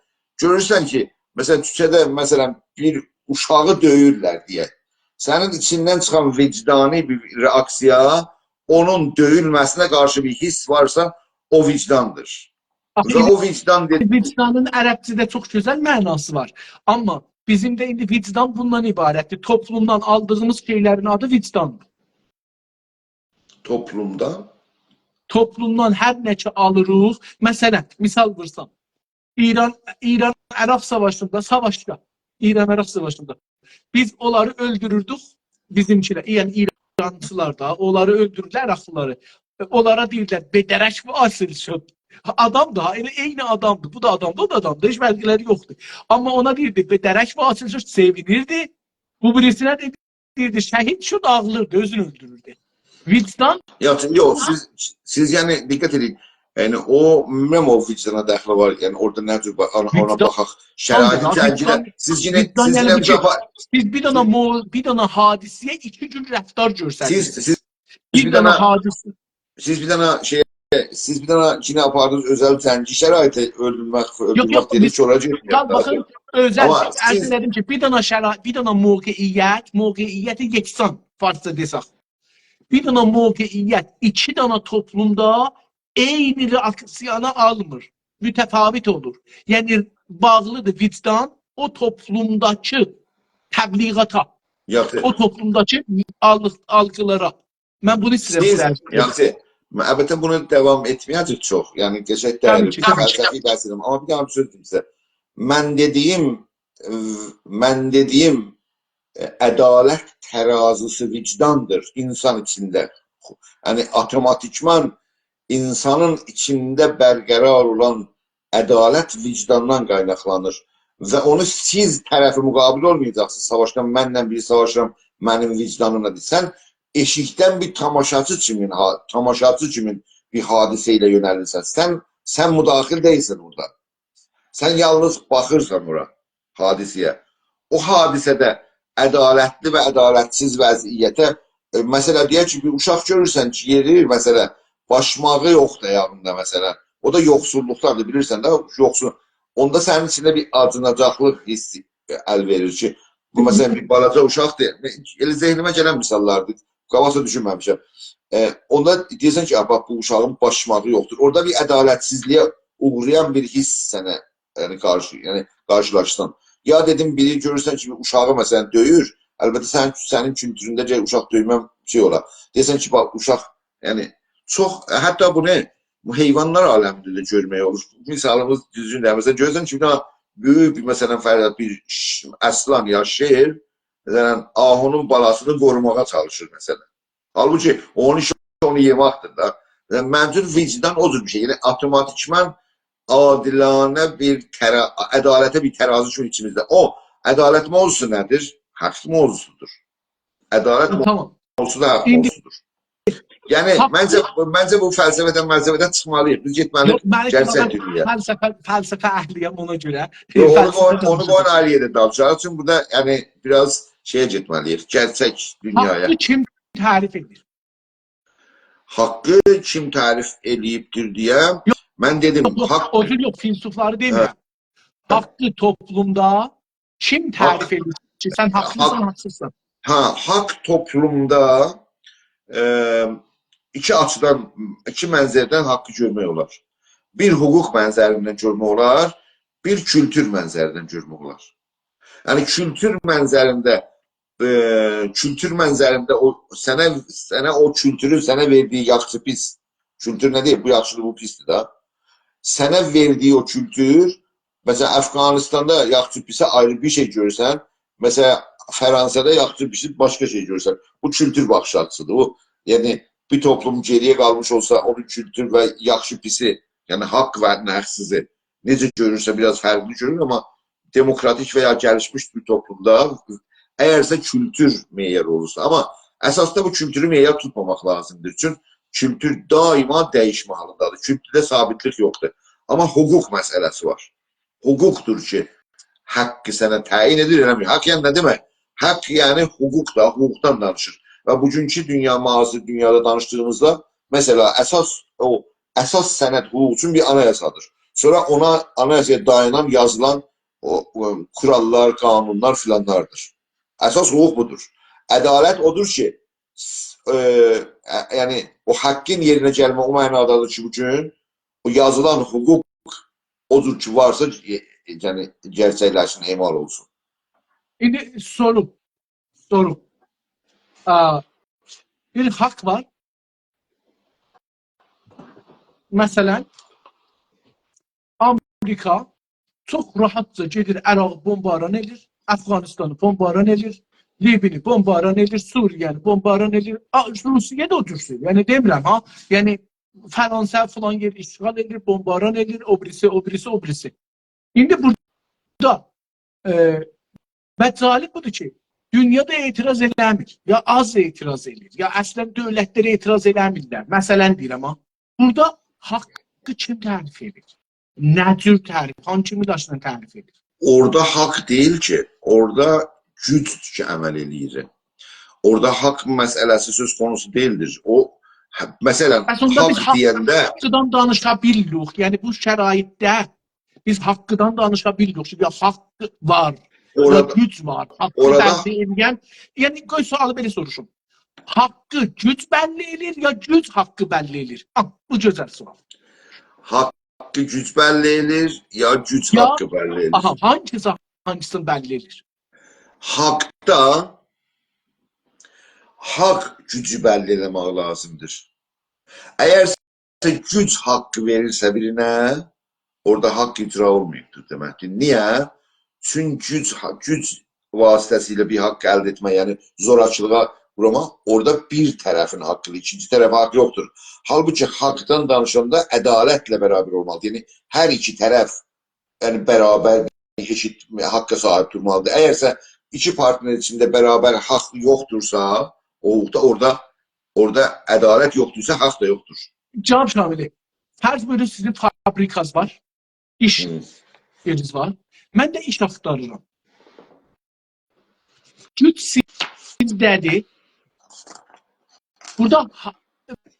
گؤرورسن کی، مثلا، کوچه‌ده، مثلا، بیر اوشاغی دؤیورلر دئیک. سنین ایچیندن چیخان وجدانی بیر رئاکسیا، اونون دؤیولمه‌سینه قارشی بیر حس وارسا، او وجداندیر. آخی و او وجدان دئ- وجدانین عربجه‌ده چوخ گؤزل معناسی وار. آمما بیزیم ده ایندی وجدان بوندان عبارتدیر. توپلومدان آلدیغیمیز شئیلرین آدی وجداندیر. توپلومدان؟ توپلومدان هر نه کی آلیریق، مثلا، مثال وورسام، ایران، ایران عراق ساواشیندا، ساواشدا، ایران عراق ساواشیندا بیز اونلاری اؤلدوروردوک، بیزیمکیلر، یعنی ایرانچیلار دا، اونلاری اؤلدوروردولر، عراقلیلاری. ائ، اونلارا دئییرلر، «به درک واصل شد.» آدام دا، ائله عینی آدامدیر، بو دا آدامدیر، او دا آدامدیر، هئچ فرقلری یوخدور. آمما اونا دئییردی، «به درک واصل شد»، سئوینیردی. بو بیریسینه ده دئییردی، «شهید شد»، آغلیردی، اؤزونو اؤلدوروردو. وجدان یوخ، یوخ، سیز، سیز، یعنی، دقت ائدین. یعنی او، بیلمیرم او وجدانا دخلی وار. یعنی اورادا نه جور با-، اونا، اونا وجدان، باخاق. شرایطی، وجدان، جنگیده، وجدان، سیز یئنه، وجدان سیز یعنی یئنه بیر شئی، بیر آپار-، سیز بیر دنه مو-، بیر دنه حادثه‌یه ایکی جور رفتار گؤستریرسینیز. سیز، سیز بیر بیر دنه دنه حادثه. سیز بیر دنه شئی، سیز بیر دنه یئنه آپاردینیز اؤزل جنگی شرایطی اؤلدورمک، یوخ، اؤلدورمک یوخ، دئدینیز، بیز سونرا گئتمه‌یک. قال، باخین، اؤزل، آمما عرض سیز ائله‌دیم کی، بیر دنه شرا-، بیر دنه موقعیت، موقعیت یکسان، فارسجا دئسک. بیر دنه موقعیت ایکی دنه توپلومدا عینی رئاکسیانی آلمیر. متفاوت اولور. یعنی، باغلیدیر وجدان او توپلومداکی تبلیغاتا، یاخشی. او توپلومداکی آلغ-، آلغیلارا. من بونو ایسته‌ییرم سیز، سیزه. یاخشی. من، البته، بونو داوام ائتمه‌یه‌جک چوخ. یعنی، قشنگ دئییل، طبیعی کی، طبیعی کی. فلسفی بحث ائدیرم. آمما بیر داها بیر سؤز دئییم سیزه. من دئدیگیم، ائ، من دئدیگیم، ائ، عدالت ترازیسی وجداندیر اینسان ایچینده. یعنی، اوتوماتیکمان اینسانین ایچینده برقرار اولان عدالت وجداندان قایناقلانیر. و اونو سیز طرف مقابل اولمایاجاقسینیز. ساواشدا منله بیری ساواشیرام، منیم وجدانیم نه‌دیر؟ سن ائشیکدن بیر تاماشاچی کیمین، ها-، تاماشاچی کیمین بیر حادثه ایله یؤنه‌لیرسن. سن، سن مداخل دئییلسن اورادا. سن یالنیز باخیرسان اورا، حادثه‌یه. او حادثه‌ده عدالتلی و عدالتسیز وضعیته، ائ، مثلا، دئیک کی، بیر اوشاق گؤرورسن کی، یئرییر، مثلا، باشماغی یوخدور آیاغیندا، مثلا. او دا یوخسوللوقدادیر، بیلیرسن ده، یوخسول. اوندا سنین ایچینده بیر آجیناجاقلیق حیسی، ائ، ال وئریر کی، بو، مثلا، بیر بالاجا اوشاقدیر. ائله ذهنیمه گلن مثاللاردیر. قاباقجا دوشونمه‌میشم. ائ، اوندا دئییرسن کی، «آ، باخ، بو اوشاغین باشماغی یوخدور.» اورادا بیر عدالتسیزلیگه اوغرایان بیر حیس سنه، یعنی، قارشی، یعنی، قارشیلاشسان. یا دئدیم، بیری گؤرورسن کی، بیر اوشاغی، مثلا، دؤیور. البته، سن، سنین کولتورونده گرک اوشاق دؤیمه شئی اولا. دئییرسن کی، باخ، اوشاق، یعنی، چوخ، حتی بونو حیوانلار عالمینده ده گؤرمک اولور. مثالیمیز دوزگون دئییل. مثلا، گؤرورسن کی، بیر دنه بؤیوک بیر، مثلا، فرض ائت، بیر ش-، اصلان یا شیر، مثلا، آهونون بالاسینی قوروماغا چالیشیر، مثلا. حالبوکی اونون ایشی اونو یئمکدیر ده. یعنی، منیم اوچون وجدان او جور بیر شئی. یعنی، اوتوماتیکمان عادلانه بیر ترا-، عدالته بیر ترازی کیمی ایچیمیزده. او، عدالت موضوعسو نه‌دیر؟ حق موضوعسودور. عدالت ها، تامام. موضوعسو دا حق ایندی موضوعسودور. یعنی، حاق منجه، منجه بو فلسفه‌دن، ملسفه‌دن چیخمالی‌ییق. بیز گئتمه‌لی‌ییک، یوخ، من گرچک دونیایا. فلسفه، فلسفه اهلی‌یم، اونا گؤره. یوخ، اونو فلسفه‌دن قوی-، اونو دانیشاجاغام. قویون آیری یئرده دانیشاق. چونکی بورادا، یعنی، بیر آز شئیه گئتمه‌لی‌ییک. گرچک دونیایا. حاقی کیم تعریف ائدیر؟ حاقی کیم تعریف ائله‌ییبدیر دئیه، یوخ، من دئدیم، یوخ، یوخ، حاق او جور یوخ، فیلسوفلاری دئمیرم. هه. حاقی توپلومدا کیم تعریف حاق، ائدیر کی، سن حاقلیسان، حاق، حاقسیزسان؟ هه، حاق توپلومدا، ائ، ایکی آچیدان، ایکی منظردن حاقی گؤرمک اولار. بیر حقوق منظریندن گؤرمک اولار، بیر کولتور منظریندن گؤرمک اولار. یعنی، کولتور منظرینده، ائ، کولتور منظرینده او سنه، سنه او کولتورون سنه وئردیگی یاخشی پیس. کولتور نه دئییر؟ بو یاخشیدیر، بو پیسدیر ده. سنه وئردیگی او کولتور، مثلا، افغانستاندا یاخشی پیسی آیری بیر شئی گؤرورسن، مثلا، فرانسادا یاخشی پیسی باشقا شئی گؤرورسن. بو کولتور باخیش آچیسیدیر. بو، یعنی، بیر توپلوم گئری‌یه قالمیش اولسا، اونون کولتور و یاخشی پیسی، یعنی، حاق و ناحقسیزی نئجه گؤرورسه، بیر آز فرقلی گؤرور، آمما دموکراتیک و یا گلیشمیش بیر توپلومدا، اگرسه کولتور معیار اولورسا، آمما اساسدا بو کولتورو معیار توتماماق لازیمدیر. چونکی کولتور دائما دییشمه حالیندادیر. کولتورده ثابتلیک یوخدور. آمما حقوق مسئله‌سی وار. حقوقدور کی، حاقی سنه تعیین ائدیر، ائله‌میر. حاق یعنی نه دئمک؟ حاق یعنی حقوق دا، حقوقدان دانیشیر. و بوگونکو دونیا، معاصر دونیادا دانیشدیغیمیزدا، مثلا، اساس، او، اساس سند حقوق اوچون بیر آنایاسادیر. سونرا اونا، آنایاسایا دایانان، یازیلان او، او، قوراللار، قانونلار فیلانلاردیر. اساس حقوق بودور. عدالت اودور کی، س-، ائ، ائ، یعنی، او حاقین یئرینه گلمه او معنادادیر کی، بوگون او یازیلان حقوق او جور کی وارسا، ائ، ائ، یعنی، گرچکلشسین، اعمال اولسون. ایندی سوروم، سوروم. آ، بیر حاق وار. مثلا، آمریکا چوخ راحتجا گئدیر، عراقی بمباران ائدیر، افغانستانی بمباران ائدیر، لیبینی بمباران ائدیر، سوریه‌نی بمباران ائدیر. آ، روسیه ده او جور شئی. یعنی دئمیرم ها. یعنی فرانسه فلان یئر اشغال ائدیر، بمباران ائدیر، او بیریسی، او بیریسی، او بیریسی. ایندی بورادا، ائ، و جالب بودور کی، دونیا دا اعتراض ائله‌میر، یا آز اعتراض ائله‌ییر، یا اصلا دؤولتلر اعتراض ائله‌میرلر. مثلا دئییرم ها، بورادا حاق حاققی کیم تعریف ائدیر؟ نه جور تعریف؟ هانسی میلاشلا تعریف ائدیر؟ اورادا حاق دئییل کی، اورادا گوج کی عمل ائله‌ییر. اورادا حاق مسئله‌سی سؤز قونوسو دئییلدیر. او، هه، مثلا، پس اوندا بیز حاق دئینده حاقدان دانیشا بیلریک. یعنی بو شرایطده بیز حاقدان دانیشا بیلریک. یا حاق وار، یا اورادا، گوج وار. حاققی اورادا بللی ائله‌ین، یعنی قوی سؤالی بئله سوروشوم. حاققی گوج بللی ائله‌ییر، یا گوج حاققی بللی ائله‌ییر؟ آه، بو گؤزل سؤال. حاققی گوج بللی ائله‌ییر، یا گوج یا، حاققی بللی ائله‌ییر؟ آها، هانگیسی هانگیسینی بللی ائله‌ییر؟ حاقدا، حاق گوجو بللی ائله‌مک لازیمدیر. اگر گوج حاققی وئریرسه بیرینه، اورادا حاق اجرا اولماییبدیر دئمکدیر. نییه؟ چونکی گوج، گوج واسطه‌سیله بیر حاق الده ائتمک، یعنی زوراکیلیغا وورماق، اورادا بیر طرفین حاققیدیر، ایکینجی طرفه حاق یوخدور. حالبوکی حاقدان دانیشاندا عدالتله برابر اولمالیدیر. یعنی هر ایکی طرف، یعنی برابر، ائشیت حاققا صاحیب دورمالیدیر. اگرسه ایکی پارتنر ایچینده برابر حاق یوخدورسا، اورادا، اورادا، اورادا عدالت یوخدورسا، حاق دا یوخدور. جناب شاملی، فرض بویورون سیزین فابریکاز وار، ایش هی. یئرینیز وار. من ده ایش آختاریرام. گوج سیزده‌دیر. بورادا ها-،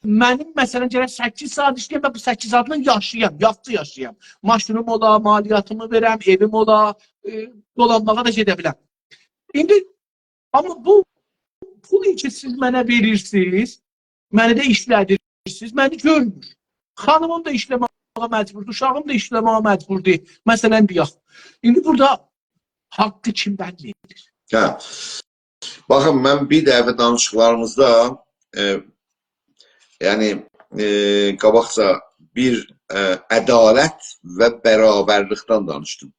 منیم، مثلا، گرک سککیز ساعات ایشله‌یم و بو سککیز ساعاتلا یاشایام، یاخشی یاشایام. ماشینیم اولا، مالیاتیمی وئرم، ائویم اولا، ائ، دولانماغا دا گئده بیلم. ایندی، آمما بو پولو کی سیز منه وئریرسینیز، منی ده ایشله‌دیرسینیز، منی گؤرمور. خانیمیم دا ایشله‌مه‌یه مجبوردور، اوشاغیم دا ایشله‌مه‌یه مجبوردور. مثلا، دئیک. ایندی بورادا حاققی کیم بللی ائدیر؟ هه. باخین، من بیر دفعه دانیشیقلاریمیزدا، ائ، یعنی، ائ، قاباقجا بیر، ائ، عدالت و برابرلیکدن دانیشدیم.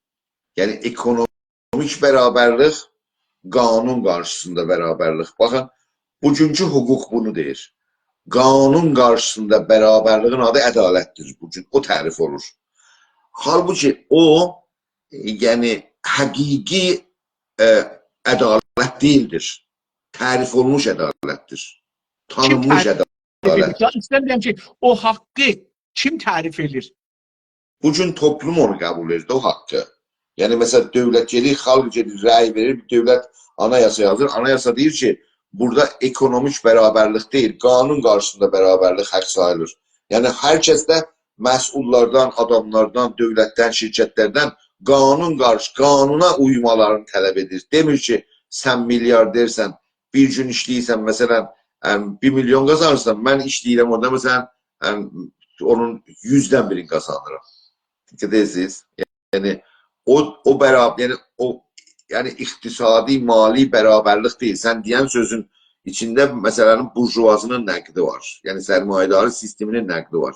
یعنی، اکونومیک برابرلیک، قانون قارشیسیندا برابرلیک. باخین، بوگونکو حقوق بونو دئییر. قانون قارشیسیندا برابرلیگین آدی عدالتدیر بوگون. او تعریف اولور. حالبوکی او، یعنی، حقیقی، ائ، عدالت دئییلدیر. تعریف اولونموش عدالتدیر. کیم تانینمیش تعریف عدالت. ائدیر؟ یا، ایسته‌میرم کی، او حاققی کیم تعریف ائدیر؟ بوگون توپلوم اونو قبول ائدیر، او حاققی. یعنی، مثلا، دؤولت گئدیر، خالق گئدیر، رأی وئریر، دؤولت آنایاسا یازیر. آنایاسا دئییر کی، بورادا اکونومیک برابرلیک دئییل، قانون قارشیسیندا برابرلیک حاق ساییلیر. یعنی، هر کس ده مسئوللاردان، آداملاردان، دؤولتدن، شرکتلردن قانون قارشی، قانونا اویمالارینی طلب ائدیر. دئمیر کی، سن میلیاردرسن، بیر گون ایشله‌ییرسن، مثلا، ام، بیر میلیون قازانیرسان، من ایشله‌ییرم اورادا، مثلا، ام، اونون یوزدن بیرینی قازانیرام. دقت ائدیرسینیز؟ یعنی، او، او برابر، یعنی، او، یعنی، اقتصادی، مالی برابرلیک دئییل. سن دئین سؤزون ایچینده، مثلا، بورژوازی‌نین نقدی وار. یعنی، سرمایه‌داری سیستمینین نقدی وار.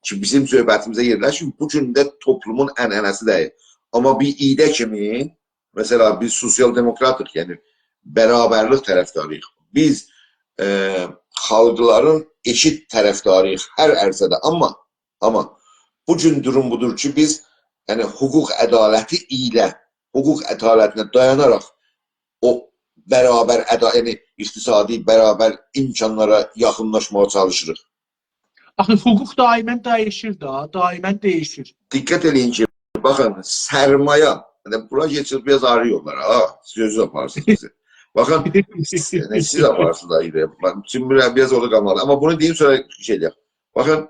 کی، بیزیم صحبتیمیزه یئرلشیر، بوگون ده توپلومون عنعنه‌سی دئییل. آمما بیر ایده کیمی، مثلا، بیز سوسیال دموکراتیق، یعنی، برابرلیک طرفداری‌ییق. بیز، ائ، خالقلارین ائشیت طرفداری‌ییق هر عرصه‌ده. آمما، آمما بوگون دوروم بودور کی، بیز، یعنی، حقوق عدالتی ایله، حقوق عدالتینه دایاناراق او برابر عدا-، یعنی، اقتصادی برابر امکانلارا یاخینلاشماغا چالیشیریق. آخی حقوق دائما دییشیر ده، دائما دییشیر. دقت ائله‌یین کی، باخین، سرمایه، یعنی، بورا کئچیر، بیر آز آیری یوللارا، ها، سیز اؤزونوز آپاریرسینیز بیزی. باخین، یعنی، سیز آپاریرسینیز آیری. من، چونکی بیر آز اورادا قالمالی. آمما بونو دئییم، سونرا شئی ائله‌یک. باخین،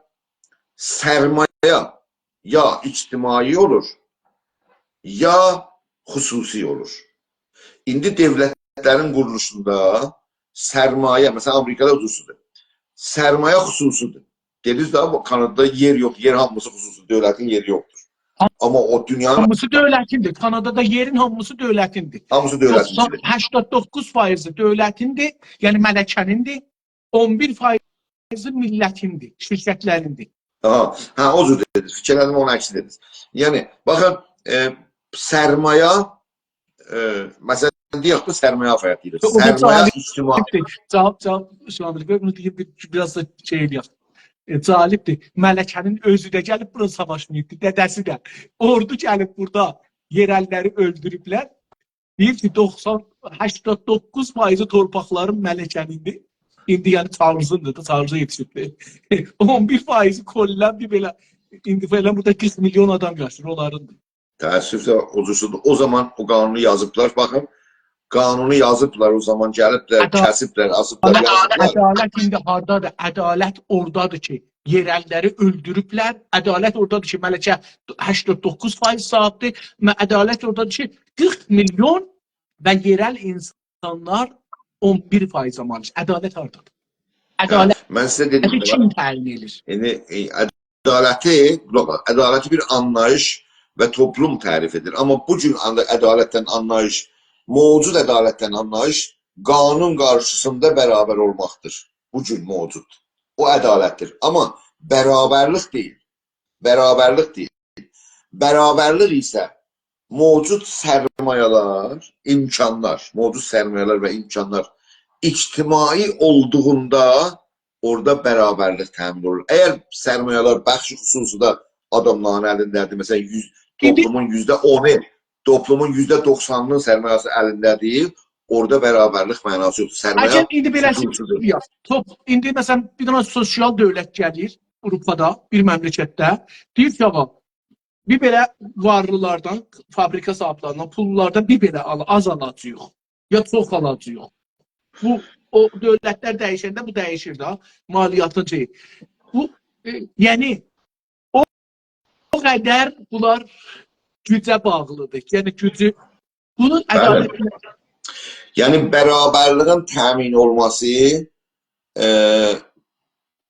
سرمایه یا اجتماعی اولور، یا خصوصی اولور. ایندی دؤولتلرین قورولوشوندا سرمایه، مثلا، آمریکادا خصوصی‌دیر. سرمایه خصوصی‌دیر. دئدینیز ده، بو کانادادا یئر یوخ، یئر هامیسی خصوصی، دؤولتین یئری یوخدور. آمما او دونیانین هامیسی دؤولتین‌دیر. کانادادا یئرین هامیسی دؤولتین‌دیر. هامیسی دؤولتین‌دیر. هشتاد دوققوز فاییزی دؤولتین‌دیر، یعنی ملکه‌نین‌دیر. اون بیر فاییزی میللتین‌دیر، شرکتلرین‌دیر. آها، هه، او جور دئدینیز. فیکیر ائله‌دیم، اونون عکسینی دئدینیز. یعنی، باخین، ائ، سرمایه، ائ، مثلا، دئیک کی، سرمایه آفاریق دئییریک. او دا سرمایه جالب. اجتماعی. جناب، جناب شاملی بی، بونو دئییم، بیر، بیر آز دا شئی ائله‌یک. ائ، جالبدیر. ملکه‌نین اؤزو ده گلیب بورا ساواشماییبدی، دده‌سی ده. اوردو گلیب بورادا یئرلی‌لری اؤلدوروبلر. دئییر کی، دوخسان، هشتاد دوققوز فاییزی تورپاقلارین ملکه‌نین‌دیر. ایندی، یعنی، چارلزین‌دیر دا، چارلزا یئتیشیبدیر. اون بیر فاییزی کلاً بیر بئله ایندی فعلاً بورادا قیرخ میلیون آدام یاشاییر، اونلاریندیر. تأسفله اوجوسودور. او زامان او قانونو یازیبلار، باخین. قانونو یازیبلار، او زامان گلیبلر، عدا- کسیبلر، آسیبلار، آمما یازیبلار. عدالت ایندی هاردادیر؟ عدالت اورادادیر کی، یئرلی‌لری اؤلدوروبلر. عدالت اورادادیر کی، ملکه هشتاد دوققوز فایز صاحیبدیر. و عدالت اورادادیر کی، قیرخ میلیون و یئرل اینسانلار اون بیر فایز مالیش. عدالت هاردادیر؟ عدالت هه، من سیزه دئدیم، کیم تعیین ائدیر؟ ایندی، ائ، عدالتی، قولاق آس، عدالتی بیر آنلاییش و توپلوم تعریف ائدیر. آمما بو گون آن-، عدالتدن آنلاییش، موجود عدالتدن آنلاییش قانون قارشیسیندا برابر اولماقدیر. بو گون موجود. او عدالتدیر. آمما برابرلیک دئییل. برابرلیک دئییل. برابرلیک ایسه موجود سرمایه‌لر، امکانلار، موجود سرمایه‌لر و امکانلار اجتماعی اولدوغوندا اورادا برابرلیک تأمین اولور. اگر سرمایه‌لر بخش خصوصی‌ده آداملارین الینده‌دیر، مثلا، یوز، ایندی توپلومون یوزده اونو، توپلومون یوزده دوخسانینین سرمایه‌سی الینده‌دیر، اورادا برابرلیک معناسی یوخدور. سرمایه عجب، ایندی بئله‌سی خصوصی‌دیر. یوخ. توپ، ایندی مثلا بیر دنه سوسیال دؤولت گلیر آوروپادا، بیر مملکتده. دئییر کی، آغا، بیر بئله وارلیلاردان، فابریکا صاحیبلریندن، پوللولاردان بیر بئله آل-، آز آلاجاغیق، یا چوخ آلاجاغیق. بو، او دؤولتلر دییشنده بو دییشیر ده، مالیاتین شئیی. بو، ائ، یعنی، او، او قدر بونلار گوجه باغلیدیر. یعنی، گوجو، بونون بلی. عدالت یعنی، برابرلیگین تأمین اولماسی، ائ،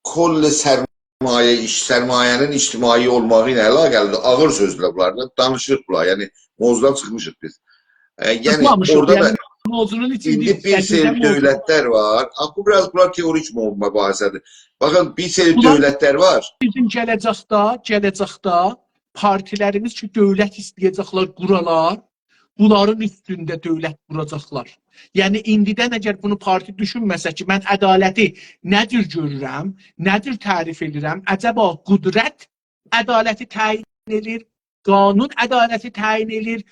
کل سرمایه، ایش، سرمایه‌نین اجتماعی اولماغی ایله علاقه‌لیدیر. آغیر سؤزلر بونلار دا، دانیشیریق بونلار. یعنی، موضوعدان چیخمیشیق بیز. ائ، یعنی، چیخمامیشیق. اورادا دا یعنی، موضوعنون ایچینده ایندی بیر سری ایسته‌دیگیم موضوع. دؤولتلر وار. آخی، بو بیر آز بونلار تئوریک مو-، مباحثه‌دیر. باخین، بیر سری بونلار دؤولتلر وار. بیزیم گله‌جکده، گله‌جکده پارتیلریمیز کی، دؤولت ایسته‌یه‌جکلر قورالار، بونلارین اوستونده دؤولت قوراجاقلار. یعنی، ایندیدن اگر بونو پارتی دوشونمه‌سه کی، من عدالتی نه جور گؤرورم، نه جور تعریف ائدیرم، عجبا قدرت عدالتی تعیین ائدیر، قانون عدالتی تعیین ائدیر،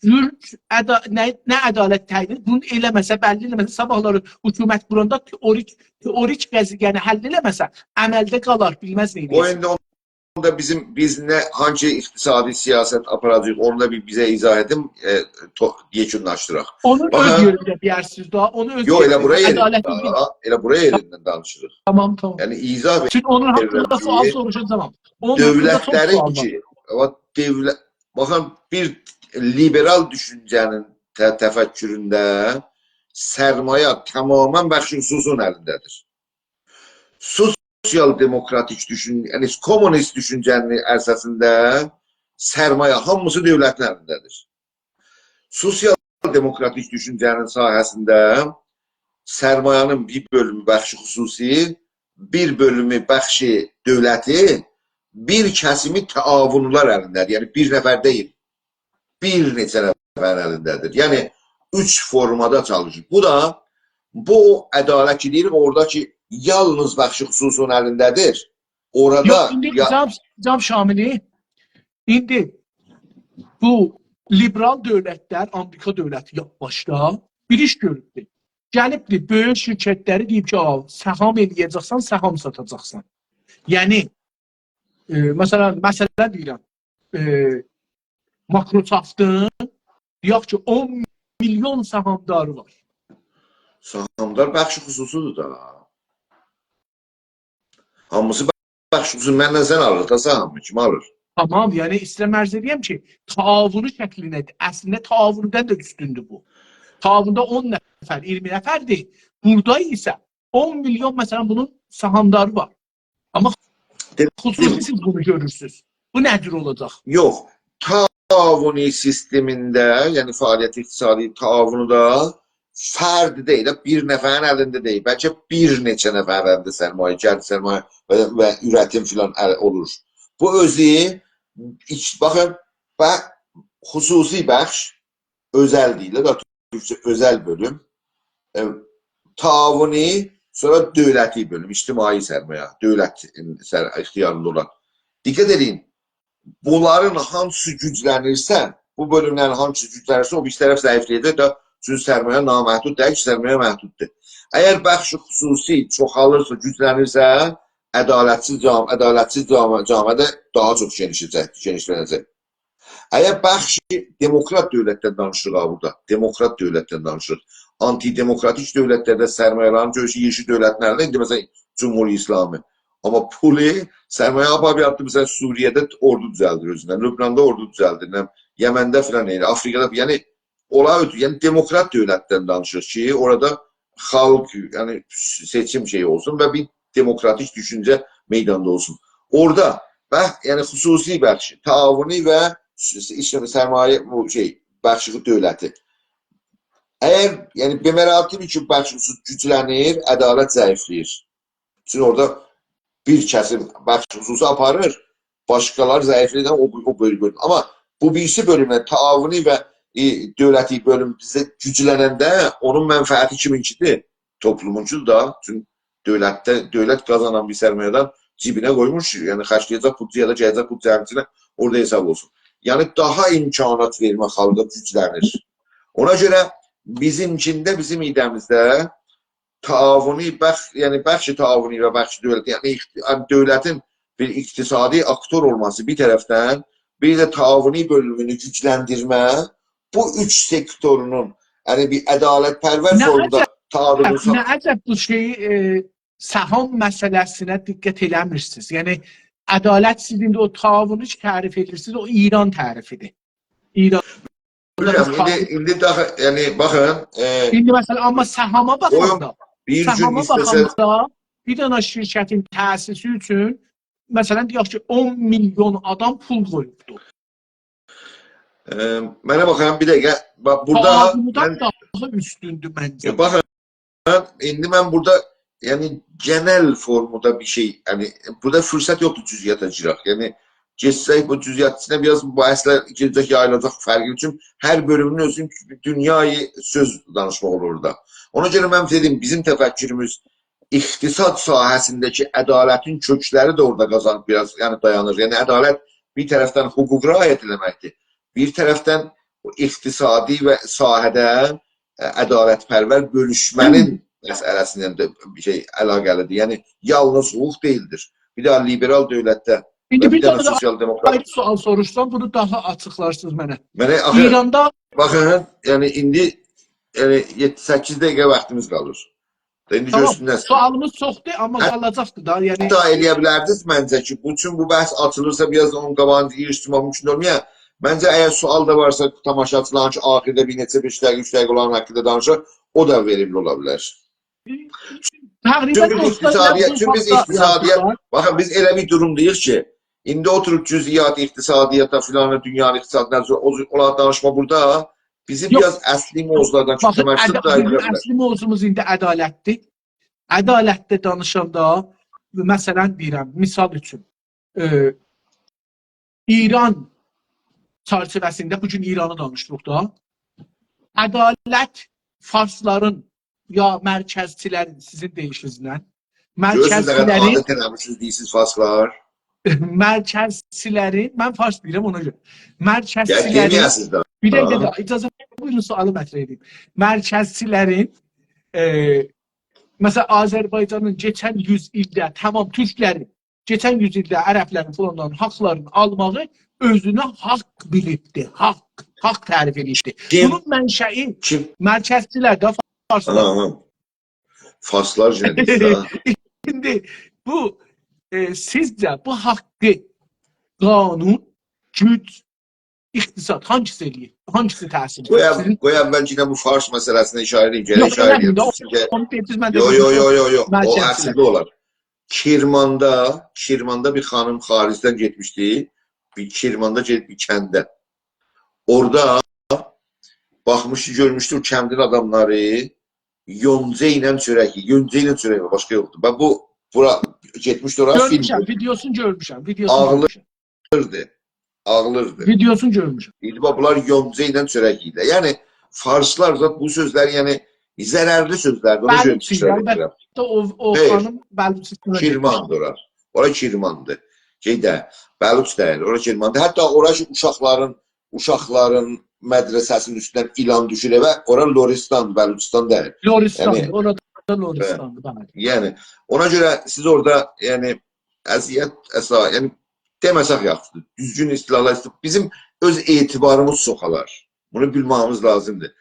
جور عدا-، نه، نه عدالت تعیین ائدیر، بونو ائله‌مه‌سه، بللی ائله‌مه‌سه، صاباحلاری حکومت قوراندا تئوریک، تئوریک قضیه‌نی حل ائله‌مه‌سه، عملده قالار، بیلمز نه او ائده‌جک. ایندی اوندا بیزیم، بیز نه، هانسی اقتصادی سیاست آپاراجاغیق، اونو دا بیر بیزه ایضاح ائدین، ائ، تو-، یئکونلاشدیراق. اونون اؤز باخین، یئرینده دئیرسینیز ده، اونون اؤز یوخ، ائله یئرینده. بورا یئرینده، عدالتی ائله بورا یئریندن دانیشیریق. تامام، تامام. یعنی، ایضاح چونکی اونون وئریرم حاقیندا سؤال کی، سوروشاجاغام. اونون حاقیندا چوخ دؤولتلرین سؤال وار. کی، او دؤولت، باخین، بیر لیبرال دوشونجه‌نین ته-، تفکرونده سرمایه تماما بخش خصوصی‌نین الینده‌دیر. سوسیال دموکراتیک دوشون-، یعنی، کمونیست دوشونجه‌نین عرصه‌سینده سرمایه هامیسی دؤولتین الینده‌دیر. سوسیال دموکراتیک دوشونجه‌نین ساحه‌سینده سرمایه‌نین بیر بؤلومو بخش خصوصی، بیر بؤلومو بخش دؤولتی، بیر کسیمی تعاونلار الینده‌دیر. یعنی، بیر نفر دئییل، بیر نئچه نفرین الینده‌دیر. یعنی، اوچ فورمادا چالیشیر. بو دا، بو عدالت کی دئییریک، اورادا کی، یالنیز بخش خصوصی‌نین الینده‌دیر. اورادا، یوخ، ایندی یا، جناب، جناب شاملی، ایندی بو لیبرال دؤولتلر، آمریکا دؤولتی یا باشدا بیر ایش گؤروبدور. گلیبدیر، بؤیوک شرکتلری دئییب کی، «آ، سهام ائله‌یه‌جکسن، سهام ساتاجاقسان.» یعنی، ائ، مثلا، مثلا دئییرم، ائ، مایکروسافتین، دئیک کی، اون میلیون سهامداری وار. سهامدار بخش خصوصی‌دیر دا. هامیسی بخش خصوصی، منله سن آلیریق دا سهامی، کیم آلیر؟ تامام، یعنی ایسته‌ییرم عرض ائدیم کی، تعاونی شکلینه، اصلینده تعاونیندان دا اوستوندور بو. تعاوندا اون نفر، اییرمی نفردیر. بورادا ایسه اون میلیون، مثلا، بونون سهامداری وار. آمما دئ-، خصوصی سیز بونو گؤرورسونوز. بو نه جور اولاجاق؟ یوخ، تعاونی سیستمینده، یعنی فعالیت اقتصادی تعاوندا فرد دئییل، بیر نفرین الینده دئییل، بلکه بیر نئچه نفرین الینده سرمایه، گرد سرمایه و، و اورتیم فلان ال-، اولور. بو اؤزو، ایچ-، باخین، و خصوصی بخش، اؤزل دئییرلر، دا تورکجه اؤزل بؤلوم، ائ، تعاونی، سونرا دؤولتی بؤلوم، اجتماعی سرمایه، دؤولت، ائ، سر-، اختیاریندا اولان. دقت ائدین، بونلارین هانسی گوجلنیرسه، بو بؤلوملرین هانسی گوجلنیرسه، او بیریسی طرف ضعیفله‌یه‌جک ده، چونکی سرمایه نامحدود دئییل کی، سرمایه محدوددور. اگر بخش خصوصی چوخالیرسا، گوجلنیرسه، عدالتسیز جام-، عدالتسیز جام-، جامعه‌ده داها چوخ گئنیشله‌جک، گئنیشلنه‌جک. اگر بخشی دموکرات دؤولتدن دانیشیریق ها بورادا، دموکرات دؤولتدن دانیشیریق. آنتی‌دموکراتیک دؤولتلرده سرمایه‌لرین گؤرشو یئشیل دؤولتین الینده، ایندی مثلا جمهوری اسلامی. آمما پولو سرمایه آپاریب یاتدی، مثلا سوریه‌ده اوردو دوزلدیر اؤزونه، لبناندا اوردو دوزلدیر، نه بیلیم، یمنده فلان، یعنی آفریقادا، یعنی اولار اؤتور، یعنی دموکرات دؤولتدن دانیشیریق کی، اورادا خالق، یعنی سئچیم شئی اولسون و بیر دموکراتیک دوشونجه میداندا اولسون. اورادا بخ، یعنی خصوصی بخشی، تعاونی و س-، س-، ایش-، سرمایه، بو شئی، بخشی دؤولتی. اگر، یعنی به مراتبی کی، بخش خصوصی گوجلنیر، عدالت ضعیفله‌ییر. چونکی اورادا بیر کسیم بخش خصوصی آپاریر، باشقالاری ضعیفله‌ییر، او، او بؤلوم، بؤلوم. آمما بو بیریسی بؤلومله تعاونی و، ائ، دؤولتی بؤلوم بیزه گوجلننده اونون منفعتی کیمینکیدیر؟ توپلومونکودور دا. چونکی دؤولتده، دؤولت قازانان بیر سرمایه‌دن جیبینه قویموش، یعنی خرجله‌یه‌جک بودجه یا دا گله‌جک بودجه‌نین ایچینه، اورادا حساب اولسون. یعنی داها امکانات وئرمک خالقا گوجلنیر. اونا گؤره بیزیمکینده، بیزیم ایده‌میزده تعاونی بخ، یعنی بخش تعاونی و بخش دؤولتی، یعنی اقت-، یعنی دؤولتین بیر اقتصادی آکتور اولماسی بیر طرفدن، بیر ده تعاونی بؤلومونو گوجلندیرمه، بو اوچ سکتورونون، یعنی بیر عدالت‌پرور نه فورمدا عجب، تعاونی نه عجب بو شئی، ائ، سهام مسئله‌سینه دقت ائله‌میرسینیز. یعنی عدالت سیز ایندی او تعاونو کی تعریف ائدیرسینیز، او ایران تعریفیدیر. ایران بیلیرم، ایندی، ایندی داها، یعنی، باخین، ائ، ایندی مثلا، آمما سهاما باخاندا، بیر گون سهاما ایسته‌سز باخاندا، بیر دنه شرکتین تأسیسی اوچون، مثلا، دئیک کی، اون میلیون آدام پول قویوبدو. ائ، منه باخین، بیر دقیقه، باخ، بورادا تعاوندا من داها اوستوندور منجه. ائ، باخین، ایندی من بورادا، یعنی، گئنل فورمودا بیر شئی، یعنی، بورادا فرصت یوخدور جزئیاتا گیرک. یعنی، گئتسک بو جزئیات ایچینه بیر آز بو بحثلر گئده‌جک، یاییلاجاق فرقی اوچون هر بؤلومون اؤزونون دونیای سؤز دانیشماق اولور اورادا. اونا گؤره من دئدیم، بیزیم تفکروموز اقتصاد ساحه‌سینده‌کی عدالتین کؤکلری ده اورادا قازانیب بیر آز، یعنی دایانیر. یعنی، عدالت بیر طرفدن حقوق رعایت ائله‌مکدیر، بیر طرفدن او اقتصادی و ساحه‌ده ائ، عدالت‌پرور بؤلوشمه‌نین مسئله‌سینن ده بیر شئی علاقه‌لیدیر. یعنی، یالنیز حقوق دئییلدیر. بیر دنه لیبرال دؤولتده ایندی و بیر بیر دنه دنه ده سوسیال دموکرات. آیری سؤال سوروشسام، بونو داها آچیقلاشدیرینیز منه. منه آخی، ایراندا باخین، یعنی، ایندی، یعنی، یئددی-سککیز دقیقه واختیمیز قالیب. دا ایندی تامام. گؤرسونلر. سؤالیمیز چوخدور، آمما حت-، قالاجاقدیر دا، یعنی. حتی ائلیه بیلردینیز منجه کی، بو، چون بو بحث آچیلیرسا، بیر آز اونون قاباغیندا ییغیشدیرماق مومکون اولمایا. منجه، اگر سؤال دا وارسا، تاماشاچیلارین کی، آخیردا بیر نئچه بئش دقیقه، اوچ دقیقه اونلارین حاقیندا دانیشاق، او دا وئریملی اولا بیلر. تقریبا چونکی بیز دوستلار، اقتصادیات، بو چونکی بیز حاقدا اقتصادیات، یازیبلار. باخین، بیز ائله بیر دورومدایوق کی، ایندی اوتوروب جزئیات اقتصادیاتا، فلان، دونیانین اقتصادینا، او، اونلار دانیشما بورادا، بیزیم یوخ. بیر آز اصلی موضوعلاردان باخین، چوخ تمرکز عدا-، بوگون دایانیر. اصلی موضوعوموز ایندی عدالتدیر. عدالتده دانیشاندا، مثلا دئییرم، مثال اوچون، ائ، ایران چرچیوه‌سینده، بو گون ایرانی دانیشیریق دا، عدالت فارسلارین یا مرکزچیلرین، سیزین دئییشینیزله، گؤرورسونوز، نه قدر مرکزچیلرین عادت ائله‌میشسینیز، دئییرسینیز فارسلار. مرکزچیلرین، من فارس دئییرم اونا گؤره. گل، مرکزچیلرین، دئمه‌یه‌سینیز ده. بیر دقیقه ها. ده، اجازه بویورون، سؤالی مطرح ائدیم. مرکزچیلرین، ائ، مثلا، آذربایجانین کئچن یوز ایلده، تامام، تورکلرین، کئچن یوز ایلده عربلرین فلاندان حاقلارینی آلماغی اؤزونه حاق بیلیبدی. حاق، حاق تعریف ائدیبدی. کیم؟ بونون منشئی کیم؟ مرکزچیلر ده، فارسلار. ها، ها. فارسلار یئنه دئییر ها. ایندی بو، ائ، سیزجه بو حاقی قانون، گوج، اقتصاد هانگیسی ائله‌ییر؟ هانگیسی تأثیر قوی ائدیر؟ اول-، سیزین قوی اول یئنه بو فارس مسئله‌سینه اشاره ائدیم، گرک یوخ، ائله‌مه‌یین ده، اشاره ائله‌ییم. اونو دئدینیز، من ده یو، یو، یو، یو، یو. او مرکزچیلر. اصلینده اولار. کرماندا، کرماندا بیر خانیم خارجدن گئتمیشدی. بیر کرماندا گئدیب بیر کنده. اورادا باخمیشدی، گؤرموشدو او کندین آداملاری یونجا ایله چؤرک یئییر. یونجا ایله چؤرک وار، باشقا یوخدور. باخ، بو، بورا گئتمیشدی اورا، فیلم گؤرموشم، ویدئوسونو گؤرموشم، ویدئوسونو آغلیر. گؤرموشم. آغلیردی. آغلیردی. ویدئوسونو گؤرموشم. دئییردی، باخ، بونلار یونجا ایله چؤرک یئییرلر. یعنی، فارسلار زاد بو سؤزلری، یعنی، ضررلی سؤزلردیر، اونا گؤره بلوچ، تکرار ائدیرم. البته، او، او خانیم بلوچستانا گئتمیشدی. کرماندیر اورا. اورا کرماندیر. شئی ده، بلوچ دئییل، اورا کرماندیر. حتی اورا کی، اوشاقلارین، اوشاقلارین مدرسه‌سینین اوستوندن ایلان دوشور ائوه، اورا لرستاندیر، بلوچستان دئییل. لرستاندیر، یعنی، اورادا لرستاندیر، بلی. یعنی، اونا گؤره سیز اورادا، یعنی، اذیت، اسا، یعنی، دئمه‌سک یاخشیدیر. دوزگون اصطلاحلار ایست-، بیزیم اؤز اعتباریمیز چوخالار. بونو بیلمه‌ییمیز لازیمدیر.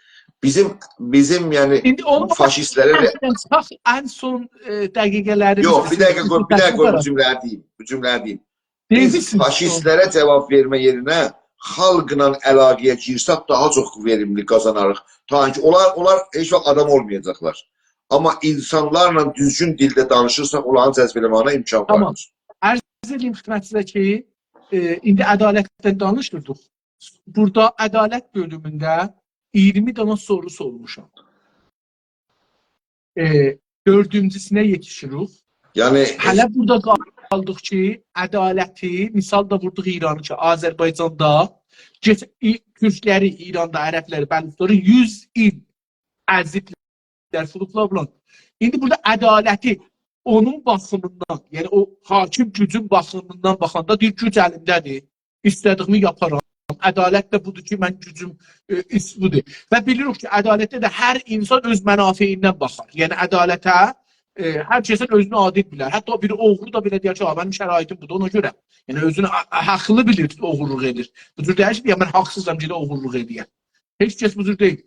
بیزیم، بیزیم، یعنی، ایندی اونو فاشیستلره ده بحثدن چیخاق، ان سون، ائ، دقیقه‌لری یوخ، بیز بیر دقیقه قوی، بیر دقیقه قوی، بو جمله‌نی دئییم، بو جمله‌نی دئییم. بیز دئییرسینیز فاشیستلره جواب وئرمه یئرینه خالقلا علاقه‌یه گیرسک داها چوخ وئریملی قازاناریق. تا کی، اونلار، اونلار هئچ واخت آدام اولمایاجاقلار. آمما اینسانلارلا دوزگون دیلده دانیشیرساق، اونلارین جذب ائله‌مه‌یینه امکان وار. تامام. عرض ائدیم خدمتینیزه کی، ائ، ایندی عدالتدن دانیشیردیق. بورادا عدالت بؤلومونده اییرمی دنه سورو سورموشام. ائ، دؤردونجوسونه یئتیشیریک. یعنی، هله بورادا قالدیق کی، عدالتی، مثال دا ووردوق ایرانی کی، آذربایجاندا کئچ-، ای-، تورکلری ایراندا، عربلری، بلوچلاری یوز ایل ازیبلر، فلوخلار بولان. ایندی بورادا عدالتی اونون باخیمیندان، یعنی او حاکم گوجون باخیمیندان باخاندا دئییر، گوج الیمده‌دیر، ایسته‌دیییمی یاپارام. عدالت ده بودور کی، من گوجوم، ائ، ایس-، بودور. و بیلیریک کی، عدالتده ده هر اینسان اؤز منافعیندن باخار. یعنی عدالته، ائ، هر کس اؤزونو عادل بیلر. حتی بیر اوغرو دا بئله دئیر کی، «آ، منیم شرایطیم بودور، اونا گؤره.» یعنی اؤزونو ح-، حاقلی بیلیر، اوغورلوق ائدیر. بو جور دئییل کی، «یا من حاقسیزام، گئدم اوغورلوق ائله‌یم.» هئچ کس بو جور دئییل.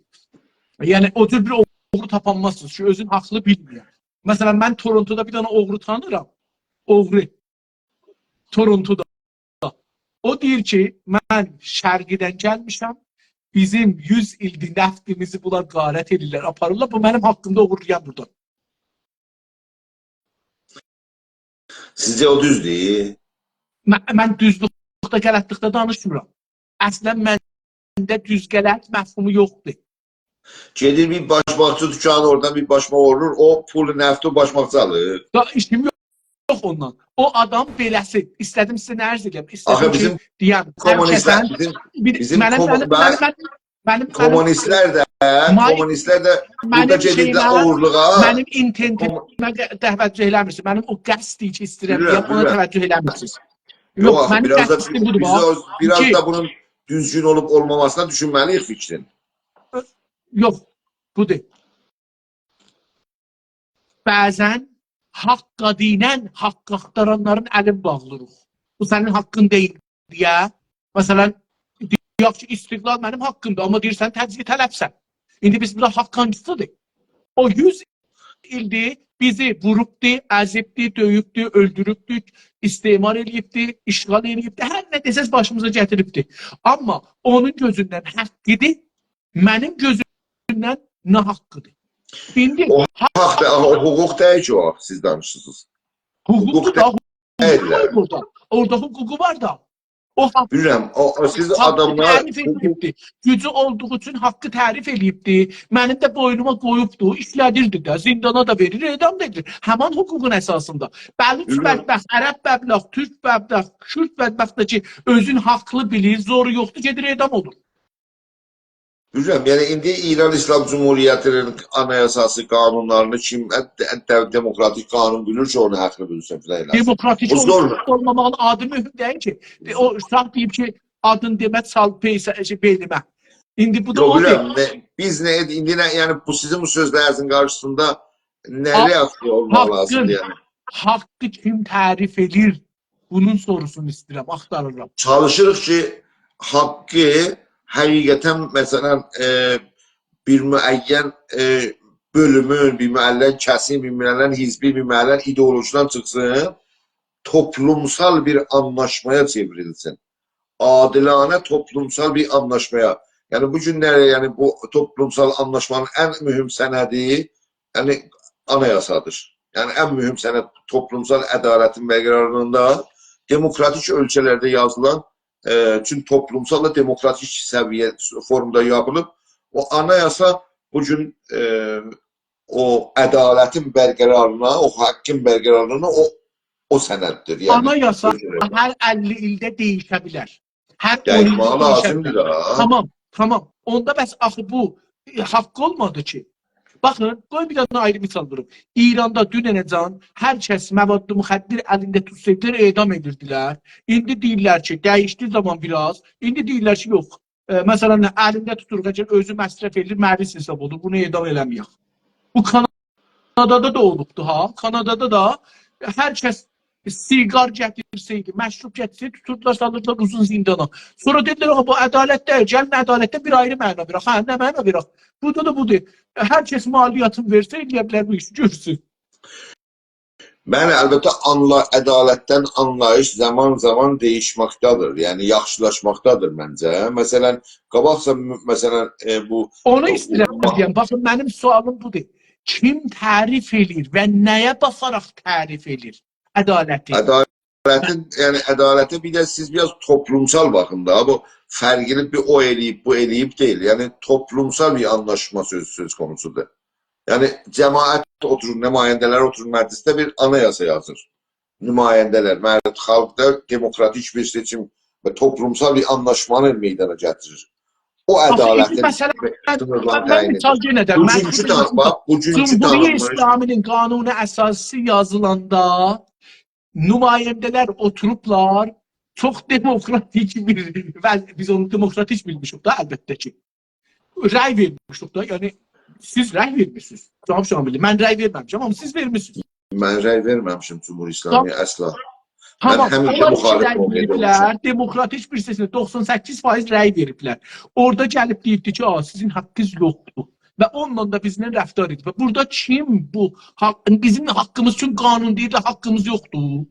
یعنی او جور بیر اوغرو تاپانمازسینیز کی، اؤزون حاقلی بیلمه‌یه. مثلا، من تورونتودا بیر دنه اوغرو تانیرام. اوغرو. تورونتودا. او دئییر کی، «من شرقیدن گلمیشم، بیزیم یوز ایلدیر نفتیمیزی بونلار غارت ائدیرلر، آپاریرلار. بو منیم حاققیمدا اوغورلایان بورادا.» سیزجه او دوزدور؟ من، من دوزلوکده، غلطلیکده دانیشمیرام. اصلا منده دوز غلط مفهومو یوخدور. گئدیر بیر باشماقچی دوکانی، اورادان بیر باشماق اوغورلور، او پول نفتی او باشماقچی آلیر. دا ایشیم یوخ، یوخ اوندان. او آدام بئله‌سی، ایسته‌دیم سیزه نه عرض ائدیم؟ ایسته‌دیم آخی کی، بیزیم دئیم، هر کمونیستلر، کسن بیزیم، بیر، بیزیم منیم، کومو-، منیم، بن-، منیم، منیم، منیم، کمونیستلر ده، منیم، کمونیستلر ده منیم بورادا گئدیرلر شئیمه، اوغورلوغا. منیم اینتنتیومه کومو- ده-، توجه ائله‌میرسینیز. منیم او قصدی کی، ایسته‌ییرم بیلیرم، دئیم، اونا بیلیرم. توجه ائله‌میرسینیز. یوخ، یوخ، آخی، منیم بیرآز دا، قصدیم بودور، بیز باخ. او، بیرآز کی، دا بونون دوزگون اولوب اولماماسینا دوشونمه‌لی‌ییک فیکرین. یوخ، بودور. بعضا حاق آدی ایله حاق آختارانلارین الین باغلاییریق. بو سنین حاققین دئییل دئیه. مثلا، دئیک کی، استقلال منیم حاققیمدیر، آمما دئییرسن، تجزیه‌طلبسن. ایندی بیز بورادا حاق هانگیسیدیر؟ او یوز ایلدیر بیزی ووروبدو، ازیبدی، دؤیوبدو، اؤلدوروبدو، استعمار ائله‌ییبدی، اشغال ائله‌ییبدی، هر نه دئسز باشیمیزا گتیریبدی. آمما اونون گؤزوندن حاققیدیر، منیم گؤزومدن ناحاققیدیر. ایندی او حاق دا، او حقوق دئییل کی، او حاق سیز دانیشیرسینیز. حقوقدور حقوق دا، حقوق دئییل. وار اورادا. اورادا حقوقو وار دا. او حاق، بیلیرم، او، او سیز حاققی آداملار تعریف حقوق ائدیبدی. گوجو اولدوغو اوچون حاققی تعریف ائله‌ییبدی. منیم ده بوینوما قویوبدو، ایشله‌دیردی ده، زیندانا دا وئریر، اعدام دا ائدیر. همان حقوقون اساسیندا. بلوچ بیلیرم. بدبخت، عرب بدبخت، تورک بدبخت، کورد بدبخت ده کی، اؤزون حاقلی بیلیر، زورو یوخدور، گئدیر اعدام اولور. بیلیرم، یعنی ایندی ایران ایسلام جمهوریتی‌نین آنایاساسی، قانونلارینی کیم، ائ، ائ، دموکراتیک قانون بیلیر کی، اونو حاقلی بیلسین فلان ائله‌سین. دموکراتیک او زور اولماق، اولماماغین آدی مهم دئییل کی. ائ، او شاه دئییب کی، آدین دئمه، چال پیسه، شئی، بئینیمه. ایندی بو دا یوخ، اودور. بیلیرم، نه، بیز نه، ایندی نه، یعنی بو سیزین بو سؤزلرینیزین قارشیسیندا نه حاق-، رئاکسیا اولماق حاققین، لازیمدیر، یعنی؟ حاققی کیم تعریف ائدیر؟ بونون سوروسونو ایسته‌ییرم، آختاریرام. چالیشیریق کی، حاققی حقیقتا، مثلا، ائ، بیر معین، ائ، بؤلومون، بیر معین کسیم، بیر معین حزبی، بیر معین ایدئولوژی‌دن چیخسین، توپلومسال بیر آنلاشمایا چئوریلسین. عادلانه توپلومسال بیر آنلاشمایا. یعنی بو گونلری، یعنی بو توپلومسال آنلاشمانین ان مهم سندی، یعنی آنایاسادیر. یعنی ان مهم سند توپلومسال عدالتین برقرارلیغیندا دموکراتیک اؤلکه‌لرده یازیلان، ائ، چون توپلومسال دا دموکراتیک سویه، فورمدا یاپیلیب، او آنایاسا بو گون، ائ، او عدالتین برقرارلیغینا، او حاققین برقرارلیغینا او، او سنددیر، یعنی. آنایاسا اؤز گؤره هر اللی ایلده دییشه بیلر. هر اون ایلده دییشه بیلر. دییشمه‌یی لازیمدیر ها. تامام، تامام. اوندا بس آخی بو، ائ، حاق اولمادی کی. باخین، قوی بیر دنه آیری مثال ووروم. ایراندا دوننه‌جن هر کس مواد مخدر الینده توتسایدیلار، اعدام ائدیردیلر. ایندی دئییرلر کی، دییشدی زامان بیر آز. ایندی دئییرلر کی، یوخ. ائ، مثلا، الینده توتور، اگر اؤزو مصرف ائدیر، مریض حساب اولور، بونو اعدام ائله‌مه‌یک. بو کانادادا دا اولوبدو ها. کانادادا دا هر کس سیگار گتیرسه‌یدی، مشروب گتیرسه‌یدی، توتوردولار، سالیردیلار اوزون زیندانا. سونرا دئدیلر: «آها، بو عدالت دئییل، گلین عدالتده بیر آیری معنا وئرک.» هه، نه معنا وئرک؟ بورادا دا بودور. هر کس مالیاتینی وئرسه، ائلیه بیلر بو ایشی گؤرسون. بلی، البته، آنلا-، عدالتدن آنلاییش زامان زامان دییشمکده‌دیر. یعنی، یاخشیلاشماقدادیر منجه. مثلا، قاباقسا، م-، مثلا، ائ، بو، اونو بو، ایسته‌ییرم ما- دئیم. باخین، منیم سؤالیم بودور. کیم تعریف ائله‌ییر و نه‌یه باخاراق تعریف ائله‌ییر عدالتی؟ عدالتین، یعنی، عدالته بیر ده سیز بیر آز توپلومسال باخین دا. بو فرقلی بیر او ائله‌ییب، بو ائله‌ییب دئییل. یعنی، توپلومسال بیر آنلاشما سؤز، سؤز قونوسودور. یعنی، جماعت اوتورور، نماینده‌لر اوتورور مجلسده، بیر آنایاسا یازیر. نماینده‌لر، مجلس، خالق دا دموکراتیک بیر سئچیم و توپلومسال بیر آنلاشمانی میدانا گتیریر. او آخی، عدالتین ایندی مثلا، من، سینیرلارینی من تعیین مثال ائدیر. یئنه ده، من بوگونکو تا-، باخ، بوگونکو جمهوری تانینمیش. اسلامی‌نین قانون اساسی یازیلاندا نماینده‌لر اوتوروبلار، چوخ دموکراتیک بیر، و بیز اونو دموکراتیک بیلمیشیک ده، البته کی. رأی وئرمیشیک ده، یعنی سیز رأی وئرمیشسینیز. جناب شاملی، من رأی وئرمه‌میشم، آمما سیز وئرمیشسینیز. من رأی وئرمه‌میشم جمهوری اسلامی‌یا اصلا. من تامام، همیشه اونلار ایکی مخالف رأی اولمایا وئریبلر، اولموشام. دموکراتیک بیر سئچیمده دوخسان سککیز فایز رأی وئریبلر. اورادا گلیب دئییبدی کی: «آ، سیزین حاققینیز یوخدور.» و اونونلا دا بیزله رفتار ائدیب. و بورادا کیم بو حاق، بیزیم حاققیمیز اوچون قانون دئییر ده، حاققیمیز یوخدور؟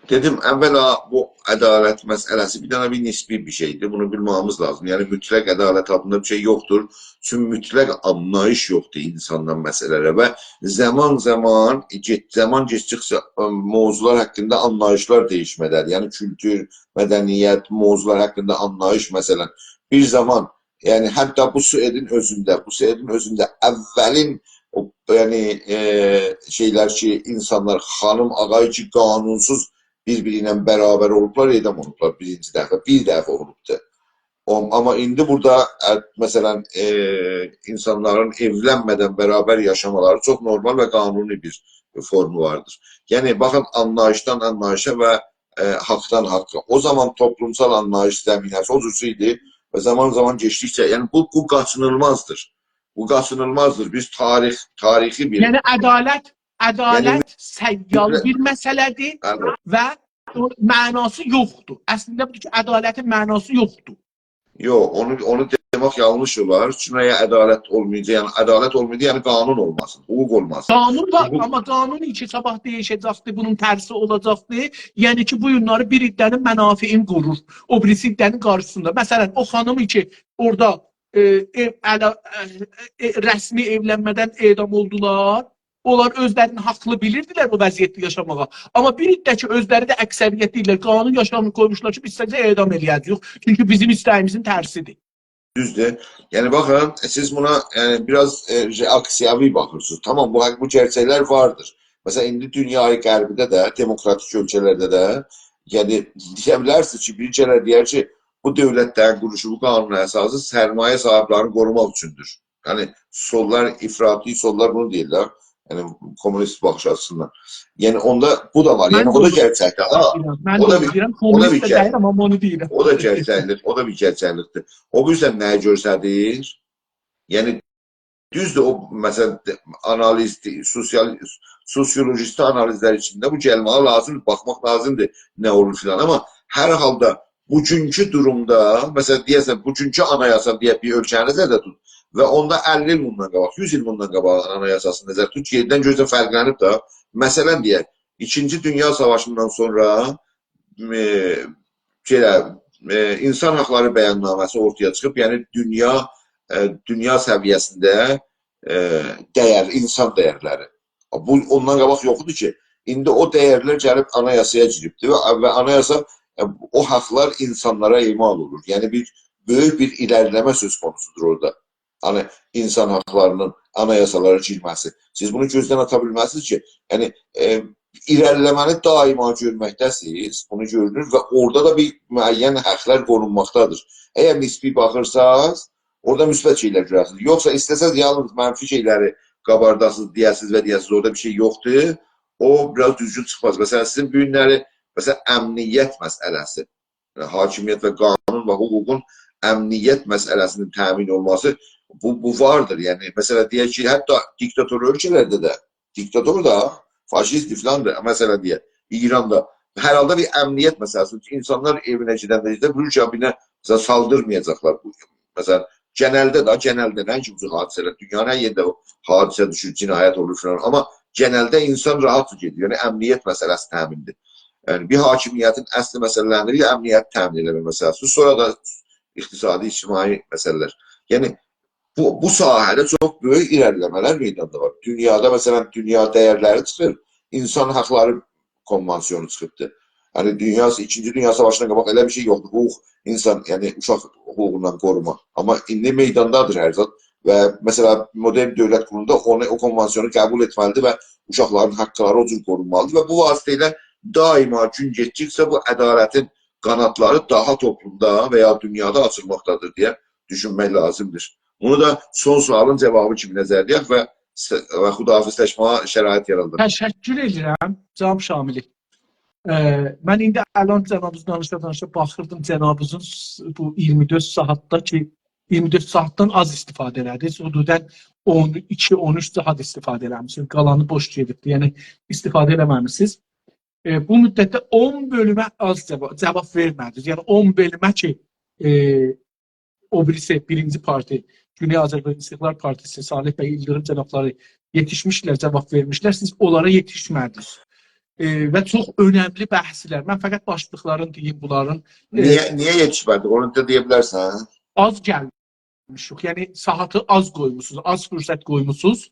دئدیم، اولا بو عدالت مسئله‌سی بیر دنه بیر نسبی بیر شئیدیر. بونو بیلمه‌ییمیز لازیم. یعنی، مطلق عدالت آدیندا بیر شئی یوخدور. چونکی مطلق آنلاییش یوخدور اینساندان مسئله‌لره و زامان زامان، گئت-، زامان کئچدیکجه، ا، موضوعلار حاقیندا آنلاییشلار دییشمه‌ده‌دیر. یعنی، کولتور، مدنیت، موضوعلار حاقیندا آنلاییش، مثلا، بیر زامان، یعنی، حتی بو سوئدین اؤزونده، بو سوئدین اؤزونده اولین او، یعنی، ائ، شئیلر کی، اینسانلار، خانیم، آقای کی، قانونسوز بیر-بیری ایله برابر اولوبلار، اعدام اولوبلار بیرینجی دفعه، بیر دفعه اولوبدو. او، آمما ایندی بورادا، ا، مثلا، ائ، اینسانلارین ائولنمه‌دن برابر یاشامالاری چوخ نورمال و قانونی بیر فورمو واردیر. یعنی، باخین، آنلاییشدان آنلاییشا و، ائ، حاقدان حاققا. او زامان توپلومسال آنلاییش زمینه‌سی او جور ایدی و زامان زامان کئچدیکجه، یعنی، بو، بو قاچینیلمازدیر. بو قاچینیلمازدیر. بیز تاریخ، تاریخی بیر، یعنی عدالت، عدالت یعنی سیال مطلق بیر مسئله‌دیر البته. و او معناسی یوخدور. اصلینده بودور کی، عدالتین معناسی یوخدور. یوخ، اونو، اونو دئمک یانلیش اولار. چونکی اگر عدالت اولمایاجاق، یعنی عدالت اولمایاجاق، یعنی قانون اولماسین، حقوق اولماسین. قانون وار، حقوق آمما قانون کی، صاباح دییشه‌جکدیر، بونون ترسی اولاجاقدیر. یعنی کی، بو گونلری بیر عده‌نین منافعینی قورور، او بیریسی عده‌نین قارشیسیندا. مثلا، او خانیم کی، اورادا، ائ، ائو، علا-، ائ، ائ، رسمی ائولنمه‌دن اعدام اولدولار، اونلار اؤزلرینی حاقلی بیلیردیلر بو وضعیتده یاشاماغا. آمما بیر عده کی، اؤزلری ده اکثریت دئییرلر، قانون یاشامی قویموشلار کی، بیز سیزی اعدام ائله‌یه‌جه‌ییک. چونکی بیزیم ایسته‌ییمیزین ترسیدیر. دوزدور. یعنی، باخین، سیز بونا، یعنی، بیر آز، ائ، رئاکسیاوی باخیرسینیز. تامام، بو، بو گئرچکلر واردیر. مثلا، ایندی دونیای غربیده ده، دموکراتیک اؤلکه‌لرده ده، یعنی، دئیه بیلرسینیز کی، بیر کره دئیر کی، بو دؤولتلرین قورولوشو، بو قانون اساسی سرمایه صاحیبلرینی قوروماق اوچوندور. یعنی، سوللار، افراطی سوللار بونو دئییرلر. یعنی، کمونیست باخیش آچیسیندان. یعنی، اوندا بو دا وار. من یعنی، ده او دا اونو گئرچکدیر. ها، دئییرم. من او ده دا اونو بیر، دئییرم. او دا بیر کمونیست ده گئر-، دئییرم، آمما اونو دئییرم. او دا گئرچکلیکدیر. او دا بیر گئرچکلیکدیر. او بیزه نه گؤستریر؟ یعنی، دوزدور، او، مثلا، آنالیز، سوسیال، سوسیولوژیستی آنالیزلر ایچینده بو گلمه‌یه لازیمدیر، باخماق لازیمدیر نه اولور فلان. آمما هر حالدا بوگونکو دورومدا، مثلا، دئیه‌سن، بوگونکو آنایاسا، دئیک، بیر اؤلکه‌نی نظرده توت و اوندا اللی ایل بوندان قاباق، یوز ایل بوندان قاباق آنایاساسینی نظرده توت، یئریندن گؤره‌سن فرقلنیب ده. مثلا، دئیک، ایکینجی دونیا ساواشیندان سونرا، ائ، شئیلر، ائ، اینسان حاقلاری بیاننامه‌سی اورتایا چیخیب، یعنی دونیا، ائ، دونیا سویه‌سینده، ائ، دَیر، اینسان دَیرلری. بو، اوندان قاباق یوخ ایدی کی. ایندی او دَیرلر گلیب آنایاسایا گیریبدیر و، و آنایاسا، ائ، او حاقلار اینسانلارا اعمال اولور. یعنی، بیر بؤیوک بیر ایره‌لیله‌مه سؤز قونوسودور اورادا. هانی اینسان حاقلارینین آنایاسالارا گیرمه‌سی. سیز بونو گؤزدن آتا بیلمزسینیز کی، یعنی، ائ، ایره‌لیله‌مه‌نی دائما گؤرمکده‌سینیز، بونو گؤرونور و اورادا دا بیر معین حاقلار قورونماقدادیر. اگر نسبی باخیرساز، اورادا مثبت شئیلر گؤررسینیز. یوخسا ایسته‌سز یالنیز منفی شئیلری قابارداسینیز، دئیه‌سینیز و دئیه‌سینیز اورادا بیر شئی یوخدور، او بیر آز دوزگون چیخماز. مثلا، سیزین بو گونلری، مثلا، امنیت مسئله‌سی، یعنی، حاکمیت و قانون و حقوقون امنیت مسئله‌سینین تأمین اولماسی، بو، بو واردیر. یعنی، مثلا، دئیک کی، حتی دیکتاتور اؤلکه‌لرده ده، دیکتاتور دا، فاشیست فلان دا، مثلا دئیک، ایراندا هر حالدا بیر امنیت مسئله‌سی. اینسانلار ائوینه گئدنده، گئدنده بیلیر کی، بیر-بیرینه، مثلا، سالدیرمایاجاقلار. بو، مثلا، گئنلده ده، گئنلده، نه کی بو جور حادثه‌لر، دونیانین هر یئرینده او حادثه دوشور، جنایت اولور فلان. آمما گئنلده اینسان راحت گئدیر. یعنی امنیت مسئله‌سی تأمین‌دیر. یعنی بیر حاکمیتین اصلی مسئله‌لریندن بیری امنیت تأمین ائله‌مک مسئله‌سی. سونرا دا اقتصادی، اجتماعی مسئله‌لر. یعنی بو، بو ساحه‌ده چوخ بؤیوک ایره‌لیله‌مه‌لر میداندا وار. دونیادا، مثلا، دونیا دیرلری چیخیر، اینسان حاقلاری کونوانسیونو چیخیبدی. یعنی دونیا، ایکینجی دونیا ساواشیندان قاباق ائله بیر شئی یوخدور. حقوق اینسان، یعنی اوشاق حقوقوندان قوروما. آمما ایندی میداندادیر هر زاد. و، مثلا، مدرن دؤولت قورولاندا اونو، او کونوانسیونو قبول ائتمه‌لیدیر و اوشاقلارین حاقلاری او جور قورونمالیدیر. و بو واسطه ایله دائما گون گئتدیکجه بو عدالتین قانادلاری داها توپلومدا و یا دونیادا آچیلماقدادیر دئیه دوشونمک لازیمدیر. بونو دا سون سؤالین جاوابی کیمی نظرده تؤکک و س-، و خداحافظلشمه‌یه شرایط یاراداق. تشکر ائدیرم، جناب شاملی. ائ، من ایندی الان جنابینیزین دانیشا-دانیشا باخیردیم، جنابینیزین س-، بو اییرمی دؤرد ساعاتدا کی، اییرمی دؤرد ساعاتدان آز استفاده ائله‌دینیز. حدوداً اون ایکی، اون اوچ ساعات استفاده ائله‌میسینیز. قالانی بوش گئدیبدی. یعنی استفاده ائله‌مه‌میسینیز. ائ، بو مدتده اون بؤلومه آز جاوا-، جاواب وئرمه‌دینیز. یعنی اون بؤلومه کی، ائ، او بیریسی، بیرینجی پارتی، گونئی آذربایجان استقلال پارتیسی، صالح بی ایلدیریم جنابلاری یئتیشمیشلر، جاواب وئرمیشلر. سیز اونلارا یئتیشمه‌دینیز. ائ، و چوخ اؤنملی بحثلر. من فقط باشلیقلارینی دئییم بونلارین. ائ، نییه، نییه یئتیشمه‌دیک؟ اونو دا دئیه بیلرسن؟ آز گلمیشیک. یعنی ساعاتی آز قویموسونوز، آز فرصت قویموسونوز.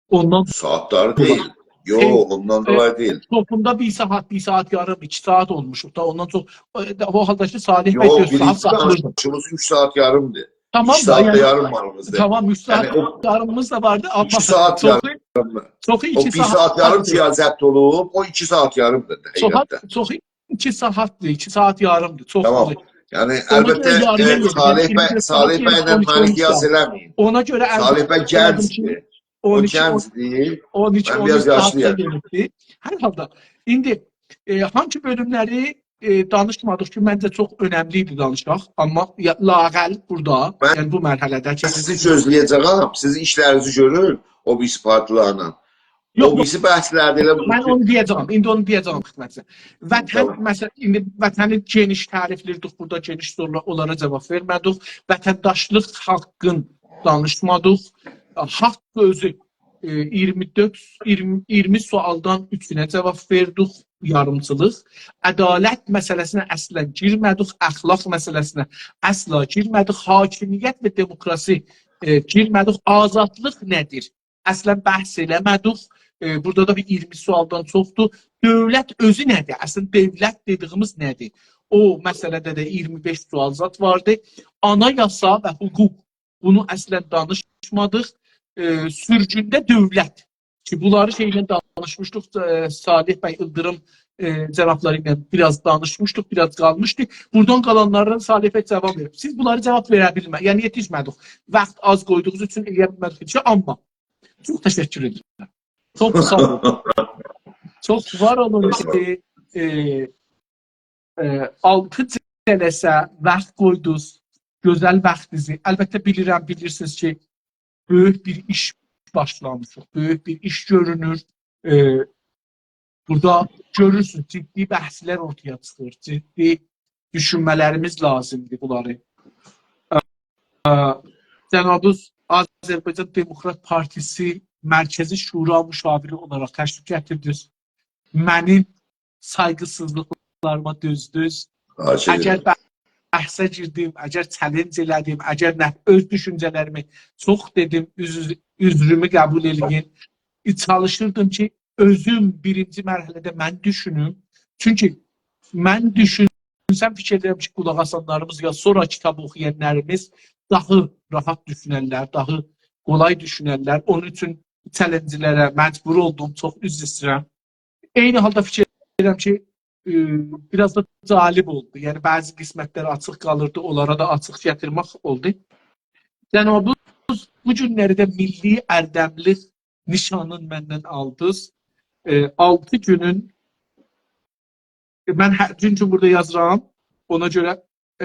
اوندان ساعاتلاری دئییل. یوخ، ائ، اوندان ائ، دولایی دئییل. توپلومدا بیر ساعات، بیر ساعات یاریم، ایکی ساعات اولموشوق دا، اوندان چوخ، ائ، ده، او حالدا کی، صالح بی یوخ، دؤرد ساعات بیرینجی ساخلاییر. دانیشیغیمیز اوچ ساعات یاریمدیر. تامام ایکی دا، ساعات دا یعنی، یاریم واریمیزدیر. تامام، اوچ ساعات یعنی او یاریمیز دا واردی، آمما ایکی ساعات چوخو، یاریم. چوخو او ایکی بیر ساعات ساعات یاریم واردی. سیاست اولوب، او ایکی ساعات یاریمدیر چوخو، حقیقتده. چوخو ایکی ساعاتدیر، ایکی ساعات یاریمدیر، چوخ تامام. اولور. یعنی، اونا البته، گؤره یارییا ائ، یئتیر، صالح یعنی بی، اییرمی دؤرد ساعات صالح یئرینه بی‌له اون ایکی، اون اوچ منی قیاس ساعات. ائله‌مه‌یین. اونا گؤره صالح بی البته دئدیم کی، گنجدیر. اون او ایکی، اون، گنجدیر. اون ایکی، من اون بیر آز اوچ ساعاتا یاشلییام. گلیبدی. هر حالدا، ایندی، ائ، هانسی بؤلوملری، ائ، دانیشمادیق کی، منجه چوخ اؤنملی ایدی دانیشاق، آمما یا، لااقل بورادا، من یعنی بو مرحله‌ده کی، سیزی گؤزله‌یه‌جم، سیز ایشلرینیزی گؤرون، او بیریسی پارتیلارلا. یوخ، او بیریسی بحثلرده ائله بو من کی، اونو دئیه‌جم، ایندی اونو دئیه‌جم خدمتینیزه. وطن، تامام. مثلا، ایندی وطنی گئنیش تعریفله‌ییردیک بورادا، گئنیش سورولار، اونلارا جاواب وئرمه‌دیک. وطنداشلیق حاققین دانیشمادیق. حاق اؤزو، ائ، اییرمی دؤرد، اییرمی، اییرمی سؤالدان اوچونه جاواب وئردیک، یاریمچیلیق. عدالت مسئله‌سینه اصلا گیرمه‌دیک، اخلاق مسئله‌سینه اصلا گیرمه‌دیک، حاکمیت و دموکراسی، ائ، گیرمه‌دیک، آزادلیق نه‌دیر؟ اصلا بحث ائله‌مه‌دیک. ائ، بورادا دا بیر اییرمی سؤالدان چوخدور. دؤولت اؤزو نه‌دیر؟ اصلا دؤولت دئدیییمیز نه‌دیر؟ او مسئله‌ده ده اییرمی بئش سؤال زاد واردی. آنایاسا و حقوق، بونو اصلا دانیشمادیق. ائ، سورگونده دؤولت کی، بونلاری شئیله دانیشمیشدیق، ائ، صالح بی ایلدیریم، ائ، جنابلاری ایله بیر آز دانیشمیشدیق، بیر آز قالمیشدی. بورادان قالانلارا صالح بی جاواب وئریب. سیز بونلاری جاواب وئره بیلمه، یعنی یئتیشمه‌دیک. واخت آز قویدوغونوز اوچون ائله‌یه بیلمه‌دیک کی، آمما چوخ تشکر ائدیرم. چوخ ساغ اولون. چوخ وار اولون کی، ائ، ائ، آلتی جلسه واخت قویدونوز، گؤزل واختینیزی. البته بیلیرم، بیلیرسینیز کی، بؤیوک بیر ایش باشلامیشیق، بؤیوک بیر ایش گؤرونور. ائ، بورادا گؤرورسونوز، جدی بحثلر اورتایا چیخیر، جدی دوشونمه‌لریمیز لازیمدیر بونلاری. ائ، جنابینیز آذربایجان دموکرات پارتیسی مرکزی شورا مشاوری اولاراق تشریف گتیردینیز. منیم سایغیسیزلیقلاریما دؤزدونوز. خواهش اگر ائدیرم. بحثه گیردیم، اگر چالنج ائله‌دیم، اگر نه، اؤز دوشونجه‌لریمی چوخ دئدیم، عذر-، عذرومو قبول ائله‌یین. چالیشیردیم کی، اؤزوم بیرینجی مرحله‌ده من دوشونوم. چونکی من دوشونسم، فیکیر ائدیرم کی، قولاق آسانلاریمیز یا سونرا کیتاب اوخویانلاریمیز داها راحت دوشونرلر، داها قولای دوشونرلر. اونون اوچون چالنجلره مجبور اولدوم، چوخ عذر ایسته‌ییرم. عینی حالدا فیکیر ائدیرم کی، ائ، بیر آز دا جالب اولدو. یعنی، بعضی قسمتلر آچیق قالیردی، اونلارا دا آچیق گتیرمک اولدو. جنابینیز بو گونلری ده میللی اردملیک نیشانین مندن آلدینیز. ائ، آلتی گونون، من هر گون بورادا یازیرام، اونا گؤره،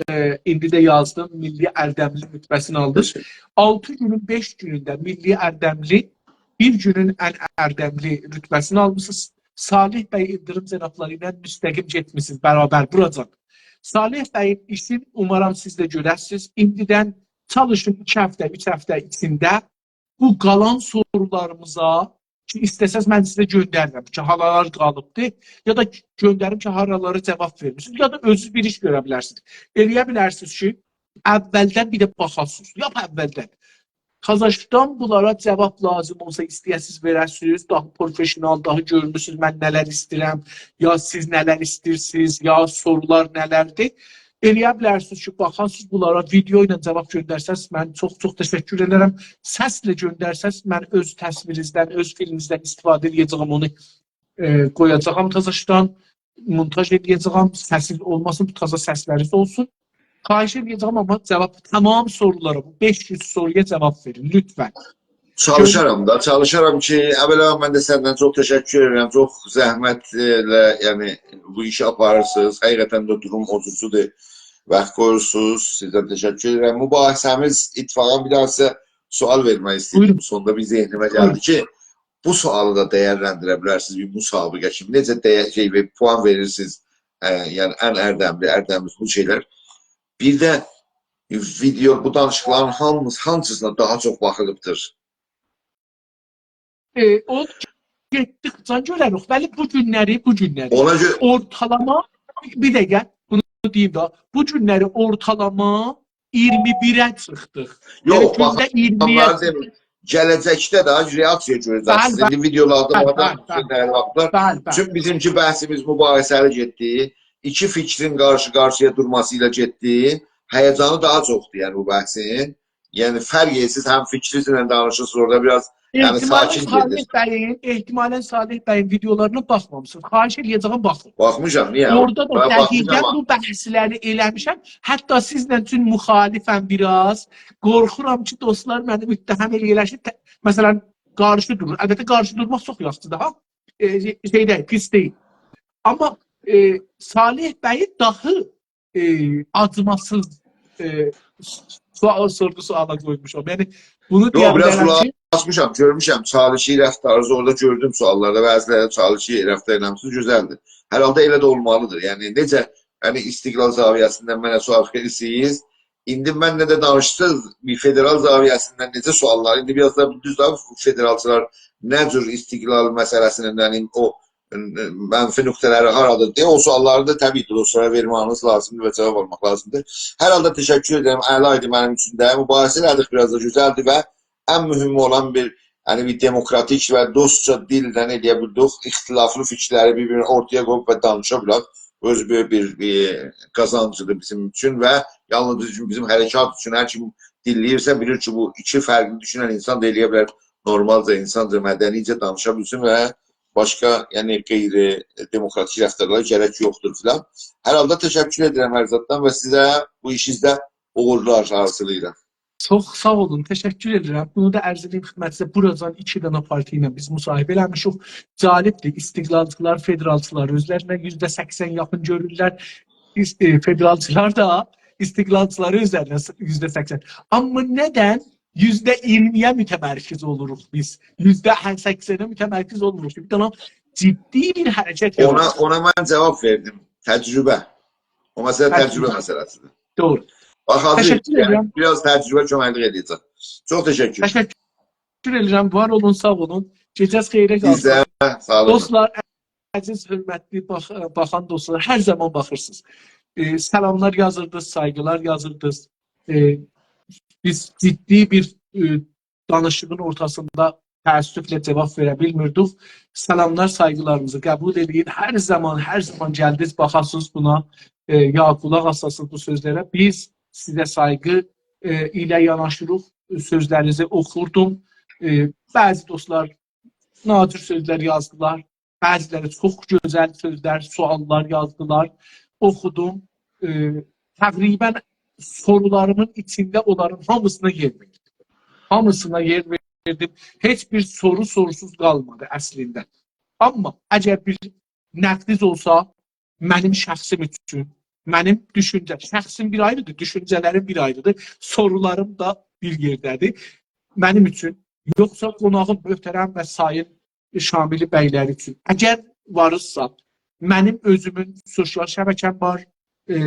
ائ، ایندی ده یازدیم، میللی اردملی رتبه‌سینی آلدینیز. آلتی گونون بئش گونونده میللی اردملی بیر گونون ان اردملی رتبه‌سینی آلمیسینیز. صالح بی ایلدیریم جنابلاری ایله مستقیم گئتمیسینیز، برابر بوراجان. صالح بیین ایشین اومارام سیز ده گؤره‌سینیز. ایندیدن چالیشین ایکی هفته، اوچ هفته ایچینده بو قالان سورولاریمیزا کی، ایسته‌سز من سیزه گؤندریرم کی، هارالار قالیبدی، یا دا گؤندریم کی، هارالارا جاواب وئرمیسینیز، یا دا اؤزونوز بیر ایش گؤره بیلرسینیز. ائلیه بیلرسینیز کی، اولدن بیر ده باخاسینیز، لاپ اولدن. قازاخستان بونلارا جاواب لازیم اولسا، ایسته‌یه‌سینیز وئره‌سینیز، داها پروفشنال، داها گؤرونورسونوز، من نه‌لر ایسته‌ییرم، یا سیز نه‌لر ایسته‌ییرسینیز، یا سورولار نه‌لردیر. ائلیه بیلرسینیز کی، باخاسینیز بونلارا، ویدئو ایله جاواب گؤندرسز، من چوخ-چوخ تشکر ائدرم. سسله گؤندرسز، من اؤز تصویرینیزدن، اؤز فیلمینیزدن استفاده ائلیه‌جه‌یم، اونو، ائ، قویاجاغام تازاشدان، مونتاژ ائلیه‌جه‌یم، سسیز اولماسین، بو تازا سسلریز اولسون. خواهش ائلیه‌جه‌یم، آمما جاواب، تمام سورولارا، بو بئش یوز سورویا جاواب وئرین، لطفاً. چالیشارام دا، چالیشارام کی، اولاً من ده سندن چوخ تشکر ائدیرم. چوخ زحمتله، یعنی، بو ایشی آپاریرسینیز. حقیقتاً ده دوروم حضورسوزدور. واخت قویورسونوز. سیزدن تشکر ائدیرم. مباحثه‌میز، اتفاقاً بیر داها سیزه سؤال وئرمک ایسته‌ییرم. بویورون. سوندا بیر ذهنیمه گلدی بویورون. کی، بو سؤالی دا دیرلندیره بیلرسینیز بیر مسابقه کیمی. نئجه دیه-، شئی، بیر پوان وئریرسینیز؟ ائ، یعنی، ان اردملی، اردملی بو شئیلر. بیر ده ویدئو، بو دانیشیقلارین هامیسی، هانسیسینا داها چوخ باخیلیبدیر؟ ائ، او گئتدیکجه گؤرریک. بلی، بو گونلری، بو گونلری اونا گؤره اورتالاما، بیر دقیقه، بونو دئییم ده، بو گونلری اورتالاما اییرمی بیره چیخدیق. یعنی، یوخ، گونده باخ، اییرمی‌یه آداملار دئمیر. گله‌جکده ده رئاکسیا گؤره‌جکسینیز. بلی، بلی. ایندی ویدئولاردا، بلی، بلی، بلی. بلی، بلی. چونکی بیزیمکی بحثیمیز مباحثه‌لی گئتدی. ایکی فیکرین قارشی-قارشییا دورماسی ایله گئتدی. هیجانی داها چوخدور، یعنی، بو بحثین. یعنی، فرق ائدیر، سیز هم‌فیکرینیزله دانیشیرسینیز، اورادا بیر آز، یعنی، احتمالاً ساکین صالح گئدیر. بیین، احتمالاً صالح بیین ویدئولارینا باخمامیسینیز. خواهش ائلیه‌جه‌یم، باخین. باخمیشام، نییه؟ اورادا دا باخ-، باخمیشام دقیقاً آمما. بو بحثلری ائله‌میشم. حتی سیزله چون مخالفم بیر آز. قورخورام کی، دوستلار منی متهم ائلیه‌لر کی، ت-، مثلاً، قارشی دورور. البته، قارشی دورماق چوخ یاخشیدیر ها. ائ، شئی، شئی دئییل، پیس دئییل. آمما، ائ، صالح بیی داها ائ، آجیماسیز، ائ، سؤال، سورغو سؤالا قویموشام. یعنی، بونو یوخ، دئیه بیر آز بیلرم قولاق کی آسمیشام، گؤرموشم. چالشی رفتارینیزی اورادا گؤردوم سؤاللاردا. بعضی‌لری چالشی رفتار ائله‌میشسینیز، گؤزلدیر. هر حالدا ائله ده اولمالیدیر. یعنی، نئجه، یعنی، استقلال زاویه‌سیندن منه سؤال وئریرسینیز. ایندی منله ده دانیشسینیز، بیر فدرال زاویه‌سیندن نئجه سؤاللار، ایندی بیر آز دا دوز ده فدرالچیلار نه جور استقلال مسئله‌سینین، یعنی، او منفی نقطه‌لری هارادیر دئیه او سؤاللاری دا طبیعی کی، دوستلارا وئرمه‌یینیز لازیمدیر و جاواب آلماق لازیمدیر. هر حالدا تشکر ائدیرم. عالی ایدی منیم اوچون ده. مباحثه ائله‌دیک بیر آز دا، گؤزلدیر و ان مهم اولان بیر، یعنی، بیر دموکراتیک و دوستجا دیلدن ائلیه بیلدیک اختلافلی فیکیرلری بیر-بیرینه اورتایا قویوب و دانیشا بیلک. اؤزو بؤیوک بیر، بیر قازانجیدیر بیزیم اوچون و یالنیز بیزیم، بیزیم حرکات اوچون. هر کیم دینله‌ییرسه، بیلیر کی، بو ایکی فرقلی دوشونن اینسان دا ائلیه بیلر نورمالجا، اینسانجا، مدنیجه دانیشا بیلسین و باشقا، یعنی، غیر دموکراتیک رفتارلارا گرک یوخدور فلان. هر حالدا تشکر ائدیرم هر زاددان و سیزه بو ایشینیزده اوغورلار آرزولاییرام. چوخ ساغ اولون، تشکر ائدیرم. بونو دا عرض ائدیم خدمتینیزه، بوراجان ایکی دنه پارتی ایله بیز مصاحبه ائله‌میشیک. جالبدیر، استقلالچیلار، فدرالچیلار اؤزلرینه یوزده سکسن یاخین گؤرورلر. ایس-، ائ، فدرالچیلار دا استقلالچیلاری اؤزلرینه س-، یوزده سکسن. آمما ندن یوزده اییرمی‌یه متمرکز اولوروق بیز؟ یوزده سکسنه متمرکز اولموروق. بیر دنه جدی بیر حرکت اونا، یارانیر. اونا من جاواب وئردیم. تجربه. او مسئله تجربه. تجربه مسئله‌سیدیر. دوغرو. باخ، حاجی، تشکر یعنی، ائدیرم. بیر آز تجربه کؤمکلیک ائده‌جک. چوخ تشکر. تشکر ائدیرم. وار اولون، ساغ اولون. گئجه‌ز خئیره قالسین. سیز ده ساغ اولون. دوستلار، عزیز، حؤرمتلی باخ-، باخان دوستلار، هر زامان باخیرسینیز. ائ، سلاملار یازیردینیز، سایغیلار یازیردینیز. ائ، بیز جدی بیر، ائ، دانیشیغین اورتاسیندا تأسفله جاواب وئره بیلمیردیک. سلاملار، سایغیلاریمیزی قبول ائدین. هر زامان، هر زامان گلدینیز، باخاسینیز بونا، ائ، یا قولاق آساسینیز بو سؤزلره. بیز سیزه سایغی، ائ، ایله یاناشیریق. سؤزلرینیزی اوخوردوم. ائ، بعضی دوستلار نادر سؤزلر یازدیلار. بعضی‌لری چوخ گؤزل سؤزلر، سؤاللار یازدیلار. اوخودوم. ائ، تقریباً سورولاریمین ایچینده اونلارین هامیسینا یئر وئردیم. هامیسینا یئر وئردیم. هئچ بیر سورو سوروسوز قالمادی اصلینده. آمما اگر بیر نقدینیز اولسا، منیم شخصیم اوچون، منیم دوشونجه، شخصیم بیر آیریدیر، دوشونجه‌لریم بیر آیریدیر، سورولاریم دا بیر یئرده‌دیر. منیم اوچون یوخسا قوناغیم، محترم و سایین شاملی بیلری اوچون، اگر وارسا، منیم اؤزومون سوسیال شبکه‌م وار، ائ،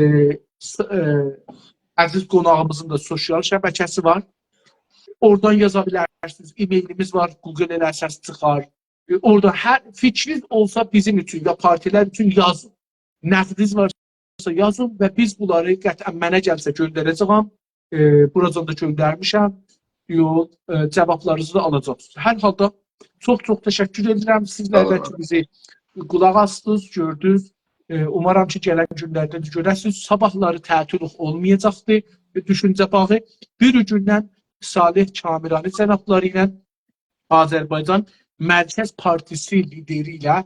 س-، ائ، عزیز قوناغیمیزین دا سوسیال شبکه‌سی وار. اورادان یازا بیلرسینیز. ایمیلیمیز وار، گوگل ائله‌سز چیخار. ائ، اورادا هر فیکرینیز اولسا بیزیم اوچون یا پارتی‌لر اوچون یازین. نقدینیز وارسا یازین و بیز بونلاری قطعاً، منه گلسه گؤندره‌جه‌یم. ائ، بوراجان دا گؤندرمیشم. یوخ، ائ، جاوابلارینیزی دا آلاجاقسینیز. هر حالدا چوخ چوخ تشکر ائدیرم سیزلردن کی، بیزی قولاق آسدینیز، گؤردونوز. ائ، اومارام کی، گلن گونلرده ده گؤره‌سینیز. صاباحلاری تعطیلیق اولمایاجاقدی، ائ، دوشونجه باغی. بیر گوندن صالح کامرانی جنابلاری ایله آذربایجان مرکز پارتیسی لیدری ایله،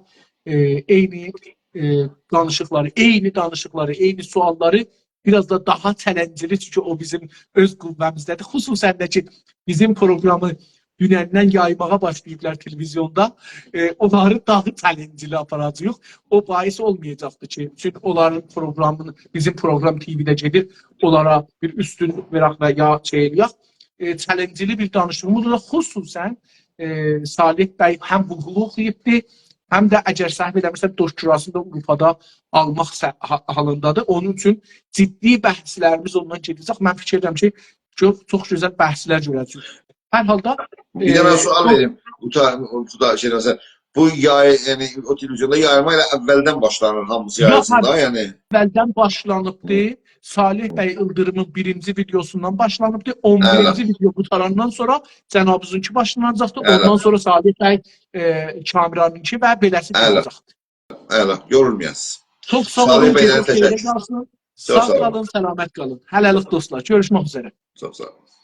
ائ، عینی، ائ، دانیشیقلاری، عینی دانیشیقلاری، عینی سؤاللاری، بیر آز دا داها چلنجلی، چونکی او بیزیم اؤز قوه‌میزده‌دیر. خصوصاً ده کی، بیزیم پروگرامی دونندن یایماغا باشلاییبلار تلویزیوندا. ائ، اونلاری داها چلنجلی آپاراجاغیق. او باعث اولمایاجاقدیر کی، چونکی اونلارین پروگرامینی، بیزیم پروگرام تی‌وی‌ده گئدیر، اونلارا بیر اوستونلوک وئرک و یا شئی ائله‌یک. ائ، چلنجلی بیر دانیشیغیمیز اولور. خصوصاً، ائ، صالح بی هم حقوق اوخویوبدور، هم ده، اگر سهو ائله‌میرسم، دکتراسینی دا آوروپادا آلماق سه-، حا-، حالیندادیر. اونون اوچون جدی بحثلریمیز اوندان گئده‌جک. من فیکیر ائدیرم کی، چوخ، چوخ گؤزل بحثلر گؤره‌جه‌ییک. هر حالدا، بیر دنه ائ، سؤال چوخ وئریم. اوتا-، اوتا-، شئی، مثلاً، بو یای-، یعنی، او تلویزیوندا یایما ائله اولدن باشلانیر هامیسی، یوخ، یاییلسین دا، یعنی. اولدن باشلانیبدی. صالح بی ایلدیریمین بیرینجی ویدئوسوندان باشلانیبدی. اون بیرینجی ویدئو قوتاراندان سونرا جنابینیزینکی باشلاناجاقدی. اوندان سونرا صالح بی، ائ، کامرانینکی و بئله‌سی گله‌جکدی. ائله، یورولمایاسینیز. چوخ ساغ اولون، گئجه‌نیز خئیره قالسین. چوخ ساغ اولون. ساغ قالین، سلامت قالین. هله‌لیک دوستلار، گؤروشمک اوزره. چوخ ساغ اولون.